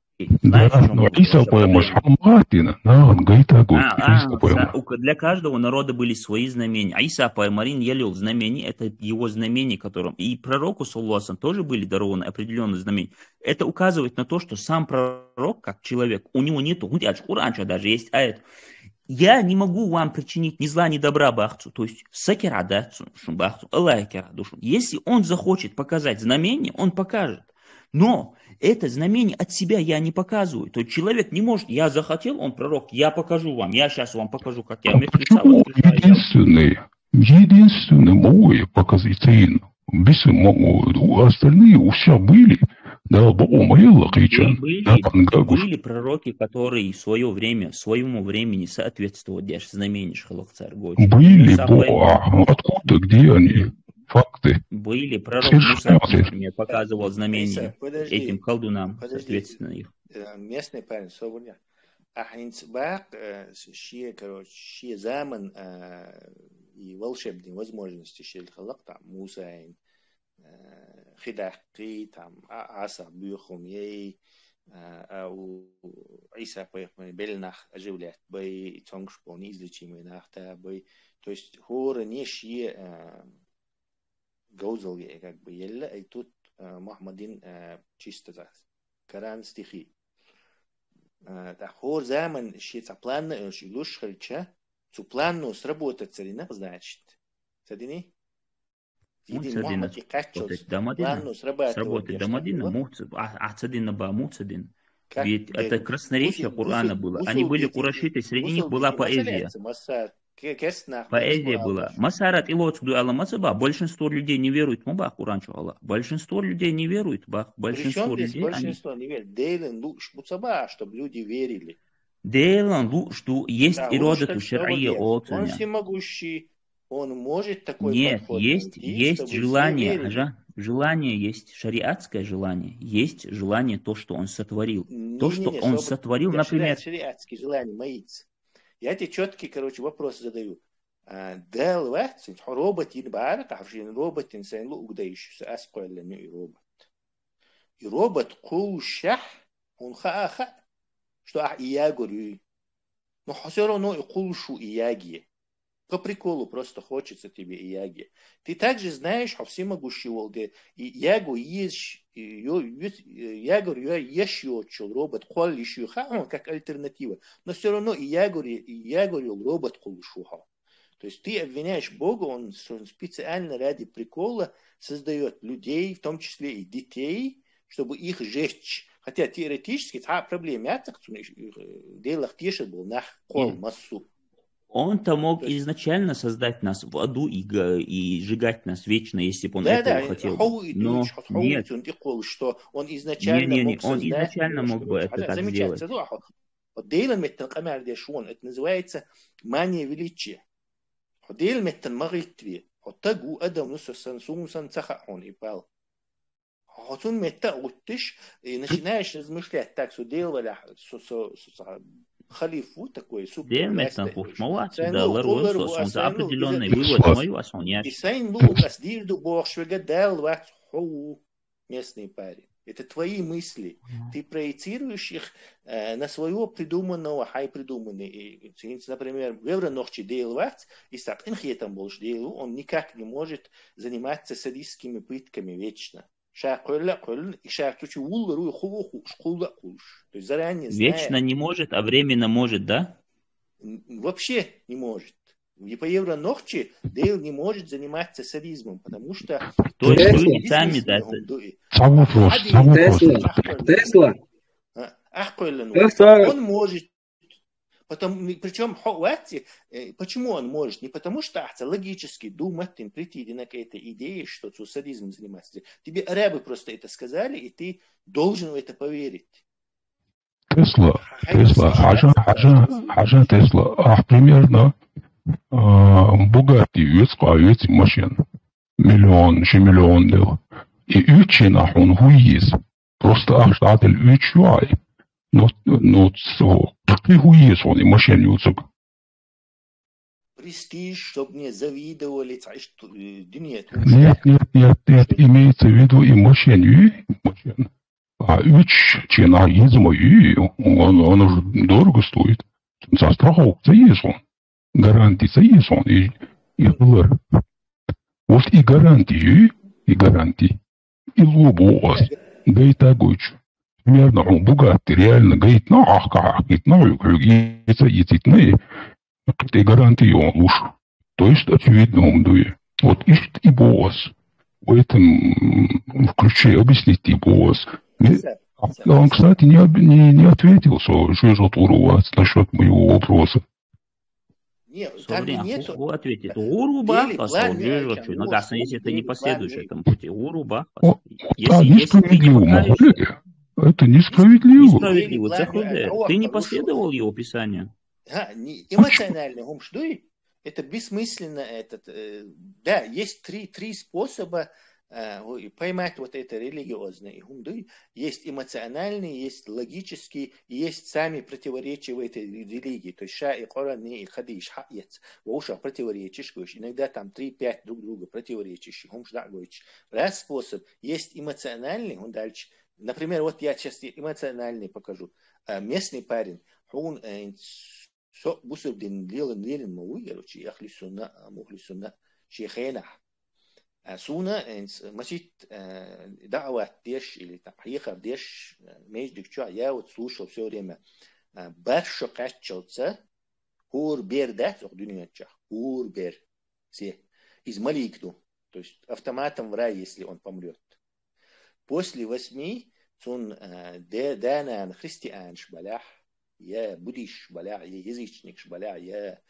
Да, знаешь, в чём но была Иса наша пайхамар проблема? хьалмагӀа а дина, нахана гайта гу, А, Иса а, пайхамар. са-, у-, для каждого народа были свои знамения. А Иса пайхамаран елла знамение, это его знамение, которым и пророку, саллаллаху алейхи ва саллям, тоже были дарованы определённые знамения. Это указывает на то, что сам пророк, как человек, у него нету, хоть аж Коран чохь даже есть аят: «Я не могу вам причинить ни зла, ни добра», бах цо. То есть са кара дац шун, бах цо, Аллаха кара ду шун. Если он захочет показать знамение, он покажет. Но это знамение от себя я не показываю. То есть человек не может: «Я захотел, он пророк, я покажу вам, я щас вам покажу, как я А мертвеца почему воскрешаю». единственный? Единственный могу я показать цейн. Биса могу. У остальные у всех были. Да, бакъо ма елла кхечан. Были, Да, ангагуш. были пророки, которые в свое время, своему времени соответствовать деш знаменеш хилла цар гочу. Были, Муса бо, пайхамар. А откуда, где они? Факты. Были. Пророк Совершенно Муса, ответ. Например, показывал знамения Иса, подожди, этим колдунам, подожди. Соответственно, их. Э, местный парень, собур. А хӀинца бакъ, э, с-, шен, короче, шен заман, э, и волшебные возможности шел халакъ, там, Мусайн, э, хидаккхи, там, а, Аса бюхум ей, э, а у Иса пайхамар белнах оживлять бай, и цонгуш полный излечимый нах та бай. То есть, хора не шен, э, говзал е, как бы, елла, и тут, э, Мухаммадин, э, чисто за Коран стихи. Э, да, хор заман ши ца планна, э, ши луш хилча, цу планну сработать царина, значит. Цадини? Ну, Идин цадина. Мухаммад и каччал Сработать дамадина, планну срабатывал сработать деш дамадина, такого. Мухаммад, а, а цадина ба, Мухаммадин. Как Ведь это дерг-, красноречие бусул-, Корана бусул-, было. бусул Они были дети, курайшиты, среди них бусул была дети, поэзия. масса, масса, ке-, кесна, Поэзия бусул была. алаш. Масара тилоцу дуьла масаба, большинство людей не верует, ма бах, Коран чохь Аллах. Большинство людей не верует, бах. При чём Большинство здесь людей, они большинство не верит? Делан луш буцаба, чтобы люди верили. Делан луш ду, есть Да, иродату луш так шар'ия что он олцуня. всемогущий, он может такой Нет, подход есть, найти, есть чтобы все желание, верили. Жа-, желание есть, шариатское желание, есть желание то, что он сотворил. Не, То, не, что не, он собур. Сотворил, Я например, шариат-, шариатский желание моиц. Я тебе чёткий, короче, вопрос задаю. А, Дала вац, хьо робот йина бара, хьо шен робот йина сайн луъуг дайш, аса кхоьллина и робот. И робот кхуллушехь, хьуна хаа хаа, что ахь и ягор юй. Но хьо всё равно и кхуллуш ву и яге. По приколу просто хочется тебе и яге. Ты также знаешь, хьо всемогущий волу де, и яго езаш, и ё-, ё-, ягор ё-, еш йоцучул робот кхоллиш ю хаа, как альтернатива. Но всё равно и ягор, и ягор йолу робот кхуллуш ву хьо. То есть ты обвиняешь Бога, он с-, он специально ради прикола создаёт людей, в том числе и детей, чтобы их жечь. Хотя теоретически цхьа а проблема яц цунна, э, Делах тешар болу нах кхол массу. Он-то мог То есть изначально создать нас в аду и, га-, и сжигать нас вечно, если бы он Да, этого да, хотел. хьо и Но дуьйцу, хьо и нет, цунна тӀекхолуш, что он изначально не, не, мог не, он создать изначально его, мог бы чтобы это хьажа, так замечать сделать. Ца ду ахьо. Вот Делан меттан къамел деш вон, это называется мания величия. Хьо Делан меттан ма гӀиттаве. Хьо таг ву, адам ву, со сан, сун сан ца хаьа хьуна и пал. Хьо цун метта а гӀуттуш, и начинаешь размышлять так, со Дела валахь, со, со, со, со халиф ву такой, супер Делан власть меттан тайпа. хӀуш ма вац, Сайн Далла лу, роль кхуллар со, ву, сон сайн лу, определённый иза вывод Ислам. ма ю, ас хьуна И яц. сайн луъург ас дийр ду бохуш вега Дала вац, хьо ву местный парень. Это твои мысли. Ты проецируешь их э, на своего придуманного, хьай придуманный. И, и, например, вевра нохчи Дела вац, и са къинхетам болуш Дела, он никак не может заниматься садистскими пытками вечно. Ша кхоьлла, кхоьлла, и ша чучу вулла руй хулу хуш, хулла хуш. То есть заранее зная. Вечно не может, а временно может, да? Вообще не может. И по евро нохчи Дейл не может заниматься садизмом, потому что... То есть люди сами, да? Цхьа вопрос, цхьа вопрос. Тесла. Тесла. А, ахкойлен. Тесла. Он может. Потом, причем, э, почему он может? Не потому что ахца логически думать, им прийти к этой идее, что цу садизмом заниматься. Тебе арабы просто это сказали, и ты должен в это поверить. Тесла, Тесла, хьажа, хьажа, хьажа Тесла. Ахь примерно, а, Бугатти вецкъа веци машин. Миллион, ши миллион дел. И уьччен ахь хьуна хӀуй еза. Просто ахь дӀадел уьч ю хьай. Ну, ну, цо, кхи хӀуй еза хьуна и машин юцуг. Престиж, чтоб мне завидовали, цхьа ишт, э, дуьне. Нет, нет, нет, нет, имеется в виду и машин ю, машин. А уьч ченахь еза ма ю, он, он уж дорого стоит. Цхьа страховка ца еза хьуна. Гаранти ца еза хьуна, и, и хилар. Вот и гаранти ю, и гаранти. И ло боху ас. Гайта гойчу. Примерно хьуна Бугатти реально гайтина, ахка хьахкитина, хьуьга, хьуьга ица, ицитина, и кхин тӀе гаранти йогӀун луш. То есть, очевидно, хӀума дуй. Вот иштта и боху ас. В этом, м, ключе объяснить и боху ас. Ме-, он, кстати, не об-, не, не ответил, со, что же вот вац насчёт моего вопроса. Нет, там не нету. Ответить. ГӀур ву бахкъас, вот вижу, что, ну, конечно, если это не последуешь этому пути. ГӀур ву бахкъас. Если, если ты не покажешь, это несправедливо. Несправедливо, это худо. Ты не последовал его описанию. Ха, не, эмоциональный хӀумаш дуй. Это бессмысленно, этот, э, да, есть три, три способа э, поймать вот это религиозное. И хӀума дуй, есть эмоциональный, есть логический, есть сами противоречия в этой религии. То есть ша и Коран и хадиш хьаэц, вовшах противоречишь, иногда там три-пять друг друга противоречащих, хӀумаш дӀа а гойтуш. Раз способ, есть эмоциональный, он дальше. Например, вот я сейчас эмоциональный покажу. Э, местный парень, он, э, со бусурдин лелан лелан ма ву, короче, ахли сунна, мухли сунна, ши хенахь. А суна, эйнс, масит, э, даъват деш или там хьехар деш, э, междик чу я вот слушал всё время, э, баршо кхаччалца, хӀур бер дац ох дуьнен чу, хӀур бер. Се, из малик ду. То есть автоматом в рай, если он помрёт. После восьми цун, э, де-, да-нана христианаш балахь, я буддисташ балахь, я язычникаш балахь, я,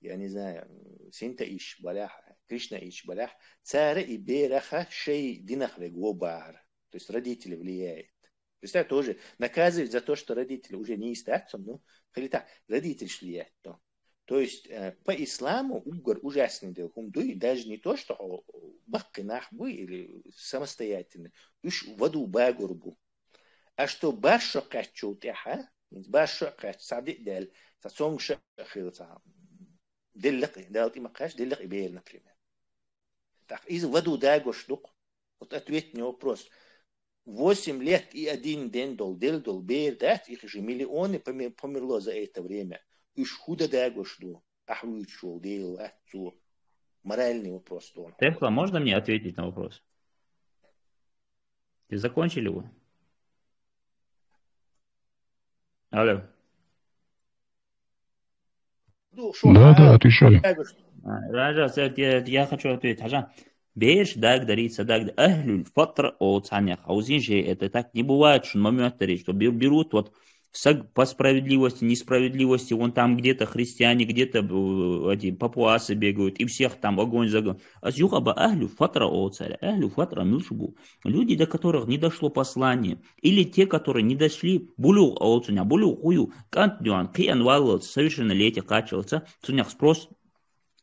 я не знаю, синтоисташ балахь, кришнаисташ балахь, цара и бераха шей динах вег во бахар. То есть родители влияют. Представь, тоже наказывать за то, что родители уже не истатцом, ну, или так, родитель влияет, то. То есть, э, по исламу уггар ужасный дел хӀума дуй, даже не то, что хьо баккхий нах буй или самостоятельный, уьш ваду багур бу. А что баршо кхаччул тӀехьа, баршо кхачча, цхьа диъ даьлла, цхьа цомгуш а хилла, цхьа деллакъи, Дала тӀе ма кхачча, деллакъи бер, например. Так, иза ваду дагош ду-кх. Вот ответь мне вопрос. Восемь лет и один день дол, дел дол, бер дац, их же миллионы поме-, померло за это время. Уьш худа дагош ду, ахь вуьйцуш волу Дела вац цо. Моральный вопрос ду. Тесла, можно мне ответить на вопрос? Ты закончил его? Алло. Да, да, отвечаю. А, Ража, я, я хочу ответить. Хьажа, бераш даг дарийца, даг да-, ахлюль фатра олу цхьаннех. Хаузин же, это так не бывает, что момент дарить, что бер-, берут вот саг по справедливости, несправедливости, вон там где-то христиане, где-то, э, эти папуасы бегают, и всех там огонь за огонь. Ас юха ба ахлю фатра олу цара, ахлю фатра муьлш бу. Люди, до которых не дошло послание, или те, которые не дошли, булугъ олу цунех, булугъ хӀу ю, кӀант дуьхьал, кхиъна валлалц, совершеннолетие кхаччалца, цунех спрос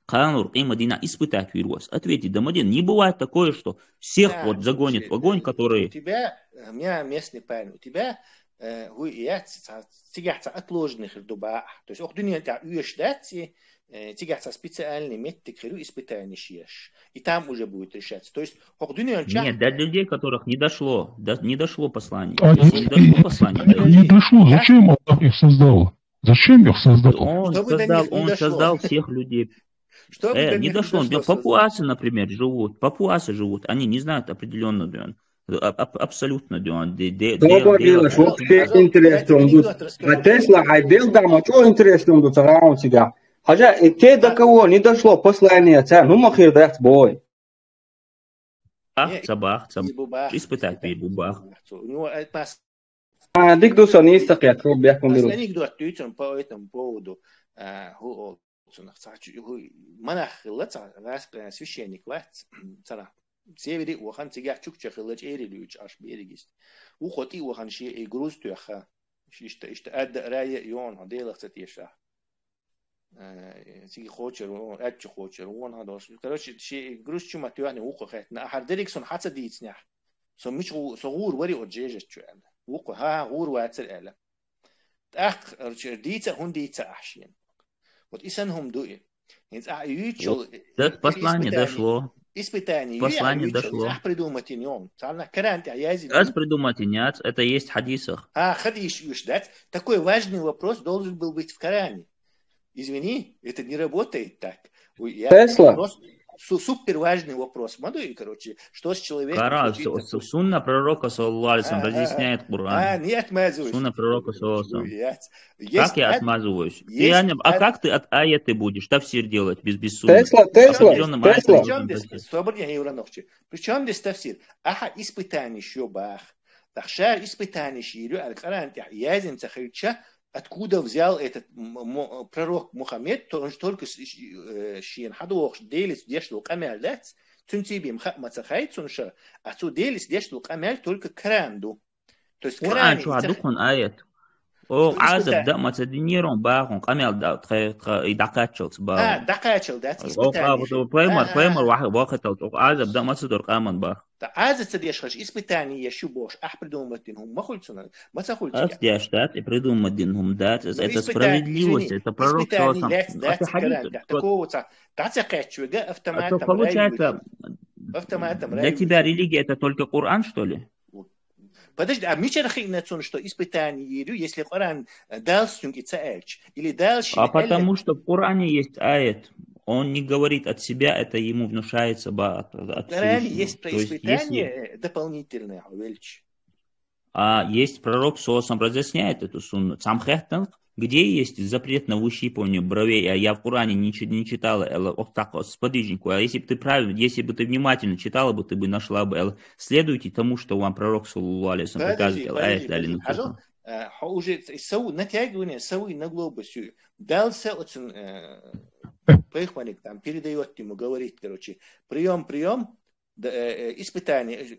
кханур къемат дийнахь испытать вир вас. Ответить, да, Мадин, не бывает такое, что всех вот загонит в огонь, который... У тебя, э, меня местный парень, у тебя, э, хӀу яц, ца-, цигахь цхьа отложенный хир ду баа. То есть, ох, дуьнен тӀехь оьшуш дац и, Э, цигахь цхьа специальный меттиг хир ю испытанеш еш. И там уже будет решаться. То есть, хӀокху дуьнен чохь... Нет, для людей, которых не дошло, до- не дошло послание. А, Если не дошло послание, Не дошло. Зачем Аллах их создал? Зачем их создал? Он Чтобы до создал, них не он дошло. Создал всех людей. Что бы Э, до не них дошло. не дошло, Папуасы, например, живут. Папуасы живут. Они не знают определенно, да, аб- аб- абсолютно, да, де- де- Добрый де- день, что вообще интересно, он тут. А Тесла, а Дел, да, мы что интересно, он тут, а он тебя. Хотя и те, до кого не дошло послание, ця, ну, махир, да, бой. Ах, цабах, цабах. Бубах. Испытать бий бубах. У него это А, дик дуса не истакет, что бяхун Ас беру. Анекдот дуьйцу по этому поводу. А, хӀу олу цунах. Цхьа чу- хӀу манах хилла цхьа, гӀаскхи священник вац, цара севери вахан, цигахь чукча хилла чӀери луьйчу Ӏаш беригист. Вукхо тӀе вахан шен и груз тоьхха. Иштта, иштта адда рая йон, хьо Делах ца теша. Э, цига кхочур вон, аьчча кхочур вон, хьан долуш. Короче, шен груз чу ма тоьхна, вукхо хаьттина. Ахьар дерриг сон хьан ца дийцинехь? Со мича гӀу-, со гӀур вари оцу жежачу аьлла. Вукхо, хӀа, хӀа, гӀур вацара аьлла. ТӀаккха, короче, дийца, хӀун дийца ахь шена? Вот и сан хӀума ду и. ХӀинца ахь юьйчул Да, послание дошло. Испытание. Послание дошло. Ахь придумать йон. Царна Коран тӀехь язйина. Ас придумать яц, это есть в хадисах. А, хадис уж, да? Такой важный вопрос должен был быть в Коране. Извини, это не работает так. Ой, я Тесла. Просто су- супер важный вопрос. Ма ду и, короче, что с человеком Коран, случится су- су- сунна пророка, саллаллаху алейхи ва саллям, А, а, а. разъясняет А, Коран. не отмазывайся. Сунна пророка, саллаллаху алейхи ва саллям. Яц. Как я ад- отмазываюсь? Ты, есть Аня, а ад- как ты от аяты будешь тафсир делать без, без сунны? Тесла, Тесла, Определённым аятом Тесла. Причём должен здесь, дофсир. Собрание Еврановича. Причём здесь тафсир? Ахьа испытание ещё бах. Так ша испытание ширю, аль Коран тя язин цахильча, откуда взял этот м- м- пророк Мухаммед, то он же только с- э, шиен хадох делис дешдул камял дац, цунцибим хама цахай цунша, а цу делис дешдул камял только Коран ду. То есть Коран Коран чу дукхун аят. О, Что азаб испытание? Да мацадинерон бахун, камял да, тхай, тхай, и дакачалц А, бахун. дакачал, да, О, испытание. паймар, паймар, Ага. вахатал, о, азаб да мацадор каман бах. Та аза ца деш хаш, испытание я шу бош, ах придумать дин хум махульцуна, мацахульча. Ас дяш дат, и придумать дин хум дат, это Ну, испытание, справедливость, извини, это пророк испытание саллаллаху алейхи ва саллям. дац, дац, Это хадис, Коран, да, такого ца, дац, я качу, да, А автоматом то получается, райвыйчу. Автоматом для райвыйчу. Тебя религия это только Коран, что ли? Подожди, а мичара хиъна цунна, что испытание ерю, если Коран э, дал сюнг и цаэльч, или дал А потому что в Коране есть аят. Он не говорит от себя, это ему внушается ба- от, от Коране Всевышнего. Есть про То есть, испытание если- э, дополнительное, велич. А есть пророк, Соосом разъясняет эту сунну. Сам хеттан, где есть запрет на выщипывание бровей, а я в Коране ничего не читала, Элла, вот так вот, сподвижнику. А если бы ты правильно, если бы ты внимательно читала бы, ты бы нашла бы, Элла. Следуйте тому, что вам пророк, саллаллаху алейхи ва саллям, Подожди, приказывает, аят подожди, дали подожди. на Хажал, это. э, хо- уже сау натягивание, сау на глобус. Дал сауцин, э, Пайхманик там передает ему, говорит, короче, прием, прием, да, э, э, испытание, э,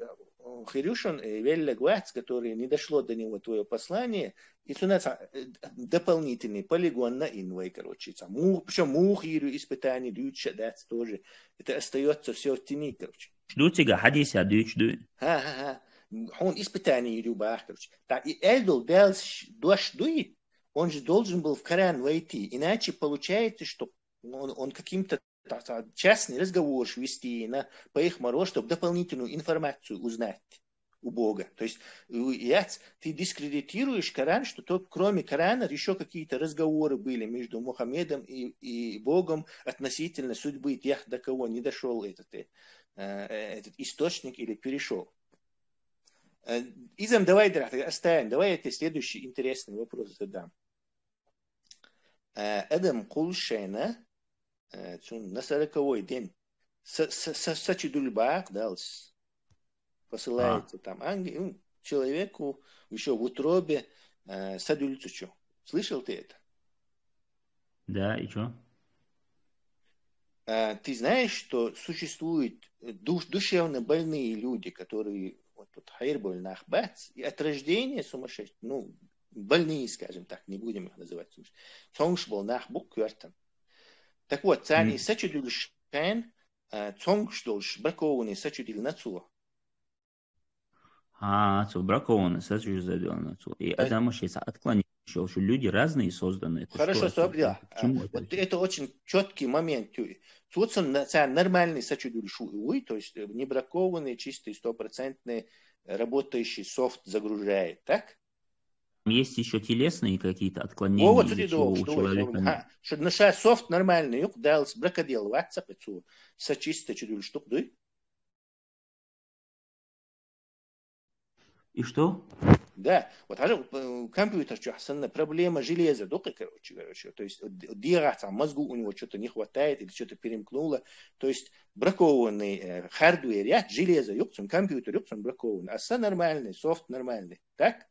Хирюшин, э, Велле Гвац, который не дошло до него твое послание, и сюда ца- э, дополнительный полигон на инвой, короче, ца мух, причем мух ерю испытание, дюча, да, тоже. Это остается все в тени, короче. Шлюцига хадиса дюч дю. Ха-ха-ха. Хьуна испытание ерю бах, короче. Та и эльдул дал ш- дош дуй, он же должен был в Коран войти. Иначе получается, что он, он каким-то та- та- частный разговор вести на Пайхмаро, чтобы дополнительную информацию узнать у Бога. То есть, у- яц, ты дискредитируешь Коран, что то, кроме Корана, еще какие-то разговоры были между Мухаммедом и, и Богом относительно судьбы тех, до кого не дошел этот, э, э, этот источник или перешел. Э, Изам, давай, дорогой, оставим. Давай я тебе следующий интересный вопрос задам. Э, Адам Кулшена, э, цун на сороковой день, с- с- с- сачу дульба дался. Посылается там анге- ну, человеку еще в утробе э, садульцучу. Слышал ты это? Да, и что? А, ты знаешь, что существуют душ, душевно больные люди, которые вот тут хайрбольнах бац, и от рождения сумасшедшие, ну, больные, скажем так, не будем их называть сумасшедшими. Цонгш был нах бук квертан. Так вот, цани сачудил шен, а, цонгш долш бракованный сачудил нацуа. А, цо бракованный сачудил нацуа. И Адам вообще отклонил. Ещё, ещё люди разные созданы. Это Хорошо, что, это, стоп, да. К чему А, это? Вот это очень четкий момент. Цуцин на- ца нормальный сочудюльш уй, то есть э, небракованный, чистый, стопроцентный работающий софт загружает, так? Там есть еще телесные какие-то Во, отклонения вот или сюда чего да, у что человека это, нет. Ха, что наша софт нормальный, юк, дал с бракодел, ватсап, цу, сочистый чудюльш тук дуй. И что? Да, вот даже э, компьютер, что особенно проблема железа, дука, короче, короче, то есть э, д- дираться, мозгу у него что-то не хватает или что-то перемкнуло, то есть бракованный э, хардвер, я, железо, юк, цун компьютер, юк, цун бракованный, а са нормальный, софт нормальный, так?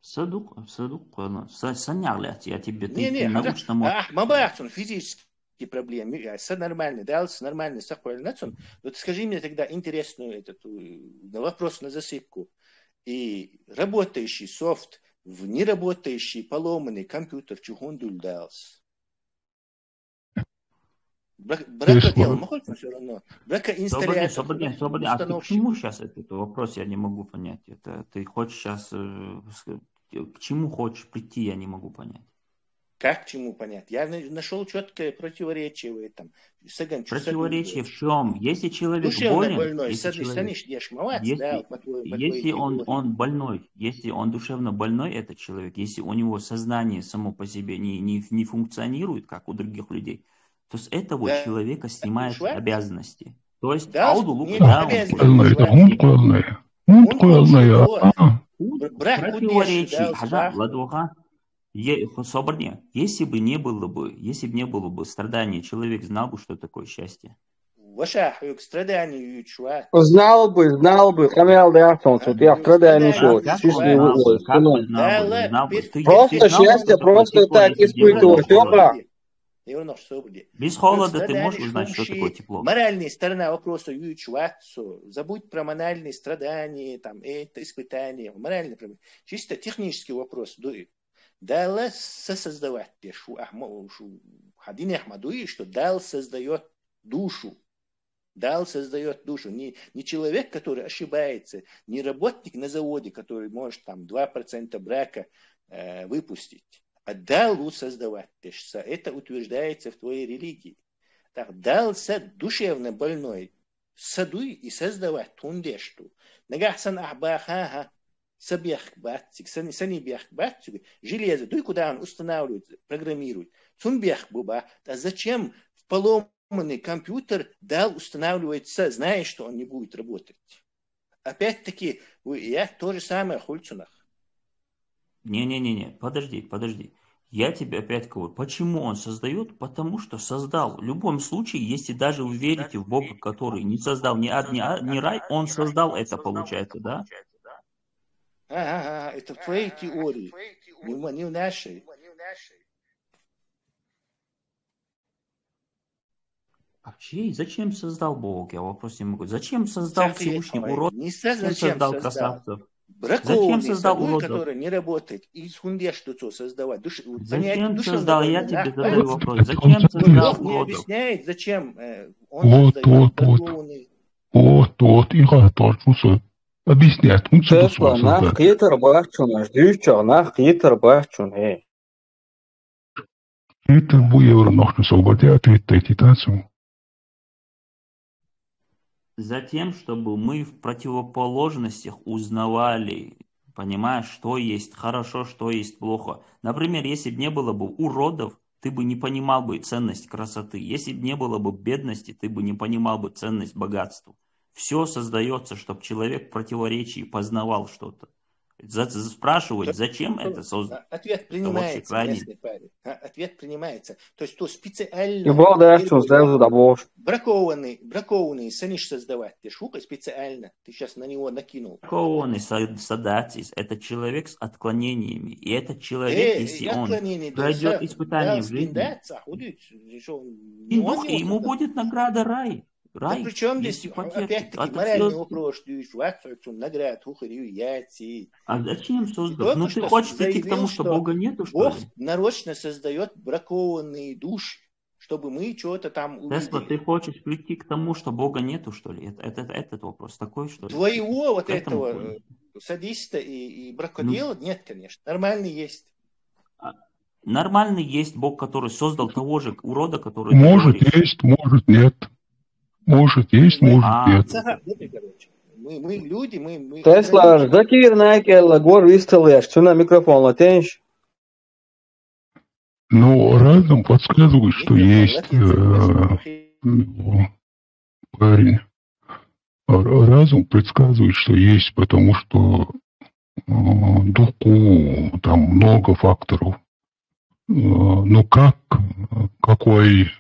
Садук, садук, ладно. Са- саняглят, я тебе ты Не, не, хажа, научному а, ма бахцун физические проблемы, а, са нормальный, дал с нормальный, са нормальный. Вот скажи мне тогда интересную этот, э, на вопрос на засыпку. И работающий софт в неработающий поломанный компьютер чухундуль далс. Бра- Брака Есть дело, вот. мы хоть все равно. Брака Собрание, инсталляция, собрание, хоть собрание. А ты к установщик. Чему сейчас этот вопрос, я не могу понять. Это ты хочешь сейчас, к чему хочешь прийти, я не могу понять. Как к чему понять? Я нашел четкое противоречие в этом. Саган, чё саган Противоречие делаешь? В чем? Если человек Душевно болен, больной, если садись, человек, саниш, еш мават, если, да, по твоей, по твоей если он, теории. Он больной, если он душевно больной, этот человек, если у него сознание само по себе не, не, не функционирует, как у других людей, то с этого Да. человека снимают Шварц? Обязанности. То есть Да, ауду лук не да, обязанности. Къоюлнай, Шварц. гьун къоюлнай. Гьун Он къоюлнай, хочет, а? вот. А? Бра- брак Противоречие, удеши, да, хажа, да. Ладваха, е, собрание. Если бы не было бы, если бы не было бы страдания, человек знал бы, что такое счастье. Ваша хьук страдание ючва. Знал бы, знал бы, къамаьл да яхтун, А, цу, я страдание страдание шо, Как чисто он не знал бы, вышло. как Ну, он знал бы, Да, знал бы, перс- ты, Просто ты знал бы, счастье, что такое просто тепло, так если бы не было испытываешь, холода? Лёха. Евнух собрди. Без холода ты Страдание можешь узнать, что такое шумши, тепло. Моральные стороны вопроса ючва. Забудь про моральные страдания, там, это испытание, моральные проблемы. Чисто технический вопрос. Ду- Дала са создавать те, шу ахма, шу хадин ахма дуи, что Дал создает душу. Дал создает душу. Не, не человек, который ошибается, не работник на заводе, который может там два процента брака э, выпустить. А Далу создавать те, са это утверждается в твоей религии. Так, Дал са душевно больной, са дуй и создавать тундешту. Нагахсан ахбаха, са бехк бацик, сани, сани бехк бацик, железо дуй, куда он устанавливает, программирует. Цун бехк буба, а зачем в поломанный компьютер Дал устанавливается, зная, что он не будет работать? Опять-таки, вы- я то же самое хульцунах. Не-не-не-не, подожди, подожди. Я тебе опять говорю, почему он создает? Потому что создал. В любом случае, если даже вы верите в Бога, который не создал ни ад, ни, а- ни рай, он создал это, получается, да? А, а, а, это в твоей теории. Не в мо- не в нашей. Вообще, зачем создал Бог? Я вопрос не могу. Зачем создал Всякие Всевышний хавай. урод? Не со- Зачем зачем создал создал? Красавцев? Бракованный, Зачем создал собой, уродов? Который не работает. И хундеш что создавать. Душ, Зачем душевно создал? Я больной, тебе да? задаю вопрос. Зачем Вот создал Бог не уродов? Объясняет, зачем э, он Вот, создает вот, вот. Бракованный. Вот, вот, и как то, что объяснять. Он что Тесла, нах создал? Къетар бахчуна, ждюча, нах Къетар бахчуна, э. Это бу евро нахну собрать, ответ дайте танцу. Затем, чтобы мы в противоположностях узнавали, понимаешь, что есть хорошо, что есть плохо. Например, если бы не было бы уродов, ты бы не понимал бы ценность красоты. Если бы не было бы бедности, ты бы не понимал бы ценность богатства. Все создается, чтобы человек в противоречии познавал что-то. За- за- спрашивать, зачем это создано? Ответ Это вообще принимается, крайне. Местный парень. А, Ответ принимается. То есть то специально И Бог да яхтун, сразу да Бог. Бракованный, бракованный, саниш создавать. Ты шука специально. Ты сейчас на него накинул. Бракованный са- садатис, это человек с отклонениями. И этот человек, Э, если я он отклонение пройдет дал, испытание дал в жизни, спиндаться, а худу, что он и не дух, он и ему его будет награда рай. Да Рай, при чем если здесь, потерпит. опять-таки, А ты моральный всё- вопрос, дюйш, ватсуцун, наград, хухарь, яйци. А зачем создал? Только Ну ты что хочешь прийти к тому, заявил, что что Бога нету, что Бог ли? нарочно создает бракованные души, чтобы мы что-то там Тесла, увидели. Ты хочешь прийти к тому, что Бога нету, что ли? Это, это, этот вопрос такой, что ли? Твоего вот К этому этого ходу. э, садиста и, и бракоделов нет, конечно. Нормальный есть. А, Нормальный есть Бог, который создал того же урода, который Может говорит. Есть, может нет. Может есть, может А. Нет. Сага, вот и короче. Мы, мы люди, мы, мы Tesla, ограничены. Закир Найкелла, Гор Вистелеш, цена микрофон латенш. Ну, разум подсказывает, что Микрофон, есть, латинский, э, латинский. ну, парень. Р- Разум предсказывает, что есть, потому что э, духу там много факторов. Э, Ну как, какой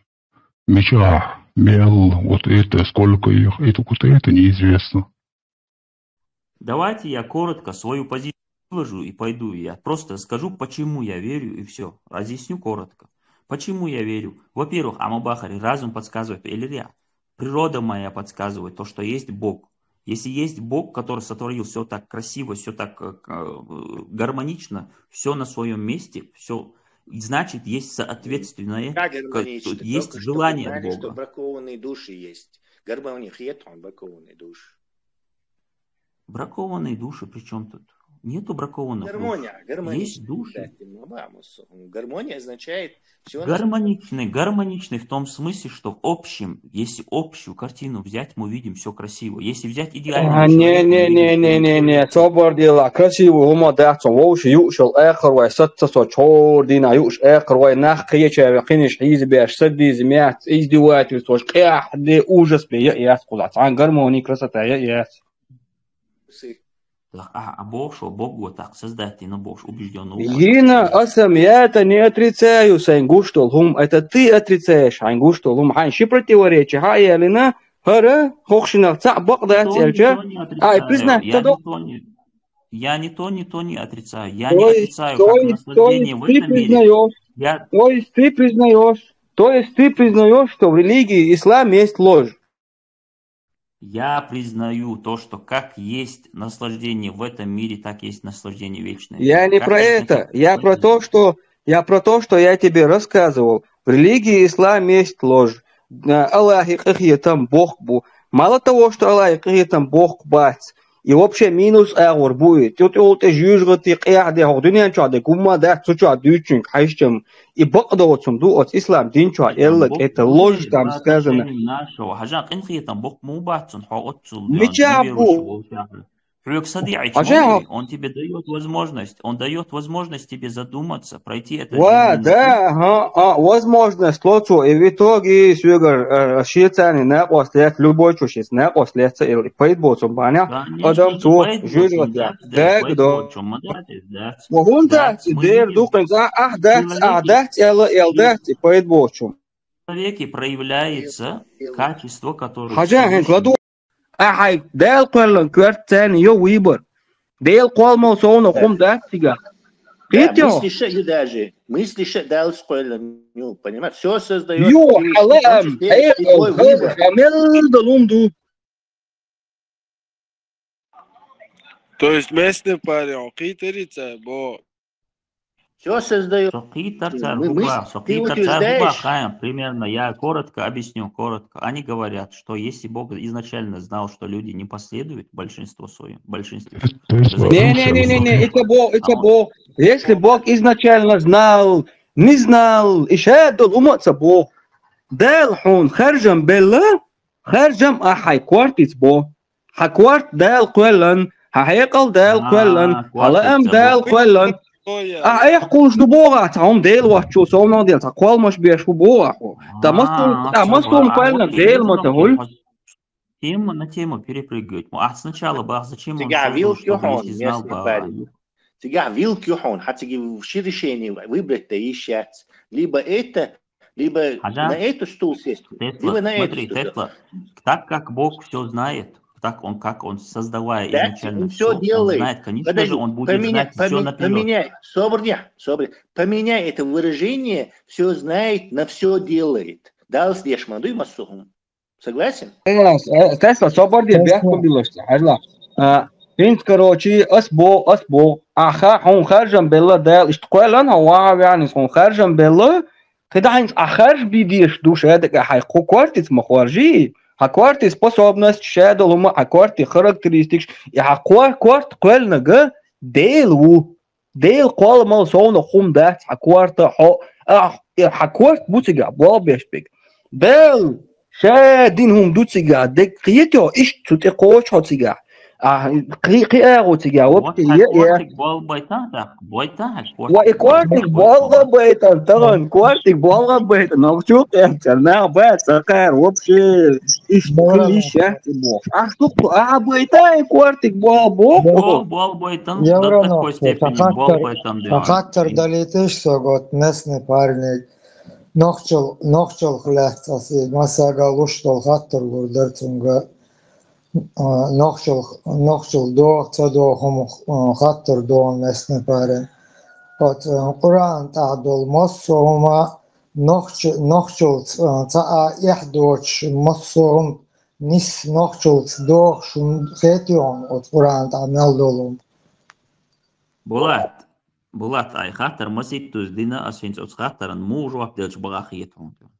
меча, мел, вот это, сколько их, это вот это неизвестно. Давайте я коротко свою позицию выложу и пойду. Я просто скажу, почему я верю, и все. Разъясню коротко. Почему я верю? Во-первых, Амабахари, разум подсказывает, или я, природа моя подсказывает то, что есть Бог. Если есть Бог, который сотворил все так красиво, все так э, к- э, гармонично, все на своем месте, все, значит, есть соответственное, Как ка- гармонично. есть Только что желание признали, что Бога. Бракованные души есть. Гармония, хет он, бракованные души. Бракованные души, при чем тут? Нету бракованных душ. Гармония, гармония. Есть души. Кстати, ну, да, мы с- гармония означает все Гармоничный, гармоничный в том смысле, что в общем, если общую картину взять, мы видим все красиво. Если взять идеального А, человека, мы видим, что Не-не-не-не-не-не, собор дела, красиво, ума дацо, вовше юшел, эхр вай, сатца со, чор дина, юш, эхр вай, нах, кеча, векиниш, хизбеш, садизмят, издевательство, кяхде, ужас, бе, я, я, скулац, ан гармония, красота, я, я. Так, а, а Бог что? Бог вот так создать, и на Бог убежден. Гина, асам, я это не отрицаю, сайн гуштол, хум, это ты отрицаешь, айн гуштол, хум, айн ши противоречия, ха, я, лина, хара, хохшина, ца, бак, да, Никто, цельча, никто не ай, отрицаю. признать, Я тогда никто не, я не то, не то не отрицаю. Я не То есть, отрицаю то как есть, то наслаждение есть в ты этом мире. признаешь, Я, то есть ты признаешь, то есть ты признаешь, что в религии ислам есть ложь. я признаю то, что как есть наслаждение в этом мире, так есть наслаждение вечное. Я не Как про есть это, наслаждение я в про этом то, что я про то, что я тебе рассказывал. В религии ислам есть ложь. Э, Аллах и кахиятам Бог бу. Мало того, что Аллах и кахиятам Бог бац, и вообще минус агур будет. Тут и вот жюжгати кяхде хох дуньян чуаде гумма да цуча дючинг хайшчам. И бакдоцум ду от ислам дин чуа эллак, это ложь там сказано. Нашего. Хажан кахиятам Бог му бацун, хо отцул. Мича бу. Хрюк сади Хажан он тебе дает возможность, он дает возможность тебе задуматься, пройти это Ва, жизненный да, ага, а, возможность лоцу, и в итоге сюгар э, шицани накос лет, любой чушис накос лет, или поет боцум баня, адам цу жюжгат я. Так, да. Вагун да, дер духен, а, а, да, а, да, эла, эл, да, и поет боцум. В человеке проявляется качество, которое Хажан, хен, Всевышний кладу. А, хай, дел кверлан кверт цени, йо, выбор. Дел колмо соуна хум да, тига. Да, Китё? мысли ше даже, мысли ше дал скойлен, ну, понимаешь, все создает Ю, Всевышний, в том алам, числе э, и твой выбор. Амел да лумду. То есть местный парень, он китарица, бо. Все создает. Сокитар Мы- цар мы- губа, ты сокитар цар утверждаешь- губа, хайм, примерно, я коротко объясню, коротко. Они говорят, что если Бог изначально знал, что люди не последуют, большинство своим, большинство, То есть то Не, не, не, не, не, это Бог, это Бог. Если Бог изначально знал, не знал, и шедл умаца Бог. Дел хун харжам белла, харжам а хай квартиц Бог. Ха кварт дел квеллан, ха хекал дел квеллан, ха лаам дел квеллан. А эх кулш ду Бога, та хум дел вачу, со на дел, та квал маш беш ху Бога ху. Та мастун, та мастун квеллан дел ма та хул. Тема на тему перепрыгивать. А сначала бах, зачем он Тебя создал, вил чтобы кюхон, если знал местный Бах? парень. Тебя вил кюхон, хотя бы все решения выбрать-то ищать. Либо это, либо Хажан, на эту стул сесть, Тесла, либо на эту смотри, стул. Тесла, так как Бог все знает, так он, как он создавая Да, изначально он все, всё делает. Он знает, конечно Подожди, же, он будет поменяй, знать все поме- наперед. Поменяй, собрня, собрня. Поменяй это выражение, все знает, на все делает. Дал съешь, мадуй, Масухум. Согласен? Тесла, собор дир бяхкун билошта. Хажла. Инт, короче, ас бо, ас бо. Аха, хун харжам белла дал, ишт квеллан, ха ва вянис хун харжам белла. Кида хинс а харж бидиш душ эдак а хай ку квартиц ма харжи. Хьа корта способность, шадолу хӀума, хьа корта характеристикаш, и хьа кор-, корта кхоьллинарг Дела ву. Дела кхолламал совнах хӀума дац, хьа корта хьо, а, и хьа корта бу цигахь болх беш берг. Дала ша дина хӀума ду цигахь, дерг кхетий хьо, иштта цу тӀе кхочу хьо цигахь. А, кхи-, кхин агӀо цигахь, вот вообще хьа е, е. Кортиг болх байтан, так, байтан хьа кортиг. Ва и кортиг болх байтан, тахана кортиг болх байтан, нохчо кхетча, нах бац, цхьаккха вообще иштта хила йиш яц и бохуш. Ахь дукха, ахьа байтан и кортиг болх боху. Болх, болх байтан, до такой степени болх байтан. Хаттар далийташ со гот местный парниг. Нохчал, нохчалх лаьцна аса массаьрга луш долу хаттар лур дара цуьнга. А, нохчал, нохчал доху, ца доху хӀума, а, хаттар доху местный парень. Оцу, а, Къуръан тӀехь долу массо а хӀума нохча-, нохчалц, а, цхьа а эхь доцуш, массо а хӀума нисса нохчалц дохуш хӀума хетий хьуна оцу Къуръан тӀехь мел долу хӀума? Булат, Булат, ай хаттар масийтта дина, ас хӀинца оцу хаттаран муха жоп делча бакъахьа хета хьуна.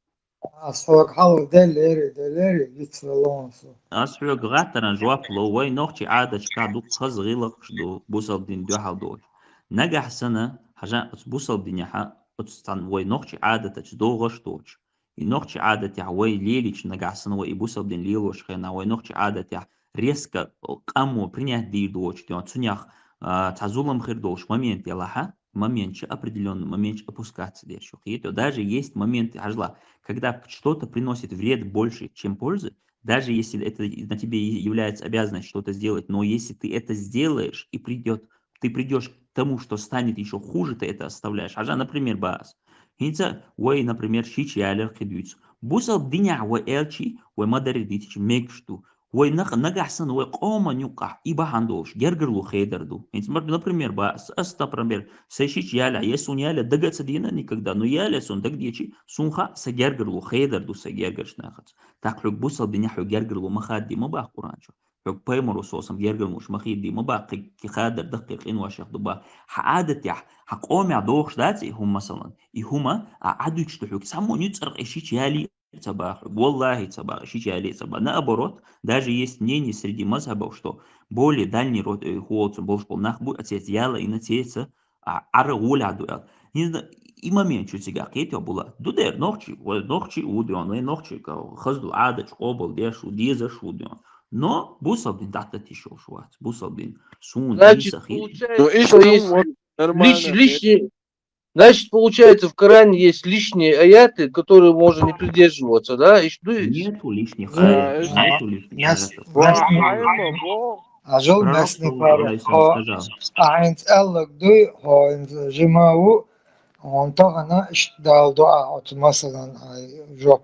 Ас хьоьга хьалха деллера, деллера, вицвелла ван со. Ас хьоьга хаттаран жоп ло, вай нохчий Ӏадаташкахь дукха хаза гӀиллакхаш ду, бусалба дин дуьхьал доцуш. Нагахь санна, хьажа, оцу бусалба динехьа, оцу цхьана вай нохчий Ӏадатаца догӀуш доцуш. И нохчий Ӏадатехь вай лелийча нагахь санна вай и бусалба дин лелош хенахь, вай нохчий Ӏадатехь резко къамо принять дийр доцуш, цунех, а, цхьа зулам хир долуш момент елахьа, момент чу, определённый момент чу опускаться дерш ю. Хетё, даже есть моменты, хьажла, когда что-то приносит вред больше, чем пользы, даже если это на тебе и является обязанность что-то сделать, но если ты это сделаешь и придёт, ты придёшь к тому, что станет ещё хуже, ты это оставляешь. Хьажа, например, баас. ХӀинца вай, например, шича ялар кхидуьйцу. Бусалба динехь вай элчий, вай ма-дарра дитича мегаш ду. Вай нах-, нагахь санна вай къоман юккъахь и бахьана долуш гергарло хедар ду. ХӀинца, мар-, например, ба, с-, ас, например, сайн шича ялехь, я суна яле дага а ца дийна никогда, но яле суна дагадечи, суна хаьа, сан гергарло хедар ду, сан гергарчу нахаца. ТӀаккха хьоьга бусалба динехь хьоьга гергарло ма хадди ма баха Къуръан чу. Хьоьга пайхамаро со сам гергарло ма хадди ма баха, кхин, кхин хадар даккхий къиношех ду баха. Хьан Ӏадатехь, хьан къомехь дохуш дац и хӀума, масалан. И хӀума, а, Ӏадуьтуш ду хьоьга, цхьаммо нуьцкъаркъе шича ялий, ца баха, валлахӀи, ца баха, шича яле ца баха. Наоборот, даже есть мнение среди мазхабов, что более дальний род, э, хӀу волчун болуш болу нах бу, а цеца яла, и на цеца, а, Ӏара гӀолехь ду аьлла. ХӀинца и момент чу цигахь кхетий була. Ду дера нохчи, вай нохчи ву дуьйна, вай нохчи ка-, хаза ду Ӏадаташ къобал деш ву, дезаш ву дуьйна. Но бусалба дин дӀатта тиш йолуш вац. Бусалба дин суна дин сахи. Ну, и что, если лиш-, лишний, Значит, получается, в Коране есть лишние аяты, которые можно не придерживаться, да? Иш ду? Нету лишних аятов, нету лишних аятов. Ажал местный парень. Хо, а хӀинца аьлларг дуй, хӀо хӀинца жима ву, хӀун тахана иштта дала дуа оцу, масалан, ай, жоп.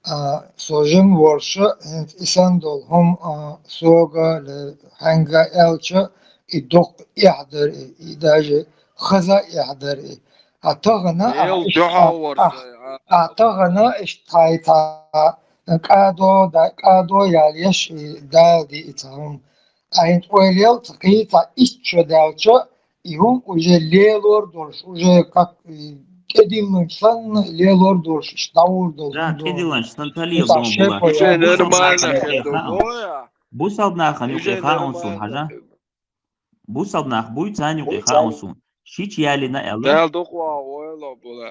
А, со жима волуша, хӀинца и сан долу хӀума, а, сога, ле, хьаьнга аьлча, и доккха эхь дара и, и даже хаза эхь дара и. А тахана, а, ишт-, а, а, а тахана иштта хьайца кӀадо, да, кӀадо ял еш и Дала диъ и ца хӀума. А хӀинца ойла ел, ца кхийца итт шо даьлча, и хӀума уже лелор долуш, уже как, и, тӀедилланча санна лелор долуш, иштта дӀавур долуш. Да, тӀедилланча санна талел дон була. Уже нормально хир ду, гоя. Бусалба нахана юкъе хаун сун, хьажа? Бусалба нах буй, царна юкъе хаун сун. Шича ялина аьлла. Дал дукъа ойла була.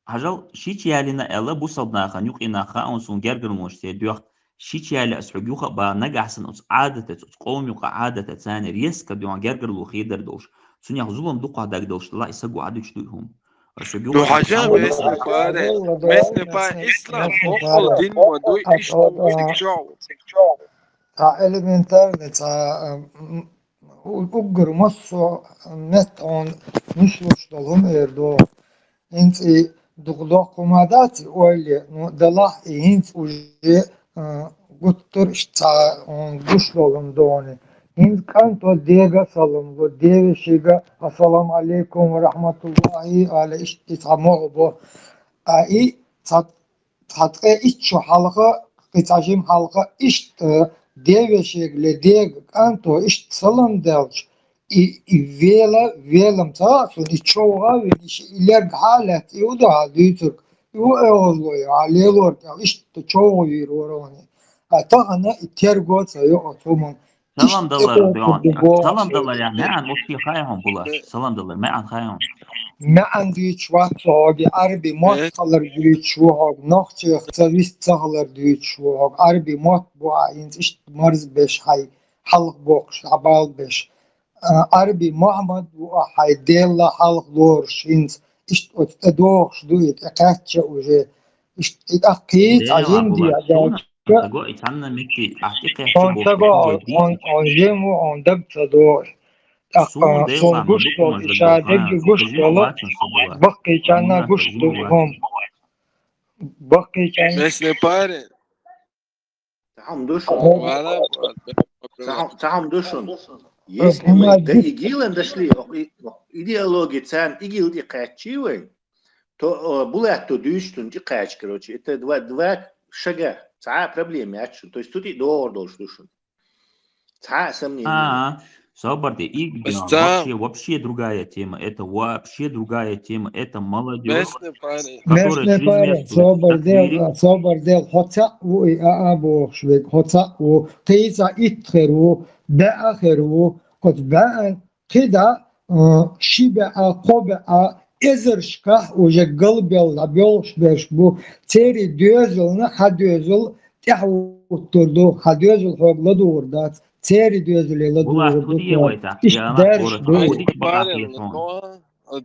Хьажал, шича ялина аьлла, бусалба нахана юкъе нах хаун сун гергарлонаш те доьху. Шича яли ас хьоьга юха а баха, нагахь санна оцу Ӏадатаца, оцу къоман юкъа Ӏадатаца царна резко дуьйна гергарло хедар долуш. Цунех зулам дукха дагадалуш дала и саго Ӏадуьтуш дуй хӀума. Ас хьоьга юха а хьажа, местный парень, местный парень, ислам, окъул дин ма дуй, иштта цига чохь. Цхьа элементарный, цхьа, м, у-, уггар массо а метта хьуна нуьш луш долу хӀума эр ду. ХӀинца и дукха доккха хӀума дац и ойла, ну, далахь и хӀинца уже, а, гуттар а иштта цхьа, м, гуш долу хӀума доне. ХӀинца кӀанто дега салам ло, девешига, «Ассаламу алейкум ва рахматуллахи», ала иштта и цхьа могӀа бо. А и цхьа Цхьа ткъе итт шо хьалха, кхин цхьа жима хьалха, иштта девешега ле дега кӀанто иштта салам делча, и, и вела, велам ца а суна, и човха а вина, и ши-, и лергахьа а лаьцна, и у дуьхьал дуьйцург, и у эгӀазло ю, хьан лелор кӀел, иштта човха вийр вароне. А тахана и терго ца йоӀо цуман. Салам далар, Салам далар, я маӀан вообще хай хьона, Булат. Салам далар, маӀан хай хьона. МаьӀан дуьйцуш вац со хьоьга, Ӏарби мотт хилар дуьйцуш ву хьоьга, нохчех ца вист ца хилар дуьйцуш ву хьоьга, Ӏарби мотт бу Ӏа хӀинца иштта марзбеш хьай, хьалхабохкаш, дӀабалбеш. А, Ӏарби Мухьаммад ву Ӏа хьай, Делла хьалха лоруш хӀинца, иштта оцу тӀе дохуш ду и, тӀе кхаьчча уже, иштта и тӀаккхийца Ӏа жиндий а даьлча. Таго и цхьанна митти ахь тӀе кхаьчча бохуш ду, хьона жим ву, хьона даг ца догӀу. ТӀаккха суна гуш долу, и шадерг гуш долу, баккхийчарна гуш ду хӀума. Баккхийчарна. Местный парень. Цхьа хӀума ду шуна. Цхьа хӀума ду шуна. Если мы до ИГИЛа дошли, идеология царна ИГИЛ тӀе кхаьччий вай, то, э, Булат, то дуьйцу шуна тӀе кхаьчча, короче, это два, два шага. Цхьа а проблема яц шуна. То есть цу тӀе догӀур долуш ду шуна. Цхьа а сомнение. А, собар де, ИГИЛ вообще, вообще другая тема. Это вообще другая тема. Это молодёжь, которая чрезмерно собар де, собар де, хьо цхьаъ ву и а, а бохуш верг, хьо цхьаъ ву, кхийца итт хир ву, баьа хир ву, кхуьца баьа, кхидӀа, а, ши баьа, кхо баьа, эзаршкахь уже галбелла дӀабоьлхуш берш бу, церий доьзална хьан доьзал тӀаьхьахӀуттур ду, хьан доьзал хьоьга ладугӀур дац, церий доьзале ладугӀур ду. Иштта даьржаш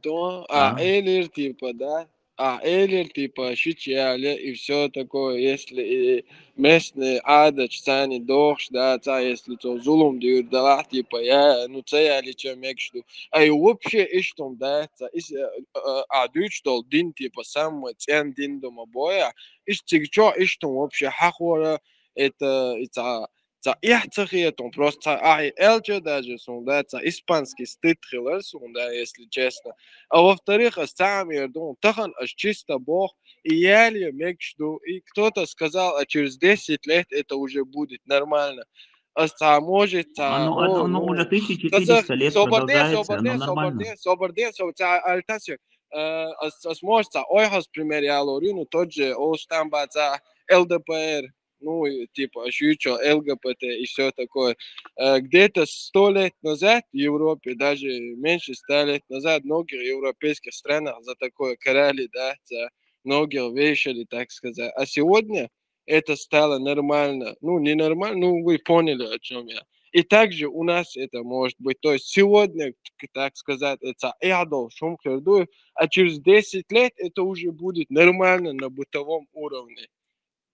ду. А, элира типа, да? А, элира типа, шича яьлла и всё такое, если и местный Ӏадаташ царна дохуш, да, цхьа если цо зулам дийр далахь, типа, я, ну, ца яьллича мегаш ду. Ай, вообще иштта хӀума дац, цхьа, ис-, а, а, а, дуьйцуш долу дин, типа, самый цӀена дин ду ма бой, а, ис цига чохь иштта хӀума вообще хьахора, это, и цхьа, цхьа эхь ца хетун, просто цхьа ахьа элча даже сун, да, цхьа испанский стыд хилар сун, да, если честно. А во-вторых, ас цхьа хӀума эр ду, тахана ас чисто боху, и яьлла мегаш ду, и кто-то сказал, а через десять лет это уже будет нормально. Ас цхьа, может, цхьа, ну, ну, ну, уже тысяча четыреста лет продолжается, оно нормально. Собар де, собар де, собар де, цхьа альтасе. Э, ас, ас может, цхьа ойхьаз пример ялор ю, ну, тот же, олуш там бац, цхьа ЛДПР, ну, и, типа, ещё чё, ЛГБТ и всё такое. Э, где-то сто лет назад в Европе, даже меньше ста лет назад, в многих европейских странах за такое карали, да, за многих вешали, так сказать. А сегодня это стало нормально. Ну, не нормально, ну, вы поняли, о чём я. И также у нас это может быть. То есть сегодня, так сказать, это эхь долуш хӀума хир ду, а через десять лет это уже будет нормально на бытовом уровне.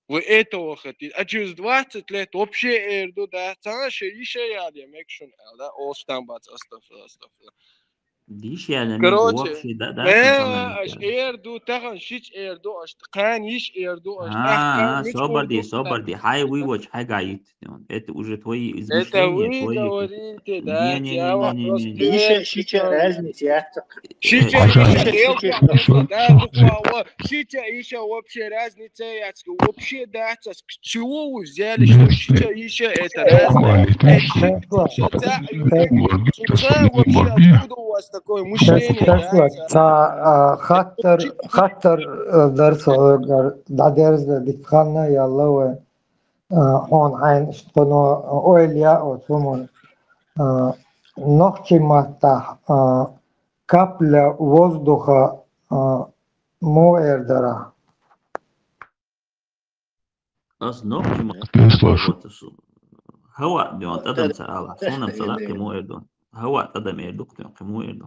Вы этого хотите. А через двадцать лет вообще эр ду, да, цхьа а ши йиша ял я мегаш шуна аьлла, да, олуш там бац, астагфирулла, астагфирулла. Йиша ял я мегаш вообще, да, да, э, аш эр ду, тахана шича эр ду, аш кхана йиша эр ду, аш тахана. А, собар де, собар де, хьай вуй вача, хьайга йитт. Это уже твои измышления, твои. Это вы говорите, да, я вопрос. Йиша, шича разница яц. Шича, шича, шича, да, буквально. Шича, йиша вообще разница яц. Вообще, да, с чего вы взяли, что шича, йиша это разное? Э, шича, шича, вообще, откуда у вас такое мышление, да? Цхьа, а, хаттар, хаттар, э, дар со, э, дӀадерза дика ханна ялла вай. А, хьуна хьайна иштта кхуьно ойла яа оцу хӀуманна. А, нохчийн маттахь, а, капля воздуха, а, муха эр дара? Ас нохчийн маттахь, хӀаваъ дуьйна тӀадам ца ала. Суна-м ца лаьа, кхин муха эр ду. ХӀаваъ тӀадам эр ду, кхин муха эр ду.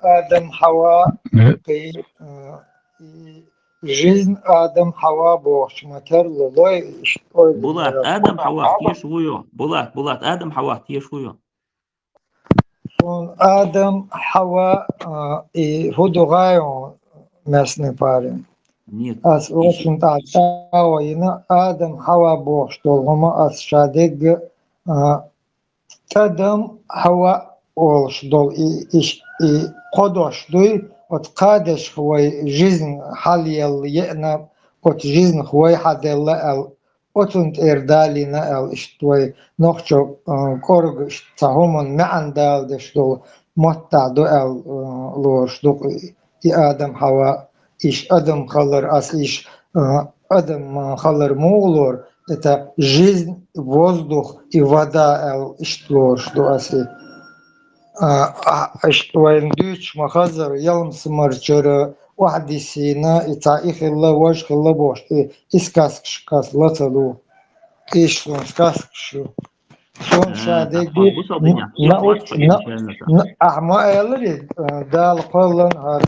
Адам, Хьава, кхин, а, и жизнь Адам, Хьава бохучу ма тарло, лой, иштта ойла. Булат, Адам, Хьава теша ву ю? Булат, Булат, Адам, Хьава теша ву ю? Адам, Хьава, а, и хӀун ду гӀайо, местный парень? Нет. Ас вочун тӀа чӀагӀо йина, Адам, Хьава бохуш долу хӀума ас ша дегга, а, ТӀадам, Хьава олуш долу и, и, и кхо дош дуй, оцу кхадешха вай жизнь хьалъелла еана, оцу жизньх вай хьаделла аьлла, оцунна тӀера далийна аьлла, иштта вай нохчо, а, кӀорга иштта цхьа хӀуманна маьӀна даладеш долу маттахь ду аьлла, а, лоруш ду и Адам, Хьава. иш адам хилар, ас иш, а, адам хилар мугӀа лор, это жизнь, воздух и вода аьлла, иштта лоруш ду ас и. А, а, иштта вайна дуьйцуш ма хазара, ялмсамарчара охьадисина, и цхьа и хилла, важа хилла бохуш, и, и сказкашкахь ла ца ду. Иштта суна сказкаш ю. Суна ша дегги, ахьа ма аллара, а, Дала кхоьллан хӀара,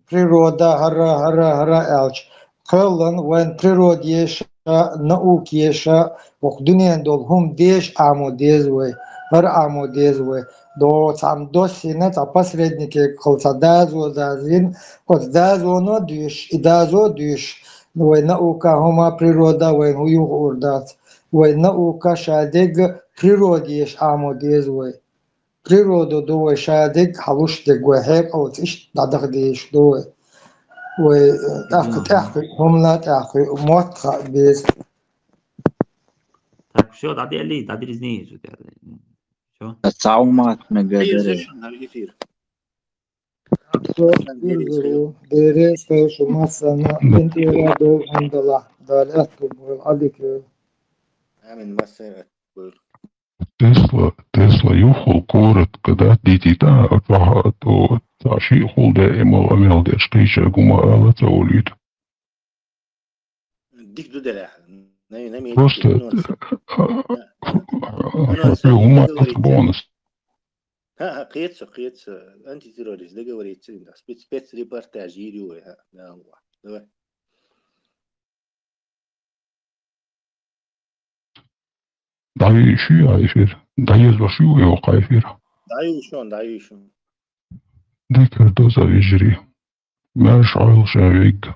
природа хӀара, хӀара, хӀара аьлча, кхоьллан вайн природа еша, наука еша, оха дуьнен долу хӀума деша Ӏамо деза вай, хӀара Ӏамо деза вай. До цхьамма доссийна, цхьа посредникегахула цхьа дазо дазийна, оцу дазоно а дуьйш, и дазо а дуьйш, вай наука хӀума, природа вайна хӀун ю хуур дац. Вай наука ша дегга природа еша Ӏамо деза вай. Природа ду вай ша дегга хьалуш дегга, вай хьекъалца иштта дӀадаха дезаш ду вай. Вай, э, тӀаккха, тӀаьхьа хӀумана тӀаьхьа мотт хаа беза. Так, всё, дӀаделлий, дӀадирзиний иза. Всё. Цхьа хӀума ма мега. Эфир. Бере, бере, шу массарна, ин тӀера долу хьуна далахь, Дала аьтту бойла, Ӏадика йойла. Амин, массарна аьтту бойла. Тесла, Тесла юххул коротко, да, дитита, а чохь а то, цхьа шиъ хул даимал амел деш, кхечаьрга хӀума ала ца волуьйту. Дика ду делахь. Най-, най-, просто, най-, э, най-, хьо хьо хӀума ца бонус. ХӀа, хӀа, кхета со, кхета со. Антитеррорист договориться, да, спец-, спецрепортаж йийр ю вай, хӀа, да, Аллах. Давай. ДӀаюьйш ю я эфир? ДӀаезаш ю вай хӀокху эфир? ДӀаюьйш ю, дӀаюьйш ю. Декар доза вежарий. Маьрша Ӏойла шайн вегга.